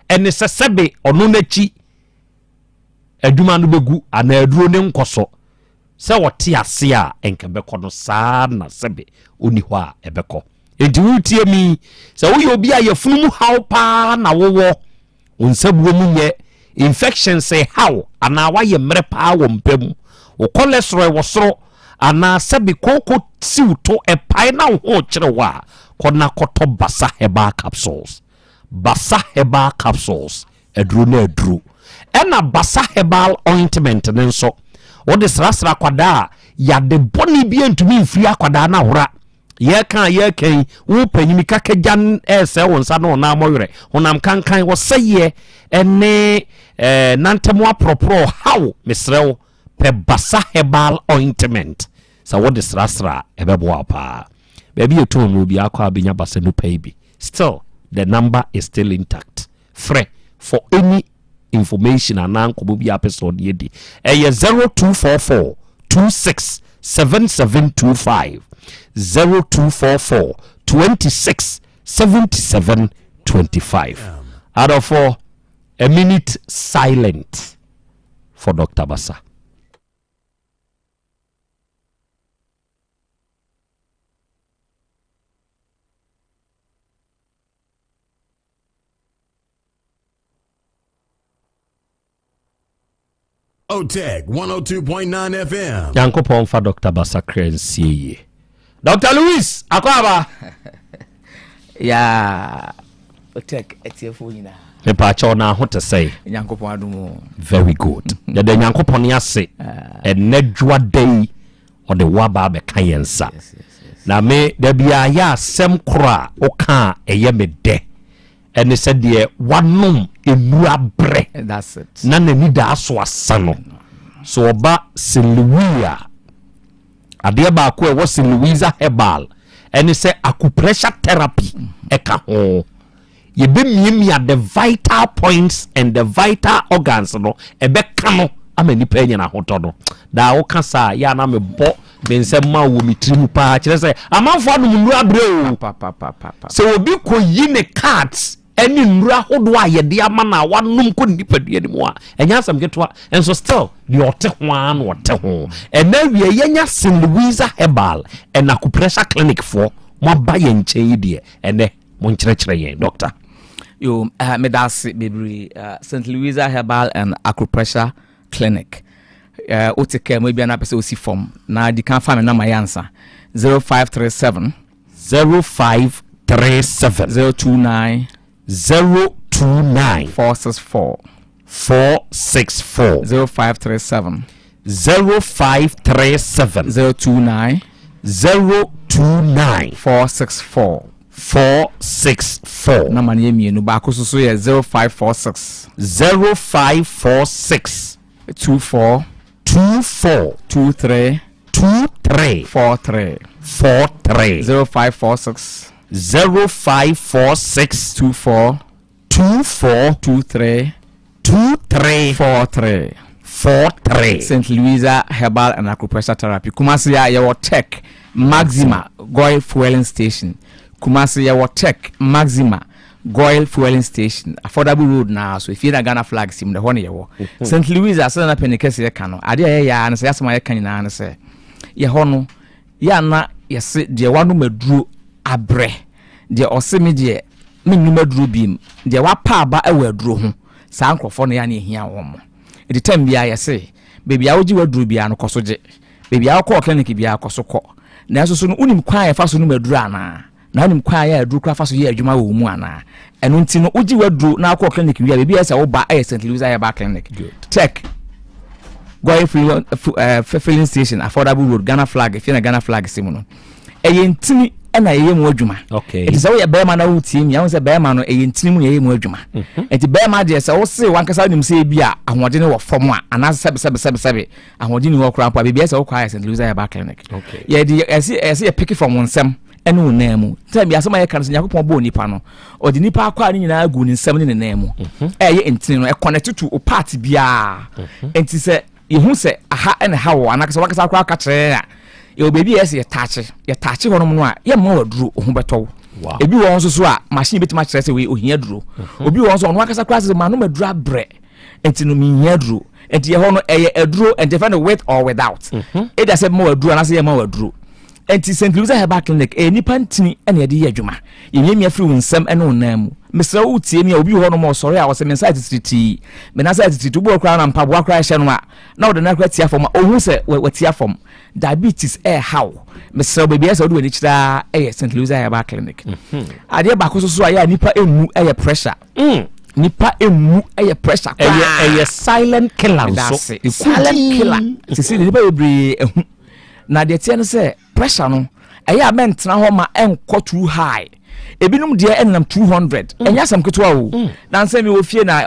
ɛne sɛ sɛbe ɔno n'akyi adwuma no bɛgu anaa aduro ne nkɔ so. Sɛ ɔte ase a, ɛnka ɛbɛkɔ no saa na sɛbe ɔnni hɔ a ɛbɛkɔ. Enti woretie me yi, sɛ woyɛ obi a yafunu mu haw paa na wowɔ, wo nsabuo mu nyɛ, infections reha wo anaa woayɛ mmerɛ paa wɔ mpa mu, wo cholesterol wɔ soro anaa sɛbe kooko siw to ɛpae na wo ho rekyere wo a, kɔ na kɔtɔ Basa Herbal Capsules. Basa Herbal Capsules Aduro no aduro. Ɛna Basa Herbal Ointment no nso, wode srasra akwadaa a, yade bɔne bi ntumi mfiri akwadaa no ahora. Yɛka a yɛka yi, wo panyini kakagya ɛresɛe wo nsa ne wo nan mɔwerɛ, honam kankan, ɔsɛeɛ ne eh, nantam aporɔporɔ haw, mesrɛ wo, pɛ Basa Herbal Ointment sɛ wode srasra a, ɛbɛboa wo paa. Baabi yɛtɔn no obiara kɔ a bɛnya Basa nupa yi bi. Still, the number is still intact. Frɛ for any information anaa nkɔmmɔ bi a pɛ sɛ ɔde adi. Ɛyɛ 0244 26 7725 0244 26 77 25. Adɔfoɔ, a minute silent for Dr. Basa. Otec 102.9 FM. Nyankopɔn mfa Dr. Basakra nsie yie. Dr. Louis Akwaaba. Yeah, Otec atiefoɔ nyinaa. Mepaakyɛw na ho te sɛn? Nyankopɔn adom o. Very good. Yɛda Nyankopɔn ase. Ah. Ɛnɛ dwoada yi ɔde wo aba abɛka yɛn nsa. Na me da biara yɛ asɛm koro a woka a ɛyɛ me dɛ ɛne sɛ deɛ wanom nnuru abrɛ na n'ani daa so asa no. So ɔba St. Louis a, adeɛ baako a ɛwɔ St. Louisa Herbal ɛne sɛ acupressure therapy ɛka ho. Yɛbɛmiamia the vital points and the vital organs no, ɛbɛka no ama nipa anya n'ahotɔ no. Daa woka saa yɛ a na mebɔ me nsɛm ma wɔ me tiri mu paa kyerɛ sɛ amanfoɔ anom nnuro abrɛ o. Sɛ obi kɔyi ne cards ɛne nnuro ahodoɔ a yɛde ama no a wanom kɔ ne nipadua no mu a, ɛnyɛ asɛm ketewa. Nso still deɛ ɔte ho ara na ɔte ho. Ɛnɛ awie yɛnya St. Louisa Herbal and Acupressure Clinic foɔ moaba yɛn nkyɛn yi deɛ ɛnɛ Monkyerɛkyerɛ yɛn, Doctor. Yo, uh, meda ase bebree. Uh, St. Louisa Herbal and Acupressure Clinic. Uh, wote kaa mu ebia na apɛ sɛ osi fam na di kan fa me nɔma yɛ ansa. 0537 0537 029 029 464 464 0537 0537 029 029 464 464. Nɔma no yɛ mmienu baako so so yɛ 0546 0546 24 24 23 23 43 43 0546 0546 24 24 23 23 43 43. St. Louisa Herbal and Acupressure Therapy. Kumasi a yɛwɔ Tech Maxima Goil Fueling Station. Kumasi yɛwɔ Tech Maxima Goil Fueling Station. Affordable Road naa so efie na Ghana flag si mu na ɛhɔ na yɛwɔ. Mhm. St. Louisa sɛ na panyin kɛse yɛka no adeɛ a yɛyɛ ara no sɛ yɛasɛm a yɛka nyinaa no sɛ yɛhɔ no Yɛ a na yɛse deɛ wanom aduro abrɛ, deɛ ɔse me deɛ mennom aduro biem, deɛ wapa aba wɔ aduro ho, saa nkorɔfoɔ no yɛ a na yɛhia wɔn. Nti time biara yɛse baabi a wogye w'aduro biara no kɔ so gye, baabi a wokɔɔ clinic biara kɔ so kɔ. Nanso so no wonim kwan a yɛfa so nom aduro anaa? Na wonim kwan a yɛ aduro koraa fa so yɛ adwuma wɔ wo mu anaa? Ɛno nti no wogye w'aduro na wokɔɔ clinic wie a baabi a ɛsɛ sɛ woba yɛ St. Louis Herbal Clinic. Tech. Goil filling station, Affordable Road, Ghana flag, efie na Ghana flag si mu no. Ɛyɛ ntini ɛna ɛyɛ mu adwuma. Ɛti sɛ woyɛ bɛrima na wotie mi, ahu sɛ bɛrima no ɛyɛ ntini mu na ɛyɛ mu adwuma. Ɛti bɛrima deɛ sɛ wose wankasa wonim sɛ ebi a ahoɔden wɔ fam a, anaasɛ sɛbe sɛbe sɛbe sɛbe ahoɔden ni hɔ koraa mpo a, baabi ɛsɛ wokɔ ayɛ St. Louis Herbal Clinic. Yɛde ɛsɛ ɛsɛ yɛ pick from wo nsam ɛne wo nan mu. Sɛ bi asɛm a yɛka no sɛ Nyankopɔn bɔɔ nipa no, ɔde nipa akwaa no nyinaa gu ne nsam ne ne nan mu. Ɛyɛ ntini no, ɛconnect to o part biara. Nti sɛ yɛhu sɛ aha ɛna ha wɔ anaasɛ wankasa koraa ka kyerɛ yɛn a, yɛwɔ baabi a yɛsɛ yɛtaakye, yɛtaakye hɔnom no a, yɛmma waduro, wo ho bɛtɔ wo. Ebi wɔ hɔ nso so a, machine bɛtumi akyerɛ sɛ wei ohia duro. Obi wɔ hɔ nso ɔno ankasa koraa sɛ manom aduro abrɛ, nti no menhia aduro. Nti yɛ hɔ no ɛyɛ aduro, nti yɛfrɛ no with or without. Either sɛ bɛma waduro anaasɛ yɛmma waduro. Nti St. Louis Herbal Clinic ɛyɛ nipa ntini ɛna yɛde yɛ adwuma. Yɛmiamia firi wo nsam ɛne wo nan mu. Mesrɛ wo tie mi a, obi wɔ hɔ nom a ɔsɔre a ɔsɛ me nsa atitiritii, me nan nsa atitiritii, obi wɔ hɔ koraa na mpaboa koraa ɛhyɛ no a na ɔde nan koraa tia fam a ɔhu sɛ watia fam. Diabetes ɛɛha wo. Mesrɛ wo baabi a ɛsɛ wode w'ani kyerɛ ara ɛyɛ St. Louis Herbal Clinic. Adeɛ baako nso so a ɛyɛ a nipa mmu ɛyɛ pressure. Nipa mmu ɛyɛ pressure koraa. Ɛyɛ ɛyɛ silent killer nso. Silent killer. Sisi nipa bebree ɛhu. Na deɛ teɛ no sɛ pressure no ɛyɛ a mɛntena hɔ ma ɛnkɔ too high. Ebinom deɛ ɛnenam 200. Ɛnyɛ asɛm ketewa o. Nansa mi wɔ fie na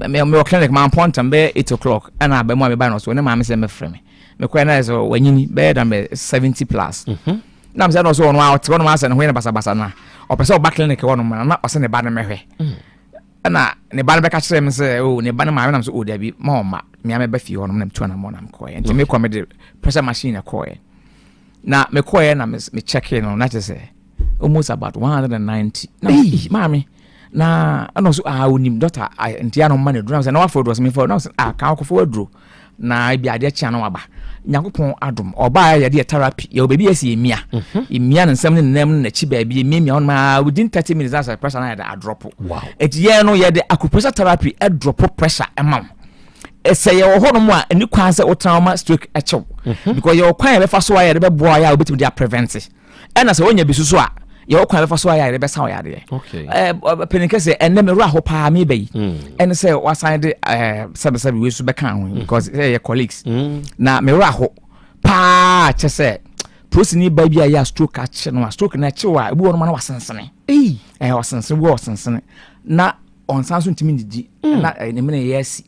mewɔ clinic ma mpɔn ntɛm bɛyɛ 8 o'clock ɛna abɛmu a meba no so ne maame sɛ mɛfrɛ me. Mekɔɛ na ɛsɛ wanyini bɛyɛ dan bɛ 70 plus. Na mesɛ na ɔsɛ ɔno a ɔte hɔ nom asɛ ne ho yɛ no basabasa na ɔpɛ sɛ ɔba clinic hɔ nom na ɔsɛ ne ba no mɛhwɛ. Ɛna ne ba no bɛka kyerɛ me sɛ o ne ba no maame nam sɛ o dabi ma ɔma mea mɛba fie hɔ nom na metu anamɔ na mekɔɛ. Nti mekɔ mede pressure machine na kɔɛ. Na mekɔɛ na me check no na kyerɛ sɛ almost about 190. Na hey. Maame na ɛna ɔso ah onim doctor nti ano ma no aduro na sɛ na wafɔ aduro sɛ mefɔ na sɛ ah kan akɔfɔ aduro na ebi adeɛ kyea na waba. Nyankopɔn adom ɔbaa yɛde yɛ therapy yɛwɔ baabi yɛsi emia emia ne nsɛm ne nenam ne n'akyi baabi emiamia hɔ nom a within 30 minutes na sɛ pressure na yɛde adrɔpo. Eti yɛn no yɛde acupressure therapy ɛdrɔpo pressure ɛma wo. Sɛ yɛwɔ hɔ nom a ɛni kwan sɛ wotena hɔ ma stroke ɛkyew because yɛwɔ kwan yɛbɛfa so a yɛde bɛboa yɛ a wobɛtumi de aprevent. Ɛna sɛ wonya bi soso a yɛwɔ kwan bɛfa so ayɛ a yɛde bɛsa wo yadeɛ. Panin kɛsɛ ɛnɛ me werɛ aho paa meba yi ɛne sɛ wasan de sɛbesɛbe wei so bɛka ho because sɛ yɛ colleagues na me werɛ aho paa kyɛ sɛ prosini ba bi a yɛ a stroke akye no a stroke na ɛkye a ebi wɔ no ma na wasensene ɛɛ ɔsensene bi wɔ ɔsensene na ɔnsan so ntumi ndidi na ne mene yɛ asi.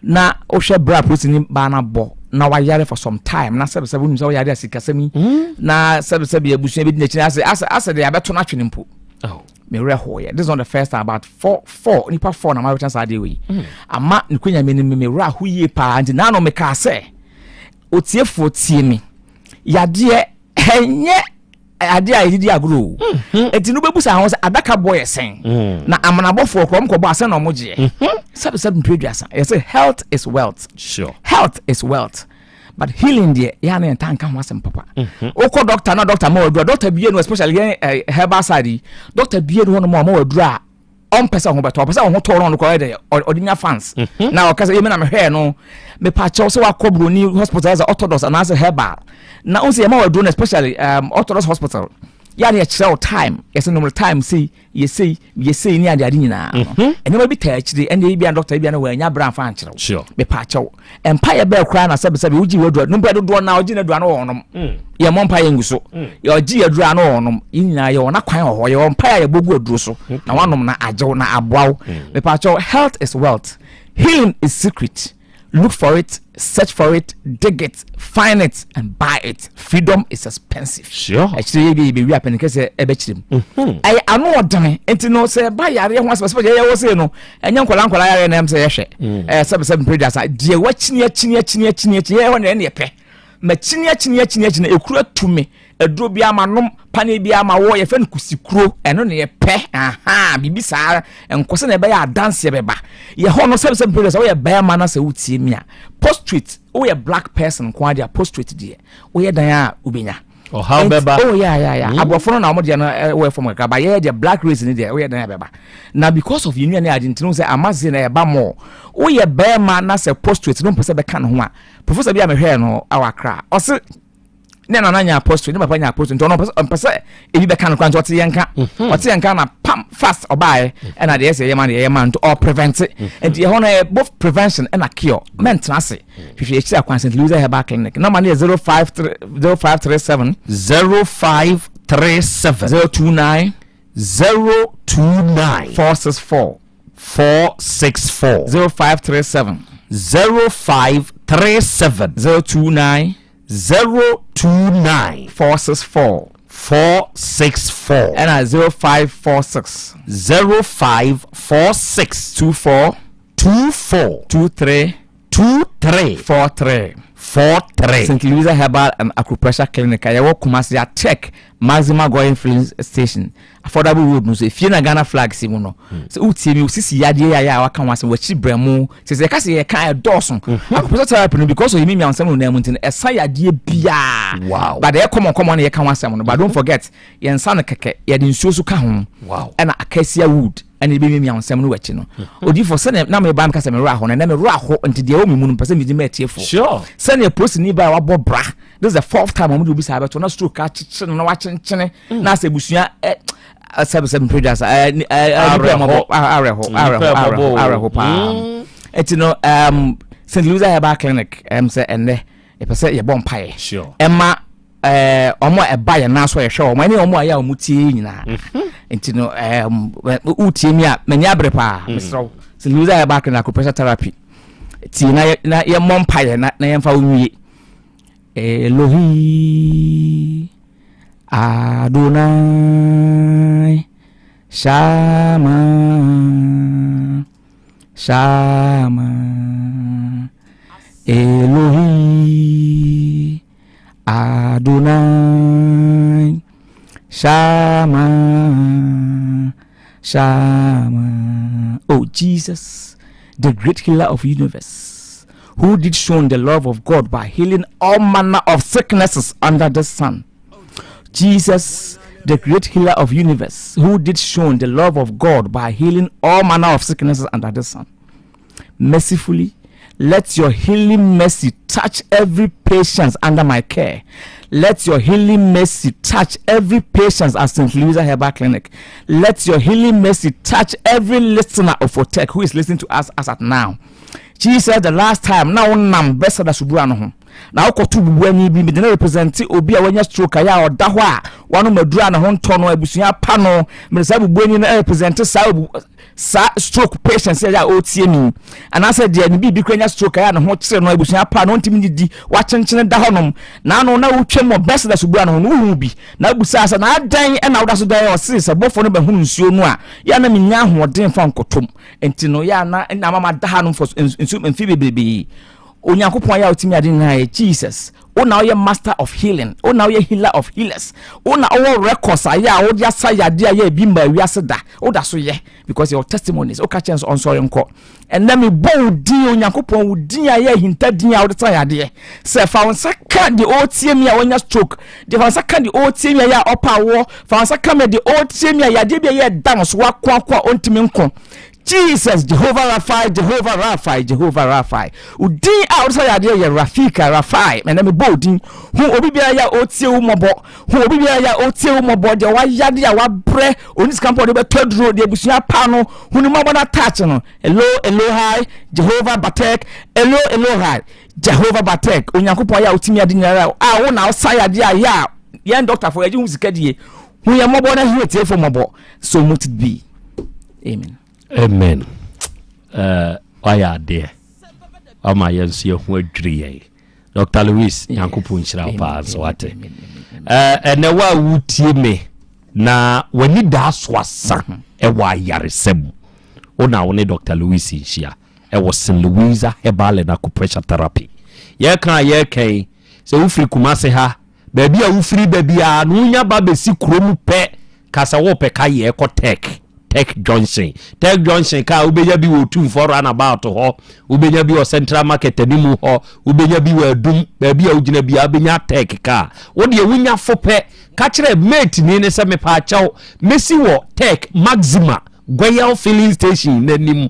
Na wohwɛ berɛ a polisini baa no abɔ na wayare for some time na sɛbesɛbe wonim sɛ woyare a sikasɛm yi hmm? na sɛbesɛbe abusua bi di n'akyi asɛ asɛ asɛ deɛ abɛto no atwene mpo oh. me werɛ hoeɛ this is not the first time about four four nipa four na mawɛkyɛn saa adeɛ wei hmm. ama ne kwanya me no me werɛ aho yie paa nti naano mekaa sɛ otiefoɔ tie me yadeɛ ɛnyɛ adeɛ a yɛde di agorɔ o nti no bɛbu sa ho sɛ adaka bɔ yɛ sɛn mm. na amanabɔfoɔ korɔ ɔmkɔbɔ asɛn na ɔmo gyeɛ mhm. sɛbesɛbe mpere aduasa yɛsɛ health is wealth sure. health is wealth but healing deɛ yɛa na yɛnta nka ho asɛm papa mhm. wokɔ doctor na doctor ma wadura doctor bie no especially yɛn eh, herbal side yi doctor bie no hɔ nom a ɔma wadura a ɔmpɛ sɛ ɔho bɛtɔ ɔpɛ sɛ ɔho tɔ no ɔno kɔ ɛdɛ ɔde nya fans mhm. na ɔka sɛ yɛmi na mehwɛɛ no mepa kyɛw sɛ wakɔ buroni hospital sɛ orthodox anaasɛ herbal na ɔn sɛ yɛma waduro no especially um, orthodox hospital yɛ ne yɛkyerɛ wo time yɛsɛ nom time sei yɛsei yɛsei ne adeade nyinaa no mhm. nneɛma bi taa akyire ɛnna ebi a dɔkta ebi a no wɔanya berɛ amfa ankyerɛ wo mepa kyɛw mpa yɛ bɛɛ koraa na sɛbisɛbi wogye wadura no mpɛ dodoɔ na ɔgye n'adura no wɔnom mm. yɛ mmɔ mpa yɛ ngu so mm. yɛ ɔgye yɛ adura no wɔnom yɛ nyinaa yɛ wɔn akwan wɔ hɔ yɛ wɔn mpa yɛ yɛbɔ gu aduro so na wanom na agyew na aboa wo mm. mepakyɛw health is wealth healing is secret look for it search for it dig it find it and buy it freedom is expensive. Sure. Akyire yɛ bi yɛ bɛ wi apɛn kɛsɛ ɛbɛkyerɛ mu. Mm-hmm. Ɛyɛ ano ɔdene nti no sɛ ɛba yareɛ ho asɛm sɛ yɛyɛ wɔ sei no ɛnyɛ nkwadaa nkwadaa yareɛ na ɛm sɛ yɛhwɛ mm. ɛɛ sɛbi sɛbi mpere duasa deɛ wakyini akyini akyini akyini akyini yɛyɛ hɔ na ɛne yɛpɛ makyini akyini akyini akyini ekura tumi aduro bi ama nom pane bi ama wɔ yɛfɛ no kusikuro ɛno na yɛpɛ aha biribi saa nkɔsɛ na ɛbɛyɛ adanseɛ bɛba yɛ hɔ no sɛbi sɛbi mpere duasa woyɛ bɛrima na sɛ wotie mi a prostrate woyɛ black person nko adeɛ a prostrate deɛ woyɛ dan a wobɛnya ɔhaw bɛba oh yeah yeah yeah mm. aborɔfo no na wɔn deɛ no eh, wɔyɛ fam kakra ba yɛyɛ deɛ black race ni deɛ woyɛ dan bɛba na because of yɛn nua ne adi nti sɛ ama se na ɛba mɔ woyɛ bɛrima na sɛ prostrate no mpɛ sɛ bɛka ne ho a professor bi a mehwɛɛ no awɔ akra ɔse. Ne nana nya apostle, ne papa nya apostle, nti ɔno ɔmpɛ sɛ ebi bɛka no koraa, nti ɔte yɛn nka. Mhm. Ɔte yɛn nka na pam fast ɔbaeɛ, mhm. ɛna deɛ ɛsɛ yɛ ma no yɛyɛ ma no, nti ɔprevent. Mhm. Nti ɛhɔ no yɛ both prevention ɛna cure. Mɛntena ase. Hwehwɛ akyiri akwan St. Louis Herbal Clinic. Nɔmba no yɛ 053 0537 0537 029 029 464 464 0537 0537 029 029 464 464 ɛna 0546 0546 24 24 23 23 43 43. St. Louisa Herbal and Acupressure Clinic a yɛwɔ Kumasi Atek Maxima Goyin Filling Station Affordable Road no so efie na Ghana flag si mu no. Hmm. Sɛ wotie mi osisi yadeɛ yɛ a waka ho asɛm wakyi brɛ mu sɛ sɛ yɛka sɛ yɛka ɛdɔɔso. Hmm. Acupressure therapy no because ɔyɛ mimia nsɛm no nan mu nti no ɛsa yadeɛ biara. Wow. But ɛyɛ common common na yɛka ho asɛm no but don't hmm. forget yɛn nsa no kɛkɛ yɛde nsuo so ka ho. Wow. Ɛna acacia wood ɛna ebi miamia nsɛm no wɔ akyi no mhm. odifo sɛnea na meba meka sɛ mewerɛ aho no ɛnɛ mewerɛ aho nti deɛ ɛwɔ me mu no mpɛ sɛ medi ma atiefo sɛnea polisini ba a wabɔ bra this is the fourth time wɔn de obi saa bɛto na stroke akyekyere no na wakyenkyene mm. na asɛ abusua ɛ sɛbi sɛbi mpere asa ɛ ɛ nipa ɛmɔbɔ awerɛho awerɛho awerɛho awerɛho paa mm. eti no ɛm St. Louis Herbal Clinic ɛm sɛ ɛnɛ yɛpɛ sɛ yɛbɔ mpaeɛ ɛma ɛɛ wɔn a ɛba yɛn nan so a yɛhwɛ wɔn ɛne wɔn a yɛ a wɔn tie nyinaa mhm. nti no ɛɛ wotie mi a m'ani abere paa mm. mesrɛ wo sɛ louisa yɛ baako na acupressure therapy tie na yɛ na yɛmmɔ mpaeɛ na na yɛmfa wo nwie Elohi Adonai Shama Shama Elohi Adonai Shama Shama Oh Jesus the great healer of universe who did show the love of God by healing all manner of sicknesses under the sun Jesus the great healer of universe who did show the love of God by healing all manner of sicknesses under the sun mercifully let your healing mercy touch every patient under my care. Let your healing mercy touch every patient at St. Louisa Herbal Clinic. Let your healing mercy touch every listener of Otec who is listening to us as at now. Jesus, the last time, now nam bɛsa da subura no ho. Na wokɔto bubuani bi mede no represente obi a wanya stroke ayɛ a ɔda hɔ a wanom aduru a ne ho ntɔ no abusua pa no mede saa bubuani no represente saa saa stroke patient sɛ a ɔretie mi anaasɛ deɛ ne biribi kura nya stroke a ne ho kyerɛ no abusua pa no ntumi didi wakyenkyene da hɔnom na ano na wotwam wɔ bɛsɛ da subura no ho no wohu bi na abusaa sɛ na adan ɛna woda so dan ɔse sɛ bɔfoɔ no bɛhunu nsuo no a yɛ na menya ahoɔden fa nkɔtom nti no yɛ na na ama mada ha no nsu mfe bebrebe Onyankopɔn ayɛ a ɔtumi ade nyinaa yɛ Jesus. Wo na woyɛ master of healing. Wo na woyɛ healer of healers. Wo na wowɔ records ayɛ a wode asa yadeɛ a yɛ ebi mmaa wiase da. Woda so yɛ because yɛwɔ testimonies. Woka kyerɛ nso ɔnsɔre nkɔ. Ɛnɛ mebɔ wo din Onyankopɔn wo din a yɛ ahinta din a wode sa yadeɛ. Sɛ fa wo nsa ka deɛ ɔretie mi a wanya stroke. Deɛ fa wo nsa ka deɛ ɔretie mi a yɛ a ɔpa awoɔ. Fa wo nsa ka me deɛ ɔretie mi a yadeɛ bi a yɛ ɛda no so wakoakoa ɔntumi nko. Jesus, Jehovah Raphae, Jehovah Raphae, Jehovah Raphae. Wo din a wode sa yadeɛ yɛ Rafika, Raphae. Ɛnɛ mebɔ wo din. Hu obi biara yɛ a ɔretie wo mmɔbɔ. Hu obi biara yɛ a ɔretie wo mmɔbɔ. Deɛ wayade a wabrɛ, ɔni sika mpo ɔde bɛtɔ aduro, deɛ abusua apa no, hu ne mmɔbɔ na touch no. Elo, Elohai, Jehovah Batek, Elo, Elohai, Jehovah Batek. Onyankopɔn yɛ a wotumi ade nyinara a wo na wosa yadeɛ a yɛ a yɛn dɔktafo yɛgye ho sika die. Hu yɛn mmɔbɔ na hu atiefo mmɔbɔ. So mote bi. Amen. Amen. Uh, wayɛ adeɛ wama yɛn nso yɛho adwiri yɛn Dr. Louis nyankopɔn nhyira wo paa nso wate ɛnɛ wo a wotie me na w'ani daa so asa mhm. ɛwɔ ayaresɛ mu wo na wo ne Dr. Louis nhyia ɛwɔ St. Louisa Herbal and Acupressure Therapy yɛka a yɛka yi sɛ wofiri Kumase ha baabi a wofiri ba biara na wonya ba bɛsi kurom pɛ Ka sɛ wopɛ ka yɛ kɔ Tech, Tech Junction. Tech Junction ka a wobɛnya bi wɔ Otumfoɔ Runabout hɔ, wobɛnya bi wɔ Central Market animu hɔ, wobɛnya bi wɔ Adum, baabi a wogyina biara wobɛnya Tech kaa. Wo deɛ wonya fo pɛ, ka kyerɛ mate ni no sɛ mepaakyɛw, mɛsi wɔ Tech Maxima Goyal Filling Station no anim.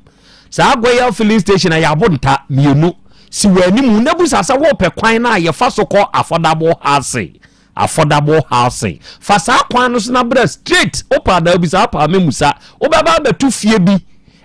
Saa Goyal Filling Station a yɛabo nta mmienu si wɔ animu na busa sɛ wopɛ kwan no a yɛfa so kɔ Affordable Housing. Affordable housing. Fa saa kwan no so na bra straight. Wopɛ anaa bisa, wopɛ a mɛmusa. Wobɛba abɛto fie bi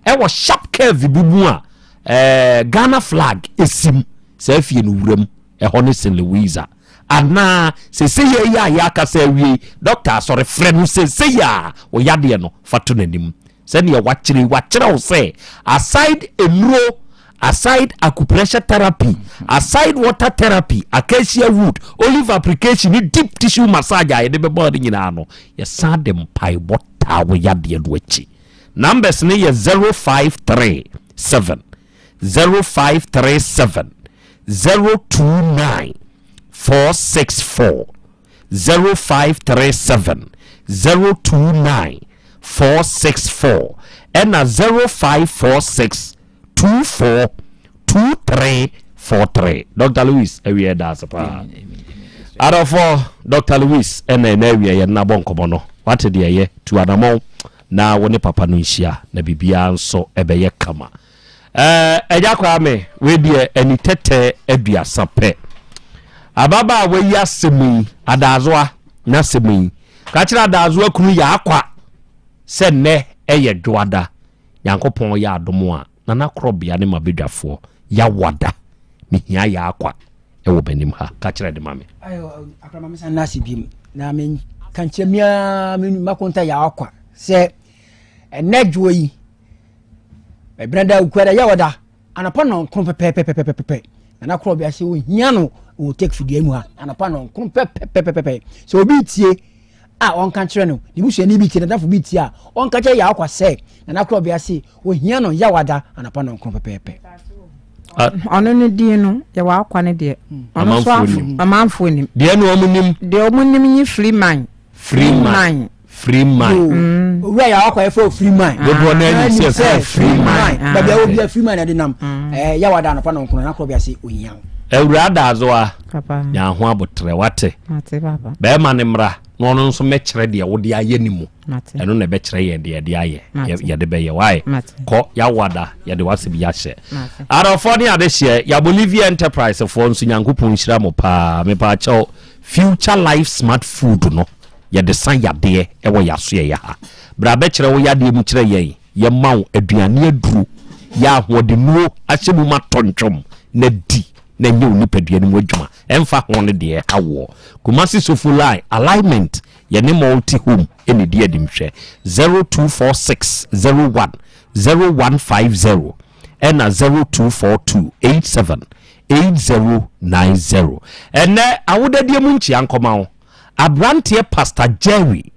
ɛwɔ sharp curve bi mu a eh, Ghana flag esim. Saa fie no wuram, ɛhɔ ne St. Louisa. Anaa sesei yi a yɛakasa awie yi, dɔkta asɔre frɛ no sesei a ɔyadeɛ no fa to n'anim. Sɛdeɛ wakyerɛ yi, wakyerɛ wo sɛ aside nnuro, aside acupressure therapy, aside water therapy, acacia wood, olive application ne deep tissue massage a yɛde bɛbɔ no nyinaa no, yɛsan de mpaebɔ taa wo yadeɛ no akyi. Numbers no yɛ 0537 0537 029 464 0537 029 464 ɛna 0546 24 2343. Dr. Louis awie da ase paa. Adɔfoɔ, Dr. Louis ɛna ɛna awie yɛn nabɔ nkɔmɔ no. Wate deɛ ɛyɛ tu anamɔn na wo ne papa no nhyia na biribiara nso ɛbɛyɛ kama. Ɛɛ Agya Kwame, wei deɛ ani tɛtɛ 30 pɛ. Ababaawa yi asɛm yi, Adaazoa n'asɛm yi, ka kyerɛ Adaazoa kunu Yaakwa sɛ nnɛ ɛyɛ Dwoada, Nyankopɔn yɛ adom a, Nana Korɔbea ne m'abadwafoɔ Yawada, mehia Yaakwa ɛwɔ m'anim ha, ka kyerɛ de ma me. Ayo, akora ma me san nase biem na me ka nkyerɛ me ara me makonta Yaakwa sɛ ɛnɛ dwoɔ yi Ɛbenada Okuada Yawada anɔpa nɔnkron pɛpɛɛpɛpɛpɛpɛ Nana Korɔbea sɛ ohia no wɔ take fidua mu ha anɔpa nɔnkron pɛpɛpɛpɛpɛ sɛ obi tie a ɔnka nkyerɛ no ne busuani bi tie n'adamfo bi tie a ɔnka kyerɛ Yawakwa sɛ Nana Korɔbea se ohia no Yawada anɔpa nɔnkron pɛpɛɛpɛ. Ɔno ne din no yɛ wakwa no deɛ ɔno nso amanfoɔ nim deɛ na wɔn nim deɛ wɔn nim nye Freeman Free man. Free man. Mm. Owura yɛ awakɔ yɛ fɛ free man. Dodoɔ naa nim sɛ fɛ free man. Ah. Baabi a obi a free man na ɛde nam. Ɛɛ yawa da anɔpa na nkono na korɔ bi ase ohia wo. Awura adaazoa. Nya ho abotrɛ wate. Bɛrima ne mmra na ɔno nso mɛkyerɛ deɛ wode ayɛ ne mu. Ɛno na ɛbɛkyerɛ yɛn deɛ yɛde ayɛ. Yɛde bɛyɛ wae. Kɔ yawa da yɛde w'asɛm yi ahyɛ. Adɔfoɔ ne adehyeɛ ya Bolivia Enterprise foɔ nso Nyankopɔn nhyira mo paa. Mepaakyɛw Future Life Smart Food no, yɛde sa yadeɛ wɔ y'asoɛeɛ ha. Bra bɛkyerɛ wo yadeɛ mu kyerɛ yɛn, yɛma wo aduane aduro, yɛ ahoɔdennuro ahyɛ mu ma tɔ ntwom na di na nyɛ wo nipadua no mu adwuma ɛmfa ho ne deɛ ɛha woɔ. Kumasi Sofo Line, Alignment, yɛne Multi Home na ɛdi animhwɛ. 0246 01 0150 ɛna 0242 87 8090. Ɛnnɛ awodadie mu nkyea nkɔma wo abranteɛ Pastor Jerry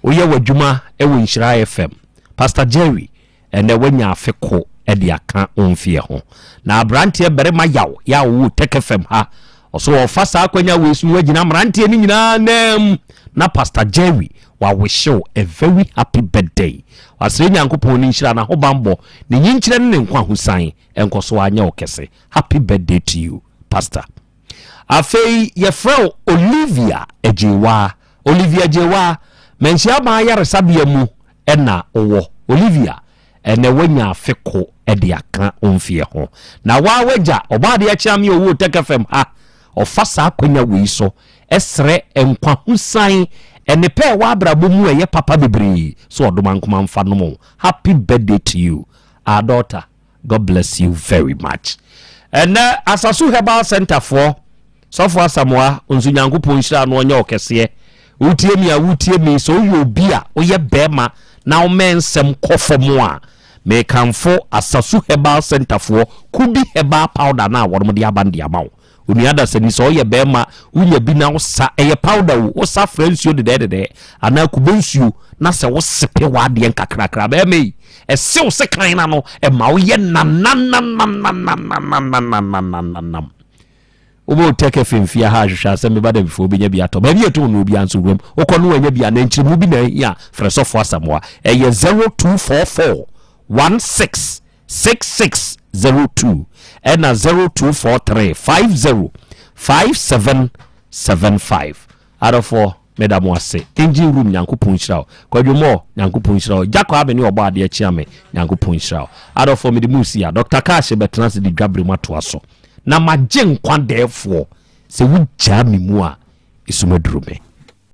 woyɛ w'adwuma wɔ Nhyira FM. Pastor Jerry ɛnnɛ wanya afe ko de aka wo mfeɛ ho. Na abranteɛ barima Yaw yɛ a ɔwɔ Tech FM ha ɔso ɔfa saa akwanya wei so na wagyina mmeranteɛ no nyinaa nan mu na Pastor Jerry wawehye wo a very happy birthday. Wasrɛ Nyankopɔn ne nhyira, n'ahobanbɔ, ne nyinkyerɛ ne ne nkwahosan nkɔ so ara nyɛ wo kɛse. Happy birthday to you pastor. Afei yɛfrɛ wo Olivia Agyewaa. Olivia Agyewaa, Manhyia Aban Ayaresabea mu na wowɔ. Olivia, ɛnɛ woanya afe ko de aka wo mfeɛ ho. Na waa w'agya, Ɔbɔadeɛ Akyeame a ɔwɔ Otec FM ha, ɔfa saa akwanya wei so srɛ nkwa ho san nnepa a ɛwɔ abrabɔ mu a ɛyɛ papa bebree sɛ ɔdomankoma mfa nom wo. Happy birthday to you, our daughter. God bless you very much. Ɛnɛ Asasu Herbal Center foɔ, Sɔfo Asamoah, nso Nyankopɔn nhyira no ɔnyɛ ɔkɛseɛ. Wotie mi a wotie mi, sɛ woyɛ obi a woyɛ bɛrima na womɛ nsɛm kɔ fam a, mekamfo Asasu Herbal Center foɔ Kubi Herbal Powder no a wɔnom de aba no de ama wo. Onua dasani, sɛ ɔyɛ bɛɛma wonya bi na wosa, ɛyɛ powder o, wosa fra nsuo dedɛɛdedɛɛ anaa kube nsuo na sɛ wo sepe w'adeɛ nkakrakra, bɛɛma yi, ɛse wo sekan no ano, ɛma woyɛ nanananananananananananam. Wobɛ wo tɛkɛ fimfia ha ahwehwɛ asɛm bɛba dɛ mfo wobɛnya bi atɔ. Baabi ɛtɔn no obiara nso wuram. Wokɔ no wanya bi a, na nkyerɛmu bi na ahia, frɛ sɔfo Asamoah. Ɛyɛ 0244 16 6602 ɛna 0243 50 5775 Adɔfoɔ meda mo ase Engine room Nyankopɔn nhyira wo Kwadwo Moore Nyankopɔn nhyira wo Gya Kwame ne ɔbɔ adeɛ kyea me Nyankopɔn nhyira wo Adɔfoɔ mede mo si ha Doctor Cash bɛtena ase de dwabere mu atoa so na magye nkwa dɛɛfoɔ sɛ wogyaa me mu a. Esum aduru me.